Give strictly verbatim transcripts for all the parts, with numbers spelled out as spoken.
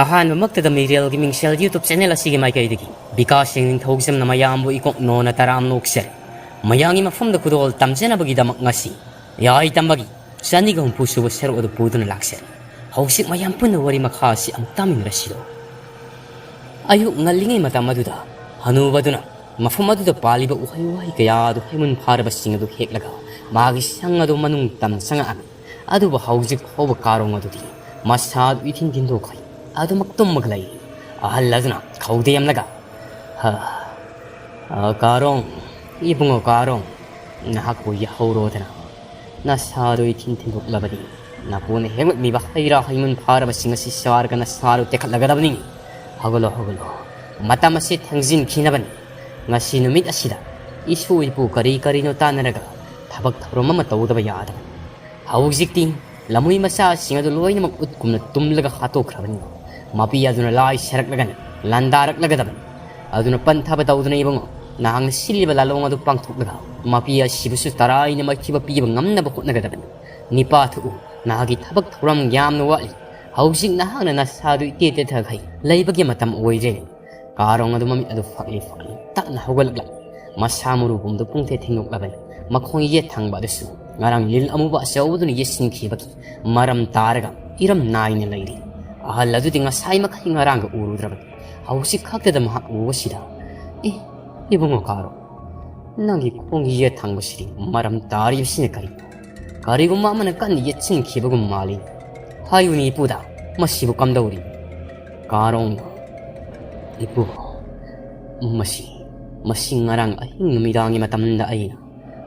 ꯑꯍꯥꯟꯕꯃꯛꯇꯗ ꯃꯤꯔꯦꯜꯒꯤ ꯃꯤꯡꯁꯦꯜ YouTube channel ꯑꯁꯤꯒꯤ ꯃꯥꯏꯀꯩꯗꯒꯤ ꯕꯤꯀꯥꯁ ꯁꯤꯡ ꯅꯤꯡꯊꯧꯖꯝꯅ ꯃꯌꯥꯝꯕꯨ ꯏꯀꯣꯛ ꯅꯣꯟꯅ ꯇꯔꯥꯝ ꯅꯣꯛꯆꯔꯤ꯫ ꯃꯌꯥꯝꯒꯤ ꯃꯐꯝꯗ ꯈꯨꯗꯣꯜ ꯇꯝꯖꯅꯕꯒꯤꯗꯃꯛ ꯉꯁꯤ ꯌꯥꯏ ꯇꯝꯕꯒꯤ ꯆꯅꯤꯒ ꯍꯨꯝꯐꯨ ꯁꯨꯕ ꯁꯔꯨꯛ ꯑꯗꯨ ꯄꯨꯗꯨꯅ ꯂꯥꯛꯆꯔꯤ꯫ ꯍꯧꯖꯤꯛ ꯃꯌꯥꯝ ꯄꯨꯟꯅ ꯋꯥꯔꯤ ꯃꯈꯥ ꯑꯁꯤ ꯑꯃꯨꯛ ꯇꯥꯃꯤꯟꯅꯔꯁꯤꯔꯣ? ꯑꯌꯨꯛ ꯉꯜꯂꯤꯉꯩ ꯃꯇꯝ ꯑꯗꯨꯗ ꯍꯅꯨꯕꯗꯨꯅ ꯃꯐꯝ ꯑꯗꯨꯗ ꯄꯥꯜꯂꯤꯕ ꯎꯍꯩ ꯋꯥꯍꯩ ꯀꯌꯥ ꯑꯗꯨ ꯍꯩꯃꯨꯟ ꯐꯥꯔꯕꯁꯤꯡ ꯑꯗꯨ ꯍꯦꯛꯂꯒ ꯃꯥꯒꯤ ꯁꯪ ꯑꯗꯨ ꯃꯅꯨꯡ ꯇꯝꯅ ꯆꯪꯉꯛꯑꯝꯃꯤ꯫ ꯑꯗꯨꯕꯨ ꯍꯧꯖꯤꯛ ꯐꯥꯎꯕ ꯀꯥꯔꯣꯡ ꯑꯗꯨꯗꯤ ꯃꯁꯥꯗꯨ ꯏꯊꯤꯟ ꯊꯤꯟꯗꯣꯛꯈ꯭ꯔꯦ꯫ ꯑꯗꯨꯃꯛ ꯇꯨꯝꯃꯒ ꯂꯩꯔꯤ꯫ ꯑꯍꯜ ꯑꯗꯨꯅ ꯈꯧꯗꯦꯝꯂꯒ, "ꯍ, ꯑ, ꯀꯥꯔꯣꯡ, ꯏꯕꯨꯡꯉꯣ ꯀꯥꯔꯣꯡ, ꯅꯍꯥꯛꯄꯨ ꯌꯥꯍꯧꯔꯣꯗꯅ꯫ ꯅꯁꯥꯗꯨ ꯏꯊꯤꯟ ꯊꯤꯟꯗꯣꯛꯂꯕꯗꯤ ꯅꯄꯨꯅ ꯍꯦꯛꯂꯛꯂꯤꯕ ꯍꯩ ꯔꯥ ꯍꯩꯃꯨꯟ ꯐꯥꯔꯕꯁꯤꯡ ꯑꯁꯤ ꯆꯥꯔꯒ ꯅꯁꯥꯗꯨ ꯇꯦꯛꯈꯠꯂꯒꯗꯕꯅꯤ꯫ ꯍꯧꯒꯠꯂꯣ, ꯍꯧꯒꯠꯂꯣ꯫ ꯃꯇꯝ ꯑꯁꯤ ꯊꯦꯡꯖꯤꯟꯈꯤꯅꯕꯅꯤ꯫ ꯉꯁꯤ ꯅꯨꯃꯤꯠ ꯑꯁꯤꯗ ꯏꯁꯨ ꯏꯄꯨ ꯀꯔꯤ ꯀꯔꯤꯅꯣ ꯇꯥꯟꯅꯔꯒ ꯊꯕꯛ ꯊꯧꯔꯝ ꯑꯃ ꯇꯧꯗꯕ ꯌꯥꯗꯕꯅꯤ꯫ ꯍꯧꯖꯤꯛꯇꯤ ꯂꯝꯍꯨꯏ ꯃꯆꯥꯁꯤꯡ ꯑꯗꯨ ꯂꯣꯏꯅꯃꯛ ꯎꯠꯀꯨꯝꯅ ꯇꯨꯝꯂꯒ ꯍꯥꯠꯇꯣꯛꯈ꯭ꯔꯕꯅꯤ꯫ ꯃꯄꯤ ꯑꯗꯨꯅ ꯂꯥꯏ ꯁꯥꯔꯛꯂꯒꯅꯤ, ꯂꯥꯟꯗꯥꯔꯛꯂꯒꯗꯕꯅꯤ꯫ ꯑꯗꯨꯅ ꯄꯟꯊꯕ ꯇꯧꯗꯨꯅ ꯏꯕꯨꯡꯉꯣ, ꯅꯍꯥꯛꯅ ꯁꯤꯜꯂꯤꯕ ꯂꯥꯂꯣꯡ ꯑꯗꯨ ꯄꯥꯡꯊꯣꯛꯂꯒ ꯃꯄꯤ ꯑꯁꯤꯕꯨꯁꯨ ꯇꯔꯥꯏꯅ ꯃꯥꯏꯊꯤꯕ ꯄꯤꯕ ꯉꯝꯅꯕ ꯍꯣꯠꯅꯒꯗꯕꯅꯤ꯫ ꯅꯤꯄꯥ ꯊꯣꯛꯎ, ꯅꯍꯥꯛꯀꯤ ꯊꯕꯛ ꯊꯧꯔꯝ ꯌꯥꯝꯅ ꯋꯥꯠꯂꯤ꯫ ꯍꯧꯖꯤꯛ ꯅꯍꯥꯛꯅ ꯅꯁꯥꯗꯨ ꯏꯇꯦ ꯇꯦꯊꯈꯩ ꯂꯩꯕꯒꯤ ꯃꯇꯝ ꯑꯣꯏꯗ꯭ꯔꯦꯅꯦ꯫ ꯀꯥꯔꯣꯡ ꯑꯗꯨ ꯃꯃꯤꯠ ꯑꯗꯨ ꯐꯥꯛꯂꯤ ꯐꯥꯛꯂꯤ ꯇꯞꯅ ꯍꯧꯒꯠꯂꯛꯂꯝꯃꯤ꯫ ꯃꯁꯥ ꯃꯔꯨ ꯄꯨꯝꯗꯨ ꯄꯨꯡꯊꯦꯛ ꯊꯦꯡꯗꯣꯛꯂꯕꯅꯤ꯫ ꯃꯈꯣꯡ ꯌꯦꯠ ꯊꯪꯕ ꯑꯗꯨꯁꯨ ꯉꯔꯥꯡ ꯂꯤꯟ ꯑꯃꯨꯕ ꯑꯆꯧꯕꯗꯨꯅ ꯌꯦꯠꯁꯤꯟꯈꯤꯕꯒꯤ ꯃꯔꯝ ꯇꯥꯔꯒ ꯏꯔꯝ ꯅꯥꯏꯅ ꯂꯩꯔꯤ꯫ ꯑꯍꯜ ꯑꯗꯨꯗꯤ ꯉꯁꯥꯏ ꯃꯈꯩ ꯉꯔꯥꯡꯒ ꯎꯔꯨꯗ꯭ꯔꯕꯅꯤ꯫ ꯍꯧꯖꯤꯛ ꯈꯛꯇꯗ ꯃꯍꯥꯛ ꯎꯕꯁꯤꯗ, "ꯑꯦ, ꯏꯕꯨꯡꯉꯣ ꯀꯥꯔꯣꯡ, ꯅꯪꯒꯤ ꯈꯣꯡꯒꯤ ꯌꯦꯠ ꯊꯪꯕꯁꯤꯗꯤ ꯃꯔꯝ ꯇꯥꯔꯤꯕꯁꯤꯅ ꯀꯔꯤ? ꯀꯔꯤꯒꯨꯝꯕ ꯑꯃꯅ ꯀꯟꯅ ꯌꯦꯠꯁꯤꯟꯈꯤꯕꯒꯨꯝ ꯃꯥꯜꯂꯤ꯫ ꯍꯥꯏꯌꯨꯅꯦ ꯏꯄꯨꯗ, ꯃꯁꯤꯕꯨ ꯀꯝꯗꯧꯔꯤ?" ꯀꯥꯔꯣꯡꯅ, "ꯏꯄꯨ, ꯃꯁꯤ, ꯃꯁꯤ ꯉꯔꯥꯡ ꯑꯍꯤꯡ ꯅꯨꯃꯤꯗꯥꯡꯒꯤ ꯃꯇꯝꯗ ꯑꯩꯅ,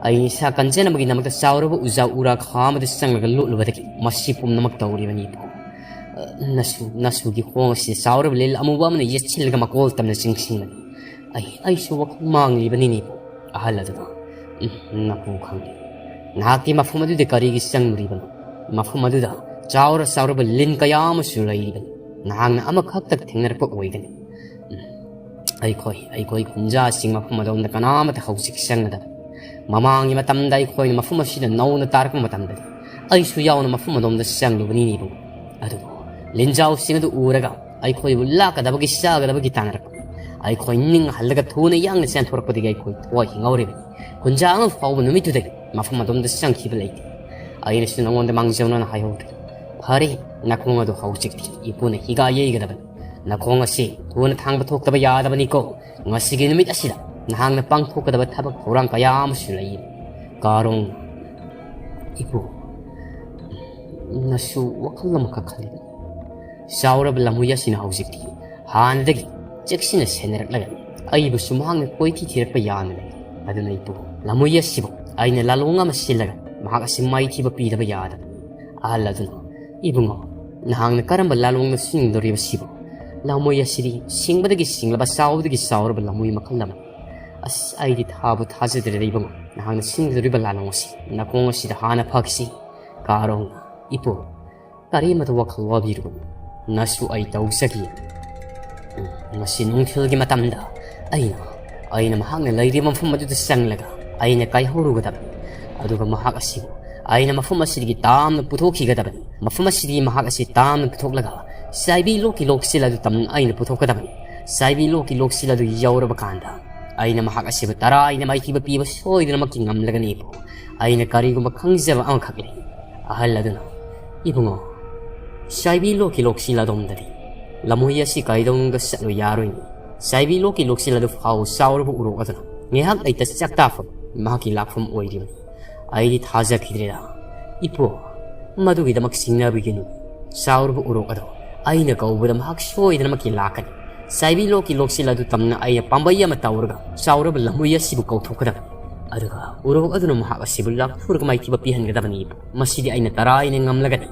ꯑꯩ ꯏꯁꯥ ꯀꯟꯖꯅꯕꯒꯤꯗꯃꯛꯇ ꯆꯥꯎꯔꯕ ꯎꯖꯥ ꯎꯔꯥ ꯈꯥ ꯑꯃꯗ ꯆꯪꯂꯒ ꯂꯣꯠꯂꯨꯕꯗꯒꯤ ꯃꯁꯤ ꯄꯨꯝꯅꯃꯛ ꯇꯧꯔꯤꯕꯅꯤ ꯏꯄꯨ꯫ ꯅꯁꯨ, ꯅꯁꯨꯒꯤ ꯈꯣꯡ ꯑꯁꯤꯗ ꯆꯥꯎꯔꯕ ꯂꯤꯜ ꯑꯃꯨꯕ ꯑꯃꯅ ꯌꯦꯠꯁꯤꯜꯂꯒ ꯃꯀꯣꯜ ꯇꯝꯅ ꯆꯤꯡꯁꯤꯟꯕꯅꯤ꯫ ꯑꯩ, ꯑꯩꯁꯨ ꯋꯥꯈꯜ ꯃꯥꯡꯂꯤꯕꯅꯤꯅꯦ ꯏꯄꯨ꯫" ꯑꯍꯜ ꯑꯗꯨꯅ, "ꯎꯝ, ꯅꯄꯨ ꯈꯪꯗꯦ꯫ ꯅꯍꯥꯛꯇꯤ ꯃꯐꯝ ꯑꯗꯨꯗ ꯀꯔꯤꯒꯤ ꯆꯪꯂꯨꯔꯤꯕꯅꯣ? ꯃꯐꯝ ꯑꯗꯨꯗ ꯆꯥꯎꯔ ꯆꯥꯎꯔꯕ ꯂꯤꯟ ꯀꯌꯥ ꯑꯃꯁꯨ ꯂꯩꯔꯤꯕꯅꯤ꯫ ꯅꯍꯥꯛꯅ ꯑꯃꯈꯛꯇ ꯊꯦꯡꯅꯔꯛꯄ ꯑꯣꯏꯒꯅꯤ꯫ ꯎꯝ, ꯑꯩꯈꯣꯏ, ꯑꯩꯈꯣꯏ ꯈꯨꯟꯖꯥꯁꯤꯡ ꯃꯐꯝ ꯑꯗꯣꯝꯗ ꯀꯅꯥꯃꯠꯇ ꯍꯧꯖꯤꯛ ꯆꯪꯒꯗꯕ꯫ ꯃꯃꯥꯡꯒꯤ ꯃꯇꯝꯗ ꯑꯩꯈꯣꯏꯅ ꯃꯐꯝ ꯑꯁꯤꯗ ꯅꯧꯅ ꯇꯥꯔꯛꯄ ꯃꯇꯝꯗꯗꯤ ꯑꯩꯁꯨ ꯌꯥꯎꯅ ꯃꯐꯝ ꯑꯗꯣꯝꯗ ꯆꯪꯂꯨꯕꯅꯤꯅꯦ ꯏꯕꯨꯡ꯫ ꯑꯗꯨꯕꯨ ꯂꯤꯟꯖꯥꯎꯁꯤꯡ ꯑꯗꯨ ꯎꯔꯒ ꯑꯩꯈꯣꯏꯕꯨ ꯂꯥꯛꯀꯗꯕꯒꯤ ꯆꯥꯒꯗꯕꯒꯤ ꯇꯥꯟꯅꯔꯛꯄ꯫ ꯑꯩꯈꯣꯏ ꯅꯤꯡ ꯍꯜꯂꯒ ꯊꯨꯅ ꯌꯥꯡꯅ ꯆꯦꯟꯊꯣꯔꯛꯄꯗꯒꯤ ꯑꯩꯈꯣꯏ ꯊꯋꯥꯏ ꯍꯤꯡꯍꯧꯔꯤꯕꯅꯤ꯫ ꯀꯨꯟꯖꯥ ꯑꯃ ꯐꯥꯎꯕ ꯅꯨꯃꯤꯠꯇꯨꯗꯒꯤ ꯃꯐꯝ ꯑꯗꯣꯝꯗ ꯆꯪꯈꯤꯕ ꯂꯩꯇꯦ꯫ ꯑꯩꯅꯁꯨ ꯅꯉꯣꯟꯗ ꯃꯥꯡꯖꯧꯅꯅ ꯍꯥꯏꯍꯧꯗ꯭ꯔꯦ꯫ ꯐꯔꯦ, ꯅꯈꯣꯡ ꯑꯗꯨ ꯍꯧꯖꯤꯛꯇꯤ ꯏꯄꯨꯅ ꯍꯤꯒꯥ ꯌꯩꯒꯗꯕꯅꯤ꯫ ꯅꯈꯣꯡ ꯑꯁꯤ ꯊꯨꯅ ꯊꯥꯡꯕ ꯊꯣꯛꯇꯕ ꯌꯥꯗꯕꯅꯤꯀꯣ꯫ ꯉꯁꯤꯒꯤ ꯅꯨꯃꯤꯠ ꯑꯁꯤꯗ ꯅꯍꯥꯛꯅ ꯄꯥꯡꯊꯣꯛꯀꯗꯕ ꯊꯕꯛ ꯊꯧꯔꯥꯡ ꯀꯌꯥ ꯑꯃꯁꯨ ꯂꯩ꯫ ꯀꯥꯔꯣꯡ, ꯏꯄꯨ, ꯅꯁꯨ ꯋꯥꯈꯜ ꯑꯃꯈꯛ ꯈꯜꯂꯤꯕꯅꯤ꯫ ꯆꯥꯎꯔꯕ ꯂꯝꯍꯨꯏ ꯑꯁꯤꯅ ꯍꯧꯖꯤꯛꯇꯤ ꯍꯥꯟꯅꯗꯒꯤ ꯆꯦꯛꯁꯤꯟꯅ ꯁꯦꯟꯅꯔꯛꯂꯒ ꯑꯩꯕꯨꯁꯨ ꯃꯍꯥꯛꯅ ꯀꯣꯏꯊꯤ ꯊꯤꯔꯛꯄ ꯌꯥꯅ ꯂꯩ꯫ ꯑꯗꯨꯅ ꯏꯄꯨ, ꯂꯝꯍꯨꯏ ꯑꯁꯤꯕꯨ ꯑꯩꯅ ꯂꯥꯂꯣꯡ ꯑꯃ ꯁꯤꯜꯂꯒ ꯃꯍꯥꯛ ꯑꯁꯤ ꯃꯥꯏꯊꯤꯕ ꯄꯤꯗꯕ ꯌꯥꯗꯕꯅꯤ꯫ ꯑꯍꯜ ꯑꯗꯨꯅ, ꯏꯕꯨꯡꯉꯣ, ꯅꯍꯥꯛꯅ ꯀꯔꯝꯕ ꯂꯥꯂꯣꯡꯅ ꯁꯤꯟꯒꯗꯧꯔꯤꯕꯁꯤꯕꯨ? ꯂꯝꯍꯨꯏ ꯑꯁꯤꯗꯤ ꯁꯤꯡꯕꯗꯒꯤ ꯁꯤꯡꯂꯕ, ꯆꯥꯎꯕꯗꯒꯤ ꯆꯥꯎꯔꯕ ꯂꯝꯍꯨꯏ ꯃꯈꯜ ꯑꯃꯅꯤ꯫ ꯑꯁ, ꯑꯩꯗꯤ ꯊꯥꯕꯨ ꯊꯥꯖꯗ꯭ꯔꯦꯗ ꯏꯕꯨꯡꯉꯣ, ꯅꯍꯥꯛꯅ ꯁꯤꯟꯒꯗꯧꯔꯤꯕ ꯂꯥꯂꯣꯡ ꯑꯁꯤ꯫ ꯅꯥꯀꯣꯡ ꯑꯁꯤꯗ ꯍꯥꯟꯅ ꯐꯥꯈꯤꯁꯤ꯫ ꯀꯥꯔꯣꯡꯅ, ꯏꯄꯨ, ꯀꯔꯤꯃꯇ ꯋꯥꯈꯜ ꯋꯥꯕꯤꯔꯨꯒꯅꯨ꯫ ꯅꯁꯨ ꯑꯩ ꯇꯧꯖꯒꯦ꯫ ꯎꯝ, ꯉꯁꯤ ꯅꯨꯡꯊꯤꯜꯒꯤ ꯃꯇꯝꯗ ꯑꯩꯅ, ꯑꯩꯅ ꯃꯍꯥꯛꯅ ꯂꯩꯔꯤꯕ ꯃꯐꯝ ꯑꯗꯨꯗ ꯆꯪꯂꯒ ꯑꯩꯅ ꯀꯥꯏꯍꯧꯔꯨꯒꯗꯕꯅꯤ꯫ ꯑꯗꯨꯒ ꯃꯍꯥꯛ ꯑꯁꯤꯕꯨ ꯑꯩꯅ ꯃꯐꯝ ꯑꯁꯤꯗꯒꯤ ꯇꯥꯝꯅ ꯄꯨꯊꯣꯛꯈꯤꯒꯗꯕꯅꯤ꯫ ꯃꯐꯝ ꯑꯁꯤꯗꯒꯤ ꯃꯍꯥꯛ ꯑꯁꯤ ꯇꯥꯝꯅ ꯄꯨꯊꯣꯛꯂꯒ ꯆꯥꯏꯕꯤ ꯂꯣꯛꯀꯤ ꯂꯣꯛꯁꯤꯜ ꯑꯗꯨ ꯇꯝꯅ ꯑꯩꯅ ꯄꯨꯊꯣꯛꯀꯗꯕꯅꯤ꯫ ꯆꯥꯏꯕꯤ ꯂꯣꯛꯀꯤ ꯂꯣꯛꯁꯤꯜ ꯑꯗꯨ ꯌꯧꯔꯕ ꯀꯥꯟꯗ ꯑꯩꯅ ꯃꯍꯥꯛ ꯑꯁꯤꯕꯨ ꯇꯔꯥꯏꯅ ꯃꯥꯏꯊꯤꯕ ꯄꯤꯕ ꯁꯣꯏꯗꯅꯃꯛꯀꯤ ꯉꯝꯂꯒꯅꯤ ꯏꯄꯨ꯫ ꯑꯩꯅ ꯀꯔꯤꯒꯨꯝꯕ ꯈꯪꯖꯕ ꯑꯃꯈꯛ ꯂꯩ꯫ ꯑꯍꯜ ꯑꯗꯨꯅ, ꯏꯕꯨꯡꯉꯣ, ꯆꯥꯏꯕꯤ ꯂꯣꯛꯀꯤ ꯂꯣꯛꯁꯤꯜ ꯑꯗꯣꯝꯗꯗꯤ ꯂꯝꯍꯨꯏ ꯑꯁꯤ ꯀꯩꯗꯧꯅꯨꯡꯗ ꯆꯠꯂꯨ ꯌꯥꯔꯣꯏꯅꯤ꯫ ꯆꯥꯏꯕꯤ ꯂꯣꯛꯀꯤ ꯂꯣꯛꯁꯤꯜ ꯑꯗꯨ ꯐꯥꯎ ꯆꯥꯎꯔꯕ ꯎꯔꯣꯛ ꯑꯗꯨꯅ ꯉꯥꯏꯍꯥꯛ ꯂꯩꯇ ꯆꯥꯛꯇꯥꯐꯝ ꯃꯍꯥꯛꯀꯤ ꯂꯥꯛꯐꯝ ꯑꯣꯏꯔꯤꯕꯅꯤ꯫ ꯑꯩꯗꯤ ꯊꯥꯖꯈꯤꯗ꯭ꯔꯦꯗ꯫ ꯏꯄꯨ, ꯃꯗꯨꯒꯤꯗꯃꯛ ꯆꯤꯡꯅꯕꯤꯒꯅꯨ꯫ ꯆꯥꯎꯔꯕ ꯎꯔꯣꯛ ꯑꯗꯣ ꯑꯩꯅ ꯀꯧꯕꯗ ꯃꯍꯥꯛ ꯁꯣꯏꯗꯅꯃꯛꯀꯤ ꯂꯥꯛꯀꯅꯤ꯫ ꯆꯥꯏꯕꯤ ꯂꯣꯛꯀꯤ ꯂꯣꯛꯁꯤꯜ ꯑꯗꯨ ꯇꯝꯅ ꯑꯩꯅ ꯄꯥꯝꯕꯩ ꯑꯃ ꯇꯧꯔꯒ ꯆꯥꯎꯔꯕ ꯂꯝꯍꯨꯏ ꯑꯁꯤꯕꯨ ꯀꯧꯊꯣꯛꯀꯗꯕꯅꯤ꯫ ꯑꯗꯨꯒ ꯎꯔꯣꯛ ꯑꯗꯨꯅ ꯃꯍꯥꯛ ꯑꯁꯤꯕꯨ ꯂꯥꯞꯊꯣꯛꯂꯒ ꯃꯥꯏꯊꯤꯕ ꯄꯤꯍꯟꯒꯗꯕꯅꯤ ꯏꯄꯨ꯫ ꯃꯁꯤꯗꯤ ꯑꯩꯅ ꯇꯔꯥꯏꯅ ꯉꯝꯂꯒꯅꯤ꯫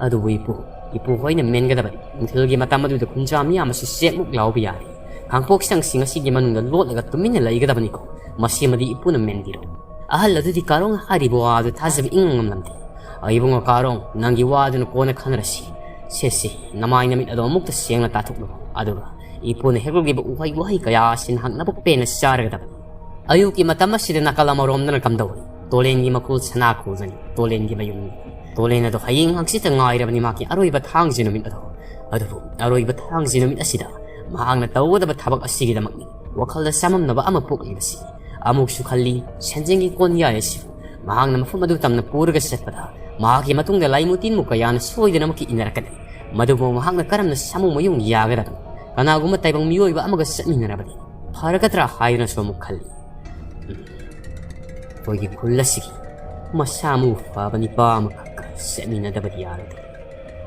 ꯑꯗꯨꯕꯨ ꯏꯄꯨ, ꯏꯄꯨ ꯍꯣꯏꯅ ꯃꯦꯟꯒꯗꯕꯅꯤ꯫ ꯅꯨꯡꯊꯤꯜꯒꯤ ꯃꯇꯝ ꯑꯗꯨꯗ ꯈꯨꯟꯖꯥ ꯃꯤꯌꯥꯝ ꯑꯁꯤ ꯆꯦꯛꯃꯨꯛ ꯂꯥꯎꯕ ꯌꯥꯔꯤ꯫ ꯀꯥꯡꯄꯣꯛ ꯁꯪꯁꯤꯡ ꯑꯁꯤꯒꯤ ꯃꯅꯨꯡꯗ ꯂꯣꯠꯂꯒ ꯇꯨꯃꯤꯟꯅ ꯂꯩꯒꯗꯕꯅꯤꯀꯣ꯫ ꯃꯁꯤꯃꯗꯤ ꯏꯄꯨꯅ ꯃꯦꯟꯕꯤꯔꯣ꯫ ꯑꯍꯜ ꯑꯗꯨꯗꯤ ꯀꯥꯔꯣꯡ ꯍꯥꯏꯔꯤꯕ ꯋꯥ ꯑꯗꯨ ꯊꯥꯖꯕ ꯏꯉꯝ ꯉꯝꯂꯝꯗꯦ꯫ "ꯏꯕꯨꯡꯉꯣ ꯀꯥꯔꯣꯡ, ꯅꯪꯒꯤ ꯋꯥ ꯑꯗꯨꯅ ꯀꯣꯟꯅ ꯈꯟꯅꯔꯁꯤ꯫ ꯁꯦ, ꯁꯦ, ꯅꯃꯥꯏ ꯅꯃꯤꯠ ꯑꯗꯣ ꯑꯃꯨꯛꯇ ꯁꯦꯡꯅ ꯇꯥꯊꯣꯛꯂꯨ꯫ ꯑꯗꯨꯒ ꯏꯄꯨꯅ ꯍꯦꯛꯂꯛꯂꯤꯕ ꯎꯍꯩ ꯋꯥꯍꯩ ꯀꯌꯥ ꯑꯁꯤ ꯅꯍꯥꯛ ꯅꯕꯨꯛ ꯄꯦꯟꯅ ꯆꯥꯔꯒꯗꯕꯅꯤ꯫" ꯑꯌꯨꯛꯀꯤ ꯃꯇꯝ ꯑꯁꯤꯗ ꯅꯥꯀꯜ ꯑꯃꯔꯣꯝꯗꯅ ꯀꯝꯗꯧꯏ? ꯇꯣꯂꯦꯟꯒꯤ ꯃꯈꯨꯜ ꯁꯅꯥ ꯈꯨꯜꯗꯅꯤ, ꯇꯣꯂꯦꯟꯒꯤ ꯃꯌꯨꯝꯅꯤ꯫ ꯇꯣꯂꯦꯟ ꯑꯗꯣ ꯍꯌꯦꯡ ꯍꯪꯆꯤꯠꯇ ꯉꯥꯏꯔꯕꯅꯤ ꯃꯍꯥꯛꯀꯤ ꯑꯔꯣꯏꯕ ꯊꯥꯡꯖ ꯅꯨꯃꯤꯠ ꯑꯗꯣ꯫ ꯑꯗꯨꯕꯨ ꯑꯔꯣꯏꯕ ꯊꯥꯡꯖ ꯅꯨꯃꯤꯠ ꯑꯁꯤꯗ ꯃꯍꯥꯛꯅ ꯇꯧꯒꯗꯕ ꯊꯕꯛ ꯑꯁꯤꯒꯤꯗꯃꯛꯅꯤ ꯋꯥꯈꯜꯗ ꯆꯃꯝꯅꯕ ꯑꯃ ꯄꯣꯛꯂꯤꯕꯁꯤ꯫ ꯑꯃꯨꯛꯁꯨ ꯈꯜꯂꯤ, ꯁꯦꯟꯖꯦꯡꯒꯤ ꯀꯣꯟꯌꯥꯏ ꯑꯁꯤꯕꯨ ꯃꯍꯥꯛꯅ ꯃꯐꯝ ꯑꯗꯨ ꯇꯝꯅ ꯄꯨꯔꯒ ꯆꯠꯄꯗ ꯃꯍꯥꯛꯀꯤ ꯃꯇꯨꯡꯗ ꯂꯥꯏꯃꯨ ꯇꯤꯟꯃꯨ ꯀꯌꯥꯅ ꯁꯣꯏꯗꯅꯃꯛꯀꯤ ꯏꯟꯅꯔꯛꯀꯅꯤ꯫ ꯃꯗꯨꯕꯨ ꯃꯍꯥꯛꯅ ꯀꯔꯝꯅ ꯁꯥꯃꯨ ꯃꯌꯨꯡ ꯌꯥꯒꯗꯕꯅꯣ? ꯀꯅꯥꯒꯨꯝꯕ ꯇꯥꯏꯕꯪ ꯃꯤꯑꯣꯏꯕ ꯑꯃꯒ ꯆꯠꯃꯤꯟꯅꯔꯕꯗꯤ ꯐꯔꯒꯗ꯭ꯔꯥ ꯍꯥꯏꯗꯨꯅꯁꯨ ꯑꯃꯨꯛ ꯈꯜꯂꯤ꯫ ꯑꯩꯈꯣꯏꯒꯤ ꯈꯨꯜ ꯑꯁꯤꯒꯤ ꯃꯁꯥ ꯃꯎ ꯐꯕ ꯅꯤꯄꯥ ꯑꯃꯈꯛꯀ ꯆꯠꯃꯤꯟꯅꯗꯕꯗꯤ ꯌꯥꯔꯣꯏꯗ꯭ꯔꯦ꯫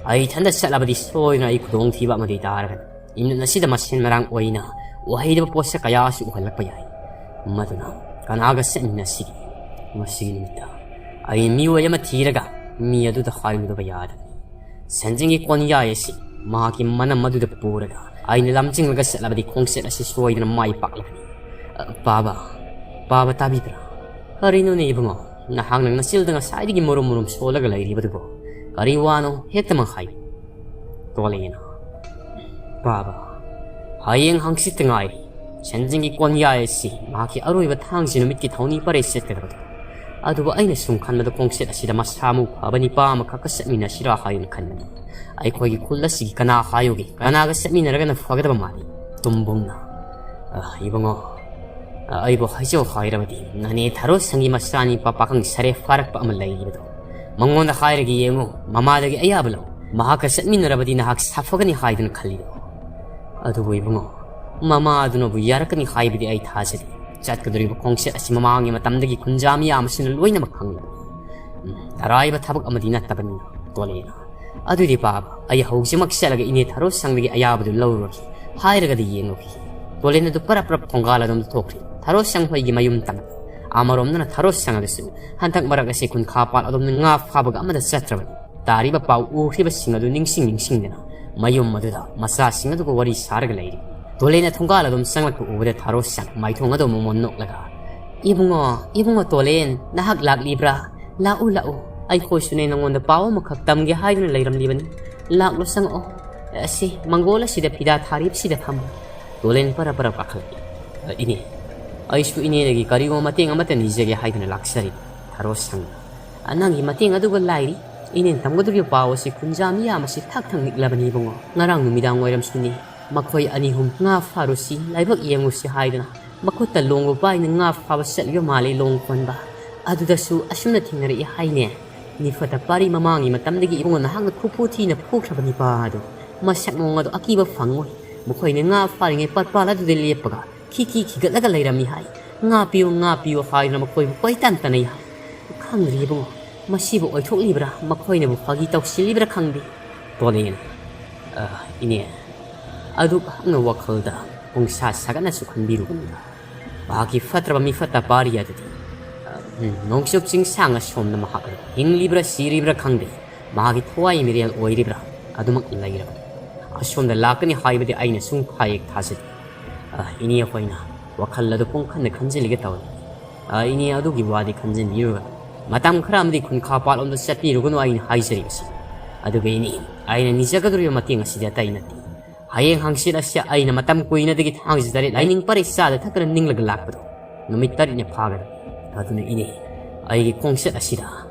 ꯑꯩ ꯏꯊꯟꯗ ꯆꯠꯂꯕꯗꯤ ꯁꯣꯏꯗꯅ ꯑꯩ ꯈꯨꯗꯣꯡꯊꯤꯕ ꯑꯃꯗꯤ ꯇꯥꯔꯒꯅꯤ꯫ ꯏꯃꯤꯠ ꯑꯁꯤꯗ ꯃꯁꯦꯟ ꯃꯔꯥꯡ ꯑꯣꯏꯅ ꯑꯣꯏꯍꯩꯗꯕ ꯄꯣꯠꯁꯛ ꯀꯌꯥꯁꯨ ꯎꯍꯜꯂꯛꯄ ꯌꯥꯏ꯫ ꯃꯗꯨꯅ ꯀꯅꯥꯒ ꯆꯠꯃꯤꯟꯅꯁꯤꯒꯦ? ꯃꯁꯤꯒꯤ ꯅꯨꯃꯤꯠꯇ ꯑꯩ ꯃꯤꯑꯣꯏ ꯑꯃ ꯊꯤꯔꯒ ꯃꯤ ꯑꯗꯨꯗ ꯍꯥꯏꯔꯨꯗꯕ ꯌꯥꯗꯕꯅꯤ꯫ ꯁꯦꯟꯖꯦꯡꯒꯤ ꯀꯣꯟꯌꯥꯏ ꯑꯁꯤ ꯃꯍꯥꯛꯀꯤ ꯃꯅꯝ ꯑꯗꯨꯗ ꯄꯨꯔꯒ ꯑꯩꯅ ꯂꯝꯖꯤꯡꯂꯒ ꯆꯠꯂꯕꯗꯤ ꯈꯣꯡꯆꯠ ꯑꯁꯤ ꯁꯣꯏꯗꯅ ꯃꯥꯏ ꯄꯥꯛꯂꯒꯅꯤ꯫ ꯑ, ꯄꯥꯕ, ꯄꯥꯕ ꯇꯥꯕꯤꯕ꯭ꯔꯥ? ꯀꯔꯤꯅꯣꯅꯦ ꯏꯕꯨꯡꯉꯣ, ꯅꯍꯥꯛꯅ ꯅꯆꯤꯜꯗ ꯉꯁꯥꯏꯗꯒꯤ ꯃꯨꯔꯨꯝ ꯃꯨꯔꯨꯝ ꯁꯣꯜꯂꯒ ꯂꯩꯔꯤꯕꯗꯨꯕꯨ? ꯀꯔꯤ ꯋꯥꯅꯣ? ꯍꯦꯛꯇꯃꯛ ꯍꯥꯏꯌꯨ꯫ ꯇꯣꯂꯦꯅ, ꯄꯥꯕ, ꯍꯌꯦꯡ ꯍꯪꯆꯤꯠꯇ ꯉꯥꯏꯔꯤ꯫ ꯁꯦꯟꯖꯦꯡꯒꯤ ꯀꯣꯟꯌꯥꯏ ꯑꯁꯤ ꯃꯍꯥꯛꯀꯤ ꯑꯔꯣꯏꯕ ꯊꯥꯡꯖ ꯅꯨꯃꯤꯠꯀꯤ ꯊꯧꯅꯤ ꯄꯔꯦ ꯆꯠꯀꯗꯕꯗꯨ꯫ ꯑꯗꯨꯕꯨ ꯑꯩꯅ ꯁꯨꯝ ꯈꯟꯕꯗ ꯈꯣꯡꯆꯠ ꯑꯁꯤꯗ ꯃꯁꯥ ꯃꯎ ꯐꯕ ꯅꯤꯄꯥ ꯑꯃꯈꯛꯀ ꯆꯠꯃꯤꯟꯅꯁꯤꯔꯥ ꯍꯥꯏꯅ ꯈꯟꯕꯅꯤ꯫ ꯑꯩꯈꯣꯏꯒꯤ ꯈꯨꯜ ꯑꯁꯤꯒꯤ ꯀꯅꯥ ꯍꯥꯏꯌꯨꯒꯦ? ꯀꯅꯥꯒ ꯆꯠꯃꯤꯟꯅꯔꯒꯅ ꯐꯒꯗꯕ ꯃꯥꯜꯂꯤ? ꯇꯨꯝꯕꯨꯡꯅ, ꯑ, ꯏꯕꯨꯡꯉꯣ, ꯑ, ꯑꯩꯕꯨ ꯍꯥꯏꯖꯧ ꯍꯥꯏꯔꯕꯗꯤ ꯅꯅꯦ ꯊꯔꯣ ꯁꯪꯒꯤ ꯃꯆꯥꯅꯤꯄꯥ ꯄꯥꯈꯪ ꯁꯔꯦ ꯐꯥꯔꯛꯄ ꯑꯃ ꯂꯩꯔꯤꯕꯗꯣ, ꯃꯉꯣꯟꯗ ꯍꯥꯏꯔꯒ ꯌꯦꯡꯉꯨ, ꯃꯃꯥꯗꯒꯤ ꯑꯌꯥꯕ ꯂꯧ꯫ ꯃꯍꯥꯛꯀ ꯆꯠꯃꯤꯟꯅꯔꯕꯗꯤ ꯅꯍꯥꯛ ꯁꯥꯐꯒꯅꯤ ꯍꯥꯏꯗꯨꯅ ꯈꯜꯂꯤꯗꯣ꯫ ꯑꯗꯨꯕꯨ ꯏꯕꯨꯡꯉꯣ, ꯃꯃꯥ ꯑꯗꯨꯅꯕꯨ ꯌꯥꯔꯛꯀꯅꯤ ꯍꯥꯏꯕꯗꯤ ꯑꯩ ꯊꯥꯖꯗꯦ꯫ ꯆꯠꯀꯗꯧꯔꯤꯕ ꯈꯣꯡꯆꯠ ꯑꯁꯤ ꯃꯃꯥꯡꯒꯤ ꯃꯇꯝꯗꯒꯤ ꯈꯨꯟꯖꯥ ꯃꯤꯌꯥꯝ ꯑꯁꯤꯅ ꯂꯣꯏꯅꯃꯛ ꯈꯪꯂꯕꯅꯤ꯫ ꯎꯝ, ꯑꯔꯥꯏꯕ ꯊꯕꯛ ꯑꯃꯗꯤ ꯅꯠꯇꯕꯅꯤꯅ, ꯇꯣꯂꯦꯅ꯫ ꯑꯗꯨꯗꯤ ꯄꯥꯕ, ꯑꯩ ꯍꯧꯖꯤꯛꯃꯛ ꯆꯠꯂꯒ ꯏꯅꯦ ꯊꯔꯣ ꯁꯪꯗꯒꯤ ꯑꯌꯥꯕꯗꯨ ꯂꯧꯔꯨꯔꯒꯦ꯫ ꯍꯥꯏꯔꯒꯗꯤ ꯌꯦꯡꯉꯨꯈꯤ꯫ ꯇꯣꯂꯦꯟ ꯑꯗꯨ ꯄꯔꯞ ꯄꯔꯞ ꯊꯣꯡꯒꯥꯜ ꯑꯗꯣꯝꯗ ꯊꯣꯛꯈ꯭ꯔꯤ꯫ ꯊꯔꯣ ꯁꯪ ꯍꯣꯏꯒꯤ ꯃꯌꯨꯝ ꯇꯝꯅ꯫ ꯑꯃꯔꯣꯝꯗꯅ ꯊꯔꯣ ꯁꯪ ꯑꯗꯨꯁꯨ ꯍꯟꯗꯛ ꯃꯔꯛ ꯑꯁꯤ ꯈꯨꯟꯈꯥ ꯄꯥꯠ ꯑꯗꯣꯝꯗ ꯉꯥ ꯐꯥꯕꯒ ꯑꯃꯗ ꯆꯠꯇ꯭ꯔꯕꯅꯤ꯫ ꯇꯥꯔꯤꯕ ꯄꯥꯎ ꯎꯈ꯭ꯔꯤꯕꯁꯤꯡ ꯑꯗꯨ ꯅꯤꯡꯁꯤꯡ ꯅꯤꯡꯁꯤꯡꯗꯅ ꯃꯌꯨꯝ ꯑꯗꯨꯗ ꯃꯆꯥꯁꯤꯡ ꯑꯗꯨꯒ ꯋꯥꯔꯤ ꯁꯥꯔꯒ ꯂꯩꯔꯤ꯫ ꯇꯣꯂꯦꯟꯅ ꯊꯣꯡꯒꯥꯜ ꯑꯗꯨꯝ ꯆꯪꯂꯛꯄ ꯎꯕꯗ ꯊꯔꯣ ꯁꯪ ꯃꯥꯏꯊꯣꯡ ꯑꯗꯨ ꯑꯃꯨꯛ ꯅꯣꯛꯂꯒ, "ꯏꯕꯨꯡꯉꯣ, ꯏꯕꯨꯡꯉꯣ ꯇꯣꯂꯦꯟ, ꯅꯍꯥꯛ ꯂꯥꯛꯂꯤꯕ꯭ꯔꯥ? ꯂꯥꯛꯎ, ꯂꯥꯛꯎ꯫ ꯑꯩꯈꯣꯏꯁꯨꯅꯦ ꯅꯉꯣꯟꯗ ꯄꯥꯎ ꯑꯃꯈꯛ ꯇꯝꯒꯦ ꯍꯥꯏꯗꯨꯅ ꯂꯩꯔꯝꯂꯤꯕꯅꯤ꯫ ꯂꯥꯛꯂꯣ, ꯆꯪꯉꯛꯑꯣ꯫ ꯑꯁꯤ ꯃꯪꯒꯣꯜ ꯑꯁꯤꯗ ꯐꯤꯗꯥ ꯊꯥꯔꯤꯕꯁꯤꯗ ꯐꯝꯃꯨ꯫" ꯇꯣꯂꯦꯟ ꯄꯔꯞ ꯄꯔꯞ ꯀꯥꯈꯠꯂꯛꯏ꯫ "ꯑ, ꯏꯅꯦ, ꯑꯩꯁꯨ ꯏꯅꯦꯗꯒꯤ ꯀꯔꯤꯒꯨꯝꯕ ꯃꯇꯦꯡ ꯑꯃꯠꯇ ꯅꯤꯖꯒꯦ ꯍꯥꯏꯗꯨꯅ ꯂꯥꯛꯆꯔꯤ꯫" ꯊꯔꯣ ꯁꯪꯅ, "ꯑ, ꯅꯪꯒꯤ ꯃꯇꯦꯡ ꯑꯗꯨꯒ ꯂꯥꯏꯔꯤ꯫ ꯏꯅꯦꯅ ꯇꯝꯒꯗꯧꯔꯤꯕ ꯄꯥꯎ ꯑꯁꯤ ꯈꯨꯟꯖꯥ ꯃꯤꯌꯥꯝ ꯑꯁꯤ ꯊꯛ ꯊꯛ ꯅꯤꯛꯂꯕꯅꯤ ꯏꯕꯨꯡꯉꯣ꯫ ꯉꯔꯥꯡ ꯅꯨꯃꯤꯗꯥꯡ ꯋꯥꯏꯔꯝꯁꯨꯅꯤ, ꯃꯈꯣꯏ ꯑꯅꯤ ꯑꯍꯨꯝ ꯉꯥ ꯐꯥꯔꯨꯁꯤ, ꯂꯥꯏꯕꯛ ꯌꯦꯡꯉꯨꯁꯤ ꯍꯥꯏꯗꯨꯅ ꯃꯈꯨꯠꯇ ꯂꯣꯡꯕ ꯄꯥꯏꯅ ꯉꯥ ꯐꯥꯕ ꯆꯠꯂꯤꯕ ꯃꯥꯜꯂꯤ ꯂꯣꯡ ꯀꯣꯟꯕ꯫ ꯑꯗꯨꯗꯁꯨ ꯑꯁꯨꯝꯅ ꯊꯦꯡꯅꯔꯛꯏ ꯍꯥꯏꯅꯦ꯫ ꯅꯤꯐꯠꯇ ꯄꯥꯔꯤ ꯃꯃꯥꯡꯒꯤ ꯃꯇꯝꯗꯒꯤ ꯏꯕꯨꯡꯉꯣ ꯅꯍꯥꯛꯅ ꯈꯨꯐꯨ ꯊꯤꯅ ꯐꯨꯈ꯭ꯔꯕ ꯅꯤꯄꯥ ꯑꯗꯨ꯫ ꯃꯁꯛ ꯃꯑꯣꯡ ꯑꯗꯨ ꯑꯀꯤꯕ ꯐꯪꯉꯣꯏ꯫ ꯃꯈꯣꯏꯅ ꯉꯥ ꯐꯥꯔꯤꯉꯩ ꯄꯠꯄꯥꯜ ꯑꯗꯨꯗ ꯂꯦꯞꯄꯒ ꯈꯤꯈꯤ ꯈꯤꯒꯠꯂꯒ ꯂꯩꯔꯝꯃꯤ ꯍꯥꯏ꯫ "ꯉꯥ ꯄꯤꯌꯨ, ꯉꯥ ꯄꯤꯌꯨ" ꯍꯥꯏꯗꯨꯅ ꯃꯈꯣꯏꯕꯨ ꯀꯣꯏꯇꯥꯟ ꯇꯥꯟꯅꯩ ꯍꯥꯏ꯫ ꯈꯪꯗ꯭ꯔꯤ ꯏꯕꯨꯡꯉꯣ, ꯃꯁꯤꯕꯨ ꯑꯣꯏꯊꯣꯛꯂꯤꯕ꯭ꯔꯥ, ꯃꯈꯣꯏꯅꯕꯨ ꯐꯥꯒꯤ ꯇꯧꯁꯤꯜꯂꯤꯕ꯭ꯔꯥ ꯈꯪꯗꯦ꯫ ꯇꯣꯂꯦꯟ, "ꯑ, ꯏꯅꯦ, ꯑꯗꯨꯛ ꯍꯛꯅ ꯋꯥꯈꯜꯗ ꯄꯨꯡꯁꯥ ꯁꯥꯒꯠꯅꯁꯨ ꯈꯟꯕꯤꯔꯨꯒꯅꯨꯗ꯫ ꯃꯍꯥꯛꯀꯤ ꯐꯠꯇ꯭ꯔꯕ ꯃꯤꯐꯠꯇ ꯄꯥꯔꯤ ꯑꯗꯨꯗꯤ, ꯑ, ꯎꯝ, ꯅꯣꯡꯆꯨꯞ ꯆꯤꯡꯁꯥꯡ ꯑꯁꯣꯝꯗ ꯃꯍꯥꯛ ꯍꯤꯡꯂꯤꯕ꯭ꯔꯥ ꯁꯤꯔꯤꯕ꯭ꯔꯥ ꯈꯪꯗꯦ, ꯃꯍꯥꯛꯀꯤ ꯊꯋꯥꯏ ꯃꯤꯔꯦꯜ ꯑꯣꯏꯔꯤꯕ꯭ꯔꯥ ꯑꯗꯨꯃꯛ ꯂꯩꯔꯕꯅꯤ꯫ ꯑꯁꯣꯝꯗ ꯂꯥꯛꯀꯅꯤ ꯍꯥꯏꯕꯗꯤ ꯑꯩꯅ ꯁꯨꯡ ꯐꯥ ꯍꯦꯛ ꯊꯥꯖꯗꯦ꯫ ꯑ, ꯏꯅꯦ ꯑꯩꯈꯣꯏꯅ ꯋꯥꯈꯜ ꯑꯗꯨ ꯄꯨꯡꯈꯟꯗ ꯈꯟꯖꯤꯜꯂꯒ ꯇꯧꯔꯤ꯫ ꯑ, ꯏꯅꯦ ꯑꯗꯨꯒꯤ ꯋꯥꯗꯤ ꯈꯟꯖꯤꯟꯕꯤꯔꯨꯔꯒ ꯃꯇꯝ ꯈꯔ ꯑꯃꯗꯤ ꯈꯨꯟꯈꯥ ꯄꯥꯠꯂꯣꯝꯗ ꯆꯠꯄꯤꯔꯨꯒꯅꯨ ꯑꯩꯅ ꯍꯥꯏꯖꯔꯤꯕꯁꯤ꯫ ꯑꯗꯨꯒ ꯏꯅꯦ, ꯑꯩꯅ ꯅꯤꯖꯒꯗꯧꯔꯤꯕ ꯃꯇꯦꯡ ꯑꯁꯤꯗꯤ ꯑꯇꯩ ꯅꯠꯇꯦ꯫ ꯍꯌꯦꯡ ꯍꯪꯆꯤꯠ ꯑꯁꯤ ꯑꯩꯅ ꯃꯇꯝ ꯀꯨꯏꯅꯗꯒꯤ ꯊꯥꯡꯖ ꯇꯔꯦꯠ ꯂꯥꯏꯅꯤꯡ ꯄꯔꯩ ꯆꯥꯗ ꯊꯛꯇꯅ ꯅꯤꯡꯂꯒ ꯂꯥꯛꯄꯗꯣ ꯅꯨꯃꯤꯠ ꯇꯔꯦꯠꯅꯤ ꯐꯥꯒꯗꯕ꯫ ꯑꯗꯨꯅ ꯏꯅꯦ, ꯑꯩꯒꯤ ꯈꯣꯡꯆꯠ ꯑꯁꯤꯗ,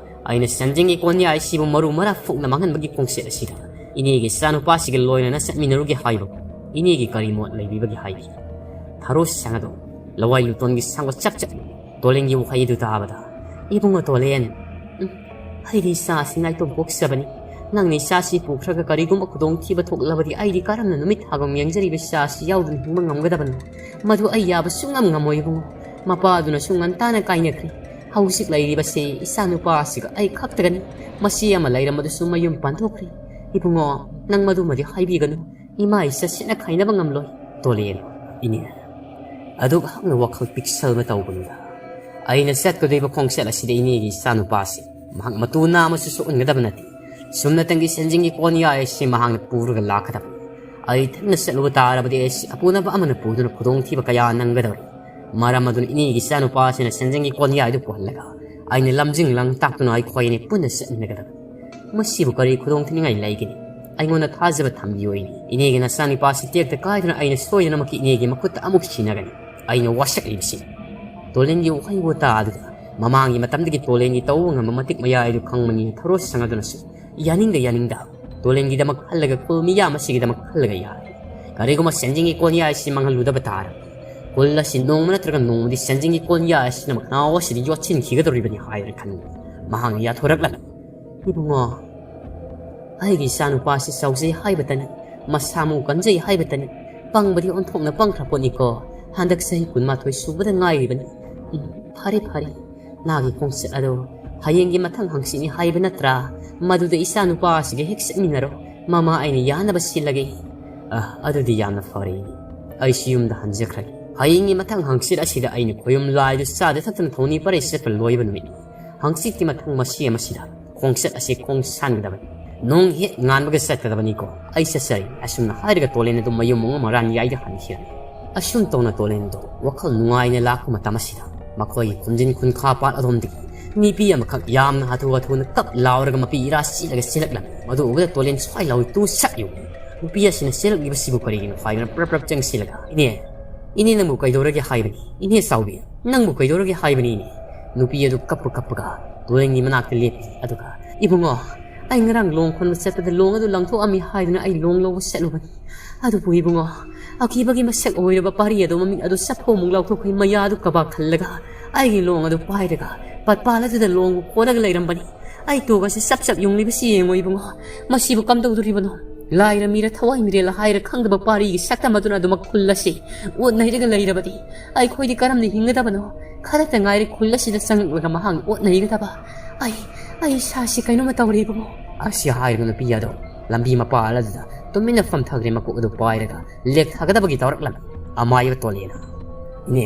ꯑꯩꯅ ꯁꯟꯖꯦꯡꯒꯤ ꯀꯣꯟꯌꯥꯏꯁꯤꯕꯨ ꯃꯔꯨ ꯃꯔꯥ ꯐꯨꯛꯅ ꯃꯥꯡꯍꯟꯕꯒꯤ ꯈꯣꯡꯆꯠ ꯑꯁꯤꯗ ꯏꯅꯦꯒꯤ ꯏꯆꯥꯅꯨꯄꯥꯁꯤꯒ ꯂꯣꯏꯅꯅ ꯆꯠꯃꯤꯟꯅꯔꯨꯒꯦ ꯍꯥꯏꯕ ꯏꯅꯦꯒꯤ ꯀꯔꯤ ꯃꯣꯠ ꯂꯩꯕꯤꯕꯒꯦ ꯍꯥꯏꯕꯤ꯫ ꯊꯔꯣ ꯁꯪ ꯑꯗꯣ ꯂꯋꯥꯏ ꯂꯨꯇꯣꯟꯒꯤ ꯁꯪꯒ ꯆꯞ ꯆꯞ ꯇꯣꯂꯦꯟꯒꯤ ꯋꯥꯍꯩ ꯑꯗꯨ ꯇꯥꯕꯗ, "ꯏꯕꯨꯡꯉꯣ ꯇꯣꯂꯦꯟ, ꯎꯝ, ꯑꯩꯗꯤ ꯏꯆꯥꯁꯤ ꯅꯥꯏꯇꯣꯝ ꯄꯣꯛꯆꯕꯅꯤ꯫ ꯅꯪꯅ ꯏꯆꯥꯁꯤ ꯄꯨꯈ꯭ꯔꯒ ꯀꯔꯤꯒꯨꯝꯕ ꯈꯨꯗꯣꯡꯊꯤꯕ ꯊꯣꯛꯂꯕꯗꯤ ꯑꯩꯗꯤ ꯀꯔꯝꯅ ꯅꯨꯃꯤꯠ ꯊꯥꯒꯨꯝ ꯌꯦꯡꯖꯔꯤꯕ ꯏꯆꯥꯁꯤ ꯌꯥꯎꯗꯨꯅ ꯍꯤꯡꯕ ꯉꯝꯒꯗꯕꯅꯣ? ꯃꯗꯨ ꯑꯩ ꯌꯥꯕ ꯁꯨꯡꯉꯝ ꯉꯝꯃꯣꯏ ꯏꯕꯨꯡꯉꯣ꯫ ꯃꯄꯥꯗꯨꯅꯁꯨ ꯉꯟꯇꯥꯅ ꯀꯥꯏꯅꯈ꯭ꯔꯦ꯫ ꯍꯧꯖꯤꯛ ꯂꯩꯔꯤꯕꯁꯤ ꯏꯆꯥꯅꯨꯄꯥ ꯑꯁꯤꯒ ꯑꯩ ꯈꯛꯇꯒꯅꯤ꯫ ꯃꯆꯦ ꯑꯃ ꯂꯩꯔꯝꯕꯗꯨꯁꯨ ꯃꯌꯨꯝ ꯄꯥꯟꯊꯣꯛꯈ꯭ꯔꯦ꯫ ꯏꯕꯨꯡꯉꯣ, ꯅꯪ ꯃꯗꯨꯃꯗꯤ ꯍꯥꯏꯕꯤꯒꯅꯨ꯫ ꯏꯃꯥ ꯏꯆꯥ ꯁꯤꯠꯅ ꯈꯥꯏꯅꯕ ꯉꯝꯂꯣꯏ꯫" ꯇꯣꯂꯦꯟ, "ꯏꯅꯦ, ꯑꯗꯨꯛ ꯍꯛꯅ ꯋꯥꯈꯜ ꯄꯤꯛꯁꯜꯕ ꯇꯧꯒꯅꯨꯗ꯫ ꯑꯩꯅ ꯆꯠꯀꯗꯧꯔꯤꯕ ꯈꯣꯡꯆꯠ ꯑꯁꯤꯗ ꯏꯅꯦꯒꯤ ꯏꯆꯥꯅꯨꯄꯥꯁꯤ ꯃꯍꯥꯛ ꯃꯇꯨ ꯅꯥꯝꯃꯁꯨ ꯁꯣꯛꯍꯟꯒꯗꯕ ꯅꯠꯇꯦ꯫ ꯁꯨꯝꯅꯇꯪꯒꯤ ꯁꯦꯟꯖꯤꯡꯒꯤ ꯀꯣꯟꯌꯥꯏ ꯑꯁꯤ ꯃꯍꯥꯛꯅ ꯄꯨꯔꯒ ꯂꯥꯛꯀꯗꯕꯅꯤ꯫ ꯑꯩ ꯏꯊꯟꯅ ꯆꯠꯂꯨꯕ ꯇꯥꯔꯕꯗꯤ ꯑꯩꯁꯤ ꯑꯄꯨꯅꯕ ꯑꯃꯅ ꯄꯨꯗꯨꯅ ꯈꯨꯗꯣꯡꯊꯤꯕ ꯀꯌꯥ ꯅꯪꯒꯗꯕꯅꯤ꯫ ꯃꯔꯝ ꯑꯗꯨꯅ ꯏꯅꯦꯒꯤ ꯏꯆꯥꯅꯨꯄꯥꯁꯤꯅ ꯁꯦꯟꯖꯤꯡꯒꯤ ꯀꯣꯟꯌꯥꯏꯗꯨ ꯄꯨꯍꯜꯂꯒ ꯑꯩꯅ ꯂꯝꯖꯤꯡ ꯂꯝꯇꯥꯛꯇꯨꯅ ꯑꯩꯈꯣꯏ ꯑꯅꯤ ꯄꯨꯟꯅ ꯆꯠꯃꯤꯟꯅꯒꯗꯕꯅꯤ꯫ ꯃꯁꯤꯕꯨ ꯀꯔꯤ ꯈꯨꯗꯣꯡꯊꯤꯅꯤꯡꯉꯥꯏ ꯂꯩꯒꯅꯤ? ꯑꯩꯉꯣꯟꯗ ꯊꯥꯖꯕ ꯊꯝꯕꯤꯌꯨ ꯏꯅꯦ꯫ ꯏꯅꯦꯒꯤ ꯅꯆꯥꯅꯨꯄꯥꯁꯤ ꯇꯦꯛꯇ ꯀꯥꯏꯗꯅ ꯑꯩꯅ ꯁꯣꯏꯗꯅꯃꯛꯀꯤ ꯏꯅꯦꯒꯤ ꯃꯈꯨꯠꯇ ꯑꯃꯨꯛ ꯁꯤꯟꯅꯒꯅꯤ꯫ ꯑꯩꯅ ꯋꯥꯁꯛꯂꯤꯕꯁꯤ꯫" ꯇꯣꯂꯦꯟꯒꯤ ꯋꯥꯍꯩ ꯋꯥꯇꯥ ꯑꯗꯨꯗ ꯃꯃꯥꯡꯒꯤ ꯃꯇꯝꯗꯒꯤ ꯇꯣꯂꯦꯟꯒꯤ ꯇꯧꯕ ꯉꯝꯕ ꯃꯇꯤꯛ ꯃꯌꯥꯏ ꯑꯗꯨ ꯈꯪꯕꯅꯤ ꯊꯔꯣ ꯁꯪ ꯑꯗꯨꯅꯁꯨ ꯌꯥꯅꯤꯡꯗ ꯌꯥꯅꯤꯡꯗ ꯇꯣꯂꯦꯟꯒꯤꯗꯃꯛ ꯈꯜꯂꯒ ꯈꯨꯜ ꯃꯤꯌꯥꯝ ꯑꯁꯤꯒꯤꯗꯃꯛ ꯈꯜꯂꯒ ꯌꯥꯔꯦ꯫ ꯀꯔꯤꯒꯨꯝꯕ ꯁꯦꯟꯖꯤꯡꯒꯤ ꯀꯣꯟꯌꯥꯏ ꯑꯁꯤ ꯃꯥꯡꯍꯜꯂꯨꯗꯕ ꯇꯥꯔꯕꯗꯤ ꯈꯨꯜ ꯑꯁꯤ ꯅꯣꯡꯃ ꯅꯠꯇ꯭ꯔꯒ ꯅꯣꯡꯃꯗꯤ ꯁꯦꯟꯖꯤꯡꯒꯤ ꯀꯣꯟꯌꯥꯏ ꯑꯁꯤꯅ ꯃꯈꯅꯥꯎ ꯑꯁꯤꯗ ꯌꯣꯠꯁꯤꯟꯈꯤꯒꯗꯧꯔꯤꯕꯅꯤ ꯍꯥꯏꯗꯨꯅ ꯈꯟꯕ꯫ ꯃꯍꯥꯛꯅ ꯌꯥꯊꯣꯔꯛꯂꯒ, "ꯏꯕꯨꯡꯉꯣ, ꯑꯩꯒꯤ ꯏꯆꯥꯅꯨꯄꯥꯁꯤ ꯆꯥꯎꯖꯩ ꯍꯥꯏꯕꯇꯅꯤ, ꯃꯁꯥ ꯃꯎ ꯀꯟꯖꯩ ꯍꯥꯏꯕꯇꯅꯤ, ꯄꯪꯕꯗꯤ ꯑꯣꯟꯊꯣꯛꯅ ꯄꯪꯈ꯭ꯔ ꯄꯣꯠꯅꯤꯀꯣ꯫ ꯍꯟꯗꯛ ꯆꯍꯤ ꯀꯨꯟꯃꯥꯊꯣꯏ ꯁꯨꯕꯗ ꯉꯥꯏꯔꯤꯕꯅꯤ꯫ ꯎꯝ, ꯐꯔꯦ, ꯐꯔꯦ, ꯅꯥꯒꯤ ꯈꯣꯡꯆꯠ ꯑꯗꯣ ꯍꯌꯦꯡꯒꯤ ꯃꯊꯪ ꯍꯪꯆꯤꯠꯅꯤ ꯍꯥꯏꯕ ꯅꯠꯇ꯭ꯔꯥ? ꯃꯗꯨꯗ ꯏꯆꯥꯅꯨꯄꯥ ꯑꯁꯤꯒ ꯍꯦꯛ ꯆꯠꯃꯤꯟꯅꯔꯣ꯫ ꯃꯃꯥ ꯑꯩꯅ ꯌꯥꯅꯕ ꯁꯤꯜꯂꯒꯦ꯫" "ꯑ, ꯑꯗꯨꯗꯤ ꯌꯥꯝꯅ ꯐꯔꯦ꯫ ꯑꯩꯁꯨ ꯌꯨꯝꯗ ꯍꯟꯖꯈ꯭ꯔꯒꯦ꯫ ꯍꯌꯦꯡꯒꯤ ꯃꯊꯪ ꯍꯪꯆꯤꯠ ꯑꯁꯤꯗ ꯑꯩꯅ ꯈꯣꯌꯨꯝ ꯂꯥꯏꯗꯨ ꯆꯥꯗ ꯊꯛꯇꯅ ꯊꯧꯅꯤ ꯄꯔꯩ ꯆꯠꯄ ꯂꯣꯏꯕ ꯅꯨꯃꯤꯠꯅꯤ꯫ ꯍꯪꯆꯤꯠꯀꯤ ꯃꯊꯪ ꯃꯁꯤ ꯑꯃꯁꯤꯗ ꯈꯣꯡꯆꯠ ꯑꯁꯤ ꯈꯣꯡ ꯁꯥꯟꯒꯗꯕꯅꯤ꯫ ꯅꯣꯡ ꯍꯦꯛ ꯉꯥꯟꯕꯒ ꯆꯠꯀꯗꯕꯅꯤꯀꯣ꯫ ꯑꯩ ꯆꯠꯆꯔꯤ꯫" ꯑꯁꯨꯝꯅ ꯍꯥꯏꯔꯒ ꯇꯣꯂꯦꯟ ꯑꯗꯨ ꯃꯌꯨꯝ ꯑꯃ ꯃꯔꯥꯟ ꯌꯥꯏꯗ ꯍꯟꯈꯤꯔꯝꯃꯤ꯫ ꯑꯁꯨꯝ ꯇꯧꯅ ꯇꯣꯂꯦꯟꯗꯣ ꯋꯥꯈꯜ ꯅꯨꯡꯉꯥꯏꯅ ꯂꯥꯛꯄ ꯃꯇꯝ ꯑꯁꯤꯗ ꯃꯈꯣꯏꯒꯤ ꯈꯨꯟꯖꯤꯟ ꯈꯨꯟꯈꯥ ꯄꯥꯠ ꯑꯗꯣꯝꯗꯒꯤ ꯅꯨꯄꯤ ꯑꯃꯈꯛ ꯌꯥꯝꯅ ꯍꯥꯊꯨ ꯍꯥꯊꯨꯅ ꯀꯞ ꯂꯥꯎꯔꯒ ꯃꯄꯤ ꯏꯔꯥ ꯆꯦꯜꯂꯒ ꯆꯦꯜꯂꯛꯂꯝꯃꯤ꯫ ꯃꯗꯨ ꯎꯕꯗ ꯇꯣꯂꯦꯟ ꯁ꯭ꯋꯥꯏ ꯂꯥꯎꯏ ꯇꯨ ꯁꯛ ꯌꯨ꯫ ꯅꯨꯄꯤ ꯑꯁꯤꯅ ꯆꯦꯜꯂꯛꯂꯤꯕꯁꯤꯕꯨ ꯀꯔꯤꯒꯤꯅꯣ ꯍꯥꯏꯗꯨꯅ ꯄ꯭ꯔꯞ ꯄ꯭ꯔꯞ ꯆꯪꯁꯤꯜꯂꯒ, "ꯏꯅꯦ, ꯏꯅꯦ, ꯅꯪꯕꯨ ꯀꯩꯗꯧꯔꯒꯦ ꯍꯥꯏꯕꯅꯤ? ꯏꯅꯦ ꯆꯥꯎꯕꯤ, ꯅꯪꯕꯨ ꯀꯩꯗꯧꯔꯒꯦ ꯍꯥꯏꯕꯅꯤ, ꯏꯅꯦ?" ꯅꯨꯄꯤ ꯑꯗꯨ ꯀꯞꯄ ꯀꯞꯄꯒ ꯇꯣꯂꯦꯟꯒꯤ ꯃꯅꯥꯛꯇ ꯂꯦꯞꯄꯤ꯫ ꯑꯗꯨꯒ, "ꯏꯕꯨꯡꯉꯣ, ꯑꯩ ꯉꯔꯥꯡ ꯂꯣꯡ ꯈꯣꯟꯕ ꯆꯠꯄꯗ ꯂꯣꯡ ꯑꯗꯨ ꯂꯪꯊꯣꯛꯑꯝꯃꯤ ꯍꯥꯏꯗꯨꯅ ꯑꯩ ꯂꯣꯡ ꯂꯧꯕ ꯆꯠꯂꯨꯕꯅꯤ꯫ ꯑꯗꯨꯕꯨ ꯏꯕꯨꯡꯉꯣ, ꯑꯀꯤꯕꯒꯤ ꯃꯁꯛ ꯑꯣꯏꯔꯕ ꯄꯥꯔꯤ ꯑꯗꯨ ꯃꯃꯤꯠ ꯑꯗꯨ ꯆꯐꯨꯃꯨꯛ ꯂꯥꯎꯊꯣꯛꯈ꯭ꯔꯦ, ꯃꯌꯥ ꯑꯗꯨ ꯀꯕꯥꯛ ꯈꯜꯂꯒ ꯑꯩꯒꯤ ꯂꯣꯡ ꯑꯗꯨ ꯄꯥꯏꯔꯒ ꯄꯠꯄꯥꯜ ꯑꯗꯨꯗ ꯂꯣꯡꯕꯨ ꯀꯣꯜꯂꯒ ꯂꯩꯔꯝꯕꯅꯤ꯫ ꯑꯩ ꯇꯣꯛ ꯑꯁꯤ ꯆꯞ ꯆꯞ ꯌꯨꯡꯂꯤꯕꯁꯤ ꯌꯦꯡꯉꯣ ꯏꯕꯨꯡꯉꯣ, ꯃꯁꯤꯕꯨ ꯀꯝꯗꯧꯗꯣꯔꯤꯕꯅꯣ? ꯂꯥꯏꯔ ꯃꯤꯔ ꯊꯋꯥꯏ ꯃꯤꯔꯦꯜꯂ ꯍꯥꯏꯔ ꯈꯪꯗꯕ ꯄꯥꯔꯤꯒꯤ ꯁꯛꯇꯝ ꯑꯗꯨꯅ ꯑꯗꯨꯃꯛ ꯈꯨꯜ ꯑꯁꯤ ꯑꯣꯠ ꯅꯩꯔꯒ ꯂꯩꯔꯕꯗꯤ ꯑꯩꯈꯣꯏꯗꯤ ꯀꯔꯝꯅ ꯍꯤꯡꯒꯗꯕꯅꯣ? ꯈꯔꯇ ꯉꯥꯏꯔꯦ ꯈꯨꯜ ꯑꯁꯤꯗ ꯆꯪꯂꯛꯂꯒ ꯃꯍꯥꯛꯅ ꯑꯣꯠ ꯅꯩꯒꯗꯕ꯫ ꯑꯩ, ꯑꯩ ꯏꯁꯥꯁꯤ ꯀꯩꯅꯣꯝꯃ ꯇꯧꯔꯦ ꯏꯕꯨꯡꯉꯣ꯫" ꯑꯁꯤ ꯍꯥꯏꯔꯒ ꯅꯨꯄꯤ ꯑꯗꯨ ꯂꯝꯕꯤ ꯃꯄꯥꯜ ꯑꯗꯨꯗ ꯇꯨꯃꯤꯟꯅ ꯐꯝꯊꯈ꯭ꯔꯦ, ꯃꯀꯣꯛ ꯑꯗꯨ ꯄꯥꯏꯔꯒ ꯂꯦꯛꯊꯒꯗꯕꯒꯤ ꯇꯧꯔꯛꯂꯝꯃꯤ꯫ ꯑꯃꯥꯏꯕ ꯇꯣꯂꯦꯟꯅ, "ꯏꯅꯦ,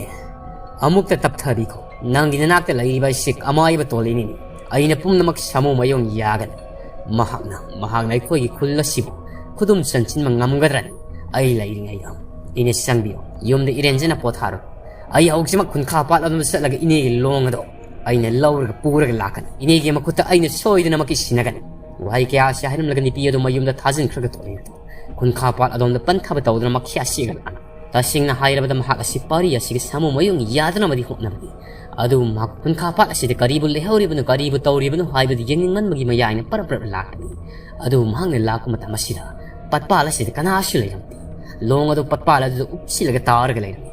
ꯑꯃꯨꯛꯇ ꯇꯞꯊꯕꯤꯈꯣ꯫ ꯅꯪꯒꯤ ꯅꯅꯥꯛꯇ ꯂꯩꯔꯤꯕ ꯑꯁꯤ ꯑꯃꯥꯏꯕ ꯇꯣꯂꯦꯟꯅꯤꯅꯦ꯫ ꯑꯩꯅ ꯄꯨꯝꯅꯃꯛ ꯁꯥꯃꯨ ꯃꯌꯣꯡ ꯌꯥꯒꯅꯤ꯫ ꯃꯍꯥꯛꯅ, ꯃꯍꯥꯛꯅ ꯑꯩꯈꯣꯏꯒꯤ ꯈꯨꯜ ꯑꯁꯤꯕꯨ ꯈꯨꯗꯨꯝ ꯆꯟꯁꯤꯟꯕ ꯉꯝꯒꯗ꯭ꯔꯅꯤ? ꯑꯩ ꯂꯩꯔꯤꯉꯩꯗ꯫ ꯏꯅꯦ ꯆꯪꯕꯤꯌꯨ꯫ ꯌꯨꯝꯗ ꯏꯔꯦꯟꯖꯅ ꯄꯣꯊꯥꯔꯣ꯫ ꯑꯩ ꯍꯧꯖꯤꯛꯃꯛ ꯈꯨꯟꯈꯥ ꯄꯥꯠ ꯑꯗꯣꯝꯗ ꯆꯠꯂꯒ ꯏꯅꯦꯒꯤ ꯂꯣꯡ ꯑꯗꯣ ꯑꯩꯅ ꯂꯧꯔꯒ ꯄꯨꯔꯒ ꯂꯥꯛꯀꯅꯤ꯫ ꯏꯅꯦꯒꯤ ꯃꯈꯨꯠꯇ ꯑꯩꯅ ꯁꯣꯏꯗꯅꯃꯛꯀꯤ ꯁꯤꯟꯅꯒꯅꯤ꯫" ꯋꯥꯍꯩ ꯀꯌꯥ ꯑꯁꯤ ꯍꯥꯏꯔꯝꯂꯒ ꯅꯨꯄꯤ ꯑꯗꯨ ꯃꯌꯨꯝꯗ ꯊꯥꯖꯤꯟꯈ꯭ꯔꯒ ꯇꯣꯂꯦꯟ ꯑꯗꯨ ꯈꯨꯟꯈꯥ ꯄꯥꯠ ꯑꯗꯣꯝꯗ ꯄꯟꯊꯕ ꯇꯧꯗꯨꯅ ꯃꯈꯤꯌꯥ ꯁꯤꯒ ꯂꯥꯛꯅ ꯇꯁꯦꯡꯅ ꯍꯥꯏꯔꯕꯗ ꯃꯍꯥꯛ ꯑꯁꯤ ꯄꯥꯔꯤ ꯑꯁꯤꯒꯤ ꯁꯥꯃꯨ ꯃꯌꯨꯡ ꯌꯥꯗꯅꯕꯗꯤ ꯍꯣꯠꯅꯕꯅꯤ꯫ ꯑꯗꯨꯕꯨ ꯃꯍꯥꯛ ꯈꯨꯟꯈꯥ ꯄꯥꯠ ꯑꯁꯤꯗ ꯀꯔꯤꯕꯨ ꯂꯩꯍꯧꯔꯤꯕꯅꯣ, ꯀꯔꯤꯕꯨ ꯇꯧꯔꯤꯕꯅꯣ ꯍꯥꯏꯕꯗꯨ ꯌꯦꯡꯅꯤꯡꯃꯟꯕꯒꯤ ꯃꯌꯥꯏꯅ ꯄꯔꯞ ꯄꯔꯞ ꯂꯥꯛꯄꯅꯤ꯫ ꯑꯗꯨꯕꯨ ꯃꯍꯥꯛꯅ ꯂꯥꯛꯄ ꯃꯇꯝ ꯑꯁꯤꯗ ꯄꯠꯄꯥꯜ ꯑꯁꯤꯗ ꯀꯅꯥꯁꯨ ꯂꯩꯔꯝꯗꯦ꯫ ꯂꯣꯡ ꯑꯗꯨ ꯄꯠꯄꯥꯜ ꯑꯗꯨꯗ ꯎꯞꯁꯤꯜꯂꯒ ꯇꯥꯔꯒ ꯂꯩꯔꯝꯃꯤ꯫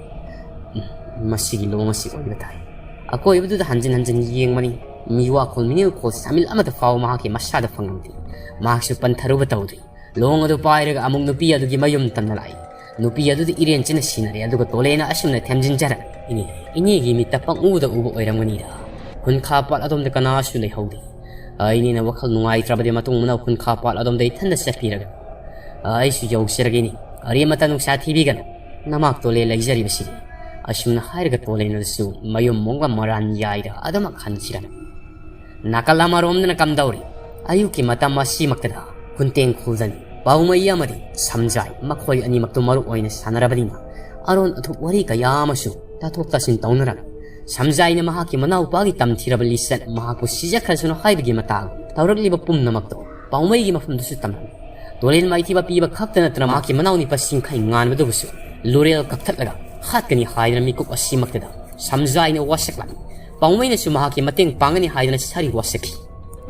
ꯎꯝ, ꯃꯁꯤꯒꯤ ꯂꯣꯡ ꯑꯁꯤ ꯑꯣꯏꯕ ꯇꯥꯏ꯫ ꯑꯀꯣꯏꯕꯗꯨꯗ ꯍꯟꯖꯤꯟ ꯍꯟꯖꯤꯟ ꯌꯦꯡꯕꯅꯤ꯫ ꯃꯤꯋꯥꯈꯣꯜ ꯃꯤꯅꯤꯜꯈꯣꯜ ꯁꯥꯃꯤꯜ ꯑꯃꯠꯇ ꯐꯥꯎꯕ ꯃꯍꯥꯛꯀꯤ ꯃꯁꯥꯗ ꯐꯪꯂꯝꯗꯦ꯫ ꯃꯍꯥꯛꯁꯨ ꯄꯟꯊꯔꯨꯕ ꯇꯧꯗ꯭ꯔꯤ꯫ ꯂꯣꯡ ꯑꯗꯨ ꯄꯥꯏꯔꯒ ꯑꯃꯨꯛ ꯅꯨꯄꯤ ꯑꯗꯨꯒꯤ ꯃꯌꯨꯝ ꯇꯝꯅ ꯂꯥꯛꯏ꯫ ꯅꯨꯄꯤ ꯑꯗꯨꯗꯤ ꯏꯔꯦꯟ ꯆꯤꯟꯅ ꯁꯤꯟꯅꯔꯦ, ꯑꯗꯨꯒ ꯇꯣꯂꯦꯅ ꯑꯁꯨꯝꯅ ꯊꯦꯝꯖꯤꯟꯖꯔꯛꯏ꯫ ꯏꯅꯦ, ꯏꯅꯦꯒꯤ ꯃꯤꯠꯇ ꯄꯪꯎꯗ ꯎꯕ ꯑꯣꯏꯔꯝꯒꯅꯤꯗ꯫ ꯈꯨꯟꯈꯥ ꯄꯥꯠ ꯑꯗꯣꯝꯗ ꯀꯅꯥꯁꯨ ꯂꯩꯍꯧꯗꯦ꯫ ꯑ, ꯏꯅꯦꯅ ꯋꯥꯈꯜ ꯅꯨꯡꯉꯥꯏꯇ꯭ꯔꯕꯗꯤ ꯃꯇꯨꯡ ꯃꯅꯥꯎ ꯈꯨꯟꯈꯥ ꯄꯥꯠ ꯑꯗꯣꯝꯗ ꯏꯊꯟꯗ ꯆꯠꯄꯤꯔꯒ, ꯑ, ꯑꯩꯁꯨ ꯌꯧꯖꯔꯒꯦ ꯏꯅꯦ꯫ ꯑꯔꯦꯝꯕꯇ ꯅꯨꯡꯁꯥ ꯊꯤꯕꯤꯒꯅꯨ꯫ ꯅꯃꯥꯛ ꯇꯣꯂꯦ ꯂꯩꯖꯔꯤꯕꯁꯤꯗꯤ꯫ ꯑꯁꯨꯝꯅ ꯍꯥꯏꯔꯒ ꯇꯣꯂꯦꯅꯁꯨ ꯃꯌꯨꯝ ꯃꯣꯡꯒ ꯃꯔꯥꯟ ꯌꯥꯏꯗ ꯑꯗꯨꯃꯛ ꯍꯟꯈꯤꯔꯝꯃꯤ꯫ ꯅꯥꯀꯜ ꯑꯃꯔꯣꯝꯗꯅ ꯀꯝꯗꯧꯔꯤ? ꯑꯌꯨꯛꯀꯤ ꯃꯇꯝ ꯑꯁꯤꯃꯛꯇꯗ ꯈꯨꯟꯇꯦꯡ ꯈꯨꯜꯗꯅꯤ꯫ ꯄꯥꯎꯃꯩ ꯑꯃꯗꯤ ꯁꯝꯖꯥꯏ, ꯃꯈꯣꯏ ꯑꯅꯤꯃꯛꯇꯨ ꯃꯔꯨ ꯑꯣꯏꯅ ꯁꯥꯟꯅꯔꯕꯅꯤꯅ ꯑꯔꯣꯟ ꯑꯊꯨꯞ ꯋꯥꯔꯤ ꯀꯌꯥ ꯑꯃꯁꯨ ꯇꯥꯊꯣꯛ ꯇꯥꯁꯤꯟ ꯇꯧꯅꯔꯝꯃꯤ꯫ ꯁꯝꯖꯥꯏꯅ ꯃꯍꯥꯛꯀꯤ ꯃꯅꯥꯎꯄꯥꯒꯤ ꯇꯝꯊꯤꯔꯕ ꯂꯤꯆꯠ ꯃꯍꯥꯛꯄꯨ ꯁꯤꯖꯈ꯭ꯔꯁꯅꯨ ꯍꯥꯏꯕꯒꯤ ꯃꯇꯥꯒꯨꯝ ꯇꯧꯔꯛꯂꯤꯕ ꯄꯨꯝꯅꯃꯛꯇꯨ ꯄꯥꯎꯃꯩꯒꯤ ꯃꯐꯝꯗꯁꯨ ꯇꯝꯂꯝꯃꯤ꯫ ꯇꯣꯂꯦꯟ ꯃꯥꯏꯊꯤꯕ ꯄꯤꯕ ꯈꯛꯇ ꯅꯠꯇꯅ ꯃꯍꯥꯛꯀꯤ ꯃꯅꯥꯎ ꯅꯤꯄꯥ ꯁꯤꯡꯈꯩ ꯉꯥꯟꯕꯗꯨꯕꯨꯁꯨ ꯂꯨꯔꯦꯜ ꯀꯛꯊꯠꯂꯒ ꯍꯥꯠꯀꯅꯤ ꯍꯥꯏꯗꯅ ꯃꯤꯀꯨꯞ ꯑꯁꯤꯃꯛꯇꯗ ꯁꯝꯖꯥꯏꯅ ꯋꯥꯁꯛꯂꯝꯃꯤ꯫ ꯄꯥꯎꯃꯩꯅꯁꯨ ꯃꯍꯥꯛꯀꯤ ꯃꯇꯦꯡ ꯄꯥꯡꯒꯅꯤ ꯍꯥꯏꯗꯅ ꯁꯥꯔꯤ ꯋꯥꯁꯛꯈꯤ꯫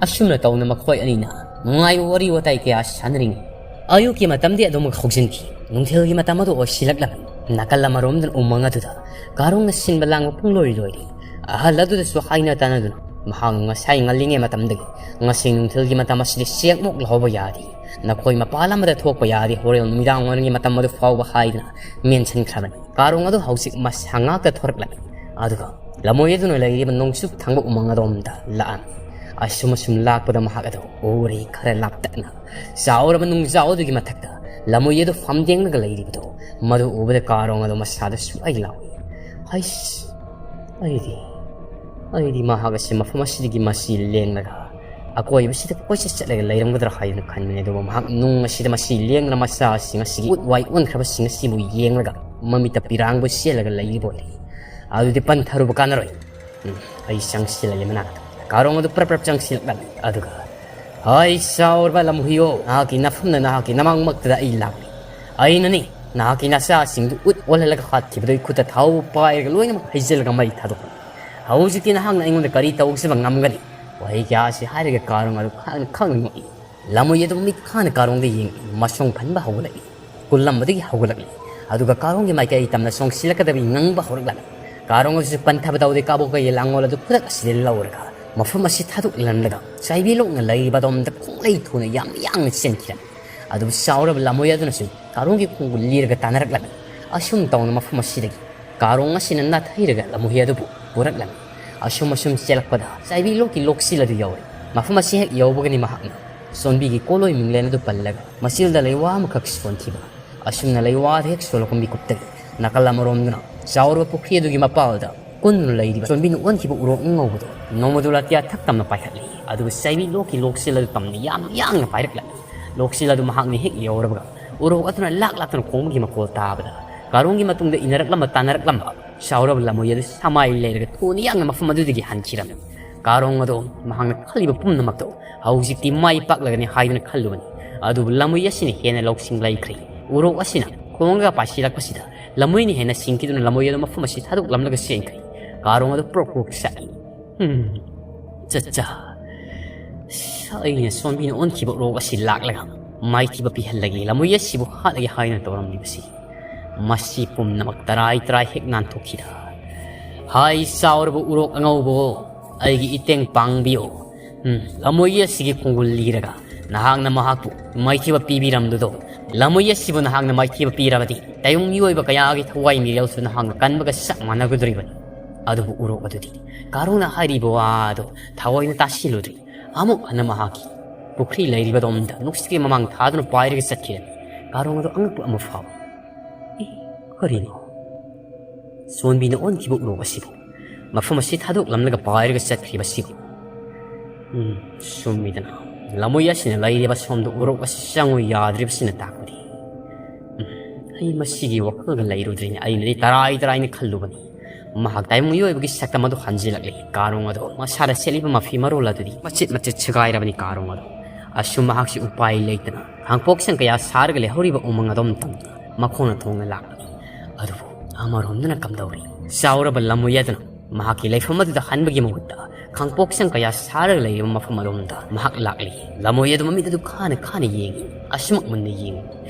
ꯑꯁꯨꯝꯅ ꯇꯧꯅ ꯃꯈꯣꯏ ꯑꯅꯤꯅ ꯅꯨꯡꯉꯥꯏꯕ ꯋꯥꯔꯤ ꯋꯥꯇꯥꯏ ꯀꯌꯥ ꯁꯥꯟꯅꯔꯤꯉꯩ ꯑꯌꯨꯛꯀꯤ ꯃꯇꯝꯗꯤ ꯑꯗꯨꯃꯛ ꯍꯧꯖꯤꯟꯈꯤ꯫ ꯅꯨꯡꯊꯤꯜꯒꯤ ꯃꯇꯝ ꯑꯗꯨ ꯑꯣꯏꯁꯤꯜꯂꯛꯂꯝꯃꯤ꯫ ꯅꯥꯀꯜ ꯑꯃꯔꯣꯝꯗꯅ ꯎꯃꯪ ꯑꯗꯨꯗ ꯀꯥꯔꯣꯡꯅ ꯁꯤꯟꯕ ꯂꯥꯡꯕ ꯄꯨꯡꯂꯣꯏ ꯂꯣꯏꯔꯤ꯫ ꯑꯍꯜ ꯑꯗꯨꯗꯁꯨ ꯍꯥꯏꯅ ꯇꯥꯅꯗꯨꯅ ꯃꯍꯥꯛꯅ ꯉꯁꯥꯏ ꯉꯜꯂꯤꯉꯩ ꯃꯇꯝꯗꯒꯤ ꯉꯁꯤ ꯅꯨꯡꯊꯤꯜꯒꯤ ꯃꯇꯝ ꯑꯁꯤꯗ ꯆꯦꯛꯃꯨꯛ ꯂꯧꯍꯧꯕ ꯌꯥꯗꯦ꯫ ꯅꯈꯣꯏ ꯃꯄꯥꯟ ꯑꯃꯗ ꯊꯣꯛꯄ ꯌꯥꯗꯦ, ꯍꯣꯔꯦꯟ ꯅꯨꯃꯤꯗꯥꯡ ꯋꯥꯏꯔꯝꯒꯤ ꯃꯇꯝ ꯑꯗꯨ ꯐꯥꯎꯕ ꯍꯥꯏꯗꯨꯅ ꯃꯦꯟꯁꯤꯟꯈ꯭ꯔꯕꯅꯤ꯫ ꯀꯥꯔꯣꯡ ꯑꯗꯨ ꯍꯧꯖꯤꯛ ꯃꯁꯥ ꯉꯥꯛꯇ ꯊꯣꯔꯛꯂꯝꯃꯤ꯫ ꯑꯗꯨꯒ ꯂꯃꯣꯏ ꯑꯗꯨꯅ ꯂꯩꯔꯤꯕ ꯅꯣꯡꯆꯨꯞ ꯊꯪꯕ ꯎꯃꯪ ꯑꯗꯣꯝꯗ ꯂꯥꯛꯑꯝꯃꯤ꯫ ꯑꯁꯨꯝ ꯑꯁꯨꯝ ꯂꯥꯛꯄꯗ ꯃꯍꯥꯛ ꯑꯗꯨ ꯎꯔꯦ, ꯈꯔ ꯂꯥꯞꯇꯛꯅ ꯆꯥꯎꯔꯕ ꯅꯨꯡꯖꯥꯎ ꯑꯗꯨꯒꯤ ꯃꯊꯛꯇ ꯂꯃꯣꯏ ꯑꯗꯨ ꯐꯝꯗꯦꯡꯂꯒ ꯂꯩꯔꯤꯕꯗꯨ꯫ ꯃꯗꯨ ꯎꯕꯗ ꯀꯥꯔꯣꯡ ꯑꯗꯨ ꯃꯁꯥꯗ ꯁꯨꯛꯂꯥꯏ ꯂꯥꯎꯏ꯫ ꯍꯩꯁ! ꯑꯩꯗꯤ, ꯑꯩꯗꯤ ꯃꯍꯥꯛ ꯑꯁꯤ ꯃꯐꯝ ꯑꯁꯤꯗꯒꯤ ꯃꯁꯤ ꯂꯦꯡꯂꯒ ꯑꯀꯣꯏꯕꯁꯤꯗ ꯀꯣꯏꯆꯠ ꯆꯠꯂꯒ ꯂꯩꯔꯝꯒꯗ꯭ꯔꯥ ꯍꯥꯏꯗꯨꯅ ꯈꯟꯕꯅꯤ꯫ ꯑꯗꯨꯕꯨ ꯃꯍꯥꯛ ꯅꯨꯡ ꯑꯁꯤꯗ ꯃꯁꯤ ꯂꯦꯡꯂ ꯃꯆꯥꯁꯤꯡ ꯑꯁꯤꯒꯤ ꯎꯠ ꯋꯥꯏ ꯑꯣꯟꯈ꯭ꯔꯕꯁꯤꯡ ꯑꯁꯤꯕꯨ ꯌꯦꯡꯂꯒ ꯃꯃꯤꯠꯇ ꯄꯤꯔꯥꯡꯕ ꯆꯦꯜꯂꯒ ꯂꯩꯔꯤꯕ ꯑꯣꯏꯔꯦ꯫ ꯑꯗꯨꯗꯤ ꯄꯟꯊꯔꯨꯕ ꯀꯥꯟꯅꯔꯣꯏ꯫ ꯎꯝ, ꯑꯩ ꯆꯪꯁꯤꯜꯂꯒꯦ ꯃꯅꯥꯛꯇ꯫ ꯀꯥꯔꯣꯡ ꯑꯗꯨ ꯄ꯭ꯔꯞ ꯄ꯭ꯔꯞ ꯆꯪꯁꯤꯜꯂꯛꯂꯝꯃꯤ꯫ ꯑꯗꯨꯒ, "ꯍꯣꯏ, ꯆꯥꯎꯔꯕ ꯂꯝꯍꯨꯏꯌꯣ, ꯅꯍꯥꯛꯀꯤ ꯅꯐꯝꯅ ꯅꯍꯥꯛꯀꯤ ꯅꯃꯥꯡꯃꯛꯇꯗ ꯑꯩ ꯂꯥꯛꯂꯤ꯫ ꯑꯩꯅꯅꯤ, ꯅꯍꯥꯛꯀꯤ ꯅꯆꯥꯁꯤꯡꯗꯨ ꯎꯠ ꯑꯣꯜꯍꯜꯂꯒ ꯍꯥꯠꯈꯤꯕꯗꯨ ꯑꯩ ꯈꯨꯠꯇ ꯊꯥꯎ ꯄꯥꯏꯔꯒ ꯂꯣꯏꯅꯃꯛ ꯍꯩꯖꯤꯜꯂꯒ ꯃꯩ ꯊꯥꯗꯣꯛꯄꯅꯤ꯫ ꯍꯧꯖꯤꯛꯇꯤ ꯅꯍꯥꯛꯅ ꯑꯩꯉꯣꯟꯗ ꯀꯔꯤ ꯇꯧꯖꯕ ꯉꯝꯒꯅꯤ?" ꯋꯥꯍꯩ ꯀꯌꯥ ꯑꯁꯤ ꯍꯥꯏꯔꯒ ꯀꯥꯔꯣꯡ ꯑꯗꯨ ꯈꯪ ꯈꯪꯅ ꯅꯣꯛꯏ꯫ ꯂꯃꯣꯏ ꯑꯗꯨ ꯃꯤꯠ ꯈꯥꯅ ꯀꯥꯔꯣꯡꯗ ꯌꯦꯡꯏ꯫ ꯃꯁꯣꯡ ꯐꯟꯕ ꯍꯧꯒꯠꯂꯛꯏ꯫ ꯀꯨꯜꯂꯝꯕꯗꯒꯤ ꯍꯧꯒꯠꯂꯛꯂꯤ꯫ ꯑꯗꯨꯒ ꯀꯥꯔꯣꯡꯒꯤ ꯃꯥꯏꯀꯩ ꯇꯝꯅ ꯆꯣꯡꯁꯤꯜꯂꯛꯀꯗꯕꯒꯤ ꯉꯪꯕ ꯍꯧꯔꯛꯂꯝꯃꯤ꯫ ꯀꯥꯔꯣꯡ ꯑꯗꯨꯁꯨ ꯄꯟꯊꯕ ꯇꯧꯗꯦ꯫ ꯀꯥꯕꯣꯛꯀꯒꯤ ꯂꯥꯡꯒꯣꯜ ꯑꯗꯨ ꯈꯨꯗꯛ ꯑꯁꯤꯗ ꯂꯧꯔꯒ ꯃꯐꯝ ꯑꯁꯤ ꯊꯥꯗꯣꯛꯂꯝꯂꯒ ꯆꯥꯏꯕꯤ ꯂꯣꯛꯅ ꯂꯩꯔꯤꯕ ꯑꯗꯣꯝꯗ ꯈꯣꯡꯂꯩ ꯊꯨꯅ ꯌꯥꯝ ꯌꯥꯡꯅ ꯆꯦꯟꯈꯤꯔꯝꯃꯤ꯫ ꯑꯗꯨꯕꯨ ꯆꯥꯎꯔꯕ ꯂꯃꯣꯏ ꯑꯗꯨꯅꯁꯨ ꯀꯥꯔꯣꯡꯒꯤ ꯈꯣꯡꯕꯨ ꯂꯤꯔꯒ ꯇꯥꯟꯅꯔꯛꯂꯝꯃꯤ꯫ ꯑꯁꯨꯝ ꯇꯧꯅ ꯃꯐꯝ ꯑꯁꯤꯗꯒꯤ ꯀꯥꯔꯣꯡ ꯑꯁꯤꯅ ꯅꯥꯊꯩꯔꯒ ꯂꯃꯣꯏ ꯑꯗꯨꯕꯨ ꯄꯨꯔꯛꯂꯝꯃꯤ꯫ ꯑꯁꯨꯝ ꯑꯁꯨꯝ ꯆꯦꯜꯂꯛꯄꯗ ꯆꯥꯏꯕꯤ ꯂꯣꯛꯀꯤ ꯂꯣꯛꯁꯤꯜ ꯑꯗꯨ ꯌꯧꯔꯦ꯫ ꯃꯐꯝ ꯑꯁꯤ ꯍꯦꯛ ꯌꯧꯕꯒꯅꯤ ꯃꯍꯥꯛꯅ ꯆꯣꯟꯕꯤꯒꯤ ꯀꯣꯂꯣꯏ ꯃꯤꯡꯂꯦꯟ ꯑꯗꯨ ꯄꯜꯂꯒ ꯃꯆꯤꯜꯗ ꯂꯩꯋꯥ ꯑꯃꯈꯛ ꯁꯣꯟꯈꯤꯕ꯫ ꯑꯁꯨꯝꯅ ꯂꯩꯋꯥꯗ ꯍꯦꯛ ꯁꯣꯜꯂꯛꯄ ꯃꯤꯀꯨꯞꯇꯒꯤ ꯅꯥꯀꯜ ꯑꯃꯔꯣꯝꯗꯨꯅ ꯆꯥꯎꯔꯕ ꯄꯨꯈ꯭ꯔꯤ ꯑꯗꯨꯒꯤ ꯃꯄꯥꯜꯗ ꯀꯨꯟꯗꯨꯅ ꯂꯩꯔꯤꯕ ꯆꯣꯟꯕꯤꯅ ꯑꯣꯟꯈꯤꯕ ꯎꯔꯣꯛ ꯑꯉꯧꯕꯗꯣ ꯅꯣꯡꯃꯗꯨ ꯂꯥꯇꯤꯌꯥ ꯊꯛ ꯇꯝꯅ ꯄꯥꯏꯈꯠꯂꯤ꯫ ꯑꯗꯨꯒ ꯆꯥꯏꯕꯤ ꯂꯣꯛꯀꯤ ꯂꯣꯛꯁꯤꯜ ꯑꯗꯨ ꯇꯝꯅ ꯌꯥꯝ ꯌꯥꯡꯅ ꯄꯥꯏꯔꯛꯂꯝꯃꯤ꯫ ꯂꯣꯛꯁꯤꯜ ꯑꯗꯨ ꯃꯍꯥꯛꯅ ꯍꯦꯛ ꯌꯧꯔꯕꯒ ꯎꯔꯣꯛ ꯑꯗꯨꯅ ꯂꯥꯛ ꯂꯥꯛꯇꯨꯅ ꯈꯣꯡꯕꯒꯤ ꯃꯈꯣꯜ ꯇꯥꯕꯗ ꯀꯥꯔꯣꯡꯒꯤ ꯃꯇꯨꯡꯗ ꯏꯟꯅꯔꯛꯂꯝꯕ ꯇꯥꯟꯅꯔꯛꯂꯝꯕ ꯆꯥꯎꯔꯕ ꯂꯃꯣꯏ ꯑꯗꯨ ꯁꯃꯥꯏ ꯂꯩꯔꯒ ꯊꯨꯅ ꯌꯥꯡꯅ ꯃꯐꯝ ꯑꯗꯨꯗꯒꯤ ꯍꯟꯈꯤꯔꯝꯃꯤ꯫ ꯀꯥꯔꯣꯡ ꯑꯗꯣ ꯃꯍꯥꯛꯅ ꯈꯜꯂꯤꯕ ꯄꯨꯝꯅꯃꯛꯇꯣ ꯍꯧꯖꯤꯛꯇꯤ ꯃꯥꯏ ꯄꯥꯛꯂꯒꯅꯤ ꯍꯥꯏꯗꯨꯅ ꯈꯜꯂꯨꯕꯅꯤ꯫ ꯑꯗꯨꯕꯨ ꯂꯃꯣꯏ ꯑꯁꯤꯅ ꯍꯦꯟꯅ ꯂꯧꯁꯤꯡ ꯂꯩꯈ꯭ꯔꯦ꯫ ꯎꯔꯣꯛ ꯑꯁꯤꯅ ꯈꯣꯡꯂꯒ ꯄꯥꯏꯁꯤꯜꯂꯛꯄꯁꯤꯗ ꯂꯃꯣꯏꯅ ꯍꯦꯟꯅ ꯁꯤꯡꯈꯤꯗꯨꯅ ꯂꯃꯣꯏ ꯑꯗꯨ ꯃꯐꯝ ꯑꯁꯤ ꯊꯥꯗꯣꯛꯂꯝꯂꯒ ꯆꯦꯟꯈ꯭ꯔꯦ꯫ ꯀꯥꯔꯣꯡ ꯑꯗꯨ ꯄ꯭ꯔꯣꯛ ꯄ꯭ꯔꯣꯛ ꯆꯥꯛꯏ꯫ ꯍꯝ, ꯆꯠꯆꯥ꯫ ꯑꯩꯅ ꯁꯣꯝꯕꯤꯅ ꯑꯣꯟꯈꯤꯕ ꯎꯔꯣꯛ ꯑꯁꯤ ꯂꯥꯛꯂꯒ ꯃꯥꯏꯊꯤꯕ ꯄꯤꯍꯜꯂꯒꯦ, ꯂꯃꯣꯏ ꯑꯁꯤꯕꯨ ꯍꯥꯠꯂꯒꯦ ꯍꯥꯏꯅ ꯇꯧꯔꯝꯂꯤꯕꯁꯤ꯫ ꯃꯁꯤ ꯄꯨꯝꯅꯃꯛ ꯇꯔꯥꯏ ꯇꯔꯥꯏ ꯍꯦꯛ ꯅꯥꯟꯊꯣꯛꯈꯤꯗ꯫ ꯍꯥꯏ ꯆꯥꯎꯔꯕ ꯎꯔꯣꯛ ꯑꯉꯧꯕ, ꯑꯩꯒꯤ ꯏꯇꯦꯡ ꯄꯥꯡꯕꯤꯌꯨ꯫ ꯎꯝ, ꯂꯃꯣꯏ ꯑꯁꯤꯒꯤ ꯈꯣꯡꯒꯨꯜ ꯂꯤꯔꯒ ꯅꯍꯥꯛꯅ ꯃꯍꯥꯛꯄꯨ ꯃꯥꯏꯊꯤꯕ ꯄꯤꯕꯤꯔꯝꯕꯗꯣ, ꯂꯃꯣꯏ ꯑꯁꯤꯕꯨ ꯅꯍꯥꯛꯅ ꯃꯥꯏꯊꯤꯕ ꯄꯤꯔꯕꯗꯤ ꯇꯥꯏꯕꯪ ꯃꯤꯑꯣꯏꯕ ꯀꯌꯥꯒꯤ ꯊꯋꯥꯏ ꯃꯤꯔꯦꯜꯁꯨ ꯅꯍꯥꯛꯅ ꯀꯟꯕꯒ ꯆꯞ ꯃꯥꯟꯅꯒꯗꯧꯔꯤꯕꯅꯤ꯫ ꯑꯗꯨꯕꯨ ꯎꯔꯣꯛ ꯑꯗꯨꯗꯤ ꯀꯥꯔꯣꯡꯅ ꯍꯥꯏꯔꯤꯕ ꯋꯥꯗꯣ ꯊꯑꯣꯏꯅ ꯇꯥꯁꯤꯜꯂꯨꯗ꯭ꯔꯤ꯫ ꯑꯃꯨꯛ ꯍꯟꯅ ꯃꯍꯥꯛꯀꯤ ꯄꯨꯈ꯭ꯔꯤ ꯂꯩꯔꯤꯕꯗꯣꯝꯗ ꯅꯨꯡꯁꯤꯠꯀꯤ ꯃꯃꯥꯡ ꯊꯥꯗꯨꯅ ꯄꯥꯏꯔꯒ ꯆꯠꯈꯤꯔꯝꯃꯤ꯫ ꯀꯥꯔꯣꯡ ꯑꯗꯨ ꯑꯉꯛꯄ ꯑꯃ ꯐꯥꯎꯏ꯫ "ꯑꯦ, ꯀꯔꯤꯅꯣ? ꯆꯣꯟꯕꯤꯅ ꯑꯣꯟꯈꯤꯕ ꯎꯔꯣꯛ ꯑꯁꯤꯕꯨ ꯃꯐꯝ ꯑꯁꯤ ꯊꯥꯗꯣꯛꯂꯝꯂꯒ ꯄꯥꯏꯔꯒ ꯆꯠꯈ꯭ꯔꯤꯕꯁꯤꯕꯨ? ꯎꯝ, ꯆꯨꯝꯃꯤꯗꯅ, ꯂꯃꯣꯏ ꯑꯁꯤꯅ ꯂꯩꯔꯤꯕ ꯁꯣꯝꯗ ꯎꯔꯣꯛ ꯑꯁꯤ ꯆꯪꯉꯨ ꯌꯥꯗ꯭ꯔꯤꯕꯁꯤꯅ ꯇꯥꯛꯄꯗꯤ꯫ ꯎꯝ, ꯑꯩ ꯃꯁꯤꯒꯤ ꯋꯥꯈꯜꯒ ꯂꯩꯔꯨꯗ꯭ꯔꯤꯅꯦ꯫ ꯑꯩꯅꯗꯤ ꯇꯔꯥꯏ ꯇꯔꯥꯏꯅ ꯈꯜꯂꯨꯕꯅꯤ꯫ ꯃꯍꯥꯛ ꯇꯥꯏꯕꯪ ꯃꯤꯑꯣꯏꯕꯒꯤ ꯁꯛꯇꯝ ꯑꯗꯨ ꯍꯟꯖꯤꯜꯂꯛꯂꯤ꯫ ꯀꯥꯔꯣꯡ ꯑꯗꯣ ꯃꯁꯥꯗ ꯁꯦꯠꯂꯤꯕ ꯃꯐꯤ ꯃꯔꯣꯜ ꯑꯗꯨꯗꯤ ꯃꯆꯦꯠ ꯃꯆꯦꯠ ꯁꯦꯒꯥꯏꯔꯕꯅꯤ꯫ ꯀꯥꯔꯣꯡ ꯑꯗꯣ ꯑꯁꯨꯝ ꯃꯍꯥꯛꯁꯤ ꯎꯄꯥꯏ ꯂꯩꯇꯅ ꯈꯥꯡꯄꯣꯛꯁꯪ ꯀꯌꯥ ꯁꯥꯔꯒ ꯂꯩꯍꯧꯔꯤꯕ ꯎꯃꯪ ꯑꯗꯣꯝ ꯇꯝꯅ ꯃꯈꯣꯡꯅ ꯊꯣꯡꯅ ꯂꯥꯛꯄꯅꯤ꯫ ꯑꯗꯨꯕꯨ ꯑꯃꯔꯣꯝꯗꯅ ꯀꯝꯗꯧꯔꯤ? ꯆꯥꯎꯔꯕ ꯂꯝꯃꯣꯏ ꯑꯗꯨꯅ ꯃꯍꯥꯛꯀꯤ ꯂꯩꯐꯝ ꯑꯗꯨꯗ ꯍꯟꯕꯒꯤ ꯃꯍꯨꯠꯇ ꯈꯥꯡꯄꯣꯛꯁꯪ ꯀꯌꯥ ꯁꯥꯔꯒ ꯂꯩꯔꯤꯕ ꯃꯐꯝ ꯑꯗꯣꯝꯗ ꯃꯍꯥꯛ ꯂꯥꯛꯂꯤ꯫ ꯂꯝꯃꯣꯏ ꯑꯗꯨ ꯃꯃꯤꯠ ꯑꯗꯨ ꯈꯥꯅ ꯈꯥꯅ ꯌꯦꯡꯏ꯫ ꯑꯁꯨꯃꯛ ꯃꯨꯟꯅ ꯌꯦꯡꯏ꯫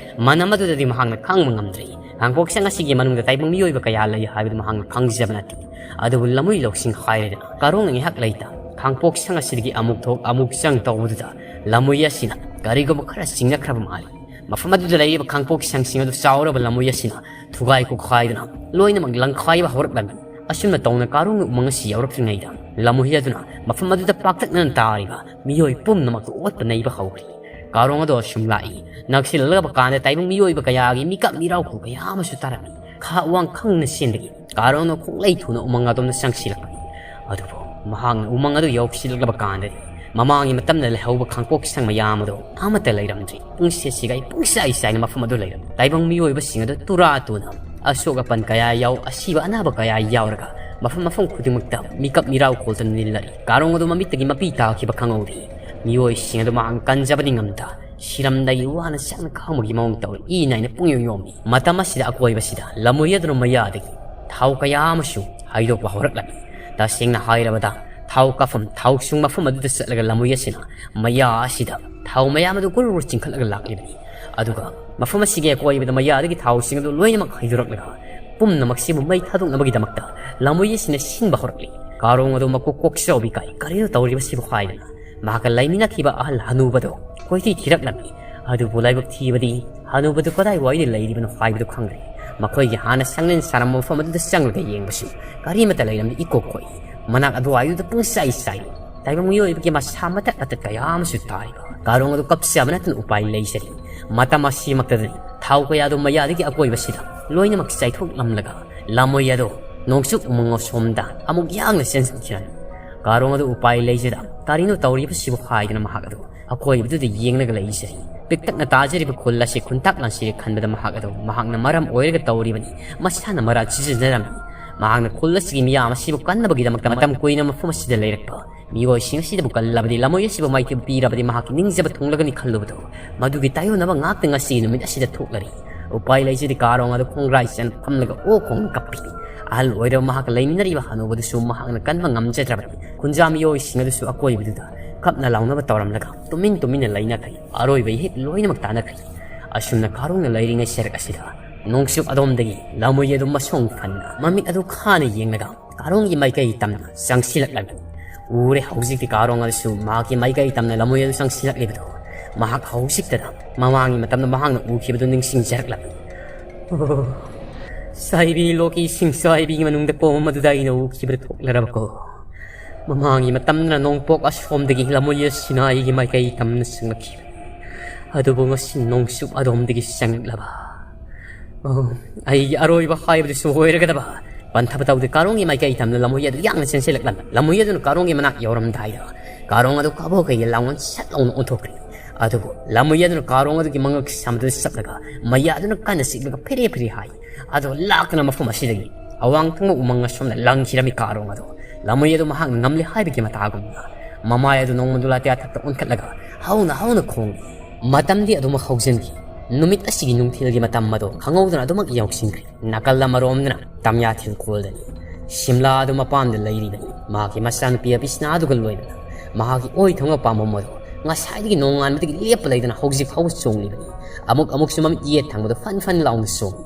ꯃꯅꯝ ꯑꯗꯨꯗꯗꯤ ꯃꯍꯥꯛꯅ ꯈꯥꯡꯕ ꯉꯝꯗ꯭ꯔꯦ꯫ ꯈꯥꯡꯄꯣꯛꯁꯪ ꯑꯁꯤꯒꯤ ꯃꯅꯨꯡꯗ ꯇꯥꯏꯕꯪ ꯃꯤꯑꯣꯏꯕ ꯀꯌꯥ ꯂꯩ ꯍꯥꯏꯕꯗꯨ ꯃꯍꯥꯛꯅ ꯈꯪꯖꯕ ꯅꯠꯇꯦ꯫ ꯑꯗꯨꯕꯨ ꯂꯝꯃꯣꯏ ꯂꯧꯁꯤꯡ ꯍꯥꯏꯔꯗꯅ ꯀꯥꯔꯣꯡꯅ ꯉꯥꯏꯍꯥꯛ ꯂꯩꯇ ꯈꯥꯡꯄꯣꯛꯁꯪ ꯑꯁꯤꯗꯒꯤ ꯑꯃꯨꯛ ꯊꯣꯛ ꯑꯃꯨꯛ ꯆꯪ ꯇꯧꯕꯗꯨꯗ ꯂꯝꯃꯣꯏ ꯑꯁꯤꯅ ꯀꯔꯤꯒꯨꯝꯕ ꯈꯔ ꯆꯤꯡꯅꯈ꯭ꯔꯕ ꯃꯥꯜꯂꯤ꯫ ꯃꯐꯝ ꯑꯗꯨꯗ ꯂꯩꯔꯤꯕ ꯈꯥꯡꯄꯣꯛꯁꯪꯁꯤꯡ ꯑꯗꯨ ꯆꯥꯎꯔꯕ ꯂꯝꯃꯣꯏ ꯑꯁꯤꯅ ꯊꯨꯒꯥꯏ ꯈꯣꯈꯥꯏꯗꯨꯅ ꯂꯣꯏꯅꯃꯛ ꯂꯪꯈꯥꯏꯕ ꯍꯧꯔꯛꯂꯝꯃꯤ꯫ ꯑꯁꯨꯝꯅ ꯇꯧꯅ ꯀꯥꯔꯣꯡꯒꯤ ꯎꯃꯪ ꯑꯁꯤ ꯌꯧꯔꯛꯇ꯭ꯔꯤꯉꯩꯗ ꯂꯝꯃꯣꯏ ꯑꯗꯨꯅ ꯃꯐꯝ ꯑꯗꯨꯗ ꯄꯥꯛꯇꯛꯅꯅ ꯇꯥꯔꯤꯕ ꯃꯤꯑꯣꯏ ꯄꯨꯝꯅꯃꯛꯇ ꯑꯣꯠꯄ ꯅꯩꯕ ꯍꯧꯈ꯭ꯔꯤ꯫ ꯀꯥꯔꯣꯡ ꯑꯗꯨ ꯑꯁꯨꯝ ꯂꯥꯛꯏ꯫ ꯅꯛꯁꯤꯜꯂꯛꯂꯕ ꯀꯥꯟꯗ ꯇꯥꯏꯕꯪ ꯃꯤꯑꯣꯏꯕ ꯀꯌꯥꯒꯤ ꯃꯤꯀꯞ ꯃꯤꯔꯥꯎꯈꯣꯜ ꯀꯌꯥ ꯑꯃꯁꯨ ꯇꯥꯔꯝꯃꯤ꯫ ꯈꯥ ꯋꯥꯡ ꯈꯪꯅ ꯆꯦꯟꯗꯒꯤ ꯀꯥꯔꯣꯡꯅ ꯈꯣꯡꯂꯩ ꯊꯨꯅ ꯎꯃꯪ ꯑꯗꯣꯝꯗ ꯆꯪꯁꯤꯜꯂꯛꯄꯅꯤ꯫ ꯑꯗꯨꯕꯨ ꯃꯍꯥꯛꯅ ꯎꯃꯪ ꯑꯗꯨ ꯌꯧꯁꯤꯜꯂꯛꯂꯕ ꯀꯥꯟꯗꯗꯤ ꯃꯃꯥꯡꯒꯤ ꯃꯇꯝꯗ ꯂꯩꯍꯧꯕ ꯈꯥꯡꯄꯣꯛꯁꯪ ꯃꯌꯥꯝ ꯑꯗꯨ ꯑꯃꯠꯇ ꯂꯩꯔꯝꯗ꯭ꯔꯤ꯫ ꯄꯨꯡꯁꯦꯠ ꯁꯤꯒꯥꯏ ꯄꯨꯡꯆꯥꯏ ꯆꯥꯏꯅ ꯃꯐꯝ ꯑꯗꯨ ꯂꯩꯔꯝꯃꯤ꯫ ꯇꯥꯏꯕꯪ ꯃꯤꯑꯣꯏꯕꯁꯤꯡ ꯑꯗꯨ ꯇꯨꯔꯥ ꯇꯨꯅ ꯑꯁꯣꯛ ꯑꯄꯟ ꯀꯌꯥ ꯌꯥꯎ, ꯑꯁꯤꯕ ꯑꯅꯥꯕ ꯀꯌꯥ ꯌꯥꯎꯔꯒ ꯃꯐꯝ ꯃꯐꯝ ꯈꯨꯗꯤꯡꯃꯛꯇ ꯃꯤꯀꯞ ꯃꯤꯔꯥꯎ ꯈꯣꯜꯗꯨꯅ ꯅꯤꯜꯂꯔꯤ꯫ ꯀꯥꯔꯣꯡ ꯑꯗꯨ ꯃꯃꯤꯠꯇꯒꯤ ꯃꯄꯤ ꯇꯥꯈꯤꯕ ꯈꯪꯍꯧꯗꯦ꯫ ꯃꯤꯑꯣꯏꯁꯤꯡ ꯑꯗꯨ ꯃꯍꯥꯛꯅ ꯀꯟꯖꯕꯗꯤ ꯉꯝꯗ ꯁꯤꯔꯝꯗꯥꯏꯒꯤ ꯋꯥꯅ ꯆꯥꯛꯅ ꯈꯥꯡꯕꯒꯤ ꯃꯑꯣꯡ ꯇꯧꯔꯤ꯫ ꯏ ꯅꯥꯏꯅ ꯄꯨꯡꯌꯣꯝ ꯌꯣꯝꯃꯤ꯫ ꯃꯇꯝ ꯑꯁꯤꯗ ꯑꯀꯣꯏꯕꯁꯤꯗ ꯂꯝꯃꯣꯏ ꯑꯗꯨꯅ ꯃꯌꯥꯗꯒꯤ ꯊꯥꯎ ꯀꯌꯥ ꯑꯃꯁꯨ ꯍꯩꯗꯣꯛꯄ ꯍꯧꯔꯛꯂꯝꯃꯤ꯫ ꯇꯁꯦꯡꯅ ꯍꯥꯏꯔꯕꯗ ꯊꯥꯎ ꯀꯥꯐꯝ ꯊꯥꯎ ꯁꯨꯡ ꯃꯐꯝ ꯑꯗꯨꯗ ꯆꯠꯂꯒ ꯂꯝꯃꯣꯏ ꯑꯁꯤꯅ ꯃꯌꯥ ꯑꯁꯤꯗ ꯊꯥꯎ ꯃꯌꯥꯝ ꯑꯗꯨ ꯒꯨꯔꯨ ꯒꯨꯔꯨ ꯆꯤꯡꯈꯠꯂꯒ ꯂꯥꯛꯂꯤꯕꯅꯤ꯫ ꯑꯗꯨꯒ ꯃꯐꯝ ꯑꯁꯤꯒꯤ ꯑꯀꯣꯏꯕꯗ ꯃꯌꯥꯗꯒꯤ ꯊꯥꯎꯁꯤꯡ ꯑꯗꯨ ꯂꯣꯏꯅꯃꯛ ꯍꯩꯗꯣꯔꯛꯂꯒ ꯄꯨꯝꯅꯃꯛꯁꯤꯕꯨ ꯃꯩ ꯊꯥꯗꯣꯛꯅꯕꯒꯤꯗꯃꯛꯇ ꯂꯝꯃꯣꯏ ꯑꯁꯤꯅ ꯁꯤꯟꯕ ꯍꯧꯔꯛꯂꯤ꯫ ꯀꯥꯔꯣꯡ ꯑꯗꯨ ꯃꯀꯣꯛ ꯀꯣꯛꯆꯥꯎꯕꯤ ꯀꯥꯏ꯫ ꯀꯔꯤꯅꯣ ꯇꯧꯔꯤꯕꯁꯤꯕꯨ ꯍꯥꯏꯗꯅ ꯃꯍꯥꯛꯀ ꯂꯩꯃꯤꯟꯅꯈꯤꯕ ꯑꯍꯜ ꯍꯅꯨꯕꯗꯣ ꯀꯣꯏꯊꯤ ꯊꯤꯔꯛꯂꯝꯃꯤ꯫ ꯑꯗꯨꯕꯨ ꯂꯥꯏꯕꯛ ꯊꯤꯕꯗꯤ ꯍꯅꯨꯕꯗꯨ ꯀꯗꯥꯏꯋꯥꯏꯗ ꯂꯩꯔꯤꯕꯅꯣ ꯍꯥꯏꯕꯗꯨ ꯈꯪꯗ꯭ꯔꯦ꯫ ꯃꯈꯣꯏꯒꯤ ꯍꯥꯟꯅ ꯁꯪꯂꯦꯟ ꯁꯥꯔꯝꯕ ꯃꯐꯝ ꯑꯗꯨꯗ ꯆꯪꯂꯒ ꯌꯦꯡꯕꯁꯨ ꯀꯔꯤꯃꯠꯇ ꯂꯩꯔꯝꯗꯦ꯫ ꯏꯀꯣꯛ ꯀꯣꯛꯏ꯫ ꯃꯅꯥꯛ ꯑꯗꯨꯋꯥꯏꯗꯨꯗ ꯄꯨꯡꯆꯥꯏ ꯆꯥꯏꯔꯤ꯫ ꯇꯥꯏꯕꯪ ꯃꯤꯑꯣꯏꯕꯒꯤ ꯃꯁꯥ ꯃꯇꯠ ꯃꯇꯠ ꯀꯌꯥ ꯑꯃꯁꯨ ꯇꯥꯔꯤꯕ꯫ ꯀꯥꯔꯣꯡ ꯑꯗꯨ ꯀꯞꯆꯕ ꯅꯠꯇꯅ ꯎꯄꯥꯏ ꯂꯩꯖꯔꯤ꯫ ꯃꯇꯝ ꯑꯁꯤꯃꯛꯇꯗꯅꯤ ꯊꯥꯎ ꯀꯌꯥꯗꯨ ꯃꯌꯥꯗꯒꯤ ꯑꯀꯣꯏꯕꯁꯤꯗ ꯂꯣꯏꯅꯃꯛ ꯆꯥꯏꯊꯣꯛꯂꯝꯂꯒ ꯂꯝꯃꯣꯏ ꯑꯗꯨ ꯅꯣꯡꯆꯨꯞ ꯎꯃꯪ ꯑꯁꯣꯝꯗ ꯑꯃꯨꯛ ꯌꯥꯡꯅ ꯆꯦꯟꯁꯤꯟꯈꯤꯔꯝꯃꯤ꯫ ꯀꯥꯔꯣꯡ ꯑꯗꯨ ꯎꯄꯥꯏ ꯂꯩꯖꯗ ꯀꯔꯤꯅꯣ ꯇꯧꯔꯤꯕꯁꯤꯕꯨ ꯍꯥꯏꯗꯨꯅ ꯃꯍꯥꯛ ꯑꯗꯨ ꯑꯀꯣꯏꯕꯗꯨꯗ ꯌꯦꯡꯂꯒ ꯂꯩꯖꯔꯤ꯫ ꯄꯤꯛꯇꯛꯅ ꯇꯥꯖꯔꯤꯕ ꯈꯨꯜ ꯑꯁꯤ ꯈꯨꯟꯇꯥꯛ ꯂꯥꯟꯁꯤꯔꯦ ꯈꯟꯕꯗ ꯃꯍꯥꯛ ꯑꯗꯨ ꯃꯍꯥꯛꯅ ꯃꯔꯝ ꯑꯣꯏꯔꯒ ꯇꯧꯔꯤꯕꯅꯤ꯫ ꯃꯁꯥꯅ ꯃꯔꯥꯜ ꯁꯤꯖꯤꯟꯅꯔꯝꯃꯤ꯫ ꯃꯍꯥꯛꯅ ꯈꯨꯜ ꯑꯁꯤꯒꯤ ꯃꯤꯌꯥꯝ ꯑꯁꯤꯕꯨ ꯀꯟꯅꯕꯒꯤꯗꯃꯛꯇ ꯃꯇꯝ ꯀꯨꯏꯅ ꯃꯐꯝ ꯑꯁꯤꯗ ꯂꯩꯔꯛꯄ ꯃꯤꯑꯣꯏꯁꯤꯡ ꯑꯁꯤꯗꯕꯨ ꯀꯜꯂꯕꯗꯤ, ꯂꯃꯣꯏ ꯑꯁꯤꯕꯨ ꯃꯥꯏꯊꯤꯕ ꯄꯤꯔꯕꯗꯤ ꯃꯍꯥꯛꯀꯤ ꯅꯤꯡꯖꯕ ꯊꯨꯡꯂꯒꯅꯤ ꯈꯜꯂꯨꯕꯗꯣ, ꯃꯗꯨꯒꯤ ꯇꯥꯏꯑꯣꯟꯅꯕ ꯉꯥꯛꯇ ꯉꯁꯤꯒꯤ ꯅꯨꯃꯤꯠ ꯑꯁꯤꯗ ꯊꯣꯛꯂꯔꯤ꯫ ꯎꯄꯥꯏ ꯂꯩꯖꯗꯦ, ꯀꯥꯔꯣꯡ ꯑꯗꯨ ꯈꯣꯡꯒ꯭ꯔꯥꯏ ꯆꯟꯐꯝꯂꯒ ꯑꯣꯛ ꯈꯣꯡꯅ ꯀꯞꯄꯤ꯫ ꯑꯍꯜ ꯑꯣꯏꯔꯕ ꯃꯍꯥꯛꯀ ꯂꯩꯃꯤꯟꯅꯔꯤꯕ ꯍꯅꯨꯕꯗꯨꯁꯨ ꯃꯍꯥꯛꯅ ꯀꯟꯕ ꯉꯝꯖꯗ꯭ꯔꯕꯅꯤ꯫ ꯈꯨꯟꯖꯥ ꯃꯤꯑꯣꯏꯁꯤꯡ ꯑꯗꯨꯁꯨ ꯑꯀꯣꯏꯕꯗꯨꯗ ꯀꯞꯅ ꯂꯥꯎꯅꯕ ꯇꯧꯔꯝꯂꯒ ꯇꯨꯃꯤꯟ ꯇꯨꯃꯤꯟꯅ ꯂꯩꯅꯈ꯭ꯔꯦ꯫ ꯑꯔꯣꯏꯕ ꯏꯍꯤꯠ ꯂꯣꯏꯅꯃꯛ ꯇꯥꯟꯅꯈ꯭ꯔꯦ꯫ ꯑꯁꯨꯝꯅ ꯀꯥꯔꯣꯡꯅ ꯂꯩꯔꯤꯉꯩ ꯁꯔꯛ ꯑꯁꯤꯗ ꯅꯣꯡꯆꯨꯞ ꯑꯗꯣꯝꯗꯒꯤ ꯂꯃꯣꯏ ꯑꯗꯨ ꯃꯁꯣꯡ ꯐꯟꯅ ꯃꯃꯤꯠ ꯑꯗꯨ ꯈꯥꯅ ꯌꯦꯡꯂꯒ ꯀꯥꯔꯣꯡꯒꯤ ꯃꯥꯏꯀꯩ ꯇꯝꯅ ꯆꯪꯁꯤꯜꯂꯛꯂꯝꯃꯤ꯫ ꯎꯔꯦ, ꯍꯧꯖꯤꯛꯇꯤ ꯀꯥꯔꯣꯡ ꯑꯗꯨꯁꯨ ꯃꯍꯥꯛꯀꯤ ꯃꯥꯏꯀꯩ ꯇꯝꯅ ꯂꯃꯣꯏ ꯑꯗꯨ ꯆꯪꯁꯤꯜꯂꯛꯂꯤꯕꯗꯨ꯫ ꯃꯍꯥꯛ ꯍꯧꯖꯤꯛꯇꯗ ꯃꯃꯥꯡꯒꯤ ꯃꯇꯝꯗ ꯃꯍꯥꯛꯅ ꯎꯈꯤꯕꯗꯨ ꯅꯤꯡꯁꯤꯡꯖꯔꯛꯂꯝꯃꯤ꯫ ꯑꯣ, ꯁꯥꯏꯕꯤ ꯂꯣꯛꯀꯤ ꯁꯤꯡꯆꯥꯏꯕꯤꯒꯤ ꯃꯅꯨꯡꯗ ꯀꯣꯝ ꯑꯗꯨꯗ ꯑꯩꯅ ꯎꯈꯤꯕꯗꯨ ꯊꯣꯛꯂꯔꯕꯀꯣ? ꯃꯃꯥꯡꯒꯤ ꯃꯇꯝꯗꯅ ꯅꯣꯡꯄꯣꯛ ꯑꯁꯣꯝꯗꯒꯤ ꯂꯃꯣꯏ ꯁꯤꯅꯥꯏꯒꯤ ꯃꯥꯏꯀꯩ ꯇꯝꯅ ꯆꯪꯂꯛꯈꯤꯕꯅꯤ꯫ ꯑꯗꯨꯕꯨ ꯉꯁꯤ ꯅꯣꯡꯆꯨꯞ ꯑꯗꯣꯝꯗꯒꯤ ꯆꯪꯂꯛꯂꯕ꯫ ꯑꯣ, ꯑꯩꯒꯤ ꯑꯔꯣꯏꯕ ꯍꯥꯏꯕꯗꯨꯁꯨ ꯑꯣꯏꯔꯒꯗꯕ꯫ ꯄꯟꯊꯕ ꯇꯧꯗꯦ, ꯀꯥꯔꯣꯡꯒꯤ ꯃꯥꯏꯀꯩ ꯇꯝꯅ ꯂꯃꯣꯏ ꯑꯗꯨ ꯌꯥꯡꯅ ꯆꯦꯟꯁꯤꯜꯂꯛꯂꯝꯃꯤ꯫ ꯂꯃꯣꯏ ꯑꯗꯨꯅ ꯀꯥꯔꯣꯡꯒꯤ ꯃꯅꯥꯛ ꯌꯧꯔꯝꯗꯥꯏꯗ ꯀꯥꯔꯣꯡ ꯑꯗꯨ ꯀꯥꯕꯣꯛ ꯀꯩꯒꯤ ꯂꯥꯡꯑꯣꯟ ꯁꯠ ꯂꯥꯎꯅ ꯑꯣꯟꯊꯣꯛꯈ꯭ꯔꯦ꯫ ꯑꯗꯨꯕꯨ ꯂꯃꯣꯏ ꯑꯗꯨꯅ ꯀꯥꯔꯣꯡ ꯑꯗꯨꯒꯤ ꯃꯉꯛ ꯁꯝꯗꯨꯗ ꯆꯞꯂꯒ ꯃꯌꯥꯗꯨꯅ ꯀꯟꯅ ꯆꯤꯛꯂꯒ ꯐꯦꯔꯦ ꯐꯦꯔꯦ ꯍꯥꯏ꯫ ꯑꯗꯨ ꯂꯥꯛꯇꯨꯅ ꯃꯐꯝ ꯑꯁꯤꯗꯒꯤ ꯑꯋꯥꯡ ꯊꯪꯕ ꯎꯃꯪ ꯑꯁꯣꯝꯗ ꯂꯪꯈꯤꯔꯝꯃꯤ ꯀꯥꯔꯣꯡ ꯑꯗꯨ꯫ ꯂꯃꯣꯏ ꯑꯗꯨ ꯃꯍꯥꯛꯅ ꯉꯝꯂꯦ ꯍꯥꯏꯕꯒꯤ ꯃꯇꯥꯒꯨꯝꯅ ꯃꯃꯥꯏ ꯑꯗꯨ ꯅꯣꯡꯃꯗꯨ ꯂꯥꯇꯤꯌꯥ ꯊꯛꯇ ꯑꯣꯟꯈꯠꯂꯒ ꯍꯧꯅ ꯍꯧꯅ ꯈꯣꯡꯏ꯫ ꯃꯇꯝꯗꯤ ꯑꯗꯨꯃꯛ ꯍꯧꯖꯤꯟꯈꯤ꯫ ꯅꯨꯃꯤꯠ ꯑꯁꯤꯒꯤ ꯅꯨꯡꯊꯤꯜꯒꯤ ꯃꯇꯝ ꯑꯗꯨ ꯈꯪꯍꯧꯗꯅ ꯑꯗꯨꯃꯛ ꯌꯧꯁꯤꯟꯈ꯭ꯔꯦ꯫ ꯅꯥꯀꯜ ꯑꯃꯔꯣꯝꯗꯅ ꯇꯝꯌꯥꯊꯦꯜ ꯈꯣꯜꯗꯅꯤ꯫ ꯁꯤꯝꯂꯥ ꯑꯗꯨ ꯃꯄꯥꯟꯗ ꯂꯩꯔꯤꯕꯅꯤ꯫ ꯃꯍꯥꯛꯀꯤ ꯃꯆꯥꯅꯨꯄꯤ ꯑꯕꯤꯁꯅꯥ ꯑꯗꯨꯒ ꯂꯣꯏꯅꯅ ꯃꯍꯥꯛꯀꯤ ꯑꯣꯏ ꯊꯪꯕ ꯄꯥꯝꯕꯝ ꯑꯗꯨ ꯉꯁꯥꯏꯗꯒꯤ ꯅꯣꯡꯉꯥꯟꯕꯗꯒꯤ ꯂꯦꯞꯄ ꯂꯩꯇꯅ ꯍꯧꯖꯤꯛ ꯐꯥꯎꯕ ꯆꯣꯡꯂꯤꯕꯅꯤ꯫ ꯑꯃꯨꯛ ꯑꯃꯨꯛꯁꯨ ꯃꯃꯤꯠ ꯌꯦꯠ ꯊꯪꯕꯗ ꯐꯟ ꯐꯟ ꯂꯥꯎꯅ ꯆꯣꯡꯏ꯫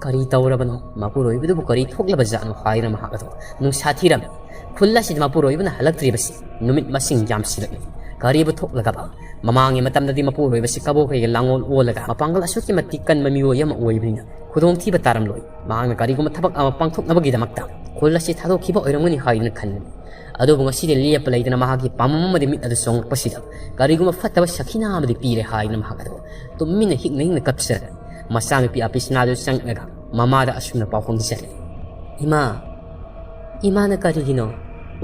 ꯀꯔꯤ ꯇꯧꯔꯕꯅꯣ? ꯃꯄꯨꯔꯣꯏꯕꯗꯨꯕꯨ ꯀꯔꯤ ꯊꯣꯛꯂꯕ ꯖꯥꯠꯅꯣ ꯍꯥꯏꯗꯨꯅ ꯃꯍꯥꯛ ꯑꯗꯨ ꯅꯨꯡꯁꯥ ꯊꯤꯔꯝꯃꯤ꯫ ꯈꯨꯜ ꯑꯁꯤꯗ ꯃꯄꯨꯔꯣꯏꯕꯅ ꯍꯜꯂꯛꯇ꯭ꯔꯤꯕꯁꯤ ꯅꯨꯃꯤꯠ ꯃꯁꯤꯡ ꯌꯥꯝꯁꯤꯜꯂꯛꯂꯤ꯫ ꯀꯔꯤꯕꯨ ꯊꯣꯛꯂꯒꯕ? ꯃꯃꯥꯡꯒꯤ ꯃꯇꯝꯗꯗꯤ ꯃꯄꯨꯔꯣꯏꯕꯁꯤ ꯀꯕꯣꯛ ꯀꯩꯒꯤ ꯂꯥꯡꯑꯣꯜ ꯑꯣꯜꯂꯒ ꯃꯄꯥꯡꯒꯜ ꯑꯁꯨꯛꯀꯤ ꯃꯇꯤꯛ ꯀꯟꯕ ꯃꯤꯑꯣꯏ ꯑꯃ ꯑꯣꯏꯕꯅꯤꯅ ꯈꯨꯗꯣꯡꯊꯤꯕ ꯇꯥꯔꯝꯂꯣꯏ꯫ ꯃꯍꯥꯛꯅ ꯀꯔꯤꯒꯨꯝꯕ ꯊꯕꯛ ꯑꯃ ꯄꯥꯡꯊꯣꯛꯅꯕꯒꯤꯗꯃꯛꯇ ꯈꯨꯜ ꯑꯁꯤ ꯊꯥꯗꯣꯛꯈꯤꯕ ꯑꯣꯏꯔꯝꯒꯅꯤ ꯍꯥꯏꯗꯨꯅ ꯈꯟꯕꯅꯤ꯫ ꯑꯗꯨꯕꯨ ꯉꯁꯤꯗꯤ ꯂꯦꯞꯄ ꯂꯩꯇꯅ ꯃꯍꯥꯛꯀꯤ ꯄꯥꯝꯕꯝ ꯑꯃꯗꯤ ꯃꯤꯠ ꯑꯗꯨ ꯆꯣꯡꯂꯛꯄꯁꯤꯗ ꯀꯔꯤꯒꯨꯝꯕ ꯐꯠꯇꯕ ꯁꯈꯤꯅꯥ ꯑꯃꯗꯤ ꯄꯤꯔꯦ ꯍꯥꯏꯗꯨꯅ ꯃꯍꯥꯛ ꯑꯗꯨ ꯇꯨꯃꯤꯟꯅ ꯍꯤꯛꯅ ꯍꯤꯛꯅ ꯀꯞꯆꯔꯒ ꯃꯆꯥꯅꯨꯄꯤ ꯑꯄꯤꯁꯅꯥꯗꯨ ꯆꯪꯂꯒ ꯃꯃꯥꯗ ꯑꯁꯨꯝꯅ ꯄꯥꯎꯈꯨꯝ ꯄꯤꯖꯔꯦ꯫ "ꯏꯃꯥ, ꯏꯃꯥꯅ ꯀꯔꯤꯒꯤꯅꯣ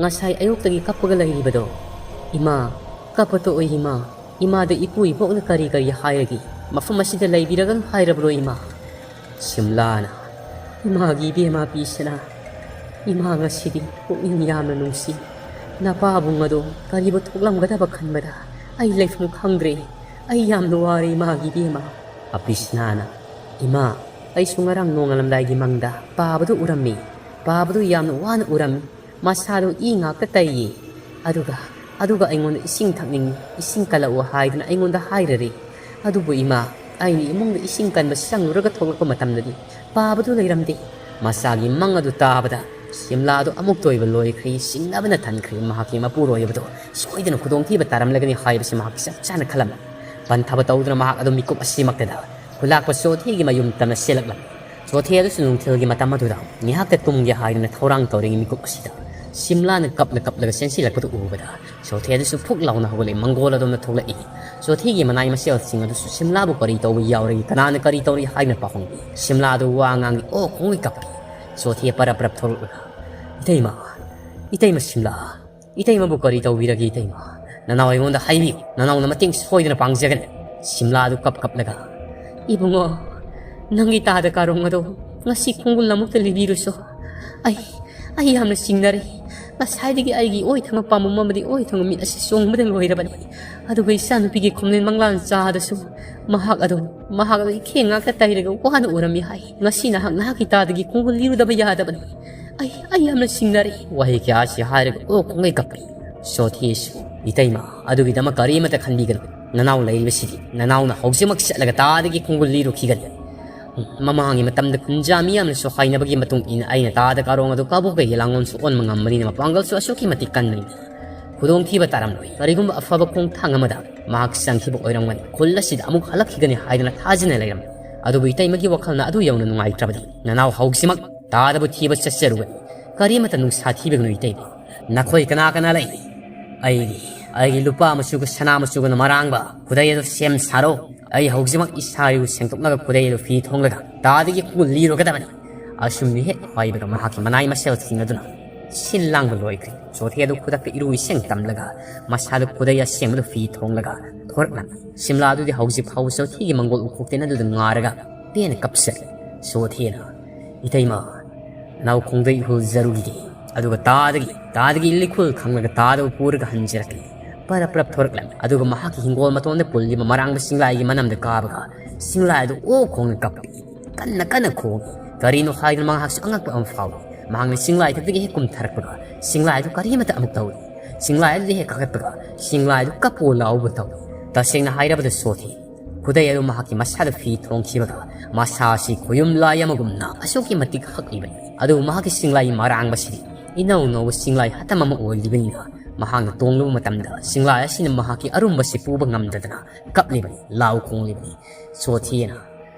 ꯉꯁꯥꯏ ꯑꯌꯨꯛꯇꯒꯤ ꯀꯞꯄꯒ ꯂꯩꯔꯤꯕꯗꯣ? ꯏꯃꯥ, ꯀꯞꯄ ꯇꯣꯛꯑꯣ ꯏꯃꯥ꯫ ꯏꯃꯥꯗ ꯏꯄꯨ ꯏꯕꯣꯛꯅ ꯀꯔꯤ ꯀꯔꯤ ꯍꯥꯏꯔꯒꯦ? ꯃꯐꯝ ꯑꯁꯤꯗ ꯂꯩꯕꯤꯔꯒꯅꯨ ꯍꯥꯏꯔꯕ꯭ꯔꯣ ꯏꯃꯥ?" ꯁꯤꯝꯂꯥꯅ, "ꯏꯃꯥꯒꯤ ꯏꯕꯦꯝꯃ ꯄꯤꯁꯅꯥ, ꯏꯃꯥ ꯉꯁꯤꯗꯤ ꯄꯨꯛꯅꯤꯡ ꯌꯥꯝꯅ ꯅꯨꯡꯁꯤ꯫ ꯅꯄꯥꯕꯨꯡ ꯑꯗꯣ ꯀꯔꯤꯕꯨ ꯊꯣꯛꯂꯝꯒꯗꯕ ꯈꯟꯕꯗ ꯑꯩ ꯂꯩꯐꯝ ꯈꯪꯗ꯭ꯔꯦ꯫ ꯑꯩ ꯌꯥꯝꯅ ꯋꯥꯔꯦ ꯏꯃꯥꯒꯤ ꯏꯕꯦꯝꯃ꯫" ꯑꯄꯤꯁꯅꯥꯅ, ꯏꯃꯥ, ꯑꯩꯁꯨ ꯉꯔꯥꯡ ꯅꯣꯡꯉꯥꯜꯂꯝꯗꯥꯏꯒꯤ ꯃꯪꯗ ꯄꯥꯕꯗꯨ ꯎꯔꯝꯃꯤ꯫ ꯄꯥꯕꯗꯨ ꯌꯥꯝꯅ ꯋꯥꯅ ꯎꯔꯝꯃꯤ꯫ ꯃꯁꯥꯗꯨ ꯏ ꯉꯥꯛꯇ ꯇꯩꯌꯦ꯫ ꯑꯗꯨꯒ, ꯑꯗꯨꯒ ꯑꯩꯉꯣꯟꯗ ꯏꯁꯤꯡ ꯊꯛꯅꯤꯡꯉꯤ, ꯏꯁꯤꯡ ꯀꯜꯂꯛꯎ ꯍꯥꯏꯗꯨꯅ ꯑꯩꯉꯣꯟꯗ ꯍꯥꯏꯔꯔꯤ꯫ ꯑꯗꯨꯕꯨ ꯏꯃꯥ, ꯑꯩꯅ ꯏꯃꯨꯡꯗ ꯏꯁꯤꯡ ꯀꯟꯕ ꯆꯪꯂꯨꯔꯒ ꯊꯣꯛꯂꯛꯄ ꯃꯇꯝꯗꯗꯤ ꯄꯥꯕꯗꯨ ꯂꯩꯔꯝꯗꯦ꯫ ꯃꯁꯥꯒꯤ ꯃꯪ ꯑꯗꯨ ꯇꯥꯕꯗ ꯁꯤꯝꯂꯥꯗꯨ ꯑꯃꯨꯛꯇ ꯑꯣꯏꯕ ꯂꯣꯏꯈ꯭ꯔꯦ, ꯁꯤꯡꯅꯕꯅ ꯊꯟꯈ꯭ꯔꯦ꯫ ꯃꯍꯥꯛꯀꯤ ꯃꯄꯨꯔꯣꯏꯕꯗꯨ ꯁꯣꯏꯗꯅ ꯈꯨꯗꯣꯡꯊꯤꯕ ꯇꯥꯔꯝꯂꯒꯅꯤ ꯍꯥꯏꯕꯁꯤ ꯃꯍꯥꯛ ꯆꯞ ꯆꯥꯅ ꯈꯜꯂꯝꯃꯤ꯫ ꯄꯟꯊꯕ ꯇꯧꯗꯨꯅ ꯃꯍꯥꯛ ꯑꯗꯨ ꯃꯤꯀꯨꯞ ꯑꯁꯤꯃꯛꯇꯗ ꯈꯨꯂꯥꯛꯄ ꯆꯣꯊꯦꯒꯤ ꯃꯌꯨꯝ ꯇꯝꯅ ꯆꯦꯜꯂꯛꯂꯝꯃꯤ꯫ ꯆꯣꯊꯦ ꯑꯗꯨꯁꯨ ꯅꯨꯡꯊꯤꯜꯒꯤ ꯃꯇꯝ ꯑꯗꯨꯗ ꯉꯥꯏꯍꯥꯛꯇ ꯇꯨꯝꯒꯦ ꯍꯥꯏꯗꯨꯅ ꯊꯧꯔꯥꯡ ꯇꯧꯔꯤꯉꯩ ꯃꯤꯀꯨꯞ ꯑꯁꯤꯗ ꯁꯤꯝꯂꯥꯅ ꯀꯞꯂ ꯀꯞꯂꯒ ꯆꯦꯟꯁꯤꯜꯂꯛꯄꯗꯨ ꯎꯕꯗ ꯆꯣꯊꯦ ꯑꯗꯨꯁꯨ ꯐꯨꯛ ꯂꯥꯎꯅ ꯍꯧꯒꯠꯂꯛꯏ, ꯃꯪꯒꯣꯜ ꯑꯗꯣꯝꯗ ꯊꯣꯛꯂꯛꯏ꯫ ꯆꯣꯊꯦꯒꯤ ꯃꯅꯥꯏ ꯃꯁꯦꯜꯁꯤꯡ ꯑꯗꯨꯁꯨ ꯁꯤꯝꯂꯥꯕꯨ ꯀꯔꯤ ꯇꯧꯕ ꯌꯥꯎꯔꯒꯦ, ꯀꯅꯥꯅ ꯀꯔꯤ ꯇꯧꯔꯤ ꯍꯥꯏꯗꯨꯅ ꯄꯥꯎꯍꯪꯉꯤ꯫ ꯁꯤꯝꯂꯥꯗꯨ ꯋꯥ ꯉꯥꯡꯉꯤ, ꯑꯣ ꯈꯣꯡꯉꯩ ꯀꯞꯄꯤ꯫ ꯆꯣꯊꯦ ꯄꯔꯞ ꯄꯔꯞ ꯊꯣꯛꯂꯛꯂꯒ, "ꯏꯇꯩꯃ, ꯏꯇꯩꯃ ꯁꯤꯝꯂꯥ, ꯏꯇꯩꯃꯕꯨ ꯀꯔꯤ ꯇꯧꯕꯤꯔꯒꯦ ꯏꯇꯩꯃ? ꯅꯅꯥꯎ ꯑꯩꯉꯣꯟꯗ ꯍꯥꯏꯕꯤꯌꯨ, ꯅꯅꯥꯎꯅ ꯃꯇꯦꯡ ꯁꯣꯏꯗꯅ ꯄꯥꯡꯖꯒꯅꯤ꯫" ꯁꯤꯝꯂꯥꯗꯨ ꯀꯞ ꯀꯞꯂꯒ, "ꯏꯕꯨꯡꯉꯣ, ꯅꯪꯒꯤ ꯇꯥꯗ ꯀꯥꯔꯣꯡ ꯑꯗꯣ ꯉꯁꯤ ꯈꯣꯡꯒꯨꯜ ꯑꯃꯨꯛꯇ ꯂꯤꯕꯤꯔꯨꯁꯣ꯫ ꯑꯩ, ꯑꯩ ꯌꯥꯝꯅ ꯆꯤꯡꯅꯔꯦ꯫ ꯉꯁꯥꯏꯗꯒꯤ ꯑꯩꯒꯤ ꯑꯣꯏ ꯊꯪꯕ ꯄꯥꯝꯕꯣꯝ ꯑꯃꯗꯤ ꯑꯣꯏ ꯊꯪꯕ ꯃꯤꯠ ꯑꯁꯤ ꯆꯣꯡꯕꯗ ꯂꯣꯏꯔꯕꯅꯤ꯫ ꯑꯗꯨꯒ ꯏꯆꯥꯅꯨꯄꯤꯒꯤ ꯈꯣꯝꯂꯦꯟ ꯃꯪꯂꯥꯟ ꯆꯥꯗꯁꯨ ꯃꯍꯥꯛ ꯑꯗꯣ, ꯃꯍꯥꯛ ꯑꯗꯣ ꯏꯈꯦꯡ ꯉꯥꯛꯇ ꯇꯩꯔꯒ ꯋꯥꯅ ꯎꯔꯝꯃꯤ ꯍꯥꯏ꯫ ꯉꯁꯤ ꯅꯍꯥꯛ ꯅꯍꯥꯛꯀꯤ ꯇꯥꯗꯒꯤ ꯈꯣꯡꯒꯨꯜ ꯂꯤꯔꯨꯗꯕ ꯌꯥꯗꯕꯅꯤ꯫ ꯑꯩ, ꯑꯩ ꯌꯥꯝꯅ ꯆꯤꯡꯅꯔꯦ꯫" ꯋꯥꯍꯩ ꯀꯌꯥ ꯑꯁꯤ ꯍꯥꯏꯔꯒ ꯑꯣ ꯈꯣꯡꯒꯩ ꯀꯞꯄꯤ꯫ ꯆꯣꯊꯦꯁꯨ, "ꯏꯇꯩꯃ, ꯑꯗꯨꯒꯤꯗꯃꯛ ꯀꯔꯤꯃꯇ ꯈꯟꯕꯤꯒꯅꯨ꯫ ꯅꯅꯥꯎ ꯂꯩꯔꯤꯕꯁꯤꯗꯤ ꯅꯅꯥꯎꯅ ꯍꯧꯖꯤꯛꯃꯛ ꯆꯠꯂꯒ ꯇꯥꯗꯒꯤ ꯈꯣꯡꯒꯨꯜ ꯂꯤꯔꯨꯈꯤꯒꯅꯤ꯫ ꯃꯃꯥꯡꯒꯤ ꯃꯇꯝꯗ ꯈꯨꯟꯖꯥ ꯃꯤꯌꯥꯝꯅꯁꯨ ꯍꯥꯏꯅꯕꯒꯤ ꯃꯇꯨꯡ ꯏꯟꯅ ꯑꯩꯅ ꯇꯥꯗ ꯀꯥꯔꯣꯡ ꯑꯗꯨ ꯀꯥꯕꯣꯛꯀ ꯌꯦꯂꯥꯡꯂꯣꯟꯁꯨ ꯑꯣꯟꯕ ꯉꯝꯕꯅꯤꯅ ꯃꯄꯥꯡꯒꯜꯁꯨ ꯑꯁꯨꯛꯀꯤ ꯃꯇꯤꯛ ꯀꯟꯕꯅꯤꯅ ꯈꯨꯗꯣꯡꯊꯤꯕ ꯇꯥꯔꯝꯂꯣꯏ꯫ ꯀꯔꯤꯒꯨꯝꯕ ꯑꯐꯕ ꯈꯣꯡꯊꯥꯡ ꯑꯃꯗ ꯃꯍꯥꯛ ꯆꯪꯈꯤꯕ ꯑꯣꯏꯔꯝꯒꯅꯤ꯫ ꯈꯨꯜ ꯑꯁꯤꯗ ꯑꯃꯨꯛ ꯍꯜꯂꯛꯈꯤꯒꯅꯤ ꯍꯥꯏꯗꯨꯅ ꯊꯥꯖꯅ ꯂꯩꯔꯝꯃꯤ꯫ ꯑꯗꯨꯕꯨ ꯏꯇꯩꯃꯒꯤ ꯋꯥꯈꯜꯅ ꯑꯗꯨ ꯌꯧꯅ ꯅꯨꯡꯉꯥꯏꯇ꯭ꯔꯕꯗꯤ ꯅꯅꯥꯎ ꯍꯧꯖꯤꯛꯃꯛ ꯇꯥꯗꯕꯨ ꯊꯤꯕ ꯆꯠꯆꯔꯨꯒꯅꯤ꯫ ꯀꯔꯤꯃꯇ ꯅꯨꯡꯁꯥ ꯊꯤꯕꯤꯒꯅꯨ ꯏꯇꯩꯃ꯫ ꯅꯈꯣꯏ ꯀꯅꯥ ꯀꯅꯥ ꯂꯩ? ꯑꯩꯒꯤ, ꯑꯩꯒꯤ ꯂꯨꯄꯥ ꯃꯆꯨꯒ ꯁꯅꯥ ꯃꯆꯨꯒꯅ ꯃꯔꯥꯡꯕ ꯈꯨꯗꯩ ꯑꯗꯨ ꯁꯦꯝ ꯁꯥꯔꯣ꯫ ꯑꯩ ꯍꯧꯖꯤꯛꯃꯛ ꯏꯁꯥ ꯏꯔꯨ ꯁꯦꯡꯗꯣꯛꯂꯒ ꯈꯨꯗꯩ ꯑꯗꯨ ꯐꯤ ꯊꯣꯡꯂꯒ ꯇꯥꯗꯒꯤ ꯈꯣꯡꯒꯨꯜ ꯂꯤꯔꯨꯒꯗꯕꯅꯤ꯫" ꯑꯁꯨꯝꯅ ꯍꯦꯛ ꯍꯥꯏꯕꯒ ꯃꯍꯥꯛꯀꯤ ꯃꯅꯥꯏ ꯃꯁꯦꯜꯁꯤꯡ ꯑꯗꯨꯅ ꯁꯤꯜ ꯂꯥꯡꯕ ꯂꯣꯏꯈ꯭ꯔꯦ꯫ ꯆꯣꯊꯦ ꯑꯗꯨ ꯈꯨꯗꯛꯇ ꯏꯔꯨ ꯏꯁꯤꯡ ꯇꯝꯂꯒ ꯃꯁꯥꯗ ꯈꯨꯗꯩ ꯑꯁꯦꯡꯕꯗꯨ ꯐꯤ ꯊꯣꯡꯂꯒ ꯊꯣꯔꯛꯂꯝꯃꯤ꯫ ꯁꯤꯝꯂꯥ ꯑꯗꯨꯗꯤ ꯍꯧꯖꯤꯛ ꯐꯥꯎꯕ ꯆꯣꯊꯦꯒꯤ ꯃꯪꯒꯣꯜ ꯎꯈꯣꯛꯇꯦꯟ ꯑꯗꯨꯗ ꯉꯥꯔꯒ ꯄꯦꯟꯅ ꯀꯞꯆꯔꯤ꯫ ꯆꯣꯊꯦꯅ, "ꯏꯇꯩꯃ, ꯅꯅꯥꯎ ꯈꯣꯡꯗꯩ ꯍꯨꯜꯖꯔꯨꯈꯤꯒꯦ꯫ ꯑꯗꯨꯒ ꯇꯥꯗꯒꯤ, ꯇꯥꯗꯒꯤ ꯂꯤꯈꯨꯜ ꯈꯪꯂꯒ ꯇꯥꯗꯕꯨ ꯄꯨꯔꯒ ꯍꯟꯖꯔꯛꯀꯦ꯫ ꯄꯔꯞ ꯄꯔꯞ ꯊꯣꯔꯛꯂꯝꯃꯤ꯫ ꯑꯗꯨꯒ ꯃꯍꯥꯛꯀꯤ ꯍꯤꯡꯒꯣꯜ ꯃꯇꯣꯟꯗ ꯄꯨꯜꯂꯤꯕ ꯃꯔꯥꯡꯕ ꯁꯤꯡꯂꯥꯏꯒꯤ ꯃꯅꯝꯗ ꯀꯥꯕꯒ ꯁꯤꯡꯂꯥꯏ ꯑꯗꯨ ꯑꯣ ꯈꯣꯡꯅ ꯀꯞꯄꯤ꯫ ꯀꯟꯅ ꯀꯟꯅ ꯈꯣꯡꯏ꯫ ꯀꯔꯤꯅꯣ ꯍꯥꯏꯗꯨꯅ ꯃꯍꯥꯛꯁꯨ ꯑꯉꯛꯄ ꯑꯃ ꯐꯥꯎꯏ꯫ ꯃꯍꯥꯛꯅ ꯁꯤꯡꯂꯥꯏ ꯊꯛꯇꯒꯤ ꯍꯦꯛ ꯀꯨꯝꯊꯔꯛꯄꯒ ꯁꯤꯡꯂꯥꯏ ꯑꯗꯨ ꯀꯔꯤꯃꯇ ꯑꯃꯨꯛ ꯇꯧꯏ꯫ ꯁꯤꯡꯂꯥꯏ ꯑꯗꯨꯗ ꯍꯦꯛ ꯀꯥꯈꯠꯄꯒ ꯁꯤꯡꯂꯥꯏ ꯑꯗꯨ ꯀꯞꯄꯣ ꯂꯥꯎꯕ ꯇꯧꯏ꯫ ꯇꯁꯦꯡꯅ ꯍꯥꯏꯔꯕꯗ ꯁꯣꯊꯤ ꯈꯨꯗꯩ ꯑꯗꯨ ꯃꯍꯥꯛꯀꯤ ꯃꯁꯥꯗ ꯐꯤ ꯊꯣꯡꯈꯤꯕꯒ ꯃꯁꯥ ꯑꯁꯤ ꯈꯣꯌꯨꯝ ꯂꯥꯏ ꯑꯃꯒꯨꯝꯅ ꯑꯁꯨꯛꯀꯤ ꯃꯇꯤꯛ ꯍꯛꯂꯤꯕꯅꯤ꯫ ꯑꯗꯨꯕꯨ ꯃꯍꯥꯛꯀꯤ ꯁꯤꯡꯂꯥꯏ ꯃꯔꯥꯡꯕꯁꯤꯗꯤ ꯏꯅꯧ ꯅꯧꯕ ꯁꯤꯡꯂꯥꯏ ꯍꯇꯝ ꯑꯃ ꯑꯣꯏꯔꯤꯕꯅꯤꯅ ꯃꯍꯥꯛꯅ ꯇꯣꯡꯂꯨꯕ ꯃꯇꯝꯗ ꯁꯤꯡꯂꯥꯏ ꯑꯁꯤꯅ ꯃꯍꯥꯛꯀꯤ ꯑꯔꯨꯝꯕꯁꯤ ꯄꯨꯕ ꯉꯝꯗꯗꯅ ꯀꯞꯂꯤꯕꯅꯤ, ꯂꯥꯎ ꯈꯣꯡꯂꯤꯕꯅꯤ꯫ ꯁꯣꯊꯤꯅ,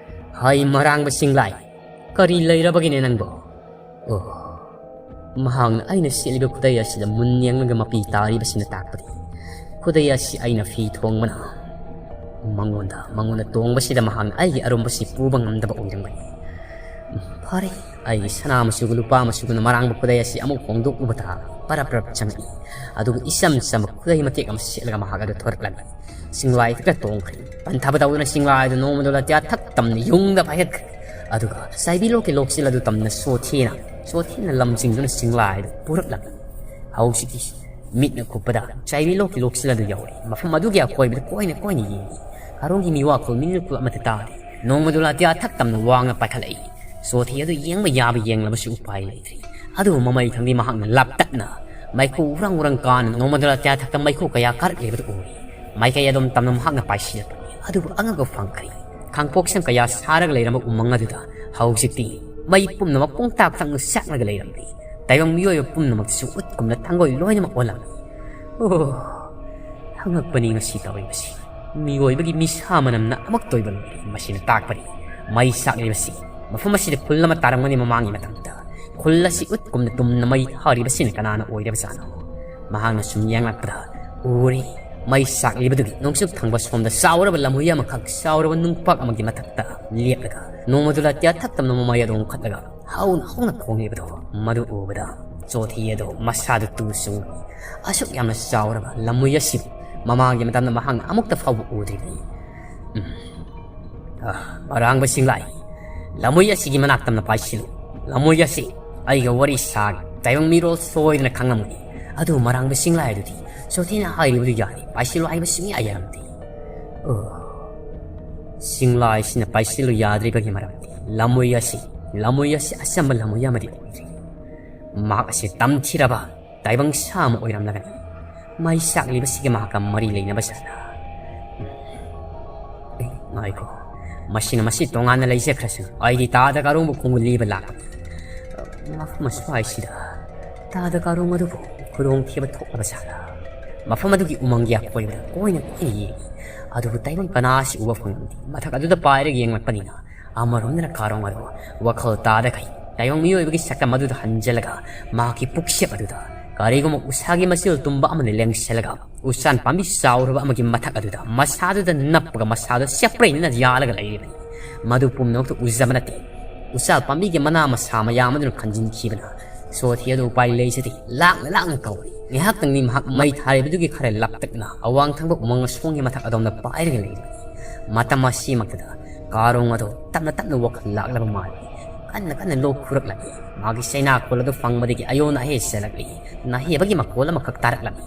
"ꯍꯩ ꯃꯔꯥꯡꯕ ꯁꯤꯡꯂꯥꯏ, ꯀꯔꯤ ꯂꯩꯔꯕꯒꯤꯅꯦ ꯅꯪꯕꯣ?" ꯑꯣ, ꯃꯍꯥꯛꯅ ꯑꯩꯅ ꯁꯦꯠꯂꯤꯕ ꯈꯨꯗꯩ ꯑꯁꯤꯗ ꯃꯨꯟ ꯌꯦꯡꯂꯒ ꯃꯄꯤ ꯇꯥꯔꯤꯕꯁꯤꯅ ꯇꯥꯛꯄꯗꯤ ꯈꯨꯗꯩ ꯑꯁꯤ ꯑꯩꯅ ꯐꯤ ꯊꯣꯡꯕꯅ ꯃꯉꯣꯟꯗ, ꯃꯉꯣꯟꯗ ꯇꯣꯡꯕꯁꯤꯗ ꯃꯍꯥꯛꯅ ꯑꯩꯒꯤ ꯑꯔꯨꯝꯕꯁꯤ ꯄꯨꯕ ꯉꯝꯗꯕ ꯑꯣꯏꯔꯝꯒꯅꯤ꯫ ꯐꯔꯦ, ꯑꯩꯒꯤ ꯁꯅꯥ ꯃꯆꯨꯒ ꯂꯨꯄꯥ ꯃꯆꯨꯒꯅ ꯃꯔꯥꯡꯕ ꯈꯨꯗꯩ ꯑꯁꯤ ꯑꯃꯨꯛ ꯍꯣꯡꯗꯣꯛꯂꯨꯕꯗ ꯄꯔꯞ ꯄꯔꯞ ꯆꯪꯉꯛꯏ꯫ ꯑꯗꯨꯒ ꯏꯆꯝ ꯆꯝꯕ ꯈꯨꯗꯩ ꯃꯇꯦꯛ ꯑꯃ ꯁꯦꯠꯂꯒ ꯃꯍꯥꯛ ꯑꯗꯨ ꯊꯣꯔꯛꯂꯝꯃꯤ꯫ ꯁꯤꯡꯂꯥꯏ ꯊꯛꯇ ꯇꯣꯡꯈ꯭ꯔꯦ꯫ ꯄꯟꯊꯕ ꯇꯧꯗꯨꯅ ꯁꯤꯡꯂꯥꯏ ꯑꯗꯨ ꯅꯣꯡꯃꯗꯨ ꯂꯥꯇꯤꯌꯥ ꯊꯛ ꯇꯝꯅ ꯌꯨꯡꯗ ꯄꯥꯏꯈꯠꯈ꯭ꯔꯦ꯫ ꯑꯗꯨꯒ ꯆꯥꯏꯕꯤ ꯂꯣꯛꯀꯤ ꯂꯣꯛꯁꯤꯜ ꯑꯗꯨ ꯇꯝꯅ ꯁꯣꯊꯤꯅ, ꯁꯣꯊꯤꯅ ꯂꯝꯖꯤꯡꯗꯨꯅ ꯁꯤꯡꯂꯥꯏ ꯑꯗꯨ ꯄꯨꯔꯛꯂꯝꯃꯤ꯫ ꯍꯧꯖꯤꯛꯇꯤ ꯃꯤꯠꯅ ꯀꯨꯞꯄꯗ ꯆꯥꯏꯕꯤ ꯂꯣꯛꯀꯤ ꯂꯣꯛꯁꯤꯜ ꯑꯗꯨ ꯌꯧꯔꯦ꯫ ꯃꯐꯝ ꯑꯗꯨꯒꯤ ꯑꯀꯣꯏꯕꯗ ꯀꯣꯏꯅ ꯀꯣꯏꯅ ꯌꯦꯡꯏ꯫ ꯀꯥꯔꯣꯡꯒꯤ ꯃꯤꯋꯥꯈꯣꯜ ꯃꯤꯅꯤꯜꯈꯣꯜ ꯑꯃꯠꯇ ꯇꯥꯗꯦ꯫ ꯅꯣꯡꯃꯗꯨ ꯂꯥꯇꯤꯌꯥ ꯊꯛ ꯇꯝꯅ ꯋꯥꯡꯅ ꯄꯥꯏꯈꯠꯂꯛꯏ꯫ ꯁꯣꯊꯤ ꯑꯗꯨ ꯌꯦꯡꯕ ꯌꯥꯕ ꯌꯦꯡꯂꯕꯁꯨ ꯎꯄꯥꯏ ꯂꯩꯇ꯭ꯔꯤ꯫ ꯑꯗꯨꯕꯨ ꯃꯃꯩ ꯊꯪꯗꯤ ꯃꯍꯥꯛꯅ ꯂꯥꯞꯇꯛꯅ ꯃꯩꯈꯨ ꯎꯔꯪ ꯎꯔꯪ ꯀꯥꯅ ꯅꯣꯡꯃꯗꯨ ꯂꯥꯇꯤꯌꯥ ꯊꯛꯇ ꯃꯩꯈꯨ ꯀꯌꯥ ꯀꯥꯔꯛꯂꯤꯕꯗꯨ ꯎꯔꯤ꯫ ꯃꯥꯏꯀꯩ ꯑꯗꯨꯝ ꯇꯝꯅ ꯃꯍꯥꯛꯅ ꯄꯥꯏꯁꯤꯜꯂꯛꯄꯅꯤ꯫ ꯑꯗꯨꯕꯨ ꯑꯉꯛꯄ ꯐꯪꯈ꯭ꯔꯦ꯫ ꯈꯥꯡꯄꯣꯛꯁꯪ ꯀꯌꯥ ꯁꯥꯔꯒ ꯂꯩꯔꯝꯕ ꯎꯃꯪ ꯑꯗꯨꯗ ꯍꯧꯖꯤꯛꯇꯤ ꯃꯩ ꯄꯨꯝꯅꯃꯛ ꯄꯨꯡꯇꯥꯛ ꯇꯥꯛꯅ ꯆꯥꯛꯂꯒ ꯂꯩꯔꯝꯂꯤ꯫ ꯇꯥꯏꯕꯪ ꯃꯤꯑꯣꯏꯕ ꯄꯨꯝꯅꯃꯛꯁꯨ ꯎꯠꯀꯨꯝꯅ ꯊꯥꯡꯒꯣꯏ ꯂꯣꯏꯅꯃꯛ ꯑꯣꯜꯂꯝꯃꯤ꯫ ꯑꯣ, ꯑꯉꯛꯄꯅꯤ ꯉꯁꯤ ꯇꯧꯔꯤꯕꯁꯤ꯫ ꯃꯤꯑꯣꯏꯕꯒꯤ ꯃꯤꯁꯥ ꯃꯅꯝꯅ ꯑꯃꯨꯛꯇ ꯑꯣꯏꯕ ꯂꯣꯏꯔꯦ꯫ ꯃꯁꯤꯅ ꯇꯥꯛꯄꯗꯤ ꯃꯩ ꯆꯥꯛꯂꯤꯕꯁꯤ ꯃꯐꯝ ꯑꯁꯤꯗ ꯈꯨꯜ ꯑꯃ ꯇꯥꯔꯝꯒꯅꯤ ꯃꯃꯥꯡꯒꯤ ꯃꯇꯝꯗ꯫ ꯈꯨꯜ ꯑꯁꯤ ꯎꯠꯀꯨꯝꯅ ꯇꯨꯝꯅ ꯃꯩ ꯊꯥꯔꯤꯕꯁꯤꯅ ꯀꯅꯥꯅ ꯑꯣꯏꯔꯕꯖꯥꯠꯅꯣ? ꯃꯍꯥꯛꯅ ꯁꯨꯝ ꯌꯦꯡꯂꯛꯄꯗ ꯎꯔꯦ꯫ ꯃꯩ ꯆꯥꯛꯂꯤꯕꯗꯨꯒꯤ ꯅꯣꯡꯆꯨꯞ ꯊꯪꯕ ꯁꯣꯝꯗ ꯆꯥꯎꯔꯕ ꯂꯝꯍꯨꯏ ꯑꯃꯈꯛ ꯆꯥꯎꯔꯕ ꯅꯨꯡꯄꯥꯛ ꯑꯃꯒꯤ ꯃꯊꯛꯇ ꯂꯦꯞꯂꯒ ꯅꯣꯡꯃꯗꯨ ꯂꯥꯇꯤꯌꯥ ꯊꯛꯇꯝꯅ ꯃꯃꯩ ꯑꯗꯨ ꯑꯣꯟꯈꯠꯂꯒ ꯍꯧꯅ ꯍꯧꯅ ꯈꯣꯡꯂꯤꯕꯗꯣ ꯃꯗꯨ ꯎꯕꯗ ꯆꯣꯊꯤ ꯑꯗꯣ ꯃꯁꯥꯗꯨ ꯇꯨ ꯆꯨꯡꯉꯤ꯫ ꯑꯁꯨꯛ ꯌꯥꯝꯅ ꯆꯥꯎꯔꯕ ꯂꯝꯍꯨꯏ ꯑꯁꯤ ꯃꯃꯥꯡꯒꯤ ꯃꯇꯝꯗ ꯃꯍꯥꯛꯅ ꯑꯃꯨꯛꯇ ꯐꯥꯎꯕ ꯎꯗ꯭ꯔꯤꯕꯅꯤ꯫ ꯎꯝ꯫ ꯑꯥ, ꯑꯔꯥꯡꯕ ꯁꯤꯡꯂꯥꯏ, ꯂꯝꯍꯨꯏ ꯑꯁꯤꯒꯤ ꯃꯅꯥꯛꯇꯝꯅ ꯄꯥꯏꯁꯤꯜꯂꯨ꯫ ꯂꯝꯍꯨꯏ ꯑꯁꯤ ꯑꯩꯒ ꯋꯥꯔꯤ ꯁꯥꯒꯦ꯫ ꯇꯥꯏꯕꯪ ꯃꯤꯔꯣꯜ ꯁꯣꯏꯗꯅ ꯈꯪꯂꯝꯒꯅꯤ꯫ ꯑꯗꯨ ꯃꯔꯥꯡꯕ ꯁꯤꯡꯂꯥꯏ ꯑꯗꯨꯗꯤ ꯁꯣꯊꯤꯅ ꯍꯥꯏꯔꯤꯕꯗꯨ ꯌꯥꯔꯦ, ꯄꯥꯏꯁꯤꯜꯂꯨ ꯍꯥꯏꯕ ꯁꯨꯡꯌꯥ ꯌꯥꯔꯝꯗꯦ꯫ ꯑꯣ, ꯁꯤꯡꯂꯥꯏꯁꯤꯅ ꯄꯥꯏꯁꯤꯜꯂꯨ ꯌꯥꯗ꯭ꯔꯤꯕꯒꯤ ꯃꯔꯝꯗꯤ ꯂꯝꯃꯣꯏ ꯑꯁꯤ, ꯂꯝꯃꯣꯏ ꯑꯁꯤ ꯑꯆꯝꯕ ꯂꯝꯃꯣꯏ ꯑꯃꯗꯤ ꯑꯣꯏꯗ꯭ꯔꯤ꯫ ꯃꯍꯥꯛ ꯑꯁꯤ ꯇꯝꯊꯤꯔꯕ ꯇꯥꯏꯕꯪ ꯁꯥ ꯑꯃ ꯑꯣꯏꯔꯝꯂꯒꯅꯤ꯫ ꯃꯩ ꯆꯥꯛꯂꯤꯕꯁꯤꯒ ꯃꯍꯥꯛꯀ ꯃꯔꯤ ꯂꯩꯅꯕ ꯁꯥꯅ꯫ ꯑꯦ, ꯉꯥꯏꯈꯣ꯫ ꯃꯁꯤꯅ ꯃꯁꯤ ꯇꯣꯉꯥꯟꯅ ꯂꯩꯖꯈ꯭ꯔꯁꯅꯨ꯫ ꯑꯩꯗꯤ ꯇꯥꯗ ꯀꯥꯔꯣꯡꯕꯨ ꯈꯣꯡꯒꯨꯜ ꯂꯤꯕ ꯂꯥꯛꯄꯅꯤ꯫ ꯃꯐꯝ ꯑꯁ꯭ꯋꯥꯏꯁꯤꯗ ꯇꯥꯗ ꯀꯥꯔꯣꯡ ꯑꯗꯨꯕꯨ ꯈꯨꯗꯣꯡꯊꯤꯕ ꯊꯣꯛꯂꯕ ꯁꯥꯅ꯫ ꯃꯐꯝ ꯑꯗꯨꯒꯤ ꯎꯃꯪꯒꯤ ꯑꯀꯣꯏꯕꯗ ꯀꯣꯏꯅ ꯀꯣꯏꯅ ꯌꯦꯡꯏ꯫ ꯑꯗꯨꯕꯨ ꯇꯥꯏꯕꯪ ꯀꯅꯥꯁꯤ ꯎꯕ ꯐꯪꯂꯝꯗꯦ꯫ ꯃꯊꯛ ꯑꯗꯨꯗ ꯄꯥꯏꯔꯒ ꯌꯦꯡꯂꯛꯄꯅꯤꯅ꯫ ꯑꯃꯔꯣꯝꯗꯅ ꯀꯥꯔꯣꯡ ꯑꯗꯨ ꯋꯥꯈꯜ ꯇꯥꯗꯈꯩ ꯇꯥꯏꯕꯪ ꯃꯤꯑꯣꯏꯕꯒꯤ ꯁꯛꯇꯝ ꯑꯗꯨꯗ ꯍꯟꯖꯤꯜꯂꯒ ꯃꯍꯥꯛꯀꯤ ꯄꯨꯛꯁꯦꯞ ꯑꯗꯨꯗ ꯀꯔꯤꯒꯨꯝꯕ ꯎꯁꯥꯒꯤ ꯃꯆꯤꯜ ꯇꯨꯝꯕ ꯑꯃꯅ ꯂꯦꯡꯁꯤꯜꯂꯒ ꯎꯆꯥꯟ ꯄꯥꯝꯕꯤ ꯆꯥꯎꯔꯕ ꯑꯃꯒꯤ ꯃꯊꯛ ꯑꯗꯨꯗ ꯃꯁꯥꯗꯨꯗ ꯅꯞꯄꯒ ꯃꯁꯥꯗꯨ ꯆꯦꯄ꯭ꯔꯩꯅꯅ ꯌꯥꯜꯂꯒ ꯂꯩꯔꯤꯕꯅꯤ꯫ ꯃꯗꯨ ꯄꯨꯝꯅꯃꯛꯇꯨ ꯎꯖꯕ ꯅꯠꯇꯦ꯫ ꯎꯆꯥꯜ ꯄꯥꯝꯕꯤꯒꯤ ꯃꯅꯥ ꯃꯁꯥ ꯃꯌꯥꯝ ꯑꯗꯨꯅ ꯈꯟꯖꯤꯟꯈꯤꯕꯅ ꯁꯣꯊꯤ ꯑꯗꯨ ꯎꯄꯥꯏ ꯂꯩꯖꯗꯦ꯫ ꯂꯥꯛꯅ ꯂꯥꯛꯅ ꯀꯧꯔꯤ꯫ ꯉꯥꯏꯍꯥꯛꯇꯪꯗꯤ ꯃꯍꯥꯛ ꯃꯩ ꯊꯥꯔꯤꯕꯗꯨꯒꯤ ꯈꯔ ꯂꯥꯞꯇꯛꯅ ꯑꯋꯥꯡ ꯊꯪꯕ ꯎꯃꯪ ꯑꯁꯣꯡꯒꯤ ꯃꯊꯛ ꯑꯗꯣꯝꯗ ꯄꯥꯏꯔꯒ ꯂꯩꯔꯤꯕꯅꯤ꯫ ꯃꯇꯝ ꯑꯁꯤꯃꯛꯇꯗ ꯀꯥꯔꯣꯡ ꯑꯗꯨ ꯇꯞꯅ ꯇꯞꯅ ꯋꯥꯈꯜ ꯂꯥꯛꯂꯕ ꯃꯥꯜꯂꯤ꯫ ꯀꯟꯅ ꯀꯟꯅ ꯂꯣꯛ ꯈꯨꯔꯛꯂꯝꯃꯤ꯫ ꯃꯥꯒꯤ ꯆꯩꯅꯥꯀꯣꯜ ꯑꯗꯨ ꯐꯪꯕꯗꯒꯤ ꯑꯌꯣꯟ ꯑꯍꯦ ꯆꯦꯜꯂꯛꯂꯤ꯫ ꯅꯥꯍꯦꯕꯒꯤ ꯃꯈꯣꯜ ꯑꯃꯈꯛ ꯇꯥꯔꯛꯂꯝꯃꯤ꯫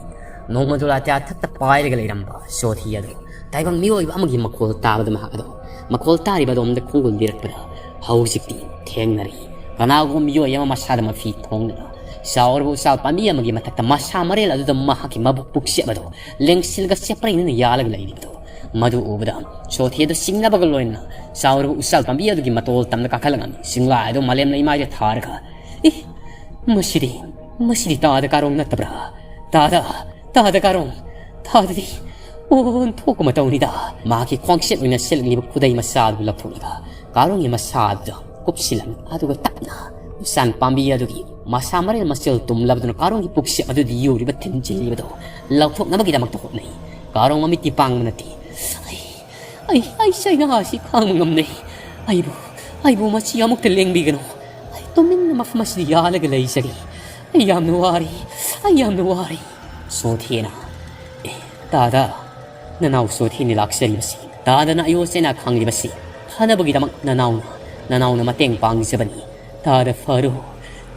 ꯅꯣꯡꯃꯗꯨ ꯂꯥꯇ꯭ꯌꯥ ꯊꯛꯇ ꯄꯥꯏꯔꯒ ꯂꯩꯔꯝꯕ ꯁꯣꯊꯤ ꯑꯗꯨ ꯇꯥꯏꯕꯪ ꯃꯤꯑꯣꯏꯕ ꯑꯃꯒꯤ ꯃꯈꯣꯜ ꯇꯥꯕꯗ ꯃꯍꯥꯛ ꯑꯗꯨ ꯃꯈꯣꯜ ꯇꯥꯔꯤꯕ ꯑꯗꯣꯝꯗ ꯈꯣꯡꯒꯨꯜ ꯂꯤꯔꯛꯄꯗ ꯍꯧꯖꯤꯛꯇꯤ ꯊꯦꯡꯅꯔꯦ꯫ ꯀꯅꯥꯒꯨꯝꯕ ꯃꯤꯑꯣꯏ ꯑꯃ ꯃꯁꯥꯗ ꯃꯐꯤ ꯊꯣꯡꯗꯨꯅ ꯆꯥꯎꯔꯕ ꯎꯆꯥꯜ ꯄꯥꯝꯕꯤ ꯑꯃꯒꯤ ꯃꯊꯛꯇ ꯃꯁꯥ ꯃꯔꯦꯜ ꯑꯗꯨꯗ ꯃꯍꯥꯛꯀꯤ ꯃꯕꯨꯛ ꯄꯨꯛꯆꯦꯞ ꯑꯗꯨ ꯂꯦꯡꯁꯤꯜꯂꯒ ꯆꯦꯄ꯭ꯔꯩꯅꯅ ꯌꯥꯜꯂꯒ ꯂꯩꯔꯤꯕꯗꯨ꯫ ꯃꯗꯨ ꯎꯕꯗ ꯁꯣꯊꯤ ꯑꯗꯨ ꯆꯤꯡꯅꯕꯒ ꯂꯣꯏꯅꯅ ꯆꯥꯎꯔꯕ ꯎꯆꯥꯜ ꯄꯥꯝꯕꯤ ꯑꯗꯨꯒꯤ ꯃꯇꯣꯜ ꯇꯝꯅ ꯀꯥꯈꯠꯂꯛꯂꯝꯃꯤ꯫ ꯆꯤꯡꯂꯥꯏ ꯑꯗꯨ ꯃꯥꯂꯦꯝ ꯂꯩꯃꯥꯏꯗ ꯊꯥꯔꯒ, "ꯏ, ꯃꯁꯤꯗꯤ, ꯃꯁꯤꯗꯤ ꯇꯥꯗ ꯀꯥꯔꯣꯡ ꯅꯠꯇꯕ꯭ꯔꯥ? ꯇꯥꯗ, ꯇꯥꯗ ꯀꯥꯔꯣꯡ, ꯇꯥꯗꯗꯤ ꯑꯣꯟꯊꯣꯛꯄ ꯃꯇꯧꯅꯤꯗ!" ꯃꯍꯥꯛꯀꯤ ꯈ꯭ꯋꯥꯡꯆꯦꯠ ꯑꯣꯏꯅ ꯁꯦꯠꯂꯛꯂꯤꯕ ꯈꯨꯗꯩ ꯃꯆꯥ ꯑꯗꯨ ꯂꯧꯊꯣꯛꯂꯒ ꯀꯥꯔꯣꯡꯒꯤ ꯃꯁꯥ ꯑꯗꯨꯗ ꯀꯨꯞꯁꯤꯜꯂꯝꯃꯤ꯫ ꯑꯗꯨꯒ ꯇꯞꯅ ꯎꯆꯥꯟ ꯄꯥꯝꯕꯤ ꯑꯗꯨꯒꯤ ꯃꯁꯥ ꯃꯔꯦꯜ ꯃꯆꯦꯜ ꯇꯨꯝꯂꯕꯗꯨꯅ ꯀꯥꯔꯣꯡꯒꯤ ꯄꯨꯛꯆꯦꯞ ꯑꯗꯨꯗ ꯌꯨꯔꯤꯕ ꯊꯤꯟꯖꯤꯜꯂꯤꯕꯗꯨ ꯂꯧꯊꯣꯛꯅꯕꯒꯤꯗꯃꯛꯇ ꯍꯣꯠꯅꯩ꯫ ꯀꯥꯔꯣꯡ ꯃꯃꯤꯠꯇꯤ ꯄꯥꯡꯕ ꯅꯠꯇꯦ꯫ "ꯑꯩ, ꯑꯩ, ꯑꯩ ꯆꯩꯅꯥ ꯑꯁꯤ ꯈꯥꯡꯕ ꯉꯝꯗꯦ꯫ ꯑꯩꯕꯨ, ꯑꯩꯕꯨ ꯃꯁꯤ ꯑꯃꯨꯛꯇ ꯂꯦꯡꯕꯤꯒꯅꯨ꯫ ꯑꯩ ꯇꯨꯃꯤꯟꯅ ꯃꯐꯝ ꯑꯁꯤꯗ ꯌꯥꯜꯂꯒ ꯂꯩꯖꯒꯦ꯫ ꯑꯩ ꯌꯥꯝꯅ ꯋꯥꯔꯦ꯫ ꯑꯩ ꯌꯥꯝꯅ ꯋꯥꯔꯦ꯫" ꯁꯣꯊꯦꯅ, "ꯑꯦ, ꯇꯥꯗ, ꯅꯅꯥꯎ ꯁꯣꯊꯦꯅꯤ ꯂꯥꯛꯆꯔꯤꯕꯁꯤ꯫ ꯇꯥꯗꯅ ꯑꯌꯣ ꯆꯩꯅꯥ ꯈꯥꯡꯂꯤꯕꯁꯤ ꯐꯅꯕꯒꯤꯗꯃꯛ ꯅꯅꯥꯎꯅ, ꯅꯅꯥꯎꯅ ꯃꯇꯦꯡ ꯄꯥꯡꯖꯕꯅꯤ꯫ ꯇꯥꯗ ꯐꯔꯣ,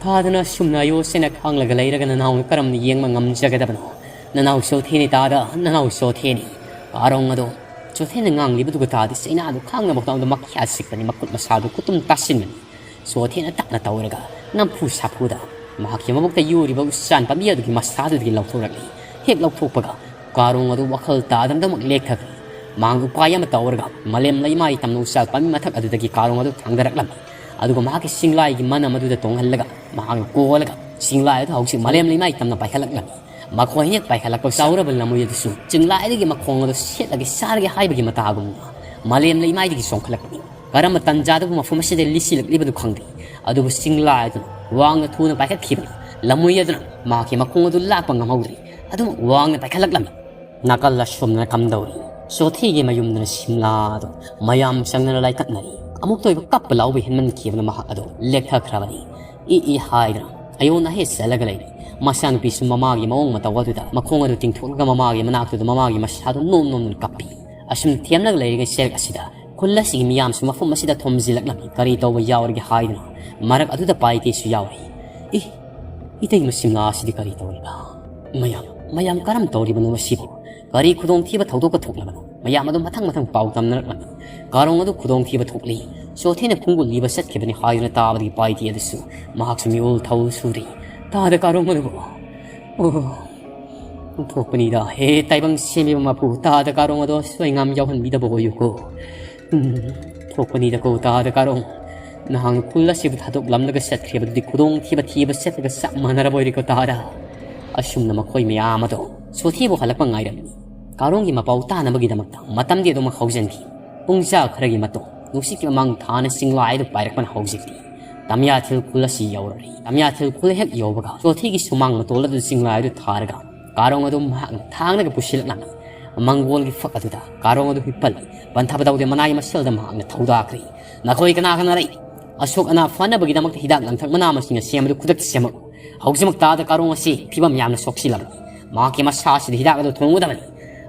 ꯐꯥꯗꯅ ꯁꯨꯝꯅ ꯑꯌꯣꯁꯦꯅ ꯈꯥꯡꯂꯒ ꯂꯩꯔꯒ ꯅꯅꯥꯎꯅ ꯀꯔꯝꯅ ꯌꯦꯡꯕ ꯉꯝꯖꯒꯗꯕꯅꯣ? ꯅꯅꯥꯎ ꯆꯣꯊꯦꯅꯤ ꯇꯥꯗ, ꯅꯅꯥꯎ ꯆꯣꯊꯦꯅꯤ꯫ ꯀꯥꯔꯣꯡ ꯑꯗꯣ ꯆꯣꯊꯦꯅ ꯉꯥꯡꯂꯤꯕꯗꯨꯒ ꯇꯥꯗꯤ ꯆꯩꯅꯥꯗꯨ ꯈꯥꯡꯅꯕ ꯍꯣꯠꯅꯕꯗ ꯃꯈ꯭ꯌꯥ ꯆꯤꯛꯄꯅꯤ, ꯃꯈꯨꯠ ꯃꯁꯥꯗꯨ ꯈꯨꯇꯨꯝ ꯇꯥꯁꯤꯟꯕꯅꯤ꯫ ꯆꯣꯊꯦꯅ ꯇꯞꯅ ꯇꯧꯔꯒ ꯅꯝꯐꯨ ꯁꯥꯐꯨꯗ ꯃꯍꯥꯛꯀꯤ ꯃꯕꯨꯛꯇ ꯌꯨꯔꯤꯕ ꯎꯆꯥꯟ ꯄꯥꯝꯕꯤ ꯑꯗꯨꯒꯤ ꯃꯁꯥꯗꯨꯗꯒꯤ ꯂꯧꯊꯣꯔꯛꯂꯤ꯫ ꯍꯦꯛ ꯂꯧꯊꯣꯛꯄꯒ ꯀꯥꯔꯣꯡ ꯑꯗꯨ ꯋꯥꯈꯜ ꯇꯥꯗꯅꯗꯃꯛ ꯂꯦꯛꯊꯈ꯭ꯔꯦ꯫ ꯃꯍꯥꯛ ꯎꯄꯥꯏ ꯑꯃ ꯇꯧꯔꯒ ꯃꯥꯂꯦꯝ ꯂꯩꯃꯥꯏ ꯇꯝꯅ ꯎꯆꯥꯟ ꯄꯥꯝꯕꯤ ꯃꯊꯛ ꯑꯗꯨꯗꯒꯤ ꯀꯥꯔꯣꯡ ꯑꯗꯨ ꯊꯥꯡꯗꯔꯛꯂꯝꯃꯤ꯫ ꯑꯗꯨꯒ ꯃꯍꯥꯛꯀꯤ ꯁꯤꯡꯂꯥꯏꯒꯤ ꯃꯅꯝ ꯑꯗꯨꯗ ꯇꯣꯡꯍꯜꯂꯒ ꯃꯍꯥꯛꯅ ꯀꯣꯜꯂꯒ ꯁꯤꯡꯂꯥꯏ ꯑꯗꯨ ꯍꯧꯖꯤꯛ ꯃꯥꯂꯦꯝ ꯂꯩꯃꯥꯏ ꯇꯝꯅ ꯄꯥꯏꯈꯠꯂꯛꯂꯝꯃꯤ꯫ ꯃꯈꯣꯏ ꯍꯦꯛ ꯄꯥꯏꯈꯠꯂꯛꯄ ꯆꯥꯎꯔꯕ ꯂꯝꯃꯣꯏ ꯑꯗꯨꯁꯨ ꯆꯤꯡꯂꯥꯏꯗꯒꯤ ꯃꯈꯣꯡ ꯑꯗꯨ ꯁꯦꯠꯂꯒ ꯆꯥꯔꯒꯦ ꯍꯥꯏꯕꯒꯤ ꯃꯇꯥꯒꯨꯝꯅ ꯃꯥꯂꯦꯝ ꯂꯩꯃꯥꯏꯗꯒꯤ ꯆꯣꯡꯈꯠꯂꯛꯄꯅꯤ꯫ ꯀꯔꯝꯕ ꯇꯟꯖꯥꯗꯕꯨ ꯃꯐꯝ ꯑꯁꯤꯗ ꯂꯤꯁꯤꯜꯂꯛꯂꯤꯕꯗꯨ ꯈꯪꯗꯦ꯫ ꯑꯗꯨꯕꯨ ꯆꯤꯡꯂꯥꯏ ꯑꯗꯨꯅ ꯋꯥꯡꯅ ꯊꯨꯅ ꯄꯥꯏꯈꯠꯈꯤꯕꯅꯤ꯫ ꯂꯝꯃꯣꯏ ꯑꯗꯨꯅ ꯃꯍꯥꯛꯀꯤ ꯃꯈꯣꯡ ꯑꯗꯨ ꯂꯥꯛꯄ ꯉꯝꯍꯧꯗ꯭ꯔꯤ꯫ ꯑꯗꯨꯃꯛ ꯋꯥꯡꯅ ꯄꯥꯏꯈꯠꯂꯛꯂꯝꯃꯤ꯫ ꯅꯥꯀꯜ ꯑꯁꯣꯝꯗꯅ ꯀꯝꯗꯧꯔꯤ? ꯆꯣꯊꯤꯒꯤ ꯃꯌꯨꯝꯗꯅ ꯁꯤꯝꯂꯥꯗꯣ ꯃꯌꯥꯝ ꯆꯪꯗꯅ ꯂꯥꯏꯀꯠꯅꯔꯤ꯫ ꯑꯃꯨꯛꯇ ꯑꯣꯏꯕ ꯀꯞꯄ ꯂꯥꯎꯕ ꯍꯦꯟꯃꯟꯈꯤꯕꯅ ꯃꯍꯥꯛ ꯑꯗꯨ ꯂꯦꯛꯊꯈ꯭ꯔꯕꯅꯤ꯫ ꯏ ꯏ ꯍꯥꯏꯗꯅ ꯑꯌꯣꯟ ꯑꯍꯦ ꯆꯠꯂꯒ ꯂꯩꯔꯤ꯫ ꯃꯆꯥꯅꯨꯄꯤꯁꯨ ꯃꯃꯥꯒꯤ ꯃꯑꯣꯡ ꯃꯇꯧ ꯑꯗꯨꯗ ꯃꯈꯣꯡ ꯑꯗꯨ ꯇꯤꯡꯊꯣꯛꯂꯒ ꯃꯃꯥꯒꯤ ꯃꯅꯥꯛꯇꯨꯗ ꯃꯃꯥꯒꯤ ꯃꯁꯥꯗꯨ ꯅꯣꯝ ꯅꯣꯝꯗꯨꯅ ꯀꯞꯄꯤ꯫ ꯑꯁꯨꯝ ꯊꯦꯝꯂꯒ ꯂꯩꯔꯤꯉꯩ ꯆꯦꯔꯛ ꯑꯁꯤꯗ ꯈꯨꯜ ꯑꯁꯤꯒꯤ ꯃꯤꯌꯥꯝꯁꯨ ꯃꯐꯝ ꯑꯁꯤꯗ ꯊꯣꯝꯖꯤꯜꯂꯛꯂꯝꯃꯤ꯫ ꯀꯔꯤ ꯇꯧꯕ ꯌꯥꯎꯔꯒꯦ ꯍꯥꯏꯗꯨꯅ ꯃꯔꯛ ꯑꯗꯨꯗ ꯄꯥꯏꯇꯦꯁꯨ ꯌꯥꯎꯔꯤ꯫ ꯏ, ꯏꯇꯩꯃ ꯁꯤꯝꯂꯥ ꯑꯁꯤꯗꯤ ꯀꯔꯤ ꯇꯧꯔꯤꯕ? ꯃꯌꯥꯝ, ꯃꯌꯥꯝ ꯀꯔꯝ ꯇꯧꯔꯤꯕꯅꯣ ꯃꯁꯤꯕꯨ? ꯀꯔꯤ ꯈꯨꯗꯣꯡꯊꯤꯕ ꯊꯧꯗꯣꯛꯀ ꯊꯣꯛꯂꯕꯅꯣ? ꯃꯌꯥꯝ ꯑꯗꯨ ꯃꯊꯪ ꯃꯊꯪ ꯄꯥꯎ ꯇꯝꯅꯔꯛꯂꯝꯃꯤ꯫ ꯀꯥꯔꯣꯡ ꯑꯗꯨ ꯈꯨꯗꯣꯡꯊꯤꯕ ꯊꯣꯛꯂꯤ, ꯆꯣꯊꯦꯅ ꯈꯣꯡꯒꯨꯜ ꯂꯤꯕ ꯆꯠꯈꯤꯕꯅꯤ ꯍꯥꯏꯗꯨꯅ ꯇꯥꯕꯗꯒꯤ ꯄꯥꯏꯇꯦ ꯑꯗꯨꯁꯨ ꯃꯍꯥꯛꯁꯨ ꯃꯤꯑꯣꯜ ꯊꯧ ꯁꯨꯔꯤ꯫ ꯇꯥꯗ ꯀꯥꯔꯣꯡ ꯑꯗꯨꯕꯨ, ꯑꯣ, ꯊꯣꯛꯄꯅꯤꯗ꯫ ꯍꯦ ꯇꯥꯏꯕꯪ ꯁꯦꯝꯕꯤꯕ ꯃꯄꯨ, ꯇꯥꯗ ꯀꯥꯔꯣꯡ ꯑꯗꯣ ꯁꯣꯏꯉꯥꯝ ꯌꯥꯎꯍꯟꯕꯤꯗꯕ ꯑꯣꯏꯌꯨꯀꯣ꯫ ꯎꯝ, ꯊꯣꯛꯄꯅꯤꯗꯀꯣ ꯇꯥꯗ ꯀꯥꯔꯣꯡ꯫ ꯅꯍꯥꯛꯅ ꯈꯨꯜ ꯑꯁꯤꯕꯨ ꯊꯥꯗꯣꯛꯂꯝꯂꯒ ꯆꯠꯈ꯭ꯔꯤꯕꯗꯨꯗꯤ ꯈꯨꯗꯣꯡꯊꯤꯕ ꯊꯤꯕ ꯆꯠꯄꯒ ꯆꯞ ꯃꯥꯟꯅꯔꯕ ꯑꯣꯏꯔꯦꯀꯣ ꯇꯥꯗ꯫ ꯑꯁꯨꯝꯅ ꯃꯈꯣꯏ ꯃꯌꯥꯝ ꯑꯗꯣ ꯁꯣꯊꯤꯕꯨ ꯍꯜꯂꯛꯄ ꯉꯥꯏꯔꯝꯃꯤ꯫ ꯀꯥꯔꯣꯡꯒꯤ ꯃꯄꯥꯎ ꯇꯥꯅꯕꯒꯤꯗꯃꯛꯇ ꯃꯇꯝꯗꯤ ꯑꯗꯨꯃꯛ ꯍꯧꯖꯤꯟꯈꯤ꯫ ꯄꯨꯡ ꯆꯥ ꯈꯔꯒꯤ ꯃꯇꯨꯡ ꯅꯨꯡꯁꯤꯠꯀꯤ ꯃꯃꯥꯡ ꯊꯥꯅ ꯆꯤꯡꯂꯥꯏꯗꯨ ꯄꯥꯏꯔꯛꯄꯅ ꯍꯧꯖꯤꯛꯇꯤ ꯇꯝꯌꯥꯊꯤꯜ ꯈꯨꯜ ꯑꯁꯤ ꯌꯧꯔꯔꯤ꯫ ꯇꯝꯌꯥꯊꯤꯜ ꯈꯨꯜ ꯍꯦꯛ ꯌꯧꯕꯒ ꯆꯣꯊꯤꯒꯤ ꯁꯨꯃꯥꯡ ꯃꯇꯣꯜ ꯑꯗꯨ ꯆꯤꯡꯂꯥꯏꯗꯨ ꯊꯥꯔꯒ ꯀꯥꯔꯣꯡ ꯑꯗꯨ ꯃꯍꯥꯛꯅ ꯊꯥꯡꯂꯒ ꯄꯨꯁꯤꯜꯂꯛꯂꯝꯃꯤ꯫ ꯃꯪꯒꯣꯜꯒꯤ ꯐꯛ ꯑꯗꯨꯗ ꯀꯥꯔꯣꯡ ꯑꯗꯨ ꯍꯤꯞꯄꯜꯂꯤ꯫ ꯄꯟꯊꯕ ꯇꯧꯗꯦ ꯃꯅꯥꯏ ꯃꯁꯦꯜꯗ ꯃꯍꯥꯛꯅ ꯊꯧꯗꯥꯈ꯭ꯔꯤ꯫ "ꯅꯈꯣꯏ ꯀꯅꯥ ꯀꯅꯥ ꯂꯩ? ꯑꯁꯣꯛ ꯑꯅꯥ ꯐꯅꯕꯒꯤꯗꯃꯛꯇ ꯍꯤꯗꯥꯛ ꯂꯥꯡꯊꯛ ꯃꯅꯥ ꯃꯁꯤꯡꯅ ꯁꯦꯝꯕꯗꯨ ꯈꯨꯗꯛꯇ ꯁꯦꯝꯃꯛꯎ꯫ ꯍꯧꯖꯤꯛꯃꯛ ꯇꯥꯗ ꯀꯥꯔꯣꯡ ꯑꯁꯤ ꯐꯤꯕꯝ ꯌꯥꯝꯅ ꯁꯣꯛꯆꯤꯜꯂꯕꯅꯤ꯫ ꯃꯍꯥꯛꯀꯤ ꯃꯁꯥ ꯑꯁꯤꯗ ꯍꯤꯗꯥꯛ ꯑꯗꯨ ꯊꯣꯡꯒꯗꯕꯅꯤ꯫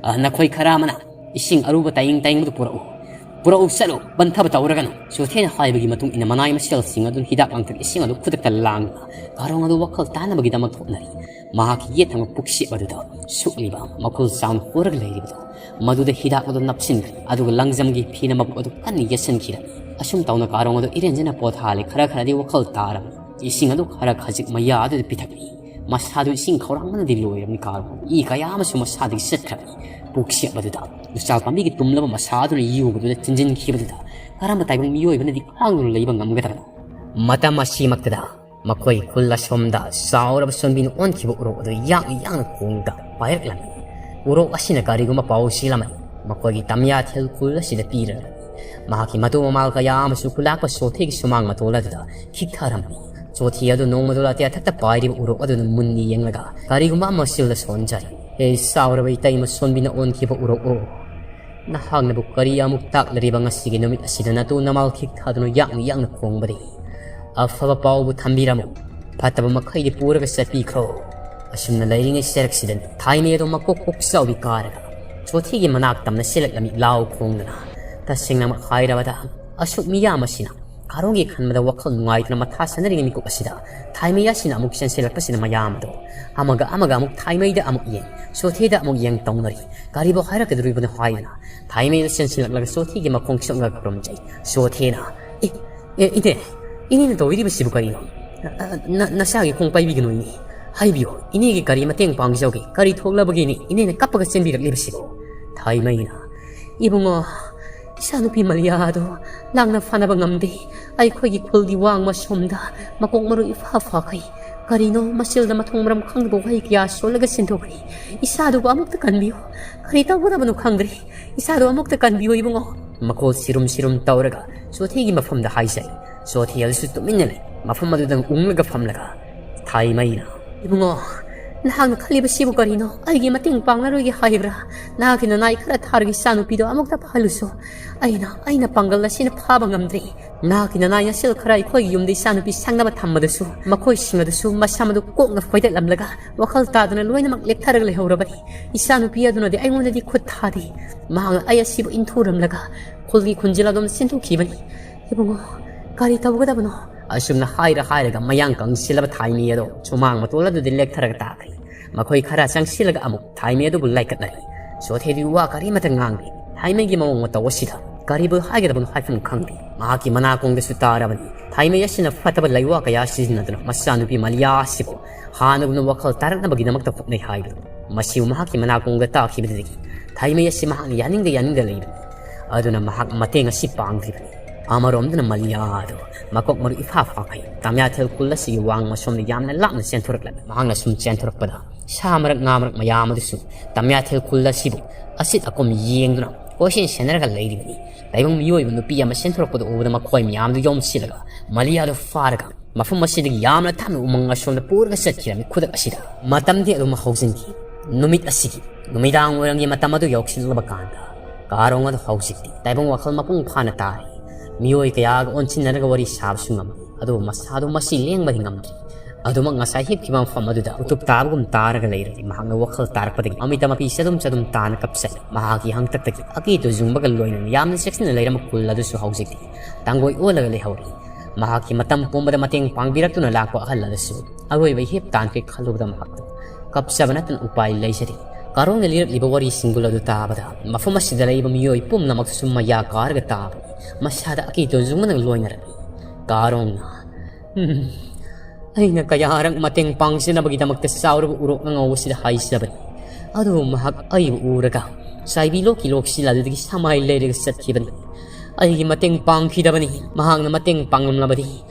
ꯑ, ꯅꯈꯣꯏ ꯈꯔ ꯑꯃꯅ ꯏꯁꯤꯡ ꯑꯔꯨꯕ ꯇꯥꯏꯌꯤꯡ ꯇꯥꯏꯌꯤꯡꯕꯗꯨ ꯄꯨꯔꯛꯎ꯫ "ꯄꯨꯔꯛꯎ, ꯆꯠꯂꯨ, ꯕꯟꯊꯕ ꯇꯧꯔꯒꯅꯨ"꯫ ꯆꯣꯊꯦꯅ ꯍꯥꯏꯕꯒꯤ ꯃꯇꯨꯡ ꯏꯟꯅ ꯃꯅꯥꯏ ꯃꯁꯤꯜꯁꯤꯡ ꯑꯗꯨꯅ ꯍꯤꯗꯥꯛ ꯂꯥꯡꯊꯛ ꯏꯁꯤꯡ ꯑꯗꯨ ꯈꯨꯗꯛꯇ ꯂꯥꯡꯗꯨꯅ ꯀꯥꯔꯣꯡ ꯑꯗꯨ ꯋꯥꯈꯜ ꯇꯥꯅꯕꯒꯤꯗꯃꯛ ꯊꯣꯛꯅꯔꯤ꯫ ꯃꯍꯥꯛꯀꯤ ꯌꯦꯠ ꯊꯪꯕ ꯄꯨꯛꯁꯦꯞ ꯑꯗꯨꯗ ꯁꯨꯛꯂꯤꯕ ꯃꯈꯨꯜ ꯆꯥꯎꯅ ꯍꯣꯔꯒ ꯂꯩꯔꯤꯕꯗꯨ, ꯃꯗꯨꯗ ꯍꯤꯗꯥꯛ ꯑꯗꯨ ꯅꯞꯁꯤꯟꯈ꯭ꯔꯦ꯫ ꯑꯗꯨꯒ ꯂꯪꯖꯝꯒꯤ ꯐꯤꯅ ꯃꯕꯨꯛ ꯑꯗꯨ ꯀꯟꯅ ꯌꯦꯠꯁꯤꯟꯈꯤꯔꯝꯃꯤ꯫ ꯑꯁꯨꯝ ꯇꯧꯅ ꯀꯥꯔꯣꯡ ꯑꯗꯨ ꯏꯔꯦꯟꯖꯅ ꯄꯣꯊꯥꯍꯜꯂꯦ꯫ ꯈꯔ ꯈꯔꯗꯤ ꯋꯥꯈꯜ ꯇꯥꯔꯕꯅꯤ꯫ ꯏꯁꯤꯡ ꯑꯗꯨ ꯈꯔ ꯈꯖꯤꯛ ꯃꯌꯥ ꯑꯗꯨꯗ ꯄꯤꯊꯛꯂꯤ꯫ ꯃꯁꯥꯗꯨ ꯏꯁꯤꯡ ꯈꯧꯔꯥꯡꯕꯅꯗꯤ ꯂꯣꯏꯔꯕꯅꯤ꯫ ꯀꯥꯔꯣꯡ ꯏ ꯀꯌꯥ ꯑꯃꯁꯨ ꯃꯁꯥꯗꯒꯤ ꯆꯠꯈ꯭ꯔꯕꯅꯤ꯫ ꯄꯨꯛꯁꯦꯞ ꯑꯗꯨꯗ ꯂꯨꯆꯥꯜ ꯄꯥꯝꯕꯤꯒꯤ ꯇꯨꯝꯂꯕ ꯃꯁꯥ ꯑꯗꯨꯅ ꯌꯣꯒꯗꯨꯗ ꯆꯦꯟꯁꯤꯟꯈꯤꯕꯗꯨꯗ ꯀꯔꯝꯕ ꯇꯥꯏꯕꯪ ꯃꯤꯑꯣꯏꯕꯅꯗꯤ ꯈꯥꯡꯗꯨꯅ ꯂꯩꯕ ꯉꯝꯒꯗꯕꯅꯣ? ꯃꯇꯝ ꯑꯁꯤꯃꯛꯇꯗ ꯃꯈꯣꯏ ꯈꯨꯜ ꯑꯁꯣꯝꯗ ꯆꯥꯎꯔꯕ ꯁꯣꯟꯕꯤꯅ ꯑꯣꯟꯈꯤꯕ ꯎꯔꯣꯛ ꯑꯗꯨ ꯌꯥꯡꯅ ꯌꯥꯡꯅ ꯈꯣꯡꯗ ꯄꯥꯏꯔꯛꯂꯝꯃꯤ꯫ ꯎꯔꯣꯛ ꯑꯁꯤꯅ ꯀꯔꯤꯒꯨꯝꯕ ꯄꯥꯎ ꯆꯦꯜꯂꯝꯃꯤ꯫ ꯃꯈꯣꯏꯒꯤ ꯇꯝꯌꯥꯊꯦꯜ ꯈꯨꯜ ꯑꯁꯤꯗ ꯄꯤꯔꯝꯃꯤ꯫ ꯃꯍꯥꯛꯀꯤ ꯃꯇꯨ ꯃꯃꯥꯜ ꯀꯌꯥ ꯑꯃꯁꯨ ꯈꯨꯂꯥꯛꯄ ꯆꯣꯊꯦꯒꯤ ꯁꯨꯃꯥꯡ ꯃꯇꯣꯜ ꯑꯗꯨꯗ ꯈꯤꯛꯊꯔꯝꯃꯤ꯫ ꯆꯣꯊꯦ ꯑꯗꯨ ꯅꯣꯡꯃꯗꯣ ꯂꯥꯇꯦ ꯑꯊꯛꯇ ꯄꯥꯏꯔꯤꯕ ꯎꯔꯣꯛ ꯑꯗꯨꯅ ꯃꯨꯟꯅ ꯌꯦꯡꯂꯒ ꯀꯔꯤꯒꯨꯝꯕ ꯑꯃ ꯆꯤꯜꯗ ꯁꯣꯟꯖꯔꯤ꯫ "ꯍꯦ ꯆꯥꯎꯔꯕ ꯏꯇꯩꯃ ꯁꯣꯟꯕꯤꯅ ꯑꯣꯟꯈꯤꯕ ꯎꯔꯣꯛ ꯑꯣ, ꯅꯍꯥꯛꯅꯕꯨ ꯀꯔꯤ ꯑꯃꯨꯛ ꯇꯥꯛꯂꯔꯤꯕ ꯉꯁꯤꯒꯤ ꯅꯨꯃꯤꯠ ꯑꯁꯤꯗ ꯅꯇꯨ ꯅꯃꯥꯜ ꯈꯤꯛ ꯊꯥꯗꯨꯅ ꯌꯥꯡꯅ ꯌꯥꯡꯅ ꯈꯣꯡꯕꯗꯤ? ꯑꯐꯕ ꯄꯥꯎꯕꯨ ꯊꯝꯕꯤꯔꯝꯃꯨ, ꯐꯠꯇꯕ ꯃꯈꯩꯗꯤ ꯄꯨꯔꯒ ꯆꯠꯄꯤꯈ꯭ꯔꯣ"꯫ ꯑꯁꯨꯝꯅ ꯂꯩꯔꯤꯉꯩ ꯆꯔꯛꯁꯤꯗꯅꯤ ꯊꯥꯏꯃꯩ ꯑꯗꯨ ꯃꯀꯣꯛ ꯀꯣꯛ ꯆꯥꯎꯕꯤ ꯀꯥꯔꯒ ꯆꯣꯊꯦꯒꯤ ꯃꯅꯥꯛ ꯇꯝꯅ ꯆꯦꯜꯂꯛꯂꯝꯃꯤ ꯂꯥꯎ ꯈꯣꯡꯗꯨꯅ꯫ ꯇꯁꯦꯡꯅꯃꯛ ꯍꯥꯏꯔꯕꯗ ꯑꯁꯨꯛ ꯃꯤꯌꯥꯝ ꯑꯁꯤꯅ ꯀꯥꯔꯣꯡꯒꯤ ꯈꯟꯕꯗ ꯋꯥꯈꯜ ꯅꯨꯡꯉꯥꯏꯇꯅ ꯃꯊꯥ ꯁꯥꯟꯅꯔꯤꯉꯩ ꯃꯤꯀꯨꯞ ꯑꯁꯤꯗ ꯊꯥꯏꯃꯩ ꯑꯁꯤꯅ ꯑꯃꯨꯛ ꯆꯦꯟꯁꯤꯜꯂꯛꯄꯁꯤꯗ ꯃꯌꯥꯝ ꯑꯗꯣ ꯑꯃꯒ ꯑꯃꯒ ꯑꯃꯨꯛ ꯊꯥꯏꯃꯩꯗ ꯑꯃꯨꯛ ꯌꯦꯡ, ꯆꯣꯊꯦꯗ ꯑꯃꯨꯛ ꯌꯦꯡ ꯇꯧꯅꯔꯤ꯫ ꯀꯔꯤꯕꯨ ꯍꯥꯏꯔꯛꯀꯗꯧꯔꯤꯕꯅꯣ ꯍꯥꯏꯗꯅ ꯊꯥꯏꯃꯩꯗ ꯆꯦꯟꯁꯤꯜꯂꯛꯂꯒ ꯆꯣꯊꯦꯒꯤ ꯃꯈꯣꯡ ꯁꯣꯛꯂꯒ ꯈꯨꯔꯨꯝꯖꯩ꯫ ꯆꯣꯊꯦꯅ, "ꯑꯦ, ꯑꯦ, ꯏꯅꯦ, ꯏꯅꯦꯅ ꯇꯧꯕꯤꯔꯤꯕꯁꯤꯕꯨ ꯀꯔꯤꯅꯣ? ꯅ-, ꯅ-, ꯅꯆꯥꯒꯤ ꯈꯣꯡ ꯄꯥꯏꯕꯤꯒꯅꯨ ꯏꯅꯦ꯫ ꯍꯥꯏꯕꯤꯌꯨ, ꯏꯅꯦꯒꯤ ꯀꯔꯤ ꯃꯇꯦꯡ ꯄꯥꯡꯖꯧꯒꯦ? ꯀꯔꯤ ꯊꯣꯛꯂꯕꯒꯤꯅꯤ ꯏꯅꯦꯅ ꯀꯞꯄꯒ ꯆꯦꯟꯕꯤꯔꯛꯂꯤꯕꯁꯤꯕꯣ?" ꯊꯥꯏꯃꯩꯅ, "ꯏꯕꯨꯡꯉꯣ, ꯏꯆꯥꯅꯨꯄꯤ ꯃꯂꯤꯌꯥ ꯑꯗꯣ ꯂꯥꯡꯅ ꯐꯥꯅꯕ ꯉꯝꯗꯦ꯫ ꯑꯩꯈꯣꯏꯒꯤ ꯈꯨꯜꯒꯤ ꯋꯥꯡꯃ ꯁꯣꯝꯗ ꯃꯀꯣꯛ ꯃꯔꯨ ꯏꯐꯥ ꯐꯥꯈꯩ꯫ ꯀꯔꯤꯅꯣ, ꯃꯆꯤꯜꯗ ꯃꯊꯣꯡ ꯃꯔꯝ ꯈꯪꯗꯕ ꯋꯥꯍꯩ ꯀꯌꯥ ꯁꯣꯜꯂꯒ ꯆꯦꯟꯊꯣꯛꯈ꯭ꯔꯦ꯫ ꯏꯆꯥꯗꯨꯕꯨ ꯑꯃꯨꯛꯇ ꯀꯟꯕꯤꯌꯨ꯫ ꯀꯔꯤ ꯇꯧꯒꯗꯕꯅꯣ ꯈꯪꯗ꯭ꯔꯦ꯫ ꯏꯆꯥꯗꯨ ꯑꯃꯨꯛꯇ ꯀꯟꯕꯤꯌꯨ ꯏꯕꯨꯡꯉꯣ"꯫ ꯃꯈꯣꯜ ꯁꯤꯔꯨꯝ ꯁꯤꯔꯨꯝ ꯇꯧꯔꯒ ꯆꯣꯊꯦꯒꯤ ꯃꯐꯝꯗ ꯍꯥꯏꯖꯩ꯫ ꯆꯣꯊꯦ ꯑꯗꯨꯁꯨ ꯇꯨꯃꯤꯟꯅ ꯂꯩ꯫ ꯃꯐꯝ ꯑꯗꯨꯗ ꯎꯪꯂꯒ ꯐꯝꯂꯒ ꯊꯥꯏꯃꯩꯅ, "ꯏꯕꯨꯡꯉꯣ, "ꯅꯍꯥꯛꯅ ꯈꯜꯂꯤꯕꯁꯤꯕꯨ ꯀꯔꯤꯅꯣ? ꯑꯩꯒꯤ ꯃꯇꯦꯡ ꯄꯥꯡꯂꯔꯣꯏꯒꯦ ꯍꯥꯏꯕ꯭ꯔꯥ? ꯅꯍꯥꯛꯀꯤ ꯅꯅꯥꯏ ꯈꯔ ꯊꯥꯔꯒ ꯏꯆꯥꯅꯨꯄꯤꯗꯣ ꯑꯃꯨꯛꯇ ꯐꯍꯜꯂꯨꯁꯨ꯫ ꯑꯩꯅ, ꯑꯩꯅ ꯄꯥꯡꯒꯜ ꯑꯁꯤꯅ ꯐꯥꯕ ꯉꯝꯗ꯭ꯔꯦ꯫ ꯅꯍꯥꯛꯀꯤ ꯅꯅꯥꯏ ꯅꯁꯦꯜ ꯈꯔ ꯑꯩꯈꯣꯏꯒꯤ ꯌꯨꯝꯗ ꯏꯆꯥꯅꯨꯄꯤ ꯁꯪꯅꯕ ꯊꯝꯕꯗꯁꯨ, ꯃꯈꯣꯏꯁꯤꯡ ꯑꯗꯨꯁꯨ ꯃꯁꯥ ꯃꯗꯨ ꯀꯣꯛꯅ ꯐꯣꯏꯗꯠꯂꯝꯂꯒ ꯋꯥꯈꯜ ꯇꯥꯗꯅ ꯂꯣꯏꯅꯃꯛ ꯂꯦꯛꯊꯔꯒ ꯂꯩꯍꯧꯔꯕꯅꯤ꯫ ꯏꯆꯥꯅꯨꯄꯤ ꯑꯗꯨꯅꯗꯤ ꯑꯩꯉꯣꯟꯗꯗꯤ ꯈꯨꯠ ꯊꯥꯗꯦ꯫ ꯃꯍꯥꯛꯅ ꯑꯩ ꯑꯁꯤꯕꯨ ꯏꯟꯊꯨꯔꯝꯂꯒ ꯈꯨꯜꯒꯤ ꯈꯨꯟꯖꯦꯜ ꯑꯗꯨꯝ ꯆꯦꯟꯊꯣꯛꯈꯤꯕꯅꯤ꯫ ꯏꯕꯨꯡꯉꯣ, ꯀꯔꯤ ꯇꯧꯒꯗꯕꯅꯣ?" ꯑꯁꯨꯝꯅ ꯍꯥꯏꯔ ꯍꯥꯏꯔꯒ ꯃꯌꯥꯡ ꯀꯪꯁꯤꯜꯂꯕ ꯊꯥꯏꯃꯤ ꯑꯗꯣ ꯁꯨꯃꯥꯡ ꯃꯇꯣꯜ ꯑꯗꯨꯗ ꯂꯦꯛꯊꯔꯒ ꯇꯥꯈ꯭ꯔꯦ꯫ ꯃꯈꯣꯏ ꯈꯔ ꯆꯪꯁꯤꯜꯂꯒ ꯑꯃꯨꯛ ꯊꯥꯏꯃꯤ ꯑꯗꯨꯕꯨ ꯂꯥꯏꯀꯠꯅꯔꯤ꯫ ꯆꯣꯊꯦꯗꯨ ꯋꯥ ꯀꯔꯤꯃꯇ ꯉꯥꯡꯗꯦ꯫ ꯊꯥꯏꯃꯩꯒꯤ ꯃꯑꯣꯡ ꯃꯇꯧ ꯑꯁꯤꯗ ꯀꯔꯤꯕꯨ ꯍꯥꯏꯒꯗꯕꯅꯣ ꯍꯥꯏꯐꯝ ꯈꯪꯗꯦ꯫ ꯃꯍꯥꯛꯀꯤ ꯃꯅꯥꯀꯣꯡꯗꯁꯨ ꯇꯥꯔꯕꯅꯤ꯫ ꯊꯥꯏꯃꯩ ꯑꯁꯤꯅ ꯐꯠꯇꯕ ꯂꯩꯋꯥ ꯀꯌꯥ ꯁꯤꯖꯤꯟꯅꯗꯨꯅ ꯃꯆꯥꯅꯨꯄꯤ ꯃꯂꯤꯌꯥ ꯑꯁꯤꯕꯨ ꯍꯥꯟꯅꯒꯨꯝꯅ ꯋꯥꯈꯜ ꯇꯥꯔꯛꯅꯕꯒꯤꯗꯃꯛꯇ ꯍꯣꯠꯅꯩ ꯍꯥꯏꯕꯗꯨ꯫ ꯃꯁꯤꯕꯨ ꯃꯍꯥꯛꯀꯤ ꯃꯅꯥꯀꯣꯡꯗ ꯇꯥꯈꯤꯕꯗꯒꯤ ꯊꯥꯏꯃꯩ ꯑꯁꯤ ꯃꯍꯥꯛꯅ ꯌꯥꯅꯤꯡꯗ ꯌꯥꯅꯤꯡꯗ ꯂꯩꯕꯅꯤ꯫ ꯑꯗꯨꯅ ꯃꯍꯥꯛ ꯃꯇꯦꯡ ꯑꯁꯤ ꯄꯥꯡꯗ꯭ꯔꯤꯕꯅꯤ꯫ ꯑꯃꯔꯣꯝꯗꯅ ꯃꯂꯤꯌꯥ ꯑꯗꯨ ꯃꯀꯣꯛ ꯃꯔꯨ ꯏꯐꯥ ꯐꯥꯈꯩ ꯇꯝꯌꯥꯊꯦꯜ ꯈꯨꯜ ꯑꯁꯤꯒꯤ ꯋꯥꯡꯃ ꯁꯣꯝꯗ ꯌꯥꯝꯅ ꯂꯥꯞꯅ ꯆꯦꯟꯊꯣꯔꯛꯂꯝꯃꯤ꯫ ꯃꯍꯥꯛꯅ ꯁꯨꯝ ꯆꯦꯟꯊꯣꯔꯛꯄꯗ ꯁꯥ ꯃꯔꯛ ꯉꯥ ꯃꯔꯛ ꯃꯌꯥꯝ ꯑꯗꯨꯁꯨ ꯇꯝꯌꯥꯊꯦꯜ ꯈꯨꯜ ꯑꯁꯤꯕꯨ ꯑꯁꯤꯠ ꯑꯀꯣꯝ ꯌꯦꯡꯗꯨꯅ ꯀꯣꯏꯆꯦꯟ ꯁꯦꯟꯅꯔꯒ ꯂꯩꯔꯤꯕꯅꯤ꯫ ꯇꯥꯏꯕꯪ ꯃꯤꯑꯣꯏꯕ ꯅꯨꯄꯤ ꯑꯃ ꯆꯦꯟꯊꯣꯔꯛꯄꯗ ꯎꯕꯗ ꯃꯈꯣꯏ ꯃꯌꯥꯝꯗꯨ ꯌꯣꯝꯁꯤꯜꯂꯒ ꯃꯂꯤꯌꯥꯗꯨ ꯐꯥꯔꯒ ꯃꯐꯝ ꯑꯁꯤꯗꯒꯤ ꯌꯥꯝꯅ ꯊꯥꯞꯅ ꯎꯃꯪ ꯑꯁꯣꯝꯗ ꯄꯨꯔꯒ ꯆꯠꯈꯤꯔꯝꯃꯤ꯫ ꯈꯨꯗꯛ ꯑꯁꯤꯗ ꯃꯇꯝꯗꯤ ꯑꯗꯨꯝ ꯍꯧꯖꯤꯟꯈꯤ꯫ ꯅꯨꯃꯤꯠ ꯑꯁꯤꯒꯤ ꯅꯨꯃꯤꯗꯥꯡ ꯋꯥꯏꯔꯝꯒꯤ ꯃꯇꯝ ꯑꯗꯨ ꯌꯧꯁꯤꯜꯂꯕ ꯀꯥꯟꯗ ꯀꯥꯔꯣꯡ ꯑꯗꯨ ꯍꯧꯖꯤꯛꯇꯤ ꯇꯥꯏꯕꯪ ꯋꯥꯈꯜ ꯃꯄꯨꯡ ꯐꯥꯅ ꯇꯥꯔꯦ꯫ ꯃꯤꯑꯣꯏ ꯀꯌꯥꯒ ꯑꯣꯟꯁꯤꯟꯅꯔꯒ ꯋꯥꯔꯤ ꯁꯥꯕꯁꯨ ꯉꯝꯃꯤ, ꯑꯗꯨꯕꯨ ꯃꯁꯥꯗꯨ ꯃꯁꯤ ꯂꯦꯡꯕꯗꯤ ꯉꯝꯗ꯭ꯔꯤ꯫ ꯑꯗꯨꯃꯛ ꯉꯁꯥꯏ ꯍꯤꯞꯈꯤꯕ ꯃꯐꯝ ꯑꯗꯨꯗ ꯎꯇꯨꯞ ꯇꯥꯕꯒꯨꯝ ꯇꯥꯔꯒ ꯂꯩꯔꯦ꯫ ꯃꯍꯥꯛꯅ ꯋꯥꯈꯜ ꯇꯥꯔꯛꯄꯗꯒꯤ ꯃꯃꯤꯠꯇ ꯃꯄꯤ ꯆꯗꯨꯝ ꯆꯗꯨꯝ ꯇꯥꯅ ꯀꯞꯆꯠꯂꯦ꯫ ꯃꯍꯥꯛꯀꯤ ꯍꯪꯇꯛꯇꯒꯤ ꯑꯀꯤ ꯇꯨꯖꯨꯡꯕꯒ ꯂꯣꯏꯅꯅ ꯌꯥꯝꯅ ꯆꯦꯛꯁꯤꯟꯅ ꯂꯩꯔꯝꯕ ꯈꯨꯜ ꯑꯗꯨꯁꯨ ꯍꯧꯖꯤꯛꯇꯤ ꯇꯥꯡꯒꯣꯏ ꯑꯣꯜꯂꯒ ꯂꯩꯍꯧꯔꯤ꯫ ꯃꯍꯥꯛꯀꯤ ꯃꯇꯝ ꯄꯨꯝꯕꯗ ꯃꯇꯦꯡ ꯄꯥꯡꯕꯤꯔꯛꯇꯨꯅ ꯂꯥꯛꯄ ꯑꯍꯜ ꯑꯗꯨꯁꯨ ꯑꯔꯣꯏꯕ ꯏꯍꯤꯞ ꯇꯥꯟꯈ꯭ꯔꯦ ꯈꯜꯂꯨꯕꯗ ꯃꯍꯥꯛꯇ ꯀꯞꯆꯕ ꯅꯠꯇꯅ ꯎꯄꯥꯏ ꯂꯩꯖꯗꯦ꯫ ꯀꯥꯔꯣꯡꯅ ꯂꯤꯔꯛꯂꯤꯕ ꯋꯥꯔꯤꯁꯤꯡꯕꯨ ꯑꯗꯨ ꯇꯥꯕꯗ ꯃꯐꯝ ꯑꯁꯤꯗ ꯂꯩꯕ ꯃꯤꯑꯣꯏ ꯄꯨꯝꯅꯃꯛꯇꯁꯨ ꯃꯌꯥ ꯀꯥꯔꯒ ꯇꯥꯕꯅꯤ꯫ ꯃꯁꯥꯗ ꯑꯀꯤ ꯇꯨꯖꯨꯡꯕꯅ ꯂꯣꯏꯅꯔꯝꯃꯤ꯫ ꯀꯥꯔꯣꯡꯅ, "ꯎꯝ, ꯑꯩꯅ ꯀꯌꯥꯔꯛ ꯃꯇꯦꯡ ꯄꯥꯡꯖꯅꯕꯒꯤꯗꯃꯛꯇ ꯆꯥꯎꯔꯕ ꯎꯔꯣꯛ ꯑꯉꯧꯕꯁꯤꯗ ꯍꯥꯏꯖꯕꯅꯤ, ꯑꯗꯨꯕꯨ ꯃꯍꯥꯛ ꯑꯩꯕꯨ ꯎꯔꯒ ꯆꯥꯏꯕꯤ ꯂꯣꯛꯀꯤ ꯂꯣꯛꯁꯤꯜ ꯑꯗꯨꯗꯒꯤ ꯁꯃꯥꯏ ꯂꯩꯔꯒ ꯆꯠꯈꯤꯕꯅꯤ꯫ ꯑꯩꯒꯤ ꯃꯇꯦꯡ ꯄꯥꯡꯈꯤꯗꯕꯅꯤ꯫ ꯃꯍꯥꯛꯅ ꯃꯇꯦꯡ ꯄꯥꯡꯂꯝꯂꯕꯗꯤ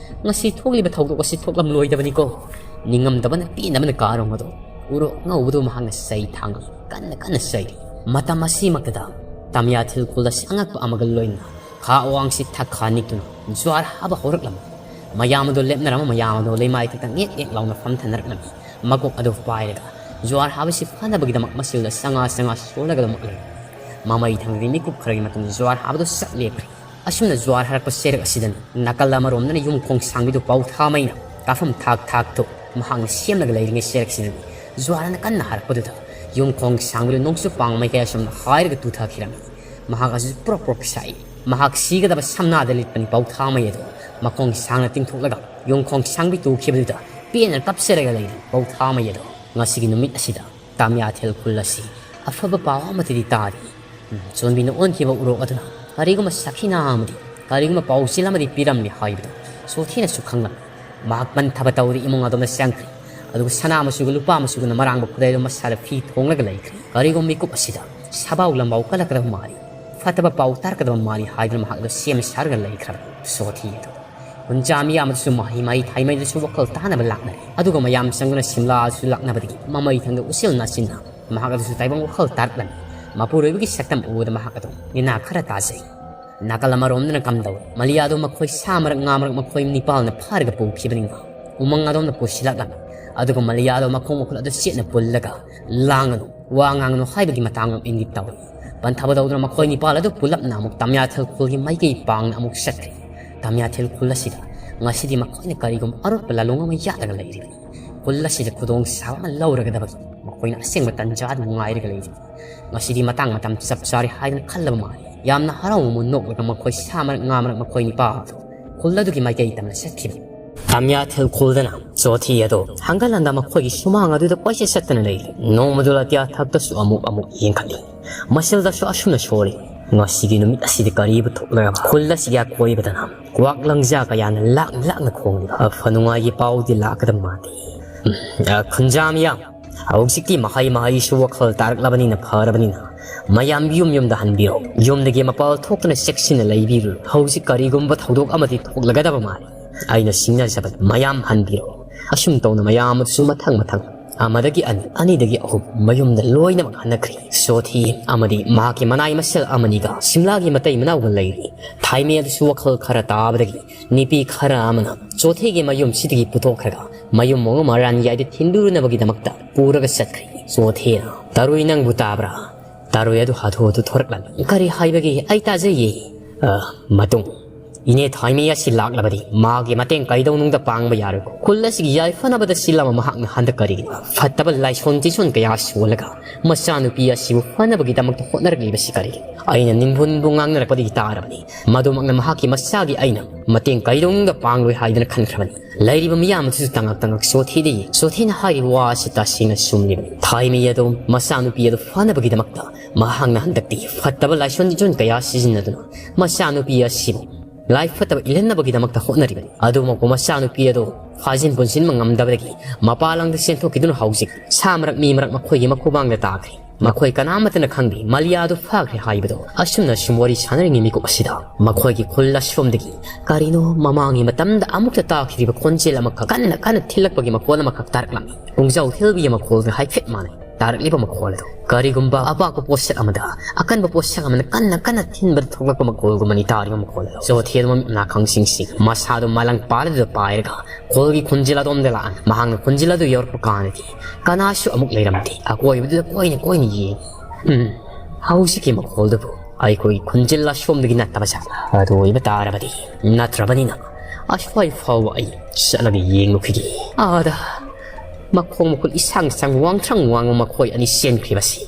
ꯉꯁꯤ ꯊꯣꯛꯂꯤꯕ ꯊꯧꯗꯣꯛ ꯑꯁꯤ ꯊꯣꯛꯂꯝꯂꯣꯏꯗꯕꯅꯤꯀꯣ꯫" ꯅꯤꯡꯉꯝꯗꯕꯅ ꯄꯦꯟꯗꯕꯅ ꯀꯥꯔꯣꯡ ꯑꯗꯨ ꯎꯔꯣꯛ ꯑꯉꯧꯕꯗꯨ ꯃꯍꯥꯛꯅ ꯆꯩ ꯊꯥꯡꯂꯤ꯫ ꯀꯟꯅ ꯀꯟꯅ ꯆꯩꯔꯤ꯫ ꯃꯇꯝ ꯑꯁꯤꯃꯛꯇꯗ ꯇꯝꯌꯥꯊꯤꯜ ꯈꯨꯜ ꯑꯁꯤ ꯑꯉꯛꯄ ꯑꯃꯒ ꯂꯣꯏꯅꯅ ꯈꯥ ꯑꯋꯥꯡꯁꯤ ꯊꯛ ꯈꯥ ꯅꯤꯛꯇꯨꯅ ꯖ꯭ꯋꯥꯔ ꯍꯥꯕ ꯍꯧꯔꯛꯂꯝꯃꯤ꯫ ꯃꯌꯥꯝ ꯑꯗꯨ ꯂꯦꯞꯅꯔꯝꯕ ꯃꯌꯥꯝ ꯑꯗꯨ ꯂꯩꯃꯥꯏ ꯊꯛꯇ ꯉꯦꯛ ꯉꯦꯛ ꯂꯥꯎꯅ ꯐꯝꯊꯅꯔꯛꯂꯝꯃꯤ꯫ ꯃꯀꯣꯛ ꯑꯗꯨ ꯄꯥꯏꯔꯒ ꯖ꯭ꯋꯥꯔ ꯍꯥꯕꯁꯤ ꯐꯅꯕꯒꯤꯗꯃꯛ ꯃꯆꯤꯜꯗ ꯆꯪꯉꯥ ꯆꯪꯉꯥ ꯁꯣꯜꯂꯒ ꯑꯗꯨꯃꯛ ꯂꯩ꯫ ꯃꯃꯩ ꯊꯪꯗꯗꯤ ꯃꯤꯀꯨꯞ ꯈꯔꯒꯤ ꯃꯇꯨꯡꯗ ꯖ꯭ꯋꯥꯔ ꯍꯥꯕꯗꯨ ꯆꯞ ꯂꯦꯞꯈ꯭ꯔꯦ꯫ ꯑꯁꯨꯝꯅ ꯖ꯭ꯋꯥꯔ ꯍꯥꯔꯛꯄ ꯆꯩꯔꯛ ꯑꯁꯤꯗꯅꯤ ꯅꯥꯀꯜ ꯑꯃꯔꯣꯝꯗꯅ ꯌꯨꯝꯈꯣꯡ ꯁꯥꯡꯕꯤꯗꯨ ꯄꯥꯎꯊꯥꯃꯩꯅ ꯀꯥꯐꯝ ꯊꯥꯛ ꯊꯥꯛꯇꯨ ꯃꯍꯥꯛꯅ ꯁꯦꯝꯂꯒ ꯂꯩꯔꯤꯉꯩ ꯆꯩꯔꯛꯁꯤꯗꯅꯤ ꯖ꯭ꯋꯥꯔꯅ ꯀꯟꯅ ꯍꯥꯔꯛꯄꯗꯨꯗ ꯌꯨꯝꯈꯣꯡ ꯁꯥꯡꯕꯤꯗꯨ ꯅꯣꯡꯆꯨꯞ ꯄꯥꯡ ꯃꯥꯏꯀꯩ ꯑꯁꯣꯝꯗ ꯍꯥꯏꯔꯒ ꯇꯨꯊꯈꯤꯔꯝꯃꯤ꯫ ꯃꯍꯥꯛ ꯑꯁꯤꯁꯨ ꯄ꯭ꯔꯣꯛ ꯄ꯭ꯔꯣꯛ ꯁꯥꯏ꯫ ꯃꯍꯥꯛ ꯁꯤꯒꯗꯕ ꯁꯝꯅꯥꯗ ꯂꯤꯠꯄꯅꯤ ꯄꯥꯎꯊꯥꯃꯩ ꯑꯗꯨ꯫ ꯃꯈꯣꯡ ꯁꯥꯡꯅ ꯇꯤꯡꯊꯣꯛꯂꯒ ꯌꯨꯝꯈꯣꯡ ꯁꯥꯡꯕꯤ ꯇꯨꯈꯤꯕꯗꯨꯗ ꯄꯦꯟꯅ ꯀꯞꯆꯔꯒ ꯂꯩꯔꯤ ꯄꯥꯎꯊꯥꯃꯩ ꯑꯗꯨ꯫ ꯉꯁꯤꯒꯤ ꯅꯨꯃꯤꯠ ꯑꯁꯤꯗ ꯇꯥꯃꯤꯌꯥꯊꯦꯜ ꯈꯨꯜ ꯑꯁꯤ ꯑꯐꯕ ꯄꯥꯎ ꯑꯃꯠꯇꯗꯤ ꯇꯥꯔꯤ꯫ ꯎꯝ, ꯆꯣꯟꯕꯤꯅ ꯑꯣꯟꯈꯤꯕ ꯎꯔꯣꯛ ꯑꯗꯨꯅ ꯀꯔꯤꯒꯨꯝꯕ ꯁꯥꯈꯤꯅꯥ ꯑꯃꯗꯤ ꯀꯔꯤꯒꯨꯝꯕ ꯄꯥꯎꯖꯦꯜ ꯑꯃꯗꯤ ꯄꯤꯔꯝꯂꯤ ꯍꯥꯏꯕꯗꯨ ꯆꯣꯊꯤꯅꯁꯨ ꯈꯪꯂꯝꯃꯤ꯫ ꯃꯍꯥꯛ ꯄꯟꯊꯕ ꯇꯧꯗꯨꯅ ꯏꯃꯨꯡ ꯑꯗꯣꯝꯗ ꯆꯪꯈ꯭ꯔꯦ꯫ ꯑꯗꯨꯒ ꯁꯅꯥ ꯃꯆꯨꯒ ꯂꯨꯄꯥ ꯃꯆꯨꯒꯅ ꯃꯔꯥꯡꯕ ꯈꯨꯗꯩꯗꯨ ꯃꯁꯥꯗ ꯐꯤ ꯊꯣꯡꯂꯒ ꯂꯩꯈ꯭ꯔꯦ꯫ ꯀꯔꯤꯒꯨꯝꯕ ꯃꯤꯀꯨꯞ ꯑꯁꯤꯗ ꯁꯥꯕꯥꯎ ꯂꯝꯕꯥꯎ ꯀꯜꯂꯛꯀꯗꯕ ꯃꯥꯜꯂꯤ, ꯐꯠꯇꯕ ꯄꯥꯎ ꯇꯥꯔꯛꯀꯗꯕ ꯃꯥꯜꯂꯤ ꯍꯥꯏꯗꯨꯅ ꯃꯍꯥꯛ ꯑꯗꯨ ꯁꯦꯝ ꯁꯥꯔꯒ ꯂꯩꯈ꯭ꯔꯕꯅꯤ꯫ ꯁꯣꯊꯤ ꯑꯗꯨ ꯈꯨꯟꯖꯥ ꯃꯤꯌꯥꯝ ꯑꯗꯨꯁꯨ ꯃꯍꯩ ꯃꯍꯩ ꯊꯥꯏꯃꯩꯗꯁꯨ ꯋꯥꯈꯜ ꯇꯥꯅꯕ ꯂꯥꯛꯅꯔꯦ꯫ ꯑꯗꯨꯒ ꯃꯌꯥꯝ ꯆꯪꯗꯨꯅ ꯁꯤꯝꯂꯥꯁꯨ ꯂꯥꯛꯅꯕꯗꯒꯤ ꯃꯃꯩ ꯊꯪꯗ ꯎꯆꯦꯜ ꯅꯥꯆꯤꯟꯅ ꯃꯍꯥꯛ ꯑꯗꯨꯁꯨ ꯇꯥꯏꯕꯪ ꯋꯥꯈꯜ ꯇꯥꯔꯛꯂꯝꯃꯤ꯫ ꯃꯄꯨꯔꯣꯏꯕꯒꯤ ꯁꯛꯇꯝ ꯎꯕꯗ ꯃꯍꯥꯛ ꯑꯗꯨ ꯅꯤꯅꯥ ꯈꯔ ꯇꯥꯖꯩ꯫ ꯅꯥꯀꯜ ꯑꯃꯔꯣꯝꯗꯅ ꯀꯝꯗꯧꯏ? ꯃꯂꯤꯌꯥꯗꯣ ꯃꯈꯣꯏ ꯁꯥ ꯃꯔꯛ ꯉꯥ ꯃꯔꯛ ꯃꯈꯣꯏ ꯅꯤꯄꯥꯜꯅ ꯐꯥꯔꯒ ꯄꯨꯈꯤꯕꯅꯤꯅ ꯎꯃꯪ ꯑꯗꯣꯝꯗ ꯄꯨꯁꯤꯜꯂꯛꯂꯝꯃꯤ꯫ ꯑꯗꯨꯒ ꯃꯂꯤꯌꯥꯗꯣ ꯃꯈꯣꯡ ꯃꯈꯨꯠ ꯑꯗꯨ ꯆꯦꯠꯅ ꯄꯨꯜꯂꯒ ꯂꯥꯡꯒꯅꯨ, ꯋꯥ ꯉꯥꯡꯒꯅꯨ ꯍꯥꯏꯕꯒꯤ ꯃꯇꯥꯡ ꯑꯃ ꯏꯪꯒꯤꯠ ꯇꯧꯏ꯫ ꯄꯟꯊꯕ ꯇꯧꯗꯨꯅ ꯃꯈꯣꯏ ꯅꯤꯄꯥꯜ ꯑꯗꯨ ꯄꯨꯂꯞꯅ ꯑꯃꯨꯛ ꯇꯥꯃꯤꯌꯥꯊꯦꯜ ꯈꯨꯜꯒꯤ ꯃꯥꯏꯀꯩ ꯄꯥꯡꯅ ꯑꯃꯨꯛ ꯆꯠꯈ꯭ꯔꯦ꯫ ꯇꯥꯃꯤꯌꯥꯊꯦꯜ ꯈꯨꯜ ꯑꯁꯤꯗ ꯉꯁꯤꯗꯤ ꯃꯈꯣꯏꯅ ꯀꯔꯤꯒꯨꯝꯕ ꯑꯔꯣꯠꯄ ꯂꯥꯂꯣꯡ ꯑꯃ ꯌꯥꯠꯂꯒ ꯂꯩꯔꯤꯕꯅꯤ꯫ ꯈꯨꯜ ꯑꯁꯤꯗ ꯈꯨꯗꯣꯡ ꯆꯥꯕ ꯑꯃ ꯂꯧꯔꯒꯗꯕꯒꯤ ꯃꯈꯣꯏꯅ ꯑꯁꯦꯡꯕ ꯇꯟꯖꯥ ꯑꯗꯨ ꯉꯥꯏꯔꯒ ꯂꯩꯔꯤ꯫ ꯉꯁꯤꯗꯤ ꯃꯇꯥꯡ ꯃꯇꯝ ꯆꯞ ꯆꯥꯔꯦ ꯍꯥꯏꯗꯨꯅ ꯈꯜꯂꯕ ꯃꯥꯜꯂꯤ꯫ ꯌꯥꯝꯅ ꯍꯔꯥꯎ ꯃꯃꯣꯟ ꯅꯣꯛꯂꯒ ꯃꯈꯣꯏ ꯁꯥ ꯃꯔꯛ ꯉꯥ ꯃꯔꯛ ꯃꯈꯣꯏ ꯅꯤꯄꯥ ꯑꯗꯨ ꯈꯨꯜ ꯑꯗꯨꯒꯤ ꯃꯥꯏꯀꯩ ꯇꯝꯅ ꯆꯠꯈꯤꯕꯅꯤ꯫ ꯇꯥꯃꯤꯌꯥꯊꯦꯜ ꯈꯨꯜꯗꯅ ꯆꯣꯊꯤ ꯑꯗꯨ ꯍꯪꯒꯠ ꯍꯟꯗ ꯃꯈꯣꯏꯒꯤ ꯁꯨꯃꯥꯡ ꯑꯗꯨꯗ ꯀꯣꯏꯆꯠ ꯆꯠꯇꯅ ꯂꯩꯔꯤ꯫ ꯅꯣꯡꯃꯗꯨ ꯑꯇꯤꯌꯥ ꯊꯛꯇꯁꯨ ꯑꯃꯨꯛ ꯑꯃꯨꯛ ꯌꯦꯡꯈꯠꯂꯤ꯫ ꯃꯁꯤꯗꯁꯨ ꯑꯁꯨꯝꯅ ꯁꯣꯜꯂꯤ꯫ ꯉꯁꯤꯒꯤ ꯅꯨꯃꯤꯠ ꯑꯁꯤꯗꯤ ꯀꯔꯤꯕꯨ ꯊꯣꯛꯂꯒ ꯈꯨꯜ ꯑꯁꯤꯒꯤ ꯑꯀꯣꯏꯕꯗꯅ ꯀ꯭ꯋꯥꯛ ꯂꯪꯖꯥ ꯀꯌꯥꯅ ꯂꯥꯛꯅ ꯂꯥꯛꯅ ꯈꯣꯡꯂꯤꯕ? ꯑꯐ ꯅꯨꯡꯉꯥꯏꯒꯤ ꯄꯥꯎꯗꯤ ꯂꯥꯛꯀꯗꯕ ꯃꯥꯟꯗꯦ꯫ ꯎꯝ, ꯑ, ꯈꯨꯟꯖꯥ ꯃꯤꯌꯥꯝ, ꯍꯧꯖꯤꯛꯇꯤ ꯃꯍꯩ ꯃꯍꯩꯁꯨ ꯋꯥꯈꯜ ꯇꯥꯔꯛꯂꯕꯅꯤꯅ ꯐꯔꯕꯅꯤꯅ ꯃꯌꯥꯝ ꯌꯨꯝ ꯌꯨꯝꯗ ꯍꯟꯕꯤꯔꯣ꯫ ꯌꯨꯝꯗꯒꯤ ꯃꯄꯥꯜ ꯊꯣꯛꯇꯨꯅ ꯆꯦꯛꯁꯤꯟꯅ ꯂꯩꯕꯤꯔꯨ꯫ ꯍꯧꯖꯤꯛ ꯀꯔꯤꯒꯨꯝꯕ ꯊꯧꯗꯣꯛ ꯑꯃꯗꯤ ꯊꯣꯛꯂꯒꯗꯕ ꯃꯥꯜꯂꯤ꯫ ꯑꯩꯅ ꯁꯤꯡꯅꯖꯕꯗ ꯃꯌꯥꯝ ꯍꯟꯕꯤꯔꯣ꯫ ꯑꯁꯨꯝ ꯇꯧꯅ ꯃꯌꯥꯝ ꯑꯗꯨꯁꯨ ꯃꯊꯪ ꯃꯊꯪ ꯑꯃꯗꯒꯤ ꯑꯅꯤ, ꯑꯅꯤꯗꯒꯤ ꯑꯍꯨꯝ, ꯃꯌꯨꯝꯗ ꯂꯣꯏꯅꯃꯛ ꯍꯟꯅꯈ꯭ꯔꯦ꯫ ꯁꯣꯊꯤ ꯑꯃꯗꯤ ꯃꯍꯥꯛꯀꯤ ꯃꯅꯥꯏ ꯃꯁꯦꯜ ꯑꯃꯅꯤꯒ ꯁꯤꯝꯂꯥꯒꯤ ꯃꯇꯩ ꯃꯅꯥꯎꯒ ꯂꯩꯔꯤ꯫ ꯊꯥꯏꯃꯩ ꯑꯗꯨꯁꯨ ꯋꯥꯈꯜ ꯈꯔ ꯇꯥꯕꯗꯒꯤ ꯅꯨꯄꯤ ꯈꯔ ꯑꯃꯅ ꯆꯣꯊꯦꯒꯤ ꯃꯌꯨꯝꯁꯤꯗꯒꯤ ꯄꯨꯊꯣꯛꯈ꯭ꯔꯒ ꯃꯌꯨꯝ ꯑꯃ ꯃꯔꯥꯟꯌꯥꯏꯗ ꯊꯤꯟꯗꯨꯅꯕꯒꯤꯗꯃꯛꯇ ꯄꯨꯔꯒ ꯆꯠꯈ꯭ꯔꯦ꯫ ꯆꯣꯊꯦꯅ, "ꯇꯔꯨꯏ, ꯅꯪꯕꯨ ꯇꯥꯕ꯭ꯔꯥ? ꯇꯔꯨꯏ ꯑꯗꯨ ꯍꯥꯊꯨ ꯍꯥꯊꯨ ꯊꯣꯔꯛꯂꯝꯃꯤ꯫" "ꯀꯔꯤ ꯍꯥꯏꯕꯒꯦ? ꯑꯩ ꯇꯥꯖꯩꯌꯦ꯫" "ꯑ, ꯃꯇꯨꯡ, ꯏꯅꯦ ꯊꯥꯏꯃꯩ ꯑꯁꯤ ꯂꯥꯛꯂꯕꯗꯤ ꯃꯥꯒꯤ ꯃꯇꯦꯡ ꯀꯩꯗꯧꯅꯨꯡꯗ ꯄꯥꯡꯕ ꯌꯥꯔꯣꯏꯀꯣ? ꯈꯨꯜ ꯑꯁꯤꯒꯤ ꯌꯥꯏꯐꯅꯕꯗ ꯁꯤꯜꯂꯝꯕ ꯃꯍꯥꯛꯅ ꯍꯟꯗꯛ ꯀꯔꯤꯒꯤꯅꯣ? ꯐꯠꯇꯕ ꯂꯥꯏꯁꯣꯟ ꯇꯤꯁꯣꯟ ꯀꯌꯥ ꯁꯣꯜꯂꯒ ꯃꯆꯥꯅꯨꯄꯤ ꯑꯁꯤꯕꯨ ꯐꯅꯕꯒꯤꯗꯃꯛꯇ ꯍꯣꯠꯅꯔꯛꯂꯤꯕꯁꯤ ꯀꯔꯤꯒꯤꯅꯣ? ꯑꯩꯅ ꯅꯤꯡꯕꯨꯟꯕꯨ ꯉꯥꯡꯅꯔꯛꯄꯗꯒꯤ ꯇꯥꯔꯕꯅꯤ꯫ ꯃꯗꯨꯃꯛꯅ ꯃꯍꯥꯛꯀꯤ ꯃꯆꯥꯒꯤ ꯑꯩꯅ ꯃꯇꯦꯡ ꯀꯩꯗꯧꯅꯨꯡꯗ ꯄꯥꯡꯂꯣꯏ ꯍꯥꯏꯗꯨꯅ ꯈꯟꯈ꯭ꯔꯕꯅꯤ꯫" ꯂꯩꯔꯤꯕ ꯃꯤꯌꯥꯝ ꯑꯗꯨꯁꯨ ꯇꯉꯛ ꯇꯉꯛ ꯆꯣꯊꯦꯗ ꯌꯦꯡ꯫ ꯆꯣꯊꯦꯅ ꯍꯥꯏꯔꯤꯕ ꯋꯥ ꯑꯁꯤ ꯇꯁꯦꯡꯅ ꯆꯨꯝꯂꯤꯕꯅꯤ꯫ ꯊꯥꯏꯃꯩ ꯑꯗꯣ ꯃꯆꯥꯅꯨꯄꯤ ꯑꯗꯨ ꯐꯅꯕꯒꯤꯗꯃꯛꯇ ꯃꯍꯥꯛꯅ ꯍꯟꯗꯛꯇꯤ ꯐꯠꯇꯕ ꯂꯥꯏꯁꯣꯟ ꯇꯤꯁꯣꯟ ꯀꯌꯥ ꯁꯤꯖꯤꯟꯅꯗꯨꯅ ꯃꯆꯥꯅꯨꯄꯤ ꯑꯁꯤꯕꯨ ꯂꯥꯏ ꯐꯠꯇꯕ ꯏꯜꯍꯟꯅꯕꯒꯤꯗꯃꯛꯇ ꯍꯣꯠꯅꯔꯤꯕꯅꯤ꯫ ꯑꯗꯨꯃꯛꯄꯨ ꯃꯆꯥꯅꯨꯄꯤ ꯑꯗꯨ ꯐꯥꯖꯤꯟ ꯄꯨꯟꯁꯤꯟꯕ ꯉꯝꯗꯕꯗꯒꯤ ꯃꯄꯥꯟ ꯂꯝꯗ ꯆꯦꯟꯊꯣꯛꯈꯤꯗꯨꯅ ꯍꯧꯖꯤꯛ ꯁꯥ ꯃꯔꯛ ꯃꯤ ꯃꯔꯛ ꯃꯈꯣꯏꯒꯤ ꯃꯈꯨꯃꯥꯡꯗ ꯇꯥꯈ꯭ꯔꯦ꯫ ꯃꯈꯣꯏ ꯀꯅꯥꯃꯠꯇꯅ ꯈꯪꯗꯦ ꯃꯂꯤꯌꯥ ꯑꯗꯨ ꯐꯥꯈ꯭ꯔꯦ ꯍꯥꯏꯕꯗꯣ꯫ ꯑꯁꯨꯝꯅ ꯁꯨꯝ ꯋꯥꯔꯤ ꯁꯥꯟꯅꯔꯤꯉꯩ ꯃꯤꯀꯨꯞ ꯑꯁꯤꯗ ꯃꯈꯣꯏꯒꯤ ꯈꯨꯜ ꯑꯁꯣꯝꯗꯒꯤ ꯀꯔꯤꯅꯣ ꯃꯃꯥꯡꯒꯤ ꯃꯇꯝꯗ ꯑꯃꯨꯛꯇ ꯇꯥꯈꯤꯗ꯭ꯔꯤꯕ ꯈꯣꯟꯖꯦꯜ ꯑꯃꯈꯛ, ꯀꯟꯅ ꯀꯟꯅ ꯊꯤꯜꯂꯛꯄꯒꯤ ꯃꯈꯣꯜ ꯑꯃꯈꯛ ꯇꯥꯔꯛꯂꯝꯃꯤ꯫ ꯄꯨꯡꯖꯥꯎ ꯊꯤꯜꯕꯒꯤ ꯃꯈꯣꯜꯒ ꯍꯥꯏꯐꯦꯠ ꯃꯥꯟꯅꯩ꯫ ꯇꯥꯔꯛꯂꯤꯕ ꯃꯈꯣꯜ ꯑꯗꯨ ꯀꯔꯤꯒꯨꯝꯕ ꯑꯄꯥꯛꯄ ꯄꯣꯠꯁꯛ ꯑꯃꯗ ꯑꯀꯟꯕ ꯄꯣꯠꯁꯛ ꯑꯃꯅ ꯀꯟꯅ ꯀꯟꯅ ꯊꯤꯟꯕꯗ ꯊꯣꯛꯂꯛꯄ ꯃꯈꯣꯜꯒꯨꯝꯕꯅꯤ ꯇꯥꯔꯤꯕ ꯃꯈꯣꯜ ꯑꯗꯨ꯫ ꯆꯣꯊꯦꯗꯨ ꯃꯃꯤꯠ ꯃꯅꯥ ꯈꯪꯁꯤꯡ ꯁꯤꯡ ꯃꯁꯥꯗꯨ ꯃꯥꯂꯪ ꯄꯥꯜ ꯑꯗꯨꯗ ꯄꯥꯏꯔꯒ ꯈꯣꯜꯒꯤ ꯈꯣꯟꯖꯦꯜ ꯑꯗꯣꯝꯗ ꯂꯥꯛꯑꯅꯤ꯫ ꯃꯍꯥꯛꯅ ꯈꯣꯟꯖꯦꯜ ꯑꯗꯨ ꯌꯧꯔꯛꯄ ꯀꯥꯟꯗꯗꯤ ꯀꯅꯥꯁꯨ ꯑꯃꯨꯛ ꯂꯩꯔꯝꯗꯦ꯫ ꯑꯀꯣꯏꯕꯗꯨꯗ ꯀꯣꯏꯅ ꯀꯣꯏꯅ ꯌꯦꯡꯉꯤ꯫ "ꯎꯝ, ꯍꯧꯖꯤꯛꯀꯤ ꯃꯈꯣꯜꯗꯨꯕꯨ ꯑꯩꯈꯣꯏꯒꯤ ꯈꯣꯟꯖꯦꯜ ꯑꯁꯣꯝꯗꯒꯤ ꯅꯠꯇꯕ ꯖꯥꯠꯂꯥ? ꯑꯗꯨ ꯑꯣꯏꯕ ꯇꯥꯔꯕꯗꯤ ꯅꯠꯇ꯭ꯔꯕꯅꯤꯅ ꯑꯁ꯭ꯋꯥꯏ ꯐꯥꯎꯕ ꯑꯩ ꯆꯠꯂꯒ ꯌꯦꯡꯂꯨꯈꯤꯒꯦ꯫" ꯑꯥꯗ ꯃꯈꯣꯡ ꯃꯈꯨꯠ ꯏꯁꯥꯡ ꯁꯥꯡ ꯋꯥꯡꯊ꯭ꯔꯪ ꯋꯥꯡꯕ ꯃꯈꯣꯏ ꯑꯅꯤ ꯆꯦꯟꯈ꯭ꯔꯤꯕꯁꯤ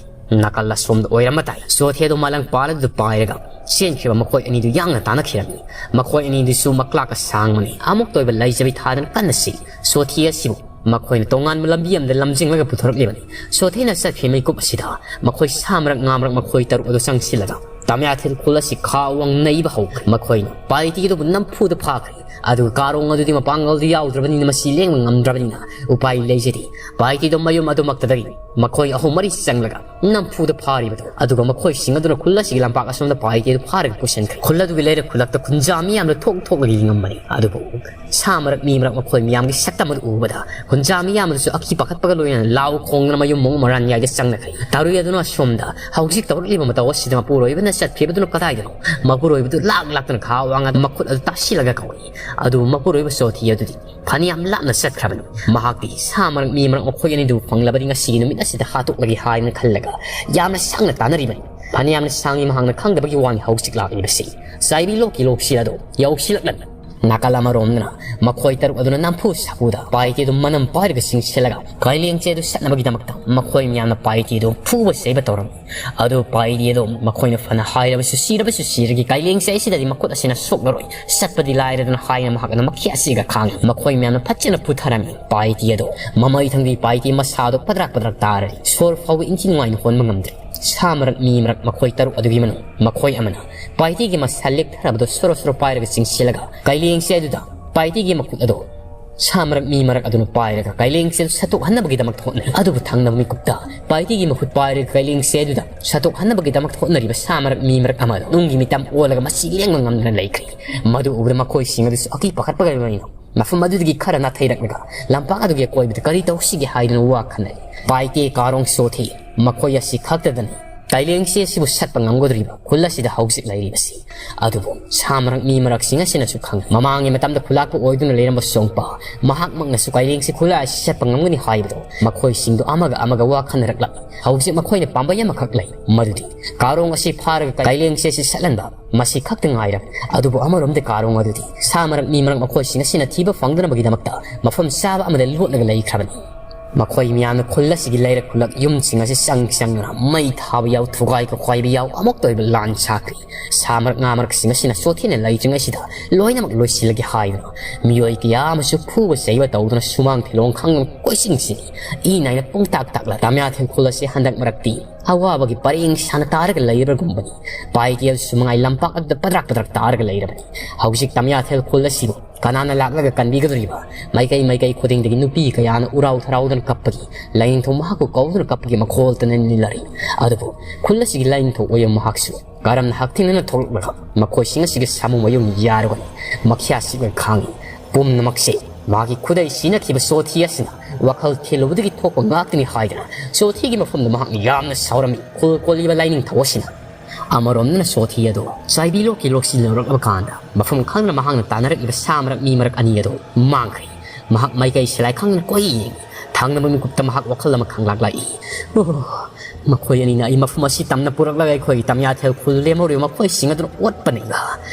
ꯅꯥꯀꯜ ꯑꯁꯣꯝꯗ ꯑꯣꯏꯔꯝꯕ ꯇꯥꯏ꯫ ꯆꯣꯊꯦꯗꯨ ꯃꯥꯂꯪ ꯄꯥꯜ ꯑꯗꯨꯗ ꯄꯥꯏꯔꯒ ꯆꯦꯟꯈ꯭ꯔꯤꯕ ꯃꯈꯣꯏ ꯑꯅꯤꯗꯨ ꯌꯥꯡꯅ ꯇꯥꯟꯅꯈꯤꯔꯝꯃꯤ꯫ ꯃꯈꯣꯏ ꯑꯅꯤꯗꯨꯁꯨ ꯃꯀ꯭ꯂꯥꯛꯀ ꯁꯥꯡꯕꯅꯤ꯫ ꯑꯃꯨꯛꯇ ꯑꯣꯏꯕ ꯂꯩꯖꯕꯤ ꯊꯥꯗꯅ ꯀꯟꯅ ꯆꯦꯜꯂꯤ꯫ ꯆꯣꯊꯦ ꯑꯁꯤꯕꯨ ꯃꯈꯣꯏꯅ ꯇꯣꯉꯥꯟꯕ ꯂꯝꯕꯤ ꯑꯃꯗ ꯂꯝꯖꯤꯡꯂꯒ ꯄꯨꯊꯣꯔꯛꯂꯤꯕꯅꯤ꯫ ꯆꯣꯊꯦꯅ ꯆꯠꯈ꯭ꯔꯤ ꯃꯤꯀꯨꯞ ꯑꯁꯤꯗ ꯃꯈꯣꯏ ꯁꯥ ꯃꯔꯛ ꯉꯥ ꯃꯔꯛ ꯃꯈꯣꯏ ꯇꯔꯨꯛ ꯑꯗꯨ ꯆꯪꯁꯤꯜꯂꯒ ꯇꯃꯌꯥꯊꯤꯜ ꯈꯨꯜ ꯑꯁꯤ ꯈꯥ ꯋꯥꯡ ꯅꯩꯕ ꯍꯧꯈ꯭ꯔꯦ꯫ ꯃꯈꯣꯏꯅ ꯄꯥꯏꯇꯤ ꯑꯗꯨꯕꯨ ꯅꯝꯐꯨꯗ ꯐꯥꯈ꯭ꯔꯦ꯫ ꯑꯗꯨꯒ ꯀꯥꯔꯣꯡ ꯑꯗꯨꯗꯤ ꯃꯄꯥꯡꯒꯜꯗꯤ ꯌꯥꯎꯗ꯭ꯔꯕꯅꯤꯅ ꯃꯁꯤ ꯂꯦꯡꯕ ꯉꯝꯗ꯭ꯔꯕꯅꯤꯅ ꯎꯄꯥꯏ ꯂꯩꯖꯗꯦ꯫ ꯄꯥꯏꯇꯦꯗꯣ ꯃꯌꯨꯝ ꯑꯗꯨꯃꯛꯇꯗꯒꯤ ꯃꯈꯣꯏ ꯑꯍꯨꯝ ꯃꯔꯤ ꯆꯪꯂꯒ ꯅꯝꯐꯨꯗ ꯐꯥꯔꯤꯕꯗꯣ, ꯑꯗꯨꯒ ꯃꯈꯣꯏꯁꯤꯡ ꯑꯗꯨꯅ ꯈꯨꯜ ꯑꯁꯤꯒꯤ ꯂꯝꯄꯥꯛ ꯑꯁꯣꯝꯗ ꯄꯥꯏꯇꯦꯗꯣ ꯐꯥꯔꯒ ꯄꯨꯁꯤꯟꯈ꯭ꯔꯦ꯫ ꯈꯨꯜ ꯑꯗꯨꯒꯤ ꯂꯩꯔꯛ ꯈꯨꯜꯂꯛꯇ ꯈꯨꯟꯖꯥ ꯃꯤꯌꯥꯝꯅ ꯊꯣꯛ ꯊꯣꯛꯂꯒ ꯌꯦꯡꯉꯝꯕꯅꯤ꯫ ꯑꯗꯨꯕꯨ ꯁꯥ ꯃꯔꯛ ꯃꯤ ꯃꯔꯛ ꯃꯈꯣꯏ ꯃꯤꯌꯥꯝꯒꯤ ꯁꯛꯇꯝ ꯑꯗꯨ ꯎꯕꯗ ꯈꯨꯟꯖꯥ ꯃꯤꯌꯥꯝ ꯑꯗꯨꯁꯨ ꯑꯀꯤ ꯄꯥꯈꯠꯄꯒ ꯂꯣꯏꯅꯅ ꯂꯥꯎ ꯈꯣꯡꯗꯨꯅ ꯃꯌꯨꯝ ꯃꯑꯣꯡ ꯃꯔꯥꯟꯌꯥꯏꯗ ꯆꯪꯅꯈ꯭ꯔꯦ꯫ ꯇꯥꯔꯨꯏ ꯑꯗꯨꯅ ꯑꯁꯣꯝꯗ ꯍꯧꯖꯤꯛ ꯇꯧꯔꯛꯂꯤꯕ ꯃꯇꯧ ꯑꯁꯤꯗ ꯃꯄꯨꯔꯣꯏꯕꯅ ꯆꯠꯈꯤꯕꯗꯨꯅ ꯀꯗꯥꯏꯗꯅꯣ? ꯃꯄꯨꯔꯣꯏꯕꯗꯨ ꯂꯥꯛ ꯂꯥꯛꯇꯅ ꯈꯥ ꯋꯥꯡꯅ ꯃꯈꯨꯠ ꯑꯗꯨ ꯇꯥꯁꯤꯜꯂꯒ ꯀꯧꯏ꯫ ꯑꯗꯨꯕꯨ ꯃꯄꯨꯔꯣꯏꯕ ꯆꯣꯊꯤ ꯑꯗꯨꯗꯤ ꯐꯅꯌꯥꯝ ꯂꯥꯞꯅ ꯆꯠꯈ꯭ꯔꯕꯅꯤ꯫ ꯃꯍꯥꯛꯇꯤ ꯁꯥ ꯃꯔꯛ ꯃꯤ ꯃꯔꯛ ꯃꯈꯣꯏ ꯑꯅꯤꯗꯨ ꯐꯪꯂꯕꯗꯤ ꯉꯁꯤꯒꯤ ꯅꯨꯃꯤꯠ ꯑꯁꯤꯗ ꯍꯥꯠꯇꯣꯛꯂꯒꯦ ꯍꯥꯏꯅ ꯈꯜꯂꯒ ꯌꯥꯝꯅ ꯁꯥꯡꯅ ꯇꯥꯟꯅꯔꯤꯕꯅꯤ꯫ ꯐꯅꯌꯥꯝꯅ ꯁꯥꯡꯉꯤ ꯃꯍꯥꯛꯅ ꯈꯪꯗꯕꯒꯤ ꯋꯥꯅꯤ ꯍꯧꯖꯤꯛ ꯂꯥꯛꯂꯤꯕꯁꯤ꯫ ꯆꯥꯏꯕꯤ ꯂꯣꯛꯀꯤ ꯂꯣꯛꯁꯤ ꯑꯗꯣ ꯌꯧꯁꯤꯜꯂꯛꯂꯝꯃꯤ꯫ ꯅꯥꯀꯜ ꯑꯃꯔꯣꯝꯗꯅ ꯃꯈꯣꯏ ꯇꯔꯨꯛ ꯑꯗꯨꯅ ꯅꯝꯐꯨ ꯁꯥꯐꯨꯗ ꯄꯥꯏꯇꯦꯗꯨ ꯃꯅꯝ ꯄꯥꯏꯔꯒ ꯆꯤꯡꯁꯤꯜꯂꯒ ꯀꯥꯏꯂꯦꯡꯁꯦ ꯑꯗꯨ ꯁꯠꯅꯕꯒꯤꯗꯃꯛꯇ ꯃꯈꯣꯏ ꯃꯌꯥꯝꯅ ꯄꯥꯏꯇꯦꯗꯨ ꯐꯨꯕ ꯆꯩꯕ ꯇꯧꯔꯝꯃꯤ꯫ ꯑꯗꯨ ꯄꯥꯏꯇꯦꯗꯨ ꯃꯈꯣꯏꯅ ꯐꯅ ꯍꯥꯏꯔꯕꯁꯨ ꯁꯤꯔꯕꯁꯨ ꯁꯤꯔꯒꯦ ꯀꯥꯏꯂꯦꯡꯁꯦ ꯑꯁꯤꯗꯗꯤ ꯃꯈꯨꯠ ꯑꯁꯤꯅ ꯁꯣꯛꯂꯔꯣꯏ, ꯆꯠꯄꯗꯤ ꯂꯥꯏꯔꯗꯅ ꯍꯥꯏꯅ ꯃꯍꯥꯛ ꯑꯗꯨ ꯃꯈꯤ ꯑꯁꯤꯒ ꯈꯥꯡꯉꯤ꯫ ꯃꯈꯣꯏ ꯃꯌꯥꯝꯅ ꯐꯠꯆꯅ ꯄꯨꯊꯔꯝꯃꯤ꯫ ꯄꯥꯏꯇꯦ ꯑꯗꯣ ꯃꯃꯩ ꯊꯪꯗꯤ ꯄꯥꯏꯇꯦ ꯃꯁꯥꯗꯣ ꯄꯗ꯭ꯔꯥꯛ ꯄꯗ꯭ꯔꯥꯛ ꯇꯥꯔꯔꯤ꯫ ꯁꯣꯔ ꯐꯥꯎꯕ ꯏꯟꯊꯤ ꯅꯨꯡꯉꯥꯏꯅ ꯍꯣꯟꯕ ꯉꯝꯗ꯭ꯔꯦ꯫ ꯁꯥ ꯃꯔꯛ ꯃꯤ ꯃꯔꯛ ꯃꯈꯣꯏ ꯇꯔꯨꯛ ꯑꯗꯨꯒꯤ ꯃꯅꯨꯡ ꯃꯈꯣꯏ ꯑꯃꯅ ꯄꯥꯏꯇꯦꯒꯤ ꯃꯁꯥ ꯂꯦꯛꯊꯔꯕꯗꯣ ꯁꯣꯔꯣ ꯁꯣꯔꯣ ꯄꯥꯏꯔꯒ ꯆꯤꯡꯁꯤꯜꯂꯒ ꯀꯥꯏꯂꯦꯡꯁꯦ ꯑꯗꯨꯗ ꯄꯥꯏꯇꯦꯒꯤ ꯃꯈꯨꯠ ꯑꯗꯣ ꯁꯥ ꯃꯔꯛ ꯃꯤ ꯃꯔꯛ ꯑꯗꯨꯅ ꯄꯥꯏꯔꯒ ꯀꯥꯏꯂꯦꯡꯁꯦ ꯑꯗꯨ ꯁꯠꯇꯣꯛꯍꯟꯅꯕꯒꯤꯗꯃꯛꯇ ꯍꯣꯠꯅꯔꯤ꯫ ꯑꯗꯨꯕꯨ ꯊꯪꯅꯕ ꯃꯤꯀꯨꯞꯇ ꯄꯥꯏꯇꯦꯒꯤ ꯃꯈꯨꯠ ꯄꯥꯏꯔꯒ ꯀꯥꯏꯂꯦꯡꯁꯦ ꯑꯗꯨꯗ ꯁꯠꯇꯣꯛꯍꯟꯅꯕꯒꯤꯗꯃꯛꯇ ꯍꯣꯠꯅꯔꯤꯕ ꯁꯥ ꯃꯔꯛ ꯃꯤ ꯃꯔꯛ ꯑꯃ ꯅꯨꯡꯒꯤ ꯃꯤꯇꯝ ꯑꯣꯜꯂꯒ ꯃꯁꯤ ꯂꯦꯡꯕ ꯉꯝꯗꯅ ꯂꯩꯈ꯭ꯔꯦ꯫ ꯃꯗꯨ ꯎꯕꯗ ꯃꯈꯣꯏꯁꯤꯡ ꯑꯗꯨꯁꯨ ꯑꯀꯤ ꯄꯥꯈꯠꯄꯒ ꯂꯣꯏꯅꯅ ꯃꯐꯝ ꯑꯗꯨꯗꯒꯤ ꯈꯔ ꯅꯥꯊꯩꯔꯛꯂꯒ ꯂꯝꯄꯥꯛ ꯑꯗꯨꯒꯤ ꯑꯀꯣꯏꯕꯗ ꯀꯔꯤ ꯇꯧꯁꯤꯒꯦ ꯍꯥꯏꯗꯨꯅ ꯋꯥ ꯈꯟꯅꯔꯤ꯫ ꯄꯥꯏꯇꯦ, ꯀꯥꯔꯣꯡ ꯆꯣꯊꯤ ꯃꯈꯣꯏ ꯑꯁꯤ ꯈꯛꯇꯗꯅꯤ ꯀꯥꯏꯂꯦꯡꯁꯦ ꯑꯁꯤꯕꯨ ꯁꯠꯄ ꯉꯝꯒꯗꯧꯔꯤꯕ ꯈꯨꯜ ꯑꯁꯤꯗ ꯍꯧꯖꯤꯛ ꯂꯩꯔꯤꯕꯁꯤ꯫ ꯑꯗꯨꯕꯨ ꯁꯥ ꯃꯔꯛ ꯃꯤ ꯃꯔꯛꯁꯤꯡ ꯑꯁꯤꯅꯁꯨ ꯈꯪꯏ꯫ ꯃꯃꯥꯡꯒꯤ ꯃꯇꯝꯗ ꯈꯨꯂꯥꯛꯄ ꯑꯣꯏꯗꯨꯅ ꯂꯩꯔꯝꯕ ꯁꯣꯡꯄ ꯃꯍꯥꯛꯃꯛꯅꯁꯨ ꯀꯥꯏꯂꯦꯡꯁꯤ ꯈꯨꯜ ꯑꯁꯤ ꯁꯠꯄ ꯉꯝꯒꯅꯤ ꯍꯥꯏꯕꯗꯣ ꯃꯈꯣꯏꯁꯤꯡꯗꯣ ꯑꯃꯒ ꯑꯃꯒ ꯋꯥ ꯈꯟꯅꯔꯛꯂꯛꯏ꯫ ꯍꯧꯖꯤꯛ ꯃꯈꯣꯏꯅ ꯄꯥꯝꯕꯩ ꯑꯃꯈꯛ ꯂꯩ, ꯃꯗꯨꯗꯤ ꯀꯥꯔꯣꯡ ꯑꯁꯤ ꯐꯥꯔꯒ ꯀꯥꯏꯂꯦꯡꯁꯦ ꯑꯁꯤ ꯁꯠꯍꯟꯕ꯫ ꯃꯁꯤ ꯈꯛꯇ ꯉꯥꯏꯔꯕꯅꯤ꯫ ꯑꯗꯨꯕꯨ ꯑꯃꯔꯣꯝꯗ ꯀꯥꯔꯣꯡ ꯑꯗꯨꯗꯤ ꯁꯥ ꯃꯔꯛ ꯃꯤ ꯃꯔꯛ ꯃꯈꯣꯏꯁꯤꯡ ꯑꯁꯤꯅ ꯊꯤꯕ ꯐꯪꯗꯅꯕꯒꯤꯗꯃꯛꯇ ꯃꯐꯝ ꯆꯥꯕ ꯑꯃꯗ ꯂꯣꯠꯂꯒ ꯂꯩꯈ꯭ꯔꯕꯅꯤ꯫ ꯃꯈꯣꯏ ꯃꯤꯌꯥꯝꯅ ꯈꯨꯜ ꯑꯁꯤꯒꯤ ꯂꯩꯔꯛ ꯈꯨꯜꯂꯛ ꯌꯨꯝꯁꯤꯡ ꯑꯁꯤ ꯆꯪ ꯆꯪꯗꯨꯅ ꯃꯩ ꯊꯥꯕ ꯌꯥꯎ, ꯊꯨꯒꯥꯏ ꯈꯣꯈꯥꯏꯕ ꯌꯥꯎ, ꯑꯃꯨꯛꯇ ꯑꯣꯏꯕ ꯂꯥꯟ ꯁꯥꯈ꯭ꯔꯤ꯫ ꯁꯥ ꯃꯔꯛ ꯉꯥ ꯃꯔꯛꯁꯤꯡ ꯑꯁꯤꯅ ꯆꯣꯊꯦꯅ ꯂꯩꯇ꯭ꯔꯤꯉꯩꯁꯤꯗ ꯂꯣꯏꯅꯃꯛ ꯂꯣꯏꯁꯤꯜꯂꯒꯦ ꯍꯥꯏꯗꯨꯅ ꯃꯤꯑꯣꯏ ꯀꯌꯥ ꯑꯃꯁꯨ ꯐꯨꯕ ꯆꯩꯕ ꯇꯧꯗꯨꯅ ꯁꯨꯃꯥꯡ ꯊꯤꯂꯣꯡ ꯈꯪꯗꯅ ꯀꯣꯏꯆꯤꯡ ꯆꯤꯡꯏ꯫ ꯏ ꯅꯥꯏꯅ ꯄꯨꯡ ꯇꯥꯛ ꯇꯥꯛꯂ ꯇꯥꯃꯤꯌꯥꯊꯦꯜ ꯈꯨꯜ ꯑꯁꯤ ꯍꯟꯗꯛ ꯃꯔꯛꯇꯤ ꯑꯋꯥꯕꯒꯤ ꯄꯔꯦꯡ ꯁꯥꯅ ꯇꯥꯔꯒ ꯂꯩꯔꯕꯒꯨꯝꯕꯅꯤ꯫ ꯄꯥꯏꯇꯦꯜꯁꯨ ꯃꯉꯥꯏ ꯂꯝꯄꯥꯛ ꯑꯗꯨꯗ ꯄꯗ꯭ꯔꯥꯛ ꯄꯗ꯭ꯔꯥꯛ ꯇꯥꯔꯒ ꯂꯩꯔꯕꯅꯤ꯫ ꯍꯧꯖꯤꯛ ꯇꯥꯃꯤꯌꯥꯊꯦꯜ ꯈꯨꯜ ꯑꯁꯤꯕꯨ ꯀꯅꯥꯅ ꯂꯥꯛꯂꯒ ꯀꯟꯕꯤꯒꯗꯧꯔꯤꯕ? ꯃꯥꯏꯀꯩ ꯃꯥꯏꯀꯩ ꯈꯨꯗꯤꯡꯗꯒꯤ ꯅꯨꯄꯤ ꯀꯌꯥꯅ ꯎꯔꯥꯎ ꯊꯔꯥꯎꯗꯅ ꯀꯞꯄꯒꯤ, ꯂꯥꯏꯅꯤꯡꯊꯧ ꯃꯍꯥꯛꯄꯨ ꯀꯧꯗꯨꯅ ꯀꯞꯄꯒꯤ ꯃꯈꯣꯜꯇꯅ ꯅꯤꯜꯂꯔꯤ꯫ ꯑꯗꯨꯕꯨ ꯈꯨꯜ ꯑꯁꯤꯒꯤ ꯂꯥꯏꯅꯤꯡꯊꯧ ꯑꯣꯏꯕ ꯃꯍꯥꯛꯁꯨ ꯀꯔꯝꯅ ꯍꯛꯊꯦꯡꯅꯅ ꯊꯣꯛꯂꯛꯂꯒ ꯃꯈꯣꯏꯁꯤꯡ ꯑꯁꯤꯒꯤ ꯁꯥꯃꯨ ꯃꯌꯨꯝ ꯌꯥꯔꯨꯒꯅꯤ? ꯃꯈ꯭ꯌꯥꯁꯤꯒ ꯈꯥꯡꯏ꯫ ꯄꯨꯝꯅꯃꯛꯁꯦ ꯃꯥꯒꯤ ꯈꯨꯗꯩ ꯁꯤꯅꯈꯤꯕ ꯁꯣꯊꯤ ꯑꯁꯤꯅ ꯋꯥꯈꯜ ꯊꯤꯜꯂꯨꯕꯗꯒꯤ ꯊꯣꯛꯄ ꯉꯥꯛꯇꯅꯤ ꯍꯥꯏꯗꯅ ꯁꯣꯊꯤꯒꯤ ꯃꯐꯝꯗ ꯃꯍꯥꯛꯅ ꯌꯥꯝꯅ ꯁꯥꯎꯔꯝꯃꯤ꯫ ꯈꯨꯜ ꯀꯣꯜꯂꯤꯕ ꯂꯥꯏꯅꯤꯡꯊꯧ ꯑꯁꯤꯅ ꯑꯃꯔꯣꯝꯗꯅ ꯁꯣꯊꯤ ꯑꯗꯨ ꯆꯥꯏꯕꯤ ꯂꯣꯛꯀꯤ ꯂꯣꯛꯁꯤ ꯂꯧꯔꯛꯂꯕ ꯀꯥꯟꯗ, ꯃꯐꯝ ꯈꯪꯗꯅ ꯃꯍꯥꯛꯅ ꯇꯥꯟꯅꯔꯛꯂꯤꯕ ꯁꯥ ꯃꯔꯛ ꯃꯤ ꯃꯔꯛ ꯑꯅꯤ ꯑꯗꯨ ꯃꯥꯡꯈ꯭ꯔꯦ꯫ ꯃꯍꯥꯛ ꯃꯥꯏꯀꯩ ꯁꯤꯂꯥꯏ ꯈꯪꯗꯅ ꯀꯣꯏ ꯌꯦꯡꯏ꯫ ꯊꯪꯅꯕ ꯃꯤꯀꯨꯞꯇ ꯃꯍꯥꯛ ꯋꯥꯈꯜ ꯑꯃ ꯈꯪꯂꯥꯛ ꯂꯥꯛꯏ꯫ "ꯑꯣ, ꯃꯈꯣꯏ ꯑꯅꯤꯅ ꯑꯩ ꯃꯐꯝ ꯑꯁꯤ ꯇꯝꯅ ꯄꯨꯔꯛꯂꯒ ꯑꯩꯈꯣꯏꯒꯤ ꯇꯝꯌꯥꯊꯦꯜ ꯈꯨꯜ ꯂꯦꯝꯍꯧꯔꯤꯕ ꯃꯈꯣꯏꯁꯤꯡ ꯑꯗꯨꯅ ꯑꯣꯠꯄꯅꯤꯒ꯫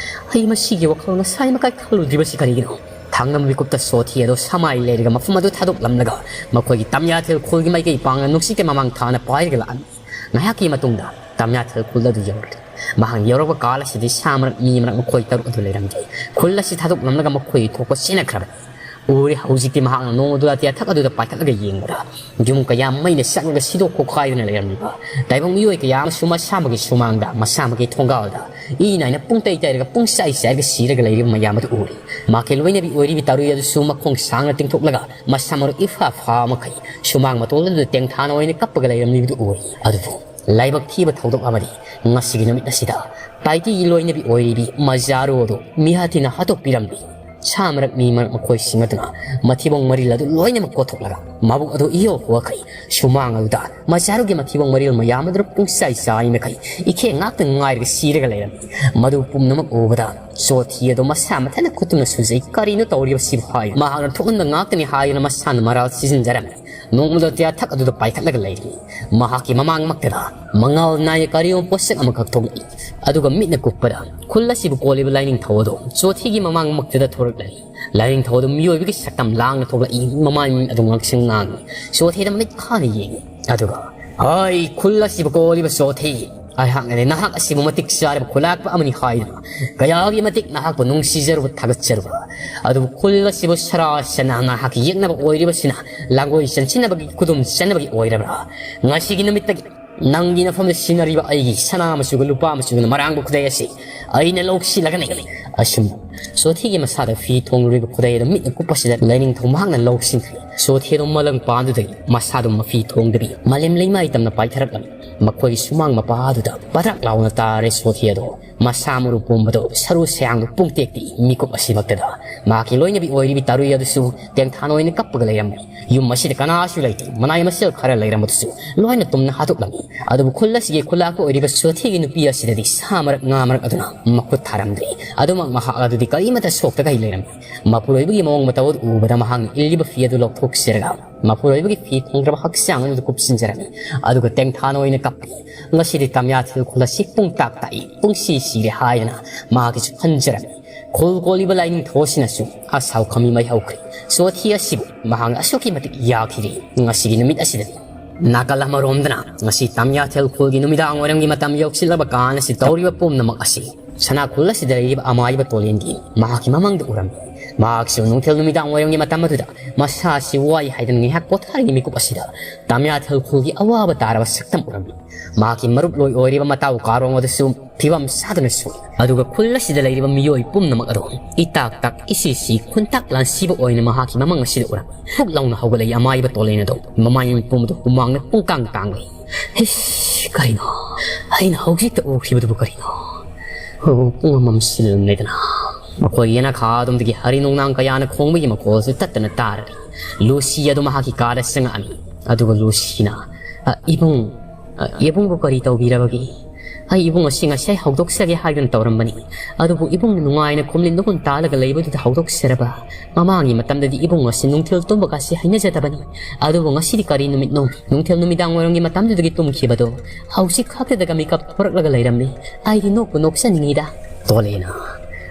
ꯑꯩ ꯃꯁꯤꯒꯤ ꯋꯥꯈꯜ ꯉꯁꯥꯏ ꯃꯈꯥꯏ ꯈꯜꯂꯨꯗ꯭ꯔꯤꯕꯁꯤ ꯀꯔꯤꯒꯤꯅꯣ?" ꯊꯪꯅꯕ ꯃꯤꯀꯨꯞꯇ ꯁꯣꯊꯤ ꯑꯗꯨ ꯁꯃꯥꯏ ꯂꯩꯔꯒ ꯃꯐꯝ ꯑꯗꯨ ꯊꯥꯗꯣꯛꯂꯝꯂꯒ ꯃꯈꯣꯏꯒꯤ ꯇꯝꯌꯥꯊꯦꯜ ꯈꯨꯜꯒꯤ ꯃꯥꯏꯀꯩ ꯄꯥꯡꯅ ꯅꯨꯡꯁꯤꯠꯀꯤ ꯃꯃꯥꯡ ꯊꯥꯅ ꯄꯥꯏꯔꯒ ꯂꯥꯛꯂꯝꯃꯤ꯫ ꯉꯥꯏꯍꯥꯛꯀꯤ ꯃꯇꯨꯡꯗ ꯇꯝꯌꯥꯊꯦꯜ ꯈꯨꯜ ꯑꯗꯨ ꯌꯧꯔꯛꯂꯤ꯫ ꯃꯍꯥꯛ ꯌꯧꯔꯛꯄ ꯀꯥꯜ ꯑꯁꯤꯗꯤ ꯁꯥ ꯃꯔꯛ ꯃꯤ ꯃꯔꯛ ꯃꯈꯣꯏ ꯇꯔꯨꯛ ꯑꯗꯨ ꯂꯩꯔꯝꯗꯦ꯫ ꯈꯨꯜ ꯑꯁꯤ ꯊꯥꯗꯣꯛꯂꯝꯂꯒ ꯃꯈꯣꯏ ꯊꯣꯛꯄ ꯆꯦꯟꯅꯈ꯭ꯔꯕꯅꯤ꯫ ꯎꯔꯦ, ꯍꯧꯖꯤꯛꯇꯤ ꯃꯍꯥꯛꯅ ꯅꯣꯡ ꯑꯗꯨ ꯑꯇꯤꯌꯥ ꯊꯛ ꯑꯗꯨꯗ ꯄꯥꯏꯈꯠꯂꯒ ꯌꯦꯡꯕꯗ ꯌꯨꯝ ꯀꯌꯥ ꯃꯩꯅ ꯆꯥꯛꯂꯒ ꯁꯤꯗꯣꯛ ꯈꯣꯈꯥꯏꯗꯨꯅ ꯂꯩꯔꯝꯂꯤꯕ ꯇꯥꯏꯕꯪ ꯃꯤꯑꯣꯏ ꯀꯌꯥ ꯑꯃꯁꯨ ꯃꯁꯥ ꯃꯛꯀꯤ ꯁꯨꯃꯥꯡꯗ, ꯃꯁꯥ ꯃꯛꯀꯤ ꯊꯣꯡꯒꯥꯜꯗ ꯏ ꯅꯥꯏꯅ ꯄꯨꯡꯇꯩ ꯇꯩꯔꯒ ꯄꯨꯡꯆꯥꯏ ꯆꯥꯏꯔꯒ ꯁꯤꯔꯒ ꯂꯩꯔꯤꯕ ꯃꯌꯥꯝ ꯑꯗꯨ ꯎꯔꯦ꯫ ꯃꯍꯥꯛꯀꯤ ꯂꯣꯏꯅꯕꯤ ꯑꯣꯏꯔꯤꯕꯤ ꯇꯥꯔꯨꯏ ꯑꯗꯨꯁꯨ ꯃꯈꯣꯡ ꯁꯥꯡꯅ ꯇꯤꯡꯊꯣꯛꯂꯒ ꯃꯁꯥ ꯃꯔꯨ ꯏꯐꯥ ꯐꯥ ꯃꯈꯩ ꯁꯨꯃꯥꯡ ꯃꯇꯣꯜ ꯑꯗꯨꯗ ꯇꯦꯡꯊꯥꯅ ꯑꯣꯏꯅ ꯀꯞꯄꯒ ꯂꯩꯔꯝꯂꯤꯕꯗꯨ ꯎꯔꯦ꯫ ꯑꯗꯨꯕꯨ ꯂꯥꯏꯕꯛ ꯊꯤꯕ ꯊꯧꯗꯣꯛ ꯑꯃꯗꯤ ꯉꯁꯤꯒꯤ ꯅꯨꯃꯤꯠ ꯑꯁꯤꯗ ꯇꯥꯏꯇꯤꯒꯤ ꯂꯣꯏꯅꯕꯤ ꯑꯣꯏꯔꯤꯕꯤ ꯃꯖꯥꯔꯣ ꯑꯗꯨ ꯃꯤꯍꯥꯊꯤꯅ ꯍꯥꯠꯇꯣꯛꯄꯤꯔꯝꯂꯤ꯫ ꯁꯥ ꯃꯔꯛ ꯃꯤ ꯃꯔꯛ ꯃꯈꯣꯏꯁꯤꯡ ꯑꯗꯨꯅ ꯃꯊꯤꯕꯣꯡ ꯃꯔꯤꯜ ꯑꯗꯨ ꯂꯣꯏꯅꯃꯛ ꯀꯣꯊꯣꯛꯂꯒ ꯃꯕꯨꯛ ꯑꯗꯨ ꯏꯌꯣ ꯍꯣꯈꯩ ꯁꯨꯃꯥꯡ ꯑꯗꯨꯗ ꯃꯖꯥꯔꯨꯒꯤ ꯃꯊꯤꯕꯣꯡ ꯃꯔꯤꯜ ꯃꯌꯥꯝ ꯑꯗꯨꯅ ꯄꯨꯡꯆꯥꯏ ꯆꯥꯏ ꯃꯈꯩ ꯏꯈꯦ ꯉꯥꯛꯇ ꯉꯥꯏꯔꯒ ꯁꯤꯔꯒ ꯂꯩꯔꯝꯃꯤ꯫ ꯃꯗꯨ ꯄꯨꯝꯅꯃꯛ ꯎꯕꯗ ꯆꯣꯊꯤ ꯑꯗꯨ ꯃꯁꯥ ꯃꯊꯟꯇ ꯈꯨꯠꯇꯨꯅ ꯁꯨꯖꯩ꯫ "ꯀꯔꯤꯅꯣ ꯇꯧꯔꯤꯕꯁꯤꯕꯨ?" ꯍꯥꯏ ꯃꯍꯥꯛꯅ ꯊꯣꯛꯍꯟꯕ ꯉꯥꯛꯇꯅꯤ ꯍꯥꯏꯗꯨꯅ ꯃꯁꯥꯅ ꯃꯔꯥꯜ ꯁꯤꯖꯤꯟꯖꯔꯝꯃꯤ꯫ ꯅꯣꯡꯃꯗꯣ ꯇꯤꯌꯥꯊꯛ ꯑꯗꯨꯗ ꯄꯥꯏꯈꯠꯂꯒ ꯂꯩꯔꯤ꯫ ꯃꯍꯥꯛꯀꯤ ꯃꯃꯥꯡꯃꯛꯇꯗ ꯃꯉꯥꯜ ꯅꯥꯏꯅ ꯀꯔꯤꯒꯨꯝꯕ ꯄꯣꯠꯁꯛ ꯑꯃꯈꯛ ꯊꯣꯛꯂꯛꯏ꯫ ꯑꯗꯨꯒ ꯃꯤꯠꯅ ꯀꯨꯞꯄꯗ ꯈꯨꯜ ꯑꯁꯤꯕꯨ ꯀꯣꯜꯂꯤꯕ ꯂꯥꯏꯅꯤꯡꯊꯧ ꯑꯗꯨ ꯆꯣꯊꯤꯒꯤ ꯃꯃꯥꯡꯃꯛꯇꯗ ꯊꯣꯔꯛꯂꯅꯤ꯫ ꯂꯥꯏꯅꯤꯡꯊꯧ ꯑꯗꯨ ꯃꯤꯑꯣꯏꯕꯒꯤ ꯁꯛꯇꯝ ꯂꯥꯡꯅ ꯊꯣꯛꯂꯛꯏ꯫ ꯃꯃꯥꯏ ꯃꯃꯤꯠ ꯑꯗꯨ ꯉꯥꯡꯁꯪ ꯉꯥꯡꯏ꯫ ꯆꯣꯊꯤꯗ ꯃꯃꯤꯠ ꯈꯥꯅ ꯌꯦꯡꯏ꯫ ꯑꯗꯨꯒ, "ꯍꯣꯏ, ꯈꯨꯜ ꯑꯁꯤꯕꯨ ꯀꯣꯜꯂꯤꯕ ꯆꯣꯊꯤ, ꯑꯩꯍꯥꯛꯅꯗꯤ ꯅꯍꯥꯛ ꯑꯁꯤꯕꯨ ꯃꯇꯤꯛ ꯆꯥꯔꯕ ꯈꯨꯂꯥꯛꯄ ꯑꯃꯅꯤ ꯍꯥꯏꯗꯨꯅ ꯀꯌꯥꯒꯤ ꯃꯇꯤꯛ ꯅꯍꯥꯛꯄꯨ ꯅꯨꯡꯁꯤꯖꯔꯨꯕ, ꯊꯥꯒꯠꯆꯔꯨꯕ꯫ ꯑꯗꯨꯕꯨ ꯈꯨꯜ ꯑꯁꯤꯕꯨ ꯁꯔꯥ ꯁꯅꯥ ꯅꯍꯥꯛꯀꯤ ꯌꯦꯛꯅꯕ ꯑꯣꯏꯔꯤꯕꯁꯤꯅ, ꯂꯥꯡꯒꯣꯏ ꯆꯟꯁꯤꯟꯅꯕꯒꯤ, ꯈꯨꯗꯨꯝ ꯆꯟꯅꯕꯒꯤ ꯑꯣꯏꯔꯕ꯭ꯔꯥ? ꯉꯁꯤꯒꯤ ꯅꯨꯃꯤꯠꯇꯒꯤ ꯅꯪꯒꯤ ꯅꯐꯝꯗ ꯁꯤꯟꯅꯔꯤꯕ ꯑꯩꯒꯤ ꯁꯅꯥ ꯃꯆꯨꯒ ꯂꯨꯄꯥ ꯃꯆꯨꯒꯅ ꯃꯔꯥꯡꯕ ꯈꯨꯗꯩ ꯑꯁꯤ ꯑꯩꯅ ꯂꯧꯁꯤꯜꯂꯒꯅꯤ꯫ ꯑꯁꯨꯝ ꯁꯣꯊꯤꯒꯤ ꯃꯁꯥꯗ ꯐꯤ ꯊꯣꯡꯂꯨꯔꯤꯕ ꯈꯨꯗꯩ ꯑꯗꯨ ꯃꯤꯠꯅ ꯀꯨꯞꯄꯁꯤꯗ ꯂꯥꯏꯅꯤꯡꯊꯧ ꯃꯍꯥꯛꯅ ꯂꯧꯁꯤꯟꯈ꯭ꯔꯦ꯫ ꯁꯣꯊꯤ ꯑꯗꯨ ꯃꯂꯪ ꯄꯥꯟꯗꯨꯗꯒꯤ ꯃꯁꯥꯗꯨ ꯃꯐꯤ ꯊꯣꯡꯗꯕꯤ ꯃꯥꯂꯦꯝ ꯂꯩꯃꯥꯏ ꯇꯝꯅ ꯄꯥꯏꯊꯔꯛꯂꯝꯃꯤ꯫ ꯃꯈꯣꯏꯒꯤ ꯁꯨꯃꯥꯡ ꯃꯄꯥꯗꯨꯗ ꯄꯗ꯭ꯔꯛ ꯂꯥꯎꯅ ꯇꯥꯔꯦ ꯁꯣꯊꯤ ꯑꯗꯣ꯫ ꯃꯁꯥ ꯃꯔꯨ ꯄꯨꯝꯕꯗꯣ ꯁꯔꯨ ꯁꯌꯥꯡꯗꯨ ꯄꯨꯡꯇꯦꯛ ꯇꯦꯛꯏ꯫ ꯃꯤꯀꯨꯞ ꯑꯁꯤꯃꯛꯇꯗ ꯃꯍꯥꯛꯀꯤ ꯂꯣꯏꯅꯕꯤ ꯑꯣꯏꯔꯤꯕꯤ ꯇꯥꯔꯨꯏ ꯑꯗꯨꯁꯨ ꯇꯦꯡꯊꯥꯟ ꯑꯣꯏꯅ ꯀꯞꯄꯒ ꯂꯩꯔꯝꯃꯤ꯫ ꯌꯨꯝ ꯑꯁꯤꯗ ꯀꯅꯥꯁꯨ ꯂꯩꯇꯦ꯫ ꯃꯅꯥꯏ ꯃꯁꯤꯜ ꯈꯔ ꯂꯩꯔꯝꯕꯗꯨꯁꯨ ꯂꯣꯏꯅ ꯇꯨꯝꯅ ꯍꯥꯠꯇꯣꯛꯂꯝꯃꯤ꯫ ꯑꯗꯨꯕꯨ ꯈꯨꯜ ꯑꯁꯤꯒꯤ ꯈꯨꯂꯥꯛꯄ ꯑꯣꯏꯔꯤꯕ ꯁꯣꯊꯤꯒꯤ ꯅꯨꯄꯤ ꯑꯁꯤꯗꯗꯤ ꯁꯥ ꯃꯔꯛ ꯉꯥ ꯃꯔꯛ ꯑꯗꯨꯅ ꯃꯈꯨꯠ ꯊꯥꯔꯝꯗ꯭ꯔꯦ꯫ ꯑꯗꯨꯃꯛ ꯃꯍꯥꯛ ꯑꯗꯨꯗꯤ ꯀꯔꯤꯃꯠꯇ ꯁꯣꯛꯇꯈꯩ ꯂꯩꯔꯝꯃꯤ꯫ ꯃꯄꯨꯔꯣꯏꯕꯒꯤ ꯃꯑꯣꯡ ꯃꯇꯧ ꯑꯗꯨ ꯎꯕꯗ ꯃꯍꯥꯛꯅ ꯏꯜꯂꯤꯕ ꯐꯤ ꯑꯗꯨ ꯂꯧꯊꯣꯛꯆꯔꯒ ꯃꯄꯨꯔꯣꯏꯕꯒꯤ ꯐꯤ ꯊꯣꯡꯗ꯭ꯔꯕ ꯍꯛꯆꯥꯡ ꯑꯗꯨꯗ ꯀꯨꯞꯁꯤꯟꯖꯔꯝꯃꯤ꯫ ꯑꯗꯨꯒ ꯇꯦꯡꯊꯥꯟ ꯑꯣꯏꯅ ꯀꯞꯄꯤ꯫ ꯉꯁꯤꯗꯤ ꯇꯥꯃꯤꯌꯥꯊꯦꯜ ꯈꯨꯜ ꯑꯁꯤ ꯄꯨꯡ ꯇꯥꯛ ꯇꯥꯛꯏ, ꯄꯨꯡꯁꯤ ꯁꯤꯔꯦ ꯍꯥꯏꯗꯅ ꯃꯍꯥꯛꯀꯤꯁꯨ ꯈꯟꯖꯔꯝꯃꯤ꯫ ꯈꯨꯜ ꯀꯣꯜꯂꯤꯕ ꯂꯥꯏꯅꯤꯡꯊꯧ ꯑꯁꯤꯅꯁꯨ ꯑꯁꯥꯎ ꯈꯝꯃꯤ ꯃꯩ ꯍꯧꯈ꯭ꯔꯦ꯫ ꯁꯣꯊꯤ ꯑꯁꯤꯕꯨ ꯃꯍꯥꯛꯅ ꯑꯁꯨꯛꯀꯤ ꯃꯇꯤꯛ ꯌꯥꯈꯤꯔꯦ꯫ ꯉꯁꯤꯒꯤ ꯅꯨꯃꯤꯠ ꯑꯁꯤꯗꯗꯤ ꯅꯥꯀꯜ ꯑꯃꯔꯣꯝꯗꯅ ꯉꯁꯤ ꯇꯥꯃꯤꯌꯥꯊꯦꯜ ꯈꯨꯜꯒꯤ ꯅꯨꯃꯤꯗꯥꯡ ꯋꯥꯏꯔꯝꯒꯤ ꯃꯇꯝ ꯌꯧꯁꯤꯜꯂꯕ ꯀꯥꯟ ꯑꯁꯤ ꯇꯧꯔꯤꯕ ꯄꯨꯝꯅꯃꯛ ꯑꯁꯤ ꯁꯅꯥ ꯈꯨꯜ ꯑꯁꯤꯗ ꯂꯩꯔꯤꯕ ꯑꯃꯥꯏꯕ ꯇꯣꯂꯦꯟꯒꯤ ꯃꯍꯥꯛꯀꯤ ꯃꯃꯥꯡꯗ ꯎꯔꯝꯃꯤ꯫ ꯃꯍꯥꯛꯁꯨ ꯅꯨꯡꯊꯤꯜ ꯅꯨꯃꯤꯗꯥꯡ ꯋꯥꯏꯔꯝꯒꯤ ꯃꯇꯝ ꯑꯗꯨꯗ ꯃꯁꯥ ꯑꯁꯤ ꯋꯥꯏ ꯍꯥꯏꯗꯨꯅ ꯉꯥꯏꯍꯥꯛ ꯄꯣꯊꯥꯔꯤꯉꯩ ꯃꯤꯀꯨꯞ ꯑꯁꯤꯗ ꯇꯥꯃꯤꯌꯥꯊꯦꯜ ꯈꯨꯜꯒꯤ ꯑꯋꯥꯕ ꯇꯥꯔꯕ ꯁꯛꯇꯝ ꯎꯔꯝꯃꯤ꯫ ꯃꯍꯥꯛꯀꯤ ꯃꯔꯨꯞꯂꯣꯏ ꯑꯣꯏꯔꯤꯕ ꯃꯇꯥꯎ ꯀꯥꯔꯣꯡ ꯑꯗꯨꯁꯨ ꯐꯤꯕꯝ ꯆꯥꯗꯅ ꯁꯣꯛꯏ꯫ ꯑꯗꯨꯒ ꯈꯨꯜ ꯑꯁꯤꯗ ꯂꯩꯔꯤꯕ ꯃꯤꯑꯣꯏ ꯄꯨꯝꯅꯃꯛ ꯑꯗꯨ ꯏꯇꯥꯛ ꯇꯥꯛ ꯏꯁꯤ ꯁꯤ ꯈꯨꯟꯇꯥꯛ ꯂꯥꯟꯁꯤꯕ ꯑꯣꯏꯅ ꯃꯍꯥꯛꯀꯤ ꯃꯃꯥꯡ ꯑꯁꯤꯗ ꯎꯔꯝꯃꯤ꯫ ꯍꯨꯛ ꯂꯥꯎꯅ ꯍꯧꯒꯠꯂꯛꯏ ꯑꯃꯥꯏꯕ ꯇꯣꯂꯦꯟ ꯑꯗꯨ ꯃꯃꯥꯏ ꯄꯨꯝꯕꯗꯨ ꯍꯨꯃꯥꯡꯅ ꯄꯨꯡꯀꯥꯡ ꯀꯥꯡꯂꯤ꯫ ꯏꯁ, ꯀꯔꯤꯅꯣ? ꯑꯩꯅ ꯍꯧꯖꯤꯛꯇ ꯎꯈꯤꯕꯗꯨꯕꯨ ꯀꯔꯤꯅꯣ? ꯑꯣ, ꯄꯨꯡ ꯑꯃꯝ ꯁꯤꯜꯂꯝꯂꯦꯗꯅ꯫ ꯃꯈꯣꯏꯒꯤ ꯌꯦꯅꯈꯥ ꯑꯗꯣꯝꯗꯒꯤ ꯍꯔꯤ ꯅꯣꯡꯅꯥꯡ ꯀꯌꯥꯅ ꯈꯣꯡꯕꯒꯤ ꯃꯈꯣꯜꯁꯨ ꯇꯠꯇꯅ ꯇꯥꯔꯔꯤ꯫ ꯂꯨꯁꯤ ꯑꯗꯨ ꯃꯍꯥꯛꯀꯤ ꯀꯥꯗ ꯆꯪꯉꯛꯑꯝꯃꯤ꯫ ꯑꯗꯨꯒ ꯂꯨꯁꯤꯅ, "ꯑ, ꯏꯕꯨꯡ, ꯑ, ꯏꯕꯨꯡꯕꯨ ꯀꯔꯤ ꯇꯧꯕꯤꯔꯕꯒꯦ? ꯑꯩ ꯏꯕꯨꯡ ꯑꯁꯤ ꯉꯁꯥꯏ ꯍꯧꯗꯣꯛꯆꯒꯦ ꯍꯥꯏꯗꯨꯅ ꯇꯧꯔꯝꯕꯅꯤ꯫ ꯑꯗꯨꯕꯨ ꯏꯕꯨꯡꯅ ꯅꯨꯡꯉꯥꯏꯅ ꯈꯣꯝꯂꯤꯟ ꯅꯒꯨꯟ ꯇꯥꯜꯂꯒ ꯂꯩꯕꯗꯨꯗ ꯍꯧꯗꯣꯛꯆꯔꯕ꯫ ꯃꯃꯥꯡꯒꯤ ꯃꯇꯝꯗꯗꯤ ꯏꯕꯨꯡ ꯑꯁꯤ ꯅꯨꯡꯊꯤꯜ ꯇꯨꯝꯕꯒꯁꯤ ꯍꯩꯅꯖꯗꯕꯅꯤ꯫ ꯑꯗꯨꯕꯨ ꯉꯁꯤꯗꯤ ꯀꯔꯤ ꯅꯨꯃꯤꯠꯅꯣ? ꯅꯨꯡꯊꯤꯜ ꯅꯨꯃꯤꯗꯥꯡ ꯋꯥꯏꯔꯝꯒꯤ ꯃꯇꯝꯗꯨꯗꯒꯤ ꯇꯨꯝꯈꯤꯕꯗꯣ ꯍꯧꯖꯤꯛ ꯈꯛꯇꯗꯒ ꯃꯤꯀꯞ ꯊꯣꯔꯛꯂꯒ ꯂꯩꯔꯝꯃꯤ꯫ ꯑꯩꯗꯤ ꯅꯣꯛꯄꯨ ꯅꯣꯛꯆꯅꯤꯡꯉꯤꯗ꯫" ꯇꯣꯂꯦꯅ,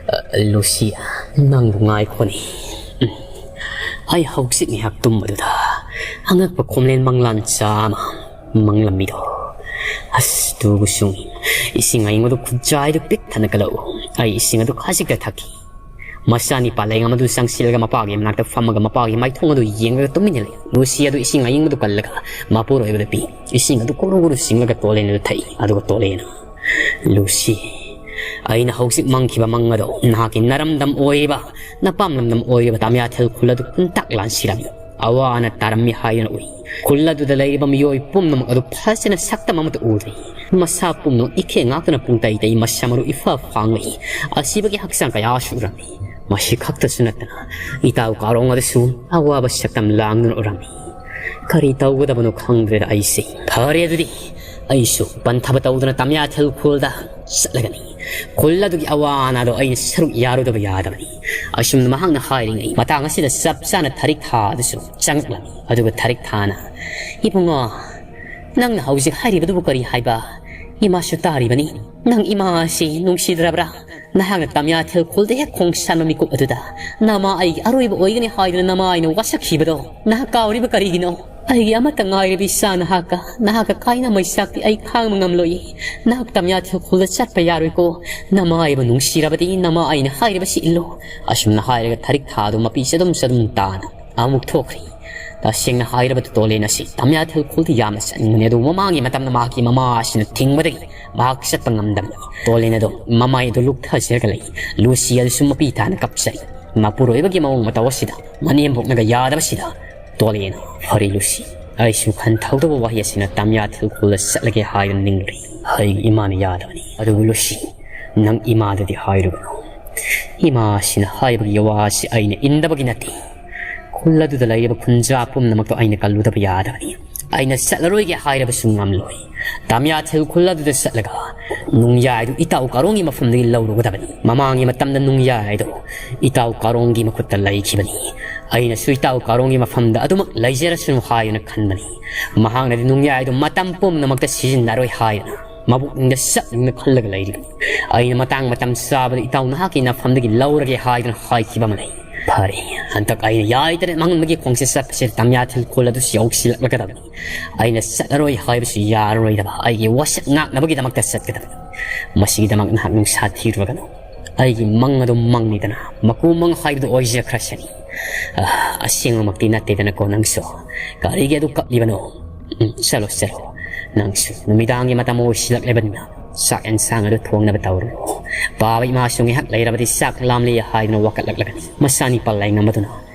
"ꯑ, ꯂꯨꯁꯤ, ꯅꯪꯕꯨ ꯉꯥꯏꯈꯣꯅꯦ꯫ ꯎꯝ, ꯑꯩ ꯍꯧꯖꯤꯛ ꯉꯥꯏꯍꯥꯛ ꯇꯨꯝꯕꯗꯨꯗ ꯑꯉꯛꯄ ꯈꯣꯝꯂꯦꯟ ꯃꯪꯂꯥꯟ ꯆꯥ ꯑꯃ ꯃꯪꯂꯝꯃꯤꯗꯣ꯫ ꯑꯁ, ꯇꯨꯒꯨꯁꯨꯡ, ꯏꯁꯤꯡ ꯑꯏꯪꯕꯗꯨ ꯈꯨꯖꯥꯏꯗꯨ ꯄꯤꯛ ꯊꯟꯅ ꯀꯜꯂꯛꯎ꯫ ꯑꯩ ꯏꯁꯤꯡ ꯑꯗꯨ ꯈꯖꯤꯛꯇ ꯊꯛꯈꯤ꯫" ꯃꯆꯥꯅꯤ ꯄꯥꯂꯦꯡ ꯑꯃꯗꯨ ꯆꯪꯁꯤꯜꯂꯒ ꯃꯄꯥꯒꯤ ꯃꯅꯥꯛꯇ ꯐꯝꯃꯒ ꯃꯄꯥꯒꯤ ꯃꯥꯏꯊꯣꯡ ꯑꯗꯨ ꯌꯦꯡꯂꯒ ꯇꯨꯃꯤꯟꯅ ꯂꯩ꯫ ꯂꯨꯁꯤ ꯑꯗꯨ ꯏꯁꯤꯡ ꯑꯏꯪꯕꯗꯨ ꯀꯜꯂꯒ ꯃꯄꯨꯔꯣꯏꯕꯗ ꯄꯤ꯫ ꯏꯁꯤꯡ ꯑꯗꯨ ꯀꯨꯔꯨ ꯀꯨꯔꯨ ꯆꯤꯡꯂꯒ ꯇꯣꯂꯦꯟ ꯑꯗꯨ ꯊꯛꯏ꯫ ꯑꯗꯨꯒ ꯇꯣꯂꯦꯟꯅ, "ꯂꯨꯁꯤ, ꯑꯩꯅ ꯍꯧꯖꯤꯛ ꯃꯪꯈꯤꯕ ꯃꯪ ꯑꯗꯣ ꯅꯍꯥꯛꯀꯤ ꯅꯔꯝꯗꯝ ꯑꯣꯏꯔꯤꯕ, ꯅꯄꯥꯝ ꯂꯝꯗꯝ ꯑꯣꯏꯔꯤꯕ ꯇꯥꯃꯤꯌꯥꯊꯦꯜ ꯈꯨꯜ ꯑꯗꯨ ꯄꯨꯝꯇꯥꯛ ꯂꯥꯟꯁꯤꯔꯝꯃꯤ꯫ ꯑꯋꯥ ꯑꯅꯥ ꯇꯥꯔꯝꯃꯤ ꯍꯥꯏꯗꯨꯅ ꯎꯏ꯫ ꯈꯨꯜ ꯑꯗꯨꯗ ꯂꯩꯔꯤꯕ ꯃꯤꯑꯣꯏ ꯄꯨꯝꯅꯃꯛ ꯑꯗꯨ ꯐꯖꯅ ꯁꯛꯇꯝ ꯑꯃꯠꯇ ꯎꯗ꯭ꯔꯤ꯫ ꯃꯁꯥ ꯄꯨꯝꯅꯃꯛ ꯏꯈꯦ ꯉꯥꯛꯇꯅ ꯄꯨꯡꯇꯩ ꯇꯩ, ꯃꯁꯝ ꯃꯔꯨ ꯏꯐ ꯐꯥꯡꯂꯛꯏ꯫ ꯑꯁꯤꯕꯒꯤ ꯍꯛꯆꯥꯡ ꯀꯌꯥꯁꯨ ꯎꯔꯝꯃꯤ꯫ ꯃꯁꯤ ꯈꯛꯇꯁꯨ ꯅꯠꯇꯅ ꯏꯇꯥꯎ ꯀꯥꯔꯣꯡ ꯑꯗꯨꯁꯨ ꯑꯋꯥꯕ ꯁꯛꯇꯝ ꯂꯥꯡꯗꯨꯅ ꯎꯔꯝꯃꯤ꯫ ꯀꯔꯤ ꯇꯧꯒꯗꯕꯅꯣ ꯈꯪꯗ꯭ꯔꯦꯗ ꯑꯩꯁꯦ꯫ ꯐꯔꯦ ꯑꯗꯨꯗꯤ, ꯑꯩꯁꯨ ꯄꯟꯊꯕ ꯇꯧꯗꯅ ꯇꯥꯃꯤꯌꯥꯊꯦꯜ ꯈꯨꯜꯗ ꯆꯠꯂꯒꯅꯤ꯫ ꯈꯨꯜ ꯑꯗꯨꯒꯤ ꯑꯋꯥ ꯑꯅꯥꯗꯣ ꯑꯩꯅ ꯁꯔꯨꯛ ꯌꯥꯔꯨꯗꯕ ꯌꯥꯗꯕꯅꯤ꯫ ꯑꯁꯨꯝꯅ ꯃꯍꯥꯛꯅ ꯍꯥꯏꯔꯤꯉꯩ ꯃꯇꯥꯡ ꯑꯁꯤꯗ ꯆꯞ ꯆꯥꯅ ꯊꯔꯤꯛ ꯊꯥ ꯑꯗꯨꯁꯨ ꯆꯪꯂꯛꯂꯝꯃꯤ꯫ ꯑꯗꯨꯒ ꯊꯔꯤꯛ ꯊꯥꯅ, "ꯏꯕꯨꯡꯉꯣ, ꯅꯪꯅ ꯍꯧꯖꯤꯛ ꯍꯥꯏꯔꯤꯕꯗꯨꯕꯨ ꯀꯔꯤ ꯍꯥꯏꯕ? ꯏꯃꯥꯁꯨ ꯇꯥꯔꯤꯕꯅꯤ꯫ ꯅꯪ ꯏꯃꯥ ꯑꯁꯤ ꯅꯨꯡꯁꯤꯗ꯭ꯔꯕ꯭ꯔꯥ? ꯅꯍꯥꯛꯅ ꯇꯥꯃꯤꯌꯥꯊꯦꯜ ꯈꯨꯜꯗ ꯍꯦꯛ ꯈꯣꯡ ꯁꯥꯟꯕ ꯃꯤꯀꯨꯞ ꯑꯗꯨꯗ ꯅꯃꯥ ꯑꯩꯒꯤ ꯑꯔꯣꯏꯕ ꯑꯣꯏꯒꯅꯤ ꯍꯥꯏꯗꯨꯅ ꯅꯃꯥ ꯑꯩꯅ ꯋꯥꯁꯛꯈꯤꯕꯗꯣ ꯅꯍꯥꯛ ꯀꯥꯎꯔꯤꯕ ꯀꯔꯤꯒꯤꯅꯣ? ꯑꯩꯒꯤ ꯑꯃꯠꯇ ꯉꯥꯏꯔꯕꯤ ꯏꯆꯥ ꯅꯍꯥꯛꯀ, ꯅꯍꯥꯛꯀ ꯀꯥꯏꯅ ꯃꯩꯆꯥꯛꯇꯤ ꯑꯩ ꯈꯥꯡꯕ ꯉꯝꯂꯣꯏ꯫ ꯅꯍꯥꯛ ꯇꯥꯃꯤꯌꯥꯊꯦꯜ ꯈꯨꯜꯗ ꯆꯠꯄ ꯌꯥꯔꯣꯏꯀꯣ꯫ ꯅꯃꯥ ꯑꯩꯕꯨ ꯅꯨꯡꯁꯤꯔꯕꯗꯤ ꯅꯃꯥ ꯑꯩꯅ ꯍꯥꯏꯔꯤꯕꯁꯤ ꯏꯜꯂꯨ꯫" ꯑꯁꯨꯝꯅ ꯍꯥꯏꯔꯒ ꯊꯔꯤꯛ ꯊꯥ ꯑꯗꯨ ꯃꯄꯤ ꯆꯗꯨꯝ ꯆꯗꯨꯝ ꯇꯥꯅ ꯑꯃꯨꯛ ꯊꯣꯛꯈ꯭ꯔꯤ꯫ ꯇꯁꯦꯡꯅ ꯍꯥꯏꯔꯕꯗ ꯇꯣꯂꯦꯟ ꯑꯁꯤ ꯇꯥꯃꯤꯌꯥꯊꯦꯜ ꯈꯨꯜꯗ ꯌꯥꯝꯅ ꯆꯠꯅꯤꯡꯕꯅꯤ, ꯑꯗꯨꯕꯨ ꯃꯃꯥꯡꯒꯤ ꯃꯇꯝꯗ ꯃꯍꯥꯛꯀꯤ ꯃꯃꯥ ꯑꯁꯤꯅ ꯊꯤꯡꯕꯗꯒꯤ ꯃꯍꯥꯛ ꯆꯠꯄ ꯉꯝꯗꯕꯅꯤ꯫ ꯇꯣꯂꯦꯟ ꯑꯗꯨ ꯃꯃꯥꯏ ꯑꯗꯨ ꯂꯨꯛꯊꯖꯔꯒ ꯂꯩ꯫ ꯂꯨꯁꯤ ꯑꯗꯨꯁꯨ ꯃꯄꯤ ꯇꯥꯅ ꯀꯞꯆꯔꯤ꯫ ꯃꯄꯨꯔꯣꯏꯕꯒꯤ ꯃꯑꯣꯡ ꯃꯇꯧ ꯑꯁꯤꯗ ꯃꯅꯦꯝꯕꯣꯛꯅꯒ ꯌꯥꯗꯕꯁꯤꯗ ꯇꯣꯂꯦꯟ, "ꯐꯔꯦ ꯂꯨꯁꯤ, ꯑꯩꯁꯨ ꯈꯟꯊꯧꯗꯕ ꯋꯥꯍꯩ ꯑꯁꯤꯅ ꯇꯥꯃꯤꯌꯥꯊꯦꯜ ꯈꯨꯜꯗ ꯆꯠꯂꯒꯦ ꯍꯥꯏꯗꯨꯅ ꯅꯤꯡꯂꯨꯔꯦ꯫ ꯑꯩꯒꯤ ꯏꯃꯥꯅ ꯌꯥꯗꯕꯅꯤ꯫ ꯑꯗꯨꯕꯨ ꯂꯨꯁꯤ, ꯅꯪ ꯏꯃꯥꯗꯗꯤ ꯍꯥꯏꯔꯨꯒꯅꯨ꯫ ꯏꯃꯥꯁꯤꯅ ꯍꯥꯏꯕꯒꯤ ꯋꯥꯁꯤ ꯑꯩꯅ ꯏꯟꯗꯕꯒꯤ ꯅꯠꯇꯦ꯫ ꯈꯨꯜ ꯑꯗꯨꯗ ꯂꯩꯔꯤꯕ ꯈꯨꯟꯖꯥ ꯄꯨꯝꯅꯃꯛꯇꯣ ꯑꯩꯅ ꯀꯜꯂꯨꯗꯕ ꯌꯥꯗꯕꯅꯤ꯫ ꯑꯩꯅ ꯆꯠꯂꯔꯣꯏꯒꯦ ꯍꯥꯏꯔꯕꯁꯨ ꯉꯝꯂꯣꯏ꯫ ꯇꯥꯃꯤꯌꯥꯊꯦꯜ ꯈꯨꯜ ꯑꯗꯨꯗ ꯆꯠꯂꯒ ꯅꯨꯡꯌꯥꯏꯗꯨ ꯏꯇꯥꯎ ꯀꯥꯔꯣꯡꯒꯤ ꯃꯐꯝꯗꯒꯤ ꯂꯧꯔꯨꯒꯗꯕꯅꯤ꯫ ꯃꯃꯥꯡꯒꯤ ꯃꯇꯝꯗ ꯅꯨꯡꯌꯥꯏꯗꯣ ꯏꯇꯥꯎ ꯀꯥꯔꯣꯡꯒꯤ ꯃꯈꯨꯠꯇ ꯂꯩꯈꯤꯕꯅꯤ꯫ ꯑꯩꯅꯁꯨ ꯏꯇꯥꯎ ꯀꯥꯔꯣꯡꯒꯤ ꯃꯐꯝꯗ ꯑꯗꯨꯃꯛ ꯂꯩꯖꯔꯁꯅꯨ ꯍꯥꯏꯗꯨꯅ ꯈꯟꯕꯅꯤ꯫ ꯃꯍꯥꯛꯅꯗꯤ ꯅꯨꯡꯌꯥꯏꯗꯣ ꯃꯇꯝ ꯄꯨꯝꯅꯃꯛꯇ ꯁꯤꯖꯤꯟꯅꯔꯣꯏ ꯍꯥꯏꯗꯨꯅ ꯃꯕꯨꯛꯅꯤꯡꯗ ꯆꯞ ꯌꯨꯡꯅ ꯈꯜꯂꯒ ꯂꯩꯔꯤꯕꯅꯤ꯫ ꯑꯩꯅ ꯃꯇꯥꯡ ꯃꯇꯝ ꯆꯥꯕꯗ ꯏꯇꯥꯎ ꯅꯍꯥꯛꯀꯤ ꯅꯐꯝꯗꯒꯤ ꯂꯧꯔꯒꯦ ꯍꯥꯏꯗꯨꯅ ꯍꯥꯏꯈꯤꯕ ꯑꯃ ꯂꯩ꯫ ꯐꯔꯦ, ꯍꯟꯗꯛ ꯑꯩꯅ ꯌꯥꯏꯗꯅ ꯃꯪꯕꯒꯤ ꯈꯣꯡꯆꯠ ꯆꯠꯄꯁꯤꯗ ꯇꯥꯃꯤꯌꯥꯊꯦꯜ ꯈꯨꯜ ꯑꯗꯨꯁꯨ ꯌꯧꯁꯤꯜꯂꯛꯂꯒꯗꯕꯅꯤ꯫ ꯑꯩꯅ ꯆꯠꯂꯔꯣꯏ ꯍꯥꯏꯕꯁꯨ ꯌꯥꯔꯔꯣꯏꯗꯕ, ꯑꯩꯒꯤ ꯋꯥꯁꯛ ꯉꯥꯛꯅꯕꯒꯤꯗꯃꯛꯇ ꯆꯠꯀꯗꯕꯅꯤ꯫ ꯃꯁꯤꯒꯤꯗꯃꯛ ꯅꯍꯥꯛ ꯅꯨꯡꯁꯥ ꯊꯤꯔꯨꯔꯒꯅꯨ꯫ ꯑꯩꯒꯤ ꯃꯪ ꯑꯗꯨ ꯃꯪꯅꯤꯗꯅ, ꯃꯀꯨ ꯃꯪ ꯍꯥꯏꯕꯗꯨ ꯑꯣꯏꯖꯈ꯭ꯔꯁꯅꯤ꯫ ꯑ, ꯑꯁꯦꯡꯕꯃꯛꯇꯤ ꯅꯠꯇꯦꯗꯅꯀꯣ ꯅꯪꯁꯨ꯫ ꯀꯔꯤꯒꯤ ꯑꯗꯨ ꯀꯞꯂꯤꯕꯅꯣ? ꯎꯝ, ꯆꯠꯂꯣ, ꯆꯠꯂꯣ꯫ ꯅꯪꯁꯨ ꯅꯨꯃꯤꯗꯥꯡꯒꯤ ꯃꯇꯝ ꯑꯣꯏꯁꯤꯜꯂꯛꯂꯕꯅꯤꯅ ꯆꯥꯛ ꯌꯦꯟꯁꯥꯡ ꯑꯗꯨ ꯊꯣꯡꯅꯕ ꯇꯧꯔꯨꯔꯣ꯫ ꯄꯥꯕ ꯏꯃꯥꯁꯨ ꯉꯥꯏꯍꯥꯛ ꯂꯩꯔꯕꯗꯤ ꯆꯥꯛ ꯂꯥꯝꯂꯦ ꯍꯥꯏꯗꯨꯅ ꯋꯥꯀꯠꯂꯛꯂꯒꯅꯤ꯫ ꯃꯆꯥꯅꯤ ꯄꯜꯂꯥꯏ ꯉꯝꯕꯗꯨꯅ,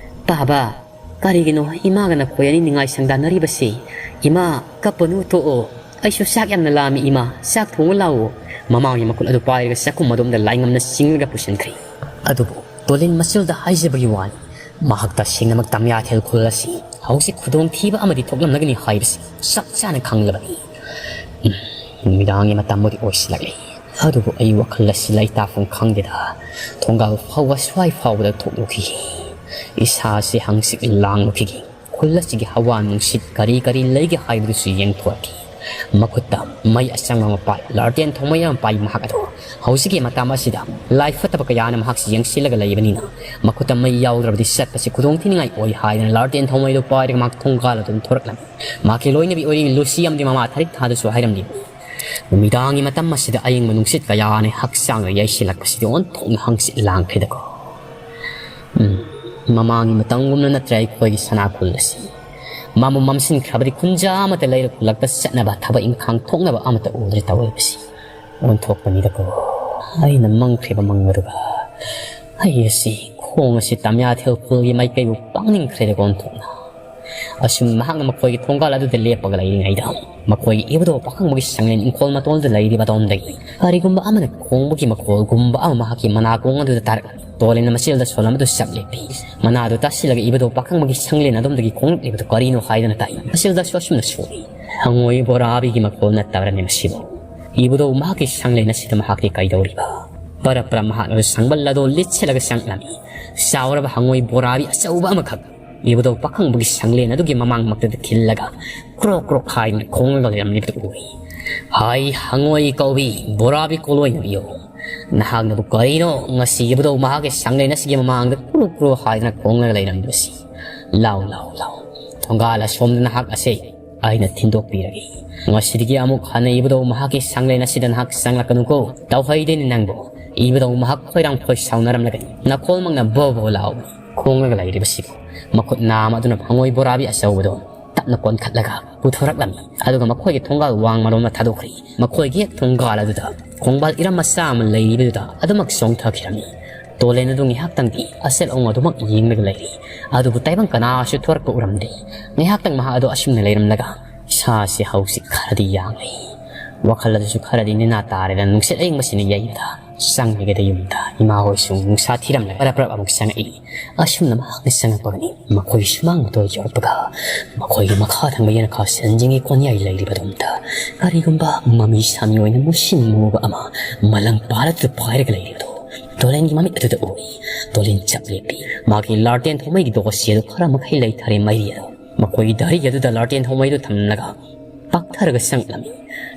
"ꯄꯥꯕ, ꯀꯔꯤꯒꯤꯅꯣ ꯏꯃꯥꯒ ꯅꯈꯣꯏ ꯑꯅꯤ ꯅꯤꯡꯉꯥꯏ ꯁꯪꯗꯥꯟꯅꯔꯤꯕꯁꯤ? ꯏꯃꯥ, ꯀꯞꯄꯅꯨ, ꯇꯣꯛꯑꯣ꯫ ꯑꯩꯁꯨ ꯆꯥꯛ ꯌꯥꯝꯅ ꯂꯥꯝꯃꯤ ꯏꯃꯥ, ꯆꯥꯛ ꯊꯣꯡꯉꯨ ꯂꯥꯛꯑꯣ꯫" ꯃꯃꯥꯒꯤ ꯃꯈꯨꯠ ꯑꯗꯨ ꯄꯥꯏꯔꯒ ꯆꯥꯛꯈꯨꯝ ꯑꯗꯣꯝꯗ ꯂꯥꯏꯉꯝꯅ ꯆꯤꯡꯂꯒ ꯄꯨꯁꯤꯟꯈ꯭ꯔꯦ꯫ ꯑꯗꯨꯕꯨ ꯇꯣꯂꯤꯟ ꯃꯆꯤꯜꯗ ꯍꯥꯏꯖꯕꯒꯤ ꯋꯥꯅꯤ, ꯃꯍꯥꯛ ꯇꯁꯦꯡꯅꯃꯛ ꯇꯝꯌꯥꯊꯦꯜ ꯈꯨꯜ ꯑꯁꯤ ꯍꯧꯖꯤꯛ ꯈꯨꯗꯣꯡꯊꯤꯕ ꯑꯃꯗꯤ ꯊꯣꯛꯂꯝꯂꯒꯅꯤ ꯍꯥꯏꯕꯁꯤ ꯆꯞ ꯆꯥꯅ ꯈꯪꯂꯕꯅꯤ꯫ ꯎꯝ, ꯅꯨꯃꯤꯗꯥꯡꯒꯤ ꯃꯇꯝꯕꯨꯗꯤ ꯑꯣꯏꯁꯤꯜꯂꯛꯂꯦ꯫ ꯑꯗꯨꯕꯨ ꯑꯩ ꯋꯥꯈꯜ ꯑꯁꯤ ꯂꯩꯇꯥꯐꯝ ꯈꯪꯗꯦꯗ, ꯊꯣꯡꯒꯥꯜ ꯐꯥꯎꯕ ꯁ꯭ꯋꯥꯏ ꯐꯥꯎꯕꯗ ꯊꯣꯛꯂꯨꯈꯤ꯫ ꯏꯁꯥꯁꯤ ꯍꯪꯆꯤꯠ ꯂꯥꯡꯂꯨꯈꯤꯒꯦ꯫ ꯈꯨꯜ ꯑꯁꯤꯒꯤ ꯍꯋꯥ ꯅꯨꯡꯁꯤꯠ ꯀꯔꯤ ꯀꯔꯤ ꯂꯩꯒꯦ ꯍꯥꯏꯕꯗꯨꯁꯨ ꯌꯦꯡꯊꯣꯛꯈꯤ꯫ ꯃꯈꯨꯠꯇ ꯃꯩ ꯑꯆꯪꯕ ꯑꯃ ꯄꯥꯏ, ꯂꯥꯔꯇꯦꯟ ꯊꯣꯡꯃꯩ ꯑꯃ ꯄꯥꯏ ꯃꯍꯥꯛ ꯑꯗꯣ꯫ ꯍꯧꯖꯤꯛꯀꯤ ꯃꯇꯝ ꯑꯁꯤꯗ ꯂꯥꯏ ꯐꯠꯇꯕ ꯀꯌꯥꯅ ꯃꯍꯥꯛꯁꯤ ꯌꯦꯡꯁꯤꯜꯂꯒ ꯂꯩꯕꯅꯤꯅ, ꯃꯈꯨꯠꯇ ꯃꯩ ꯌꯥꯎꯗ꯭ꯔꯕꯗꯤ ꯆꯠꯄꯁꯤ ꯈꯨꯗꯣꯡ ꯊꯤꯅꯤꯡꯉꯥꯏ ꯑꯣꯏ ꯍꯥꯏꯗꯅ ꯂꯥꯔꯇꯦꯟ ꯊꯣꯡꯃꯩꯗꯨ ꯄꯥꯏꯔꯒ ꯃꯍꯥꯛ ꯊꯣꯡꯒꯥꯜ ꯑꯗꯨꯝ ꯊꯣꯔꯛꯂꯝꯃꯤ꯫ ꯃꯍꯥꯛꯀꯤ ꯂꯣꯏꯅꯕꯤ ꯑꯣꯏꯔꯤꯕ ꯂꯨꯁꯤ ꯑꯃꯗꯤ ꯃꯃꯥ ꯊꯥꯔꯤꯛ ꯊꯥꯗꯁꯨ ꯍꯥꯏꯔꯝꯂꯤ꯫ ꯅꯨꯃꯤꯗꯥꯡꯒꯤ ꯃꯇꯝ ꯑꯁꯤꯗ ꯑꯌꯤꯡꯕ ꯅꯨꯡꯁꯤꯠ ꯀꯌꯥꯅ ꯍꯛꯆꯥꯡꯗ ꯌꯩꯁꯤꯜꯂꯛꯄꯁꯤꯗꯤ ꯑꯣꯟꯊꯣꯛꯅ ꯍꯪꯆꯤꯠ ꯂꯥꯡꯈ꯭ꯔꯦꯗꯀꯣ꯫ ꯎꯝ, ꯃꯃꯥꯡꯒꯤ ꯃꯇꯝꯒꯨꯝꯅ ꯅꯠꯇ꯭ꯔꯦ ꯑꯩꯈꯣꯏꯒꯤ ꯁꯅꯥ ꯈꯨꯜ ꯑꯁꯤ꯫ ꯃꯝꯕꯨ ꯃꯝꯁꯤꯟꯈ꯭ꯔꯕꯗꯤ ꯈꯨꯟꯖꯥ ꯑꯃꯠꯇ ꯂꯩꯔ ꯈꯨꯜꯂꯛꯇ ꯆꯠꯅꯕ ꯊꯕꯛ ꯏꯪꯈꯥꯡ ꯊꯣꯛꯅꯕ ꯑꯃꯠꯇ ꯎꯗ꯭ꯔꯦ ꯇꯧꯔꯤꯕꯁꯤ꯫ ꯑꯣꯟꯊꯣꯛꯄꯅꯤꯗꯀꯣ꯫ ꯑꯩꯅ ꯃꯪꯈ꯭ꯔꯤꯕ ꯃꯪ ꯑꯗꯨꯒ ꯑꯩ ꯑꯁꯤ, ꯈꯣꯡ ꯑꯁꯤ ꯇꯝꯌꯥꯊꯦꯜ ꯈꯨꯜꯒꯤ ꯃꯥꯏꯀꯩꯕꯨ ꯄꯥꯡꯅꯤꯡꯈ꯭ꯔꯦꯗꯀꯣ ꯑꯣꯟꯊꯣꯛꯅ꯫ ꯑꯁꯨꯝ ꯃꯍꯥꯛꯅ ꯃꯈꯣꯏꯒꯤ ꯊꯣꯡꯒꯥꯜ ꯑꯗꯨꯗ ꯂꯦꯞꯄꯒ ꯂꯩꯔꯤꯉꯩꯗ, ꯃꯈꯣꯏꯒꯤ ꯏꯕꯨꯙꯧ ꯄꯥꯈꯪꯕꯒꯤ ꯁꯪꯂꯦꯟ ꯏꯪꯈꯣꯜ ꯃꯇꯣꯜꯗ ꯂꯩꯔꯤꯕ ꯑꯗꯣꯝꯗꯒꯤ ꯀꯔꯤꯒꯨꯝꯕ ꯑꯃꯅ ꯈꯣꯡꯕꯒꯤ ꯃꯈꯣꯜꯒꯨꯝꯕ ꯑꯃ ꯃꯍꯥꯛꯀꯤ ꯃꯅꯥꯀꯣꯡ ꯑꯗꯨꯗ ꯇꯥꯔꯛꯂꯝꯃꯤ꯫ ꯇꯣꯂꯤꯟ ꯃꯆꯤꯜꯗ ꯁꯣꯜ ꯑꯃꯗꯨ ꯆꯞ ꯂꯦꯞꯄꯤ꯫ ꯃꯅꯥꯗꯨ ꯇꯥꯁꯤꯜꯂꯒ ꯏꯕꯨꯙꯧ ꯄꯥꯈꯪꯕꯒꯤ ꯁꯪꯂꯦꯟ ꯑꯗꯣꯝꯗꯒꯤ ꯈꯣꯡꯂꯛꯂꯤꯕꯗꯨ ꯀꯔꯤꯅꯣ ꯍꯥꯏꯗꯅ ꯇꯥꯏ꯫ ꯃꯆꯤꯜꯗꯁꯨ ꯑꯁꯨꯝꯅ ꯁꯣꯜꯂꯤ, "ꯍꯉꯣꯏ ꯕꯣꯔꯥꯕꯤꯒꯤ ꯃꯈꯣꯜ ꯅꯠꯇꯕ꯭ꯔꯅꯦ ꯃꯁꯤꯕꯨ? ꯏꯕꯨꯙꯧ ꯃꯍꯥꯛꯀꯤ ꯁꯪꯂꯦꯟ ꯑꯁꯤꯗ ꯃꯍꯥꯛꯇꯤ ꯀꯩꯗꯧꯔꯤꯕ?" ꯄꯔꯞ ꯄꯔꯞ ꯃꯍꯥꯛꯅꯁꯨ ꯁꯪꯕꯜ ꯑꯗꯨ ꯂꯤꯠꯁꯤꯜꯂꯒ ꯆꯪꯂꯝꯃꯤ꯫ ꯆꯥꯎꯔꯕ ꯍꯉꯣꯏ ꯕꯣꯔꯥꯕꯤ ꯑꯆꯧꯕ ꯑꯃꯈꯛ ꯏꯕꯨꯙꯧ ꯄꯥꯈꯪꯕꯒꯤ ꯁꯪꯂꯦꯟ ꯑꯗꯨꯒꯤ ꯃꯃꯥꯡꯃꯛꯇꯗ ꯈꯤꯜꯂꯒ ꯀ꯭ꯔꯣꯛ ꯀ꯭ꯔꯣꯛ ꯍꯥꯏꯗꯨꯅ ꯈꯣꯡꯂꯒ ꯂꯩꯔꯝꯂꯤꯕꯗꯨ ꯎꯏ꯫ "ꯍꯥꯏ ꯍꯉꯣꯏ ꯀꯧꯕꯤ, ꯕꯣꯔꯥꯕꯤ ꯀꯣꯂꯣꯏꯅꯕꯤꯌꯣ, ꯅꯍꯥꯛꯅꯕꯨ ꯀꯔꯤꯅꯣ ꯉꯁꯤ ꯏꯕꯨꯙꯧ ꯃꯍꯥꯛꯀꯤ ꯁꯪꯂꯦꯟ ꯑꯁꯤꯒꯤ ꯃꯃꯥꯡꯗ ꯀ꯭ꯔꯣꯛ ꯀ꯭ꯔꯣꯛ ꯍꯥꯏꯗꯨꯅ ꯈꯣꯡꯂꯒ ꯂꯩꯔꯝꯂꯤꯕꯁꯤ? ꯂꯥꯎ, ꯂꯥꯎ, ꯂꯥꯎ, ꯊꯣꯡꯒꯥꯜ ꯑꯁꯣꯝꯗ ꯅꯍꯥꯛ ꯑꯁꯦ ꯑꯩꯅ ꯊꯤꯟꯗꯣꯛꯄꯤꯔꯒꯦ꯫ ꯉꯁꯤꯗꯒꯤ ꯑꯃꯨꯛ ꯍꯟꯅ ꯏꯕꯨꯙꯧ ꯃꯍꯥꯛꯀꯤ ꯁꯪꯂꯦꯟ ꯑꯁꯤꯗ ꯅꯍꯥꯛ ꯆꯪꯂꯛꯀꯅꯨꯀꯣ꯫ ꯇꯧꯍꯩꯗꯦꯅꯦ ꯅꯪꯕꯨ꯫ ꯏꯕꯨꯙꯧ ꯃꯍꯥꯛ ꯈꯣꯏꯔꯥꯡ ꯈꯣꯏ ꯁꯥꯎꯅꯔꯝꯂꯒꯅꯤ꯫ ꯅꯈꯣꯜꯃꯛꯅ ꯕꯣ ꯕꯣ ꯂꯥꯎꯕꯅꯤ꯫ ꯈꯣꯡꯂꯒ ꯂꯩꯔꯤꯕꯁꯤꯕꯨ?" ꯃꯈꯨꯠ ꯅꯥꯝꯃ ꯑꯗꯨꯅ ꯍꯉꯣꯏ ꯕꯣꯔꯥꯕꯤ ꯑꯆꯧꯕꯗꯣ ꯇꯞ ꯅ ꯀꯣꯟꯈꯠꯂꯒ ꯄꯨꯊꯣꯔꯛꯂꯝꯃꯤ꯫ ꯑꯗꯨꯒ ꯃꯈꯣꯏꯒꯤ ꯊꯣꯡꯒꯥꯜ ꯋꯥꯡꯃꯔꯣꯝꯗ ꯊꯥꯗꯣꯛꯈ꯭ꯔꯤ꯫ ꯃꯈꯣꯏꯒꯤ ꯍꯦꯛ ꯊꯣꯡꯒꯥꯜ ꯑꯗꯨꯗ ꯈꯣꯡꯕꯥꯜ ꯏꯔꯝ ꯃꯆꯥ ꯑꯃ ꯂꯩꯔꯤꯕꯗꯨꯗ ꯑꯗꯨꯃꯛ ꯆꯣꯡꯊꯈꯤꯔꯝꯃꯤ꯫ ꯇꯣꯂꯦꯟ ꯑꯗꯨ ꯉꯥꯏꯍꯥꯛꯇꯪꯗꯤ ꯑꯆꯦꯠ ꯑꯋꯣꯡ ꯑꯗꯨꯃꯛ ꯌꯦꯡꯂꯒ ꯂꯩꯔꯤ꯫ ꯑꯗꯨꯕꯨ ꯇꯥꯏꯕꯪ ꯀꯅꯥꯁꯨ ꯊꯣꯔꯛꯄ ꯎꯔꯝꯗꯦ꯫ ꯉꯥꯏꯍꯥꯛꯇꯪ ꯃꯍꯥꯛ ꯑꯗꯨ ꯑꯁꯨꯝꯅ ꯂꯩꯔꯝꯂꯒ ꯏꯁꯥꯁꯤ ꯍꯧꯖꯤꯛ ꯈꯔꯗꯤ ꯌꯥꯡꯂꯦ꯫ ꯋꯥꯈꯜ ꯑꯗꯨꯁꯨ ꯈꯔꯗꯤ ꯅꯦꯅꯥ ꯇꯥꯔꯦꯗꯅ ꯅꯨꯡꯁꯤꯠ ꯑꯌꯤꯡꯕꯁꯤꯅ ꯌꯩꯕꯗ ꯆꯪꯂꯒꯗꯤ ꯌꯨꯝꯗ ꯏꯃꯥ ꯍꯣꯏꯁꯨ ꯅꯨꯡꯁꯥ ꯊꯤꯔꯝꯂꯒ ꯄꯔꯞ ꯄꯔꯞ ꯑꯃꯨꯛ ꯆꯪꯉꯛꯏ꯫ ꯑꯁꯨꯝꯅ ꯃꯍꯥꯛꯅ ꯆꯪꯉꯛꯄꯒꯅꯤ ꯃꯈꯣꯏꯒꯤ ꯁꯨꯃꯥꯡ ꯃꯇꯣꯟ ꯌꯧꯔꯛꯄꯒ ꯃꯈꯣꯏꯒꯤ ꯃꯈꯥ ꯊꯪꯕ ꯌꯦꯅꯈꯥ ꯁꯦꯟꯖꯤꯡꯒꯤ ꯀꯣꯟꯌꯥꯏ ꯂꯩꯔꯤꯕ ꯑꯗꯣꯝꯗ ꯀꯔꯤꯒꯨꯝꯕ ꯃꯃꯤ ꯁꯥꯃꯤ ꯑꯣꯏꯅ ꯃꯨꯁꯤꯟ ꯃꯨꯕ ꯑꯃ ꯃꯂꯪ ꯄꯥꯜꯂꯗꯨꯅ ꯄꯥꯏꯔꯒ ꯂꯩꯔꯤꯕꯗꯨ ꯇꯣꯂꯦꯟꯒꯤ ꯃꯃꯤꯠ ꯑꯗꯨꯗ ꯎꯏ꯫ ꯇꯣꯂꯦꯟ ꯆꯞ ꯂꯦꯞꯄꯤ꯫ ꯃꯥꯒꯤ ꯂꯥꯔꯇꯦꯟ ꯊꯧꯃꯩꯒꯤ ꯗꯣꯁꯤ ꯑꯗꯨ ꯈꯔ ꯃꯈꯩ ꯂꯩꯊꯔꯦ ꯃꯩꯔꯤ ꯑꯗꯨ꯫ ꯃꯈꯣꯏꯒꯤ ꯙꯔꯤ ꯑꯗꯨꯗ ꯂꯥꯔꯇꯦꯟ ꯊꯧꯃꯩꯗꯨ ꯊꯝꯂꯒ ꯄꯥꯛꯊꯔꯒ ꯆꯪꯂꯝꯃꯤ꯫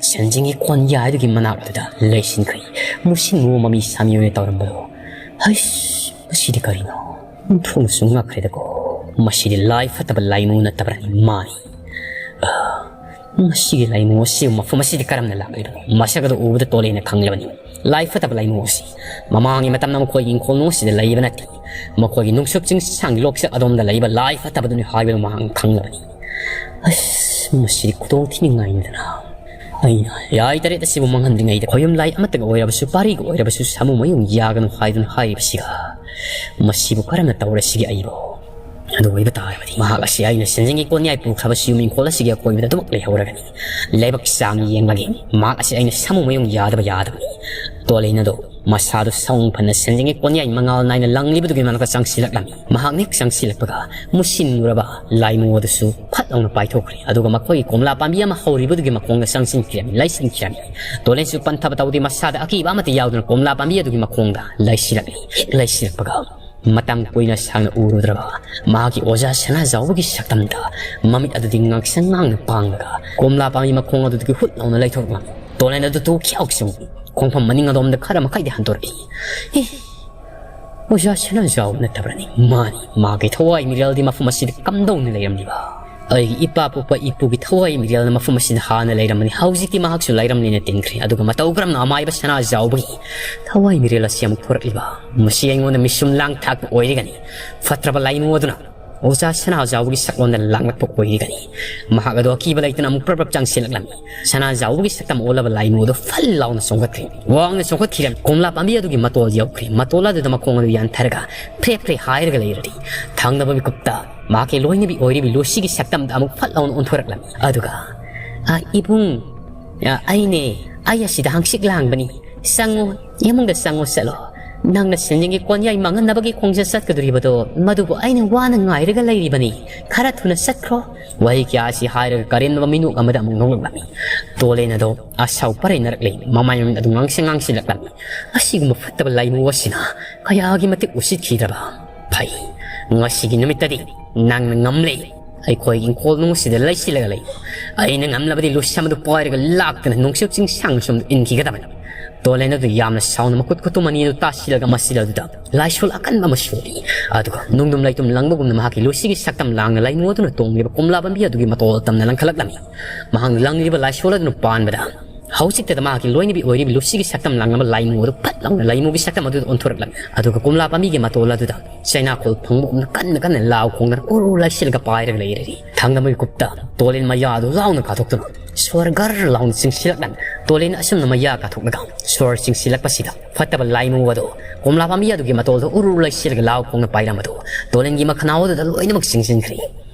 ꯁꯦꯟꯖꯤꯡꯒꯤ ꯀꯣꯟꯌꯥꯏ ꯑꯗꯨꯒꯤ ꯃꯅꯥꯛ ꯑꯗꯨꯗ ꯂꯩꯁꯤꯟꯈ꯭ꯔꯦ꯫ ꯃꯨꯁꯤꯟ ꯃꯨꯕ ꯃꯃꯤ ꯁꯥꯃꯤ ꯑꯣꯏꯅ ꯇꯧꯔꯝꯕꯗꯣ꯫ ꯍꯩꯁ, ꯃꯁꯤꯗꯤ ꯀꯔꯤꯅꯣ? ꯑꯣꯟꯊꯣꯛꯅꯁꯨ ꯉꯛꯈ꯭ꯔꯦꯗꯀꯣ꯫ ꯃꯁꯤꯗꯤ ꯂꯥꯏ ꯐꯠꯇꯕ ꯂꯥꯏꯃꯨ ꯅꯠꯇꯕ꯭ꯔꯅꯤ? ꯃꯥꯅꯤ꯫ ꯑ, ꯃꯁꯤꯒꯤ ꯂꯥꯏꯃꯨ ꯑꯁꯤꯕꯨ ꯃꯐꯝ ꯑꯁꯤꯗ ꯀꯔꯝꯅ ꯂꯥꯛꯂꯤꯕꯅꯣ? ꯃꯁꯛ ꯑꯗꯨ ꯎꯕꯗ ꯇꯣꯂꯦꯟꯅ ꯈꯪꯂꯕꯅꯤ꯫ ꯂꯥꯏ ꯐꯠꯇꯕ ꯂꯥꯏꯃꯨ ꯑꯁꯤ ꯃꯃꯥꯡꯒꯤ ꯃꯇꯝꯗ ꯃꯈꯣꯏꯒꯤ ꯏꯪꯈꯣꯜꯅꯨꯡ ꯑꯁꯤꯗ ꯂꯩꯕ ꯅꯠꯇꯦ꯫ ꯃꯈꯣꯏꯒꯤ ꯅꯨꯡꯁꯨꯞ ꯆꯤꯡꯁꯥꯡꯒꯤ ꯂꯣꯛꯆꯠ ꯑꯗꯣꯝꯗ ꯂꯩꯕ ꯂꯥꯏ ꯐꯠꯇꯕꯗꯨꯅꯤ ꯍꯥꯏꯕꯗꯨ ꯃꯍꯥꯛꯅ ꯈꯪꯂꯕꯅꯤ꯫ ꯑꯁ, ꯃꯁꯤꯗꯤ ꯈꯨꯗꯣꯡ ꯊꯤꯅꯤꯡꯉꯥꯏꯅꯤꯗꯅ꯫ ꯑꯩꯅ ꯌꯥꯏ ꯇꯔꯦꯠ ꯑꯁꯤꯕꯨ ꯃꯥꯡꯍꯟꯗ꯭ꯔꯤꯉꯩꯗ ꯈꯣꯌꯨꯝ ꯂꯥꯏ ꯑꯃꯠꯇꯒ ꯑꯣꯏꯔꯕꯁꯨ, ꯄꯥꯔꯤꯒ ꯑꯣꯏꯔꯕꯁꯨ ꯁꯥꯃꯨ ꯃꯌꯨꯡ ꯌꯥꯒꯅꯨ ꯍꯥꯏꯗꯨꯅ ꯍꯥꯏꯔꯤꯕꯁꯤꯒ, ꯃꯁꯤꯕꯨ ꯀꯔꯝꯅ ꯇꯧꯔꯁꯤꯒꯦ ꯑꯩꯕꯨ? ꯑꯗꯨ ꯑꯣꯏꯕ ꯇꯥꯔꯕꯗꯤ ꯃꯍꯥꯛ ꯑꯁꯤ ꯑꯩꯅ ꯁꯦꯟꯖꯦꯡꯒꯤ ꯀꯣꯟꯌꯥꯏ ꯄꯨꯈ꯭ꯔꯕꯁꯤ ꯌꯨꯝ ꯏꯪꯈꯣꯜ ꯑꯁꯤꯒꯤ ꯑꯀꯣꯏꯕꯗ ꯑꯗꯨꯃꯛ ꯂꯩꯍꯧꯔꯒꯅꯤ꯫ ꯂꯥꯏꯕꯛ ꯆꯥꯡ ꯌꯦꯡꯂꯒꯦ꯫ ꯃꯍꯥꯛ ꯑꯁꯤ ꯑꯩꯅ ꯁꯥꯃꯨ ꯃꯌꯨꯡ ꯌꯥꯗꯕ ꯌꯥꯗꯕꯅꯤ꯫ ꯇꯣꯂꯩꯅ ꯑꯗꯨ ꯃꯁꯥꯗꯨ ꯁꯥꯎꯟ ꯐꯅ ꯁꯦꯟꯖꯦꯡꯒꯤ ꯀꯣꯟꯌꯥꯏ ꯃꯉꯥꯜ ꯅꯥꯏꯅ ꯂꯪꯂꯤꯕꯗꯨꯒꯤ ꯃꯅꯥꯛꯇ ꯆꯪꯁꯤꯜꯂꯛꯂꯝꯃꯤ꯫ ꯃꯍꯥꯛꯅ ꯍꯦꯛ ꯆꯪꯁꯤꯜꯂꯛꯄꯒ ꯃꯨꯁꯤꯟ ꯃꯨꯔꯕ ꯂꯥꯏꯃꯨ ꯑꯗꯨꯁꯨ ꯐꯠ ꯂꯥꯎꯅ ꯄꯥꯏꯊꯣꯛꯈ꯭ꯔꯦ꯫ ꯑꯗꯨꯒ ꯃꯈꯣꯏꯒꯤ ꯀꯣꯝꯂꯥ ꯄꯥꯝꯕꯤ ꯑꯃ ꯍꯧꯔꯤꯕꯗꯨꯒꯤ ꯃꯈꯣꯡꯗ ꯆꯪꯁꯤꯟꯈꯤꯔꯝꯃꯤ, ꯂꯩꯁꯤꯟꯈꯤꯔꯝꯃꯤ꯫ ꯇꯣꯂꯦꯟꯁꯨ ꯄꯟꯊꯕ ꯇꯧꯗꯦ, ꯃꯁꯥꯗ ꯑꯀꯤꯕ ꯑꯃꯠꯇ ꯌꯥꯎꯗꯅ ꯀꯣꯝꯂꯥ ꯄꯥꯝꯕꯤ ꯑꯗꯨꯒꯤ ꯃꯈꯣꯡꯗ ꯂꯩꯁꯤꯜꯂꯛꯂꯤ꯫ ꯍꯦꯛ ꯂꯩꯁꯤꯜꯂꯛꯄꯒ ꯃꯇꯝ ꯀꯨꯏꯅ ꯁꯥꯡꯅ ꯎꯔꯨꯗ꯭ꯔꯕ ꯃꯍꯥꯛꯀꯤ ꯑꯣꯖꯥ ꯁꯅꯥꯖꯥꯎꯕꯒꯤ ꯁꯛꯇꯝꯗ ꯃꯃꯤꯠ ꯑꯗꯨꯗꯤ ꯉꯥꯡꯁꯪ ꯉꯥꯡꯅ ꯄꯥꯡꯂꯒ ꯀꯣꯝꯂꯥ ꯄꯥꯝꯕꯤ ꯃꯈꯣꯡ ꯑꯗꯨꯗꯒꯤ ꯍꯨꯠ ꯂꯥꯎꯅ ꯂꯩꯊꯣꯛꯂꯝꯃꯤ꯫ ꯇꯣꯂꯦꯟ ꯑꯗꯨ ꯇꯨ ꯈ꯭ꯌꯥꯎ ꯆꯨꯡ ꯈꯣꯡꯐꯝ ꯃꯅꯤꯡ ꯑꯗꯣꯝꯗ ꯈꯔ ꯃꯈꯩꯗꯤ ꯍꯟꯗꯣꯔꯛꯏ꯫ ꯏ! ꯑꯣꯖꯥ ꯁꯅꯥꯖꯥꯎ ꯅꯠꯇꯕ꯭ꯔꯅꯤ? ꯃꯥꯅꯤ, ꯃꯥꯒꯤ ꯊꯋꯥꯏ ꯃꯤꯔꯦꯜꯗꯤ ꯃꯐꯝ ꯑꯁꯤꯗ ꯀꯝꯗꯧꯅ ꯂꯩꯔꯝꯂꯤꯕ? ꯑꯩꯒꯤ ꯏꯄꯥ ꯄꯣꯛꯄ ꯏꯄꯨꯒꯤ ꯊꯋꯥꯏ ꯃꯤꯔꯦꯜꯅ ꯃꯐꯝ ꯑꯁꯤꯗ ꯍꯥꯟꯅ ꯂꯩꯔꯝꯕꯅꯤ꯫ ꯍꯧꯖꯤꯛꯇꯤ ꯃꯍꯥꯛꯁꯨ ꯂꯩꯔꯝꯂꯦꯅ ꯇꯤꯟꯈ꯭ꯔꯦ꯫ ꯑꯗꯨꯒ ꯃꯇꯧ ꯀꯔꯝꯅ ꯑꯃꯥꯏꯕ ꯁꯅꯥꯖꯥꯎꯕꯒꯤ ꯊꯋꯥꯏ ꯃꯤꯔꯦꯜ ꯑꯁꯤ ꯑꯃꯨꯛ ꯊꯣꯔꯛꯂꯤꯕ? ꯃꯁꯤ ꯑꯩꯉꯣꯟꯗ ꯃꯤꯁꯨꯝ ꯂꯥꯡ ꯊꯥꯛꯄ ꯑꯣꯏꯔꯒꯅꯤ꯫ ꯐꯠꯇ꯭ꯔꯕ ꯂꯥꯏꯃꯨ ꯑꯗꯨꯅ ꯑꯣꯖꯥ ꯁꯅꯥꯖꯥꯎꯕꯒꯤ ꯁꯛꯂꯣꯟꯗ ꯂꯥꯡꯂꯛꯄ ꯑꯣꯏꯔꯤꯒꯅꯤ꯫ ꯃꯍꯥꯛ ꯑꯗꯣ ꯑꯀꯤꯕ ꯂꯩꯇꯅ ꯑꯃꯨꯛ ꯄ꯭ꯔꯞ ꯄ꯭ꯔꯞ ꯆꯪꯁꯤꯜꯂꯛꯂꯝꯃꯤ꯫ ꯁꯅꯥꯖꯥꯎꯕꯒꯤ ꯁꯛꯇꯝ ꯑꯣꯜꯂꯕ ꯂꯥꯏꯃꯨ ꯑꯗꯨ ꯐꯜ ꯂꯥꯎꯅ ꯆꯣꯡꯈꯠꯈ꯭ꯔꯦ꯫ ꯋꯥꯡꯅ ꯆꯣꯡꯈꯠꯈꯤꯔꯝꯃꯤ꯫ ꯀꯣꯝꯂꯥ ꯄꯥꯝꯕꯤ ꯑꯗꯨꯒꯤ ꯃꯇꯣꯜ ꯌꯧꯈ꯭ꯔꯦ꯫ ꯃꯇꯣꯜ ꯑꯗꯨꯗ ꯃꯈꯣꯡ ꯑꯗꯨ ꯌꯥꯟꯊꯔꯒ ꯐ꯭ꯔꯦ ꯐ꯭ꯔꯦ ꯍꯥꯏꯔꯒ ꯂꯩꯔꯔꯤ꯫ ꯊꯪꯅꯕ ꯃꯤꯀꯨꯞꯇ ꯃꯍꯥꯛꯀꯤ ꯂꯣꯏꯅꯕꯤ ꯑꯣꯏꯔꯤꯕꯤ ꯂꯨꯁꯤꯒꯤ ꯁꯛꯇꯝꯗ ꯑꯃꯨꯛ ꯐꯠ ꯂꯥꯎꯅ ꯑꯣꯟꯊꯣꯔꯛꯂꯝꯃꯤ꯫ ꯑꯗꯨꯒ, "ꯑ, ꯏꯕꯨꯡ, ꯑ, ꯑꯩꯅꯦ, ꯑꯩ ꯑꯁꯤꯗ ꯍꯪꯆꯤꯛ ꯂꯥꯡꯕꯅꯤ꯫ ꯆꯪꯉꯨ, ꯏꯃꯨꯡꯗ ꯆꯪꯉꯨ ꯆꯠꯂꯣ꯫ ꯅꯪꯅ ꯁꯦꯟꯖꯦꯡꯒꯤ ꯀꯣꯟꯌꯥꯏ ꯃꯥꯡꯍꯟꯅꯕꯒꯤ ꯈꯣꯡꯆꯠ ꯆꯠꯀꯗꯣꯔꯤꯕꯗꯣ, ꯃꯗꯨꯕꯨ ꯑꯩꯅ ꯋꯥꯅ ꯉꯥꯏꯔꯒ ꯂꯩꯔꯤꯕꯅꯤ꯫ ꯈꯔ ꯊꯨꯅ ꯆꯠꯈ꯭ꯔꯣ꯫" ꯋꯥꯍꯩ ꯀꯌꯥ ꯑꯁꯤ ꯍꯥꯏꯔꯒ ꯀꯔꯦꯝꯅꯕ ꯃꯤꯅꯣꯛ ꯑꯃꯗ ꯑꯃꯨꯛ ꯅꯣꯛꯂꯛꯂꯝꯃꯤ꯫ ꯇꯣꯂꯦꯟ ꯑꯗꯣ ꯑꯁꯥꯎ ꯄꯔꯩꯅꯔꯛꯂꯦ꯫ ꯃꯃꯥꯏ ꯃꯃꯤꯠ ꯑꯗꯨ ꯉꯥꯡꯁꯪ ꯉꯥꯡꯁꯤꯜꯂꯛꯂꯝꯃꯤ꯫ ꯑꯁꯤꯒꯨꯝꯕ ꯐꯠꯇꯕ ꯂꯥꯏꯃꯨ ꯑꯁꯤꯅ ꯀꯌꯥꯒꯤ ꯃꯇꯤꯛ ꯎꯁꯤꯠꯈꯤꯗ꯭ꯔꯕ? ꯐꯩ, ꯉꯁꯤꯒꯤ ꯅꯨꯃꯤꯠꯇꯗꯤ ꯅꯪꯅ ꯉꯝꯂꯦ꯫ ꯑꯩꯈꯣꯏꯒꯤ ꯏꯪꯈꯣꯜ ꯅꯨꯡꯁꯤꯗ ꯂꯩꯁꯤꯜꯂꯒ ꯂꯩ꯫ ꯑꯩꯅ ꯉꯝꯂꯕꯗꯤ ꯂꯨꯁꯤ ꯑꯃꯗꯨ ꯄꯥꯏꯔꯒ ꯂꯥꯛꯇꯨꯅ ꯅꯣꯡꯆꯨꯞ ꯆꯤꯡꯁꯥꯡ ꯑꯁꯣꯝꯗ ꯏꯟꯈꯤꯒꯗꯕꯅꯤ꯫ ꯇꯣꯂꯦꯟ ꯑꯗꯨ ꯌꯥꯝꯅ ꯁꯥꯎꯅ ꯃꯈꯨꯠ ꯈꯨꯇꯨꯝ ꯑꯅꯤ ꯑꯗꯨ ꯇꯥꯁꯤꯜꯂꯒ ꯃꯆꯤꯜ ꯑꯗꯨꯗ ꯂꯥꯏꯁꯣꯜ ꯑꯀꯟꯕ ꯑꯃ ꯁꯣꯜꯂꯤ꯫ ꯑꯗꯨꯒ ꯅꯨꯡꯗꯨꯝ ꯂꯩꯇꯨꯝ ꯂꯪꯕꯒꯨꯝꯅ ꯃꯍꯥꯛꯀꯤ ꯂꯨꯁꯤꯒꯤ ꯁꯛꯇꯝ ꯂꯥꯡꯅ ꯂꯥꯏꯃꯨ ꯑꯗꯨꯅ ꯇꯣꯡꯂꯤꯕ ꯀꯣꯝꯂꯥ ꯄꯥꯝꯕꯤ ꯑꯗꯨꯒꯤ ꯃꯇꯣꯜ ꯇꯝꯅ ꯂꯪꯈꯠꯂꯛꯂꯝꯃꯤ꯫ ꯃꯍꯥꯛꯅ ꯂꯪꯂꯤꯕ ꯂꯥꯏꯁꯣꯜ ꯑꯗꯨꯅ ꯄꯥꯟꯕꯗ ꯍꯧꯖꯤꯛꯇꯗ ꯃꯍꯥꯛꯀꯤ ꯂꯣꯏꯅꯕꯤ ꯑꯣꯏꯔꯤꯕ ꯂꯨꯁꯤꯒꯤ ꯁꯛꯇꯝ ꯂꯥꯡꯂꯕ ꯂꯥꯏꯃꯨ ꯑꯗꯨ ꯐꯠ ꯂꯥꯎꯅ ꯂꯥꯏꯃꯨꯒꯤ ꯁꯛꯇꯝ ꯑꯗꯨꯗ ꯑꯣꯟꯊꯣꯔꯛꯂꯝꯃꯤ꯫ ꯑꯗꯨꯒ ꯀꯣꯝꯂꯥ ꯄꯥꯝꯕꯤꯒꯤ ꯃꯇꯣꯜ ꯑꯗꯨꯗ ꯆꯩꯅꯥꯈꯣꯜ ꯐꯪꯕꯒꯨꯝꯅ ꯀꯟꯅ ꯀꯟꯅ ꯂꯥꯎ ꯈꯣꯡꯗꯅ ꯎꯔꯨ ꯂꯥꯏꯁꯤꯜꯂꯒ ꯄꯥꯏꯔꯒ ꯂꯩꯔꯔꯤ꯫ ꯊꯪꯅꯕ ꯃꯤꯀꯨꯞꯇ ꯇꯣꯂꯦꯟ ꯃꯌꯥ ꯑꯗꯨ ꯂꯥꯎꯅ ꯀꯥꯊꯣꯛꯇꯨꯅ ꯁꯣꯔ ꯒꯔ ꯂꯥꯎꯅ ꯆꯤꯡꯁꯤꯜꯂꯛꯂꯝꯃꯤ꯫ ꯇꯣꯂꯦꯟ ꯑꯁꯨꯝꯅ ꯃꯌꯥ ꯀꯥꯊꯣꯛꯂꯒ ꯁꯣꯔ ꯆꯤꯡꯁꯤꯜꯂꯛꯄꯁꯤꯗ ꯐꯠꯇꯕ ꯂꯥꯏꯃꯨ ꯑꯗꯨ ꯀꯣꯝꯂꯥ ꯄꯥꯝꯕꯤ ꯑꯗꯨꯒꯤ ꯃꯇꯣꯜꯗ ꯎꯔꯨ ꯂꯩꯁꯤꯜꯂꯒ ꯂꯥꯎ ꯈꯣꯡꯅ ꯄꯥꯏꯔꯝꯕꯗꯨ ꯇꯣꯂꯦꯟꯒꯤ ꯃꯈꯅꯥꯎ ꯑꯗꯨꯗ ꯂꯣꯏꯅꯃꯛ ꯆꯤꯡꯁꯤꯟꯈ꯭ꯔꯦ꯫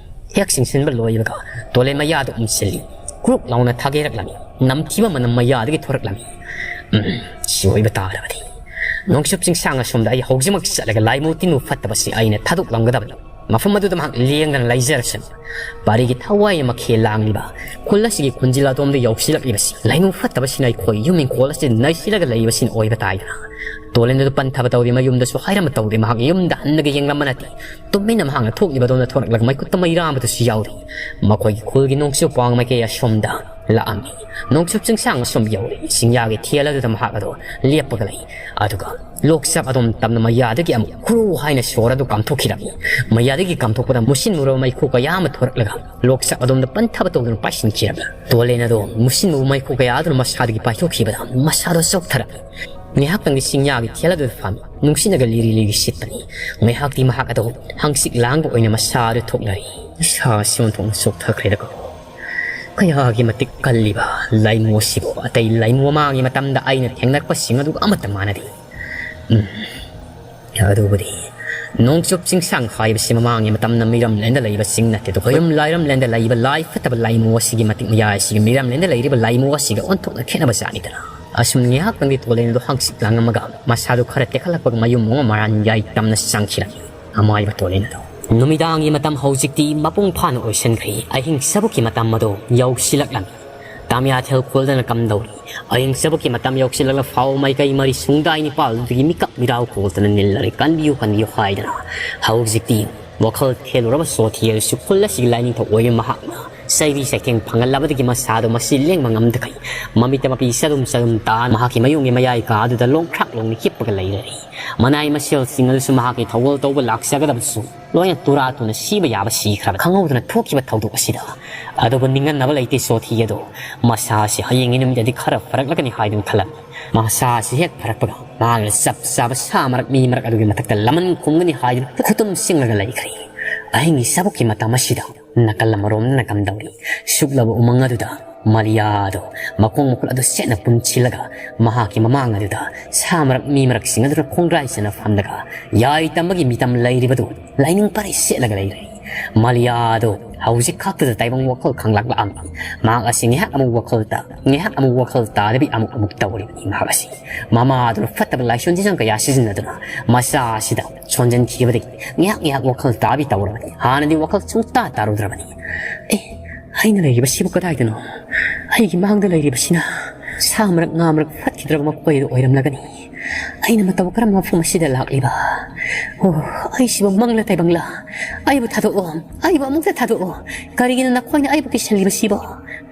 ꯍꯦꯛ ꯆꯤꯡꯁꯤꯟꯕ ꯂꯣꯏꯕꯒ ꯇꯣꯂꯦꯟ ꯃꯌꯥꯗ ꯎꯝꯁꯤꯜꯂꯤ꯫ ꯀ꯭ꯔꯨꯛ ꯂꯥꯎꯅ ꯊꯥꯒꯦꯔꯛꯂꯝꯃꯤ꯫ ꯅꯝꯊꯤꯕ ꯃꯅꯝ ꯃꯌꯥꯗꯒꯤ ꯊꯣꯔꯛꯂꯝꯃꯤ꯫ "ꯎꯝ, ꯁꯤ ꯑꯣꯏꯕ ꯇꯥꯔꯕꯗꯤ꯫ ꯅꯣꯡꯆꯨꯞ ꯆꯤꯡꯁꯥꯡ ꯑꯁꯣꯝꯗ ꯑꯩ ꯍꯧꯖꯤꯛꯃꯛ ꯆꯠꯂꯒ ꯂꯥꯏꯃꯨ ꯇꯤꯟꯃꯨ ꯐꯠꯇꯕꯁꯤ ꯑꯩꯅ ꯊꯥꯗꯣꯛꯂꯝꯒꯗꯕꯅꯤ꯫ ꯃꯐꯝ ꯑꯗꯨꯗ ꯃꯍꯥꯛ ꯂꯦꯡꯗꯅ ꯂꯩꯖꯔꯁꯅꯨ꯫" ꯄꯥꯔꯤꯒꯤ ꯊꯋꯥꯏ ꯑꯃ ꯈꯦ ꯂꯥꯡꯂꯤꯕ ꯈꯨꯜ ꯑꯁꯤꯒꯤ ꯈꯨꯟꯖꯤꯜ ꯑꯗꯣꯝꯗ ꯌꯧꯁꯤꯜꯂꯛꯂꯤꯕꯁꯤ ꯂꯥꯏꯃꯨ ꯐꯠꯇꯕꯁꯤꯅ ꯑꯩꯈꯣꯏ ꯌꯨꯝ ꯏꯪꯈꯣꯜ ꯑꯁꯤꯗ ꯅꯩꯁꯤꯜꯂꯒ ꯂꯩꯕꯁꯤꯅ ꯑꯣꯏꯕ ꯇꯥꯏꯗꯅ꯫ ꯇꯣꯂꯦꯟ ꯑꯗꯨ ꯄꯟꯊꯕ ꯇꯧꯗꯦ, ꯃꯌꯨꯝꯗꯁꯨ ꯍꯥꯏꯔꯝꯕ ꯇꯧꯗꯦ꯫ ꯃꯍꯥꯛ ꯌꯨꯝꯗ ꯍꯟꯅꯒ ꯌꯦꯡꯂꯝꯕ ꯅꯠꯇꯦ꯫ ꯇꯨꯃꯤꯟꯅ ꯃꯍꯥꯛꯅ ꯊꯣꯛꯂꯤꯕꯗꯣꯝꯗ ꯊꯣꯔꯛꯂꯒ ꯃꯩꯈꯨꯠꯇ ꯃꯩꯔꯥ ꯑꯃꯗꯨꯁꯨ ꯌꯥꯎꯔꯤ꯫ ꯃꯈꯣꯏꯒꯤ ꯈꯨꯜꯒꯤ ꯅꯣꯡꯆꯨꯞ ꯋꯥꯡ ꯃꯥꯏꯀꯩ ꯑꯁꯣꯝꯗ ꯂꯥꯛꯑꯝꯃꯤ꯫ ꯅꯣꯡꯆꯨꯞ ꯆꯤꯡꯁꯥꯡ ꯑꯁꯣꯝ ꯌꯧꯔꯤ꯫ ꯆꯤꯡꯌꯥꯒꯤ ꯊꯦꯜ ꯑꯗꯨꯗ ꯃꯍꯥꯛ ꯑꯗꯣ ꯂꯦꯞꯄꯒ ꯂꯩ꯫ ꯑꯗꯨꯒ ꯂꯣꯛꯆꯞ ꯑꯗꯣꯝ ꯇꯝꯅ ꯃꯌꯥꯗꯒꯤ ꯑꯃꯨꯛ ꯈꯨꯔꯨ ꯍꯥꯏꯅ ꯁꯣꯔ ꯑꯗꯨ ꯀꯥꯝꯊꯣꯛꯈꯤꯔꯝꯃꯤ꯫ ꯃꯌꯥꯗꯒꯤ ꯀꯥꯝꯊꯣꯛꯄꯗ ꯃꯨꯁꯤꯟ ꯃꯨꯔꯕ ꯃꯩꯈꯨ ꯀꯌꯥ ꯑꯃ ꯊꯣꯔꯛꯂꯒ ꯂꯣꯛꯆꯞ ꯑꯗꯣꯝꯗ ꯄꯟꯊꯕ ꯇꯧꯗꯨꯅ ꯄꯥꯏꯁꯤꯟꯈꯤꯔꯝꯃꯤ꯫ ꯇꯣꯂꯦꯟ ꯑꯗꯣ ꯃꯨꯁꯤꯟ ꯃꯨꯕ ꯃꯩꯈꯨ ꯀꯌꯥ ꯑꯗꯨꯅ ꯃꯁꯥꯗꯒꯤ ꯄꯥꯏꯊꯣꯛꯈꯤꯕꯗ ꯃꯁꯥꯗꯣ ꯆꯣꯛꯊꯔꯝꯃꯤ꯫ ꯉꯥꯏꯍꯥꯛꯇꯪꯗꯤ ꯆꯤꯡꯌꯥꯒꯤ ꯊꯦꯜ ꯑꯗꯨꯗ ꯐꯝꯃꯤ꯫ ꯅꯨꯡꯁꯤꯠꯅꯒ ꯂꯤꯔꯤ ꯂꯤꯔꯤ ꯁꯤꯠꯄꯅꯤ꯫ ꯉꯥꯏꯍꯥꯛꯇꯤ ꯃꯍꯥꯛ ꯑꯗꯣ ꯍꯪꯆꯤꯠ ꯂꯥꯡꯕ ꯑꯣꯏꯅ ꯃꯁꯥ ꯑꯗꯨ ꯊꯣꯛꯅꯔꯤ꯫ ꯏꯁꯥꯁꯤ ꯑꯣꯟꯊꯣꯛꯅ ꯆꯣꯛꯊꯈ꯭ꯔꯦꯗꯀꯣ꯫ ꯀꯌꯥꯒꯤ ꯃꯇꯤꯛ ꯀꯜꯂꯤꯕ ꯂꯥꯏꯃꯨ ꯑꯁꯤꯕꯨ꯫ ꯑꯇꯩ ꯂꯥꯏꯃꯨ ꯃꯃꯥꯡꯒꯤ ꯃꯇꯝꯗ ꯑꯩꯅ ꯊꯦꯡꯅꯔꯛꯄꯁꯤꯡ ꯑꯗꯨꯒ ꯑꯃꯠꯇ ꯃꯥꯟꯅꯗꯦ꯫ ꯎꯝ, ꯑꯗꯨꯕꯨꯗꯤ ꯅꯣꯡꯆꯨꯞ ꯆꯤꯡꯁꯥꯡ ꯍꯥꯏꯕꯁꯤ ꯃꯃꯥꯡꯒꯤ ꯃꯇꯝꯗ ꯃꯤꯔꯝꯂꯦꯟꯗ ꯂꯩꯕ ꯆꯤꯡ ꯅꯠꯇꯦ꯫ ꯑꯩꯈꯣꯏ ꯌꯨꯝ ꯂꯥꯏꯔꯝꯂꯦꯟꯗ ꯂꯩꯕ ꯂꯥꯏ ꯐꯠꯇꯕ ꯂꯥꯏꯃꯨ ꯑꯁꯤꯒꯤ ꯃꯇꯤꯛ ꯃꯌꯥꯏ ꯑꯁꯤꯒ ꯃꯤꯔꯝꯂꯦꯟꯗ ꯂꯩꯔꯤꯕ ꯂꯥꯏꯃꯨ ꯑꯁꯤꯒ ꯑꯣꯟꯊꯣꯛꯅ ꯈꯦꯠꯅꯕ ꯖꯥꯠꯅꯤꯗꯅ꯫ ꯑꯁꯨꯝ ꯉꯥꯏꯍꯥꯛꯇꯪꯗꯤ ꯇꯣꯂꯦꯟꯗꯣ ꯍꯪꯆꯤꯠ ꯂꯥꯡꯉꯝꯃꯒ ꯃꯁꯥꯗꯨ ꯈꯔ ꯇꯦꯛꯈꯠꯂꯛꯄꯒ ꯃꯌꯨꯝ ꯑꯃ ꯃꯔꯥꯟ ꯌꯥꯏ ꯇꯝꯅ ꯆꯪꯈꯤꯔꯝꯃꯤ꯫ ꯑꯃꯥꯏꯕ ꯇꯣꯂꯦꯟ ꯑꯗꯣ꯫ ꯅꯨꯃꯤꯗꯥꯡꯒꯤ ꯃꯇꯝ ꯍꯧꯖꯤꯛꯇꯤ ꯃꯄꯨꯡ ꯐꯥꯅ ꯑꯣꯏꯁꯤꯟꯈ꯭ꯔꯦ꯫ ꯑꯍꯤꯡ ꯆꯕꯨꯛꯀꯤ ꯃꯇꯝ ꯑꯗꯣ ꯌꯧꯁꯤꯜꯂꯛꯂꯝꯃꯤ꯫ ꯇꯥꯃꯤꯌꯥꯊꯦꯜ ꯈꯣꯜꯗꯅ ꯀꯝꯗꯧꯔꯤ? ꯑꯍꯤꯡ ꯆꯕꯨꯛꯀꯤ ꯃꯇꯝ ꯌꯧꯁꯤꯜꯂꯛꯂ ꯐꯥꯎ ꯃꯥꯏꯀꯩ ꯃꯔꯤ ꯁꯨꯡꯗꯥꯏ ꯅꯤꯄꯥꯜꯗꯨꯗꯒꯤ ꯃꯤꯀꯞ ꯃꯤꯔꯥꯎ ꯈꯣꯜꯗꯅ ꯅꯤꯜꯂꯔꯦ꯫ ꯀꯟꯕꯤꯌꯨ, ꯀꯟꯕꯤꯌꯨ ꯍꯥꯏꯗꯅ꯫ ꯍꯧꯖꯤꯛꯇꯤ ꯋꯥꯈꯜ ꯊꯦꯜꯂꯨꯔꯕ ꯁꯣꯊꯤ ꯑꯗꯨꯁꯨ ꯈꯨꯜ ꯑꯁꯤꯒꯤ ꯂꯥꯏꯅꯤꯡꯊꯧ ꯑꯣꯏꯕ ꯃꯍꯥꯛꯅ ꯆꯩꯕꯤ ꯆꯩꯊꯦꯡ ꯐꯪꯍꯜꯂꯕꯗꯒꯤ ꯃꯁꯥꯗꯣ ꯃꯁꯤ ꯂꯦꯡꯕ ꯉꯝꯗꯈꯩ ꯃꯃꯤꯠꯇ ꯃꯄꯤ ꯆꯗꯨꯝ ꯆꯗꯨꯝ ꯇꯥ ꯃꯍꯥꯛꯀꯤ ꯃꯌꯨꯝꯒꯤ ꯃꯌꯥꯏ ꯀꯥ ꯑꯗꯨꯗ ꯂꯣꯡꯈ꯭ꯔꯥꯛ ꯂꯣꯡꯅ ꯍꯤꯞꯄꯒ ꯂꯩꯔꯦ꯫ ꯃꯅꯥꯏ ꯃꯁꯦꯜꯁꯤꯡ ꯑꯗꯨꯁꯨ ꯃꯍꯥꯛꯀꯤ ꯊꯧꯒꯜ ꯇꯧꯕ ꯂꯥꯛꯆꯒꯗꯕꯁꯨ ꯂꯣꯏꯅ ꯇꯨꯔꯥ ꯇꯨꯅ ꯁꯤꯕ ꯌꯥꯕ ꯁꯤꯈ꯭ꯔꯕ ꯈꯪꯍꯧꯗꯅ ꯊꯣꯛꯈꯤꯕ ꯊꯧꯗꯣꯛ ꯑꯁꯤꯗ꯫ ꯑꯗꯨꯕꯨ ꯅꯤꯡꯍꯟꯅꯕ ꯂꯩꯇꯦ ꯁꯣꯊꯤ ꯑꯗꯣ꯫ ꯃꯁꯥꯁꯤ ꯍꯌꯦꯡꯒꯤ ꯅꯨꯃꯤꯠꯇꯗꯤ ꯈꯔ ꯐꯔꯛꯂꯒꯅꯤ ꯍꯥꯏꯗꯨꯅ ꯈꯜꯂꯝꯃꯤ꯫ ꯃꯁꯥꯁꯤ ꯍꯦꯛ ꯐꯔꯛꯄꯒ ꯃꯍꯥꯛꯅ ꯆꯞ ꯆꯥꯕ ꯁꯥ ꯃꯔꯛ ꯃꯤ ꯃꯔꯛ ꯑꯗꯨꯒꯤ ꯃꯊꯛꯇ ꯂꯃꯟ ꯈꯨꯝꯒꯅꯤ ꯍꯥꯏꯗꯨꯅ ꯈꯨꯇꯨꯝ ꯆꯤꯡꯂꯒ ꯂꯩꯈ꯭ꯔꯦ꯫ ꯑꯍꯤꯡꯒꯤ ꯆꯥꯕꯨꯛꯀꯤ ꯃꯇꯝ ꯑꯁꯤꯗ ꯅꯥꯀꯜ ꯑꯃꯔꯣꯝꯗꯅ ꯀꯝꯗꯧꯔꯤ? ꯁꯨꯛꯂꯕ ꯎꯃꯪ ꯑꯗꯨꯗ ꯃꯂꯤꯌꯥꯗꯣ ꯃꯈꯣꯡ ꯃꯈꯨꯠ ꯑꯗꯨ ꯆꯦꯠꯅ ꯄꯨꯟꯁꯤꯜꯂꯒ ꯃꯍꯥꯛꯀꯤ ꯃꯃꯥꯡ ꯑꯗꯨꯗ ꯁꯥ ꯃꯔꯛ ꯃꯤ ꯃꯔꯛꯁꯤꯡ ꯑꯗꯨꯅ ꯈꯣꯡꯒ꯭ꯔꯥꯏ ꯆꯟꯅ ꯐꯝꯂꯒ ꯌꯥꯏ ꯇꯝꯕꯒꯤ ꯃꯤꯇꯝ ꯂꯩꯔꯤꯕꯗꯨ ꯂꯥꯏꯅꯤꯡ ꯄꯔꯩ ꯁꯦꯠꯂꯒ ꯂꯩꯔꯦ꯫ ꯃꯂꯤꯌꯥꯗꯣ ꯍꯧꯖꯤꯛ ꯈꯛꯇꯗ ꯇꯥꯏꯕꯪ ꯋꯥꯈꯜ ꯈꯪꯂꯛꯂꯛꯑꯝꯃꯤ꯫ ꯃꯍꯥꯛ ꯑꯁꯤ ꯉꯥꯏꯍꯥꯛ ꯑꯃꯨꯛ ꯋꯥꯈꯜ ꯇꯥ, ꯉꯥꯏꯍꯥꯛ ꯑꯃꯨꯛ ꯋꯥꯈꯜ ꯇꯥꯗꯕꯤ ꯑꯃꯨꯛ ꯑꯃꯨꯛ ꯇꯧꯔꯤꯕꯅꯤ꯫ ꯃꯍꯥꯛ ꯑꯁꯤ ꯃꯃꯥꯗꯨꯅ ꯐꯠꯇꯕ ꯂꯥꯏꯁꯣꯟ ꯇꯤꯟꯖꯪ ꯀꯌꯥ ꯁꯤꯖꯤꯟꯅꯗꯨꯅ ꯃꯆꯥ ꯑꯁꯤꯗ ꯁꯣꯟꯖꯟꯈꯤꯕꯗꯒꯤ ꯉꯥꯏꯍꯥꯛ ꯉꯥꯏꯍꯥꯛ ꯋꯥꯈꯜ ꯇꯥꯕꯤ ꯇꯧꯔꯕꯅꯤ꯫ ꯍꯥꯟꯅꯗꯤ ꯋꯥꯈꯜ ꯁꯨꯡꯇꯥ ꯇꯥꯔꯨꯗ꯭ꯔꯕꯅꯤ꯫ ꯑꯦ, ꯑꯩꯅ ꯂꯩꯔꯤꯕꯁꯤꯕꯨ ꯀꯗꯥꯏꯗꯅꯣ? ꯑꯩꯒꯤ ꯃꯥꯡꯗ ꯂꯩꯔꯤꯕꯁꯤꯅ ꯁꯥ ꯃꯔꯛ, ꯉꯥ ꯃꯔꯛ ꯐꯠꯈꯤꯗ꯭ꯔꯕ ꯃꯈꯣꯏ ꯑꯗꯨ ꯑꯣꯏꯔꯝꯂꯒꯅꯤ꯫ ꯑꯩꯅ ꯃꯇꯧ ꯀꯔꯝꯕ ꯃꯐꯝ ꯑꯁꯤꯗ ꯂꯥꯛꯂꯤꯕ? ꯑꯣ, ꯑꯩꯁꯤꯕꯨ ꯃꯪꯂ ꯇꯥꯏꯕꯪꯂ? ꯑꯩꯕꯨ ꯊꯥꯗꯣꯛꯑꯣ, ꯑꯩꯕꯨ ꯑꯃꯨꯛꯇ ꯊꯥꯗꯣꯛꯑꯣ꯫ ꯀꯔꯤꯒꯤꯅꯣ ꯅꯈꯣꯏꯅ ꯑꯩꯕꯨ ꯀꯤꯁꯜꯂꯤꯕꯁꯤꯕꯣ?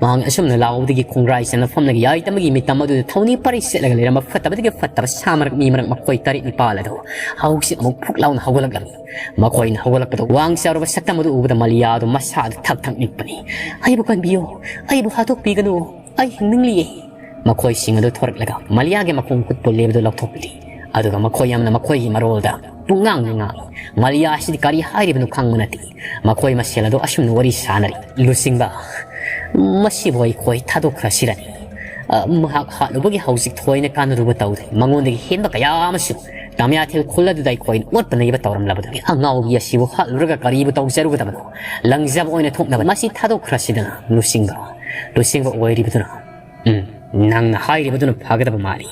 ꯃꯍꯥꯛ ꯑꯁꯨꯝꯅ ꯂꯥꯎꯕꯗꯒꯤ ꯈꯣꯡꯒ꯭ꯔꯥꯏ ꯆꯟꯅꯐꯝꯗꯒꯤ ꯌꯥꯏ ꯇꯝꯕꯒꯤ ꯃꯤꯇꯝ ꯑꯗꯨꯗ ꯊꯧꯅꯤ ꯄꯔꯩ ꯁꯦꯠꯂꯒ ꯂꯩꯔꯝꯕ ꯐꯠꯇꯕꯗꯒꯤ ꯐꯠꯇꯕ ꯁꯥ ꯃꯔꯛ ꯃꯤ ꯃꯔꯛ ꯃꯈꯣꯏ ꯇꯔꯦꯠ ꯅꯤꯄꯥꯜ ꯑꯗꯨ ꯍꯧꯖꯤꯛ ꯑꯃꯨꯛ ꯐꯨꯛ ꯂꯥꯎꯅ ꯍꯧꯒꯠꯂꯛꯂꯝꯃꯤ꯫ ꯃꯈꯣꯏꯅ ꯍꯧꯒꯠꯂꯛꯄꯗ ꯋꯥꯡ ꯆꯥꯎꯔꯕ ꯁꯛꯇꯝ ꯑꯗꯨ ꯎꯕꯗ ꯃꯂꯤꯌꯥꯗꯨ ꯃꯁꯥꯗꯨ ꯊꯛ ꯊꯛ ꯅꯤꯛꯄꯅꯤ꯫ "ꯑꯩꯕꯨ ꯀꯟꯕꯤꯌꯨ, ꯑꯩꯕꯨ ꯍꯥꯠꯇꯣꯛꯄꯤꯒꯅꯨ, ꯑꯩ ꯍꯤꯡꯅꯤꯡꯂꯤꯌꯦ"꯫ ꯃꯈꯣꯏꯁꯤꯡ ꯑꯗꯨ ꯊꯣꯔꯛꯂꯒ ꯃꯂꯤꯌꯥꯒꯤ ꯃꯈꯣꯡ ꯈꯨꯠ ꯄꯨꯜꯂꯦꯕꯗꯨ ꯂꯧꯊꯣꯛꯂꯤ꯫ ꯑꯗꯨꯒ ꯃꯈꯣꯏ ꯌꯥꯝꯅ ꯃꯈꯣꯏꯒꯤ ꯃꯔꯣꯜꯗ ꯄꯨꯡꯉꯥꯡꯗ ꯉꯥꯡꯏ꯫ ꯃꯂꯤꯌꯥ ꯑꯁꯤꯗꯤ ꯀꯔꯤ ꯍꯥꯏꯔꯤꯕꯅꯣ ꯈꯪꯕ ꯅꯠꯇꯦ꯫ ꯃꯈꯣꯏ ꯃꯁꯦꯜ ꯑꯗꯨ ꯑꯁꯨꯝꯅ ꯋꯥꯔꯤ ꯁꯥꯟꯅꯔꯤ꯫ ꯂꯨꯆꯤꯡꯕ, ꯃꯁꯤꯕꯨ ꯑꯩꯈꯣꯏ ꯊꯥꯗꯣꯛꯈ꯭ꯔꯁꯤꯔꯅꯤ꯫ ꯑ, ꯃꯍꯥꯛ ꯍꯥꯠꯂꯨꯕꯒꯤ ꯍꯧꯖꯤꯛ ꯊꯣꯏꯅ ꯀꯥꯟꯅꯔꯨꯕ ꯇꯧꯗ꯭ꯔꯤ꯫ ꯃꯉꯣꯟꯗꯒꯤ ꯍꯦꯟꯕ ꯀꯌꯥ ꯑꯃꯁꯨ ꯇꯃꯤꯌꯥꯊꯦꯜ ꯈꯨꯜ ꯑꯗꯨꯗ ꯑꯩꯈꯣꯏꯅ ꯑꯣꯠꯄ ꯅꯩꯕ ꯇꯧꯔꯝꯂꯕꯗꯨꯒꯤ ꯑꯉꯥꯎꯕꯤ ꯑꯁꯤꯕꯨ ꯍꯥꯠꯂꯨꯔꯒ ꯀꯔꯤꯕꯨ ꯇꯧꯖꯔꯨꯒꯗꯕꯅꯣ? ꯂꯪꯖꯕ ꯑꯣꯏꯅ ꯊꯣꯛꯅꯕ ꯃꯁꯤ ꯊꯥꯗꯣꯛꯈ꯭ꯔꯁꯤꯗꯅ꯫ ꯂꯨꯆꯤꯡꯕ, ꯂꯨꯆꯤꯡꯕ ꯑꯣꯏꯔꯤꯕꯗꯨꯅ, ꯎꯝ, ꯅꯪꯅ ꯍꯥꯏꯔꯤꯕꯗꯨꯅ ꯐꯒꯗꯕ ꯃꯥꯜꯂꯤ꯫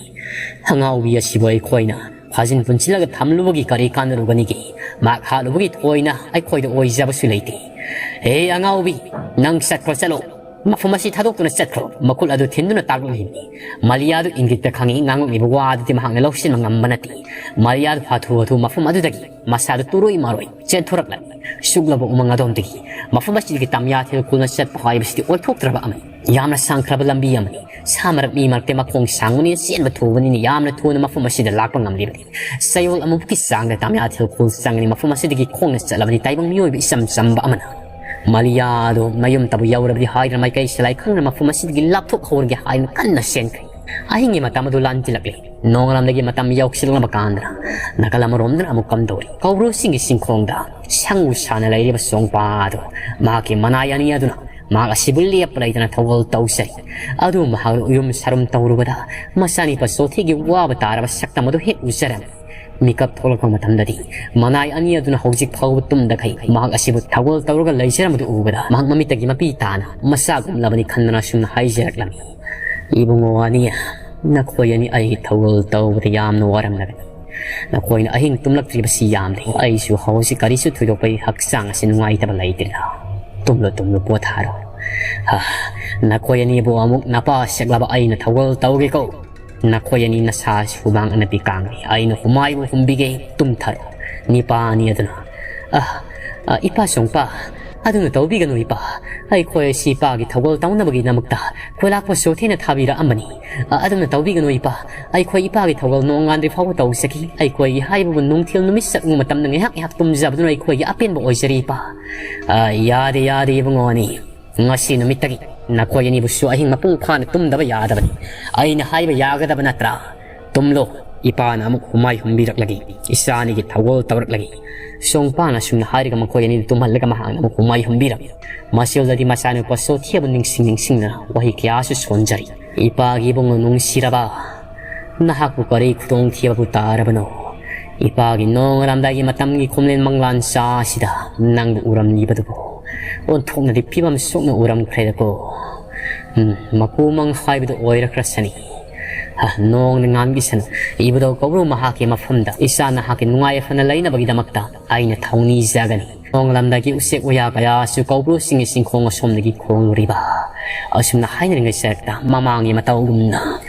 ꯑꯉꯥꯎꯕꯤ ꯑꯁꯤꯕꯨ ꯑꯩꯈꯣꯏꯅ ꯐꯥꯖꯤꯟ ꯄꯨꯟꯁꯤꯜꯂꯒ ꯊꯝꯂꯨꯕꯒꯤ ꯀꯔꯤ ꯀꯥꯟꯅꯔꯨꯒꯅꯤꯒꯦ? ꯃꯍꯥꯛ ꯍꯥꯠꯂꯨꯕꯒꯤ ꯊꯣꯏꯅ ꯑꯩꯈꯣꯏꯗ ꯑꯣꯏꯖꯕꯁꯨ ꯂꯩꯇꯦ꯫ ꯍꯦ ꯑꯉꯥꯎꯕꯤ, ꯅꯪ ꯆꯠꯈ꯭ꯔꯣ, ꯆꯠꯂꯣ꯫ ꯃꯐꯝ ꯑꯁꯤ ꯊꯥꯗꯣꯛꯇꯨꯅ ꯆꯠꯈ꯭ꯔꯣ꯫ ꯃꯈꯨꯠ ꯑꯗꯨ ꯊꯤꯟꯗꯨꯅ ꯇꯥꯛꯂꯛꯂꯤꯕꯅꯤ꯫ ꯃꯂꯤꯌꯥꯗꯨ ꯏꯪꯒꯤꯠꯇ ꯈꯪꯏ, ꯉꯥꯡꯂꯛꯂꯤꯕ ꯋꯥ ꯑꯗꯨꯗꯤ ꯃꯍꯥꯛꯅ ꯂꯧꯁꯤꯟꯕ ꯉꯝꯕ ꯅꯠꯇꯦ꯫ ꯃꯂꯤꯌꯥꯗꯨ ꯍꯥꯊꯨ ꯍꯥꯊꯨ ꯃꯐꯝ ꯑꯗꯨꯗꯒꯤ ꯃꯁꯥꯗꯨ ꯇꯨꯔꯣꯏ ꯃꯥꯔꯣꯏ ꯆꯦꯟꯊꯣꯔꯛꯂꯝꯃꯤ꯫ ꯁꯨꯛꯂꯕ ꯎꯃꯪ ꯑꯗꯣꯝꯗꯒꯤ ꯃꯐꯝ ꯑꯁꯤꯗꯒꯤ ꯇꯃꯤꯌꯥꯊꯦꯜ ꯈꯨꯜꯅ ꯆꯠꯄ ꯍꯥꯏꯕꯁꯤꯗꯤ ꯑꯣꯏꯊꯣꯛꯇ꯭ꯔꯕ ꯑꯃꯅꯤ꯫ ꯌꯥꯝꯅ ꯁꯥꯡꯈ꯭ꯔꯕ ꯂꯝꯕꯤ ꯑꯃꯅꯤ꯫ ꯁꯥ ꯃꯔꯛ ꯃꯤ ꯃꯔꯛꯇ ꯃꯈꯣꯡ ꯁꯥꯡꯕꯅꯤꯅ ꯆꯦꯟꯕ ꯊꯨꯕꯅꯤꯅ ꯌꯥꯝꯅ ꯊꯨꯅ ꯃꯐꯝ ꯑꯁꯤꯗ ꯂꯥꯛꯄ ꯉꯝꯂꯤꯕꯅꯤ꯫ ꯆꯌꯣꯜ ꯑꯃꯃꯨꯛꯀꯤ ꯆꯥꯡꯗ ꯇꯃꯤꯌꯥꯊꯦꯜ ꯈꯨꯜ ꯆꯪꯒꯅꯤ꯫ ꯃꯐꯝ ꯑꯁꯤꯗꯒꯤ ꯈꯣꯡꯅ ꯆꯠꯂꯕꯗꯤ ꯇꯥꯏꯕꯪ ꯃꯤꯑꯣꯏꯕ ꯏꯆꯝ ꯆꯝꯕ ꯑꯃꯅ ꯃꯂꯤꯌꯥꯗꯨ ꯃꯌꯨꯝꯇꯕꯨ ꯌꯧꯔꯕꯗꯤ ꯍꯥꯏꯗꯨꯅ ꯃꯥꯏꯀꯩ ꯁꯂꯥꯏ ꯈꯪꯗꯅ ꯃꯐꯝ ꯑꯁꯤꯗꯒꯤ ꯂꯥꯞꯊꯣꯛꯍꯧꯔꯒꯦ ꯍꯥꯏꯗꯨꯅ ꯀꯟꯅ ꯆꯦꯟꯈ꯭ꯔꯦ꯫ ꯑꯍꯤꯡꯒꯤ ꯃꯇꯝ ꯑꯗꯨ ꯂꯥꯟꯁꯤꯜꯂꯛꯂꯦ꯫ ꯅꯣꯡꯉꯥꯜꯂꯝꯗꯥꯏꯒꯤ ꯃꯇꯝ ꯌꯧꯁꯤꯜꯂꯛꯂꯕ ꯀꯥꯟꯗ ꯅꯥꯀꯜ ꯑꯃꯔꯣꯝꯗꯅ ꯑꯃꯨꯛ ꯀꯝꯗꯧꯔꯤ꯫ ꯀꯧꯕ꯭ꯔꯨꯁꯤꯡꯒꯤ ꯆꯤꯡꯈꯣꯡꯗ ꯁꯪꯒꯨ ꯁꯥꯅ ꯂꯩꯔꯤꯕ ꯁꯣꯡꯄꯥ ꯑꯗꯨ ꯃꯍꯥꯛꯀꯤ ꯃꯅꯥꯏ ꯑꯅꯤ ꯑꯗꯨꯅ ꯃꯍꯥꯛ ꯑꯁꯤꯕꯨ ꯂꯦꯞꯄ ꯂꯩꯇꯅ ꯊꯧꯒꯜ ꯇꯧꯖꯩ꯫ ꯑꯗꯨ ꯃꯍꯥꯛ ꯎꯌꯨꯝ ꯁꯥꯔꯨꯝ ꯇꯧꯔꯨꯕꯗ ꯃꯆꯥꯅꯤꯄꯥ ꯆꯣꯊꯦꯒꯤ ꯋꯥꯕ ꯇꯥꯔꯕ ꯁꯛꯇꯝ ꯑꯗꯨ ꯍꯦꯛ ꯎꯖꯔꯝꯃꯤ꯫ ꯃꯤꯀꯞ ꯊꯣꯛꯂꯛꯄ ꯃꯇꯝꯗꯗꯤ ꯃꯅꯥꯏ ꯑꯅꯤ ꯑꯗꯨꯅ ꯍꯧꯖꯤꯛ ꯐꯥꯎꯕ ꯇꯨꯝꯗꯈꯩ ꯃꯍꯥꯛ ꯑꯁꯤꯕꯨ ꯊꯧꯒꯜ ꯇꯧꯔꯒ ꯂꯩꯖꯔꯝꯕꯗꯨ ꯎꯕꯗ ꯃꯍꯥꯛ ꯃꯃꯤꯠꯇꯒꯤ ꯃꯄꯤ ꯇꯥꯅ ꯃꯆꯥꯒꯨꯝꯂꯕꯅꯤ ꯈꯟꯗꯅ ꯑꯁꯨꯝꯅ ꯍꯥꯏꯖꯔꯛꯂꯝꯃꯤ꯫ ꯏꯕꯨꯡꯉꯣ ꯑꯅꯤ, ꯅꯈꯣꯏ ꯑꯅꯤ ꯑꯩ ꯊꯧꯒꯜ ꯇꯧꯕꯗ ꯌꯥꯝꯅ ꯋꯥꯔꯝꯂꯒꯅꯤ꯫ ꯅꯈꯣꯏꯅ ꯑꯍꯤꯡ ꯇꯨꯝꯂꯛꯇ꯭ꯔꯤꯕꯁꯤ ꯌꯥꯝꯂꯦ꯫ ꯑꯩꯁꯨ ꯍꯧꯖꯤꯛ ꯀꯔꯤꯁꯨ ꯊꯣꯏꯗꯣꯛꯄ ꯍꯛꯆꯥꯡ ꯑꯁꯤ ꯅꯨꯡꯉꯥꯏꯇꯕ ꯂꯩꯇ꯭ꯔꯦꯗ꯫ ꯇꯨꯝꯂꯨ, ꯇꯨꯝꯂꯨ, ꯄꯣꯊꯥꯔꯣ꯫ ꯍꯥ, ꯅꯈꯣꯏ ꯑꯅꯤꯕꯨ ꯑꯃꯨꯛ ꯅꯄꯥ ꯁꯦꯛꯂꯕ ꯑꯩꯅ ꯊꯧꯒꯜ ꯇꯧꯒꯦꯀꯣ꯫ ꯅꯈꯣꯏ ꯑꯅꯤ ꯅꯁꯥ ꯁꯨꯃꯥꯡ ꯑꯅꯞꯄꯤ ꯀꯥꯡꯂꯤ, ꯑꯩꯅ ꯍꯨꯃꯥꯏꯕꯨ ꯍꯨꯝꯕꯤꯒꯦ, ꯇꯨꯝꯊꯔꯣ꯫ ꯅꯤꯄꯥ ꯑꯅꯤ ꯑꯗꯨꯅ, ꯑ, ꯑ, ꯏꯄꯥ ꯁꯣꯡꯄꯥ, ꯑꯗꯨꯅ ꯇꯧꯕꯤꯒꯅꯨ ꯏꯄꯥ꯫ ꯑꯩꯈꯣꯏ ꯑꯁꯤ ꯏꯄꯥꯒꯤ ꯊꯧꯒꯜ ꯇꯧꯅꯕꯒꯤꯗꯃꯛꯇ ꯈꯣꯏꯂꯥꯛꯄ ꯆꯣꯊꯦꯅ ꯊꯥꯕꯤꯔꯛꯑꯝꯕꯅꯤ꯫ ꯑ, ꯑꯗꯨꯅ ꯇꯧꯕꯤꯒꯅꯨ ꯏꯄꯥ꯫ ꯑꯩꯈꯣꯏ ꯏꯄꯥꯒꯤ ꯊꯧꯒꯜ ꯅꯣꯡꯉꯥꯟꯗ꯭ꯔꯤ ꯐꯥꯎꯕ ꯇꯧꯖꯈꯤ꯫ ꯑꯩꯈꯣꯏꯒꯤ ꯍꯥꯏꯕꯕꯨ ꯅꯨꯡꯊꯤꯜ ꯅꯨꯃꯤꯠ ꯆꯠꯂꯨ ꯃꯇꯝꯗ ꯉꯥꯏꯍꯥꯛ ꯉꯥꯏꯍꯥꯛ ꯇꯨꯝꯖꯕꯗꯨꯅ ꯑꯩꯈꯣꯏꯒꯤ ꯑꯄꯦꯟꯕ ꯑꯣꯏꯖꯔꯤ ꯏꯄꯥ꯫ ꯑ, ꯌꯥꯗꯦ, ꯌꯥꯗꯦ ꯏꯕꯨꯡꯉꯣ ꯑꯅꯤ꯫ ꯉꯁꯤ ꯅꯨꯃꯤꯠꯇꯒꯤ ꯅꯈꯣꯏ ꯑꯅꯤꯕꯨꯁꯨ ꯑꯍꯤꯡ ꯃꯄꯨꯡ ꯐꯥꯅ ꯇꯨꯝꯗꯕ ꯌꯥꯗꯕꯅꯤ꯫ ꯑꯩꯅ ꯍꯥꯏꯕ ꯌꯥꯒꯗꯕ ꯅꯠꯇ꯭ꯔꯥ? ꯇꯨꯝꯂꯣ, ꯏꯄꯥꯅ ꯑꯃꯨꯛ ꯍꯨꯃꯥꯏ ꯍꯨꯝꯕꯤꯔꯛꯂꯒꯦ, ꯏꯆꯥ ꯑꯅꯤꯒꯤ ꯊꯧꯒꯜ ꯇꯧꯔꯛꯂꯒꯦ꯫ ꯁꯣꯡꯄꯥꯅ ꯑꯁꯨꯝꯅ ꯍꯥꯏꯔꯒ ꯃꯈꯣꯏ ꯑꯅꯤꯗꯨ ꯇꯨꯝꯍꯜꯂꯒ ꯃꯍꯥꯛꯅ ꯑꯃꯨꯛ ꯍꯨꯃꯥꯏ ꯍꯨꯝꯕꯤꯔꯝꯃꯤ꯫ ꯃꯁꯤꯜꯗꯗꯤ ꯃꯆꯥꯅꯨꯄꯥ ꯁꯣꯊꯤꯕ ꯅꯤꯡꯁꯤꯡ ꯅꯤꯡꯁꯤꯡꯗꯨꯅ ꯋꯥꯍꯩ ꯀꯌꯥꯁꯨ ꯁꯣꯟꯖꯔꯤ꯫ ꯏꯄꯥꯒꯤ ꯏꯕꯨꯡꯉꯣ ꯅꯨꯡꯁꯤꯔꯕ, ꯅꯍꯥꯛꯄꯨ ꯀꯔꯤ ꯈꯨꯗꯣꯡꯊꯤꯕꯕꯨ ꯇꯥꯔꯕꯅꯣ? ꯏꯄꯥꯒꯤ ꯅꯣꯡꯉꯥꯜꯂꯝꯗꯥꯏꯒꯤ ꯃꯇꯝꯒꯤ ꯈꯣꯝꯂꯦꯟ ꯃꯪꯂꯥꯟ ꯆꯥ ꯑꯁꯤꯗ ꯅꯪꯕꯨ ꯎꯔꯝꯂꯤꯕꯗꯨꯕꯨ ꯑꯣꯟꯊꯣꯛꯅꯗꯤ ꯐꯤꯕꯝ ꯁꯣꯛꯅ ꯎꯔꯝꯈ꯭ꯔꯦꯗꯀꯣ꯫ ꯎꯝ, ꯃꯀꯨꯃꯪ ꯍꯥꯏꯕꯗꯨ ꯑꯣꯏꯔꯈ꯭ꯔꯁꯅꯤ꯫ ꯍ, ꯅꯣꯡꯅ ꯉꯥꯟꯕꯤꯁꯅꯨ꯫ ꯏꯕꯨꯙꯧ ꯀꯧꯕ꯭ꯔꯨ ꯃꯍꯥꯛꯀꯤ ꯃꯐꯝꯗ ꯏꯆꯥ ꯅꯍꯥꯛꯀꯤ ꯅꯨꯡꯉꯥꯏ ꯌꯥꯏꯐꯅ ꯂꯩꯅꯕꯒꯤꯗꯃꯛꯇ ꯑꯩꯅ ꯊꯧꯅꯤꯖꯒꯅꯤ꯫ ꯅꯣꯡꯂꯝꯗꯒꯤ ꯎꯆꯦꯛ ꯋꯥꯌꯥ ꯀꯌꯥꯁꯨ ꯀꯧꯕ꯭ꯔꯨꯁꯤꯡꯒꯤ ꯆꯤꯡꯈꯣꯡ ꯑꯁꯣꯝꯗꯒꯤ ꯈꯣꯡꯂꯨꯔꯤꯕ꯫ ꯑꯁꯨꯝꯅ ꯍꯥꯏꯅꯔꯤꯉꯩ ꯁꯔꯛꯇ ꯃꯃꯥꯡꯒꯤ ꯃꯇꯧꯒꯨꯝꯅ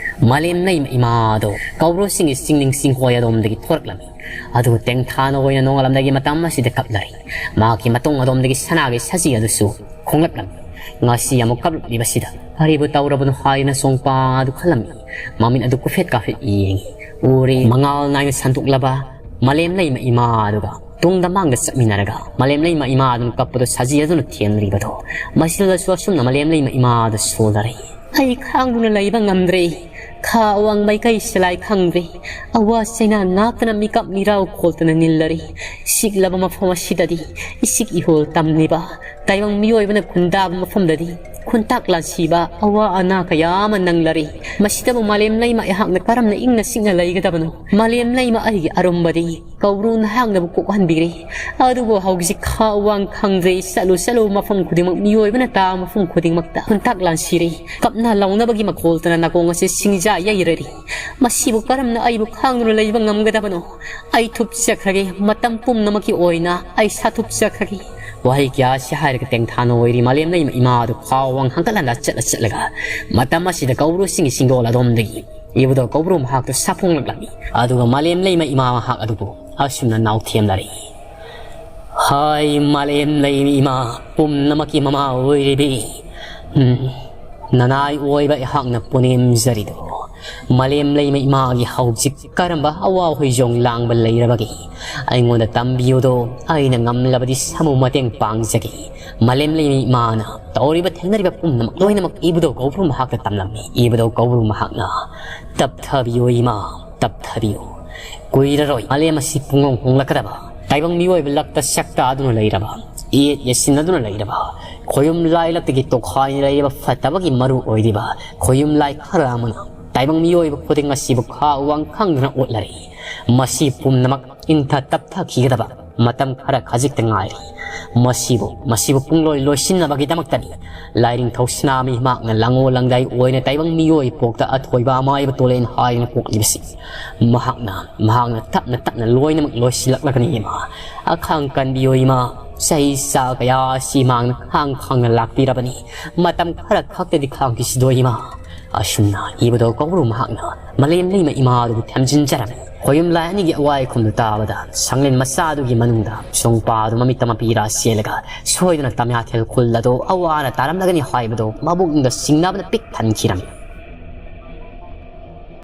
ꯃꯥꯂꯦꯝ ꯂꯩꯃ ꯏꯃꯥꯗꯣ ꯀꯧꯕ꯭ꯔꯨꯁꯤꯡꯒꯤ ꯆꯤꯡꯅꯤꯡ ꯆꯤꯡꯍꯣꯏ ꯑꯗꯣꯝꯗꯒꯤ ꯊꯣꯔꯛꯂꯝꯃꯤ꯫ ꯑꯗꯨꯒ ꯇꯦꯡꯊꯥꯅ ꯑꯣꯏꯅ ꯅꯣꯡꯂꯝꯗꯒꯤ ꯃꯇꯝ ꯑꯁꯤꯗ ꯀꯞꯂꯔꯤ꯫ ꯃꯍꯥꯛꯀꯤ ꯃꯇꯨꯡ ꯑꯗꯣꯝꯗꯒꯤ ꯁꯅꯥꯒꯤ ꯁꯖꯤ ꯑꯗꯨꯁꯨ ꯈꯣꯡꯂꯛꯂꯝꯃꯤ꯫ ꯉꯁꯤ ꯑꯃꯨꯛ ꯀꯞꯂꯛꯂꯤꯕꯁꯤꯗ ꯀꯔꯤꯕꯨ ꯇꯧꯔꯕꯅꯣ ꯍꯥꯏꯅ ꯁꯣꯡꯄꯥ ꯑꯗꯨ ꯈꯜꯂꯝꯃꯤ꯫ ꯃꯃꯤꯠ ꯑꯗꯨ ꯀꯨꯐꯦꯠ ꯀꯥꯐꯦꯠ ꯌꯦꯡꯉꯤ꯫ ꯎꯔꯤ ꯃꯉꯥꯜ ꯅꯥꯏꯅ ꯁꯟꯗꯣꯛꯂꯕ ꯃꯥꯂꯦꯝ ꯂꯩꯃ ꯏꯃꯥ ꯑꯗꯨꯒ ꯇꯨꯡꯗ ꯃꯥꯡꯗ ꯆꯠꯃꯤꯟꯅꯔꯒ ꯃꯥꯂꯦꯝ ꯂꯩꯃ ꯏꯃꯥ ꯑꯗꯨꯅ ꯀꯞꯄꯗꯣ ꯁꯖꯤ ꯑꯗꯨꯅ ꯊꯦꯝꯂꯤꯕꯗꯣ꯫ ꯃꯁꯤꯗꯁꯨ ꯑꯁꯨꯝꯅ ꯃꯥꯂꯦꯝ ꯂꯩꯃ ꯏꯃꯥ ꯑꯗꯨ ꯁꯣꯜꯂꯔꯤ꯫ ꯑꯩ ꯈꯥꯡꯗꯨꯅ ꯂꯩꯕ ꯉꯝꯗ꯭ꯔꯦ꯫ ꯈꯥ ꯋꯥꯡ ꯃꯥꯏꯀꯩ ꯁꯤꯂꯥꯏ ꯈꯪꯗ꯭ꯔꯦ꯫ ꯑꯋꯥ ꯆꯩꯅꯥ ꯉꯥꯛꯇꯅ ꯃꯤꯀꯞ ꯃꯤꯔꯥꯎ ꯈꯣꯜꯇꯅ ꯅꯤꯜꯂꯔꯤ꯫ ꯁꯤꯛꯂꯕ ꯃꯐꯝ ꯑꯁꯤꯗꯗꯤ ꯏꯁꯤꯛ ꯏꯍꯣꯜ ꯇꯝꯂꯤꯕ ꯇꯥꯏꯕꯪ ꯃꯤꯑꯣꯏꯕꯅ ꯈꯨꯟꯗꯥꯕ ꯃꯐꯝꯗꯗꯤ ꯈꯨꯟꯇꯥꯛ ꯂꯥꯟꯁꯤꯕ ꯑꯋꯥ ꯑꯅꯥ ꯀꯌꯥ ꯑꯃ ꯅꯪꯂꯔꯤ꯫ ꯃꯁꯤꯗꯕꯨ ꯃꯥꯂꯦꯝ ꯂꯩꯃ ꯑꯩꯍꯥꯛꯅ ꯀꯔꯝꯅ ꯏꯪꯅ ꯆꯤꯛꯅ ꯂꯩꯒꯗꯕꯅꯣ? ꯃꯥꯂꯦꯝ ꯂꯩꯃ ꯑꯩꯒꯤ ꯑꯔꯨꯝꯕꯗꯤ ꯀꯧꯕ꯭ꯔꯨ ꯅꯍꯥꯛꯅꯕꯨ ꯀꯣꯛꯍꯟꯕꯤꯔꯦ꯫ ꯑꯗꯨꯕꯨ ꯍꯧꯖꯤꯛ ꯈꯥ ꯋꯥꯡ ꯈꯪꯗ꯭ꯔꯦ꯫ ꯆꯠꯂꯨ ꯆꯠꯂꯨ ꯃꯐꯝ ꯈꯨꯗꯤꯡꯃꯛ ꯃꯤꯑꯣꯏꯕꯅ ꯇꯥꯕ ꯃꯐꯝ ꯈꯨꯗꯤꯡꯃꯛꯇ ꯈꯨꯟꯇꯥꯛ ꯂꯥꯟꯁꯤꯔꯦ꯫ ꯀꯞꯅ ꯂꯥꯎꯅꯕꯒꯤ ꯃꯈꯣꯜꯇꯅ ꯅꯥꯀꯣꯡ ꯑꯁꯤ ꯁꯤꯡꯖꯥ ꯌꯩꯔꯔꯤ꯫ ꯃꯁꯤꯕꯨ ꯀꯔꯝꯅ ꯑꯩꯕꯨ ꯈꯥꯡꯗꯨꯅ ꯂꯩꯕ ꯉꯝꯒꯗꯕꯅꯣ? ꯑꯩ ꯊꯨꯞꯆꯈ꯭ꯔꯒꯦ꯫ ꯃꯇꯝ ꯄꯨꯝꯅꯃꯛꯀꯤ ꯑꯣꯏꯅ ꯑꯩ ꯁꯥꯊꯨꯞꯆꯈ꯭ꯔꯒꯦ꯫ ꯋꯥꯍꯩ ꯀꯌꯥ ꯑꯁꯤ ꯍꯥꯏꯔꯒ ꯇꯦꯡꯊꯥꯅ ꯑꯣꯏꯔꯤ ꯃꯥꯂꯦꯝ ꯂꯩꯃ ꯏꯃꯥ ꯑꯗꯨ ꯈꯥ ꯋꯥꯡ ꯍꯪꯀꯠ ꯍꯟꯗ ꯆꯠꯂ ꯆꯠꯂꯒ ꯃꯇꯝ ꯑꯁꯤꯗ ꯀꯧꯕ꯭ꯔꯨꯁꯤꯡꯒꯤ ꯆꯤꯡꯗꯣꯜ ꯑꯗꯣꯝꯗꯒꯤ ꯏꯕꯨꯙꯧ ꯀꯧꯕ꯭ꯔꯨ ꯃꯍꯥꯛꯇꯨ ꯁꯥꯐꯣꯡꯂꯛꯂꯝꯃꯤ꯫ ꯑꯗꯨꯒ ꯃꯥꯂꯦꯝ ꯂꯩꯃ ꯏꯃꯥ ꯃꯍꯥꯛ ꯑꯗꯨꯕꯨ ꯑꯁꯨꯝꯅ ꯅꯥꯎꯊꯦꯝꯅꯔꯤ꯫ ꯍꯥꯏ ꯃꯥꯂꯦꯝ ꯂꯩꯃ ꯏꯃꯥ, ꯄꯨꯝꯅꯃꯛꯀꯤ ꯃꯃꯥ ꯑꯣꯏꯔꯤꯕꯤ, ꯎꯝ, ꯅꯅꯥꯏ ꯑꯣꯏꯕ ꯑꯩꯍꯥꯛꯅ ꯄꯨꯅꯦꯝꯖꯔꯤꯗꯣ ꯃꯥꯂꯦꯝ ꯂꯩꯃ ꯏꯃꯥꯒꯤ ꯍꯧꯖꯤꯛ ꯀꯔꯝꯕ ꯑꯋꯥ ꯍꯣꯏꯖꯣꯡ ꯂꯥꯡꯕ ꯂꯩꯔꯕꯒꯦ? ꯑꯩꯉꯣꯟꯗ ꯇꯝꯕꯤꯌꯨꯗꯣ, ꯑꯩꯅ ꯉꯝꯂꯕꯗꯤ ꯁꯥꯃꯨ ꯃꯇꯦꯡ ꯄꯥꯡꯖꯒꯦ꯫ ꯃꯥꯂꯦꯝ ꯂꯩꯃ ꯏꯃꯥꯅ ꯇꯧꯔꯤꯕ ꯊꯦꯡꯅꯔꯤꯕ ꯄꯨꯝꯅꯃꯛ ꯂꯣꯏꯅꯃꯛ ꯏꯕꯨꯙꯧ ꯀꯧꯕ꯭ꯔꯨ ꯃꯍꯥꯛꯇ ꯇꯝꯂꯝꯃꯤ꯫ ꯏꯕꯨꯙꯧ ꯀꯧꯕ꯭ꯔꯨ ꯃꯍꯥꯛꯅ, "ꯇꯞꯊꯕꯤꯌꯨ ꯏꯃꯥ, ꯇꯞꯊꯕꯤꯌꯨ꯫ ꯀꯨꯏꯔꯔꯣꯏ ꯃꯥꯂꯦꯝ ꯑꯁꯤ ꯄꯨꯡꯍꯣꯡ ꯍꯣꯡꯂꯛꯀꯗꯕ, ꯇꯥꯏꯕꯪ ꯃꯤꯑꯣꯏꯕ ꯂꯛꯇ ꯁꯛꯇꯥꯗꯨꯅ ꯂꯩꯔꯕ, ꯏꯌꯦꯠ ꯌꯦꯠꯁꯤꯟꯅꯗꯨꯅ ꯂꯩꯔꯕ, ꯈꯣꯌꯨꯝ ꯂꯥꯏ ꯂꯛꯇꯒꯤ ꯇꯣꯈꯥꯏꯅ ꯂꯩꯔꯤꯕ ꯐꯠꯇꯕꯒꯤ ꯃꯔꯨ ꯑꯣꯏꯔꯤꯕ ꯈꯣꯌꯨꯝ ꯂꯥꯏ ꯈꯔ ꯑꯃꯅ ꯇꯥꯏꯕꯪ ꯃꯤꯑꯣꯏꯕ ꯈꯨꯗꯤꯡ ꯑꯁꯤꯕꯨ ꯈꯥ ꯋꯥꯡ ꯈꯪꯗꯅ ꯑꯣꯠꯂꯔꯤ꯫ ꯃꯁꯤ ꯄꯨꯝꯅꯃꯛ ꯏꯪꯊ ꯇꯞꯊꯈꯤꯒꯗꯕ ꯃꯇꯝ ꯈꯔ ꯈꯖꯤꯛꯇ ꯉꯥꯏꯔꯤ꯫ ꯃꯁꯤꯕꯨ, ꯃꯁꯤꯕꯨ ꯄꯨꯡꯂꯣꯏ ꯂꯣꯏꯁꯤꯟꯅꯕꯒꯤꯗꯃꯛꯇꯅꯤ ꯂꯥꯏꯅꯤꯡꯊꯧ ꯁꯅꯥꯃꯍꯤ ꯃꯍꯥꯛꯅ ꯂꯥꯡꯉꯣ ꯂꯥꯡꯗꯥꯏ ꯑꯣꯏꯅ ꯇꯥꯏꯕꯪ ꯃꯤꯑꯣꯏ ꯄꯣꯛꯇ ꯑꯊꯣꯏꯕ ꯑꯃꯥꯏꯕ ꯇꯣꯂꯦꯟ ꯍꯥꯏꯅ ꯄꯣꯛꯂꯤꯕꯁꯤ꯫ ꯃꯍꯥꯛꯅ, ꯃꯍꯥꯛꯅ ꯇꯞꯅ ꯇꯞꯅ ꯂꯣꯏꯅꯃꯛ ꯂꯣꯏꯁꯤꯜꯂꯛꯂꯒꯅꯤ ꯏꯃꯥ꯫ ꯑꯈꯥꯡ ꯀꯟꯕꯤꯌꯨ ꯏꯃꯥ꯫ ꯆꯍꯤ ꯆꯥ ꯀꯌꯥ ꯑꯁꯤ ꯃꯍꯥꯛꯅ ꯈꯥꯡ ꯈꯥꯡꯅ ꯂꯥꯛꯄꯤꯔꯕꯅꯤ꯫ ꯃꯇꯝ ꯈꯔ ꯈꯛꯇꯗꯤ ꯈꯥꯡꯈꯤꯁꯤꯗꯣ ꯏꯃꯥ꯫" ꯑꯁꯨꯝꯅ ꯏꯕꯨꯙꯧ ꯀꯧꯕ꯭ꯔꯨ ꯃꯍꯥꯛꯅ ꯃꯥꯂꯦꯝ ꯂꯩꯃ ꯏꯃꯥꯗꯨꯕꯨ ꯊꯦꯝꯖꯤꯟꯖꯔꯝꯃꯤ꯫ ꯈꯣꯌꯨꯝ ꯂꯥꯏ ꯑꯅꯤꯒꯤ ꯑꯋꯥ ꯏꯈꯨꯝꯗꯨ ꯇꯥꯕꯗ ꯁꯪꯂꯦꯟ ꯃꯆꯥꯗꯨꯒꯤ ꯃꯅꯨꯡꯗ ꯁꯣꯡꯄꯥꯗꯨ ꯃꯃꯤꯠꯇ ꯃꯄꯤꯔꯥ ꯆꯦꯜꯂꯒ ꯁꯣꯏꯗꯅ ꯇꯝꯌꯥꯊꯦꯜ ꯈꯨꯜ ꯑꯗꯨ ꯑꯋꯥꯅ ꯇꯥꯔꯝꯂꯒꯅꯤ ꯍꯥꯏꯕꯗꯨ ꯃꯕꯨꯛꯅꯤꯡꯗ ꯆꯤꯡꯅꯕꯅ ꯄꯤꯛ ꯊꯟꯈꯤꯔꯝꯃꯤ꯫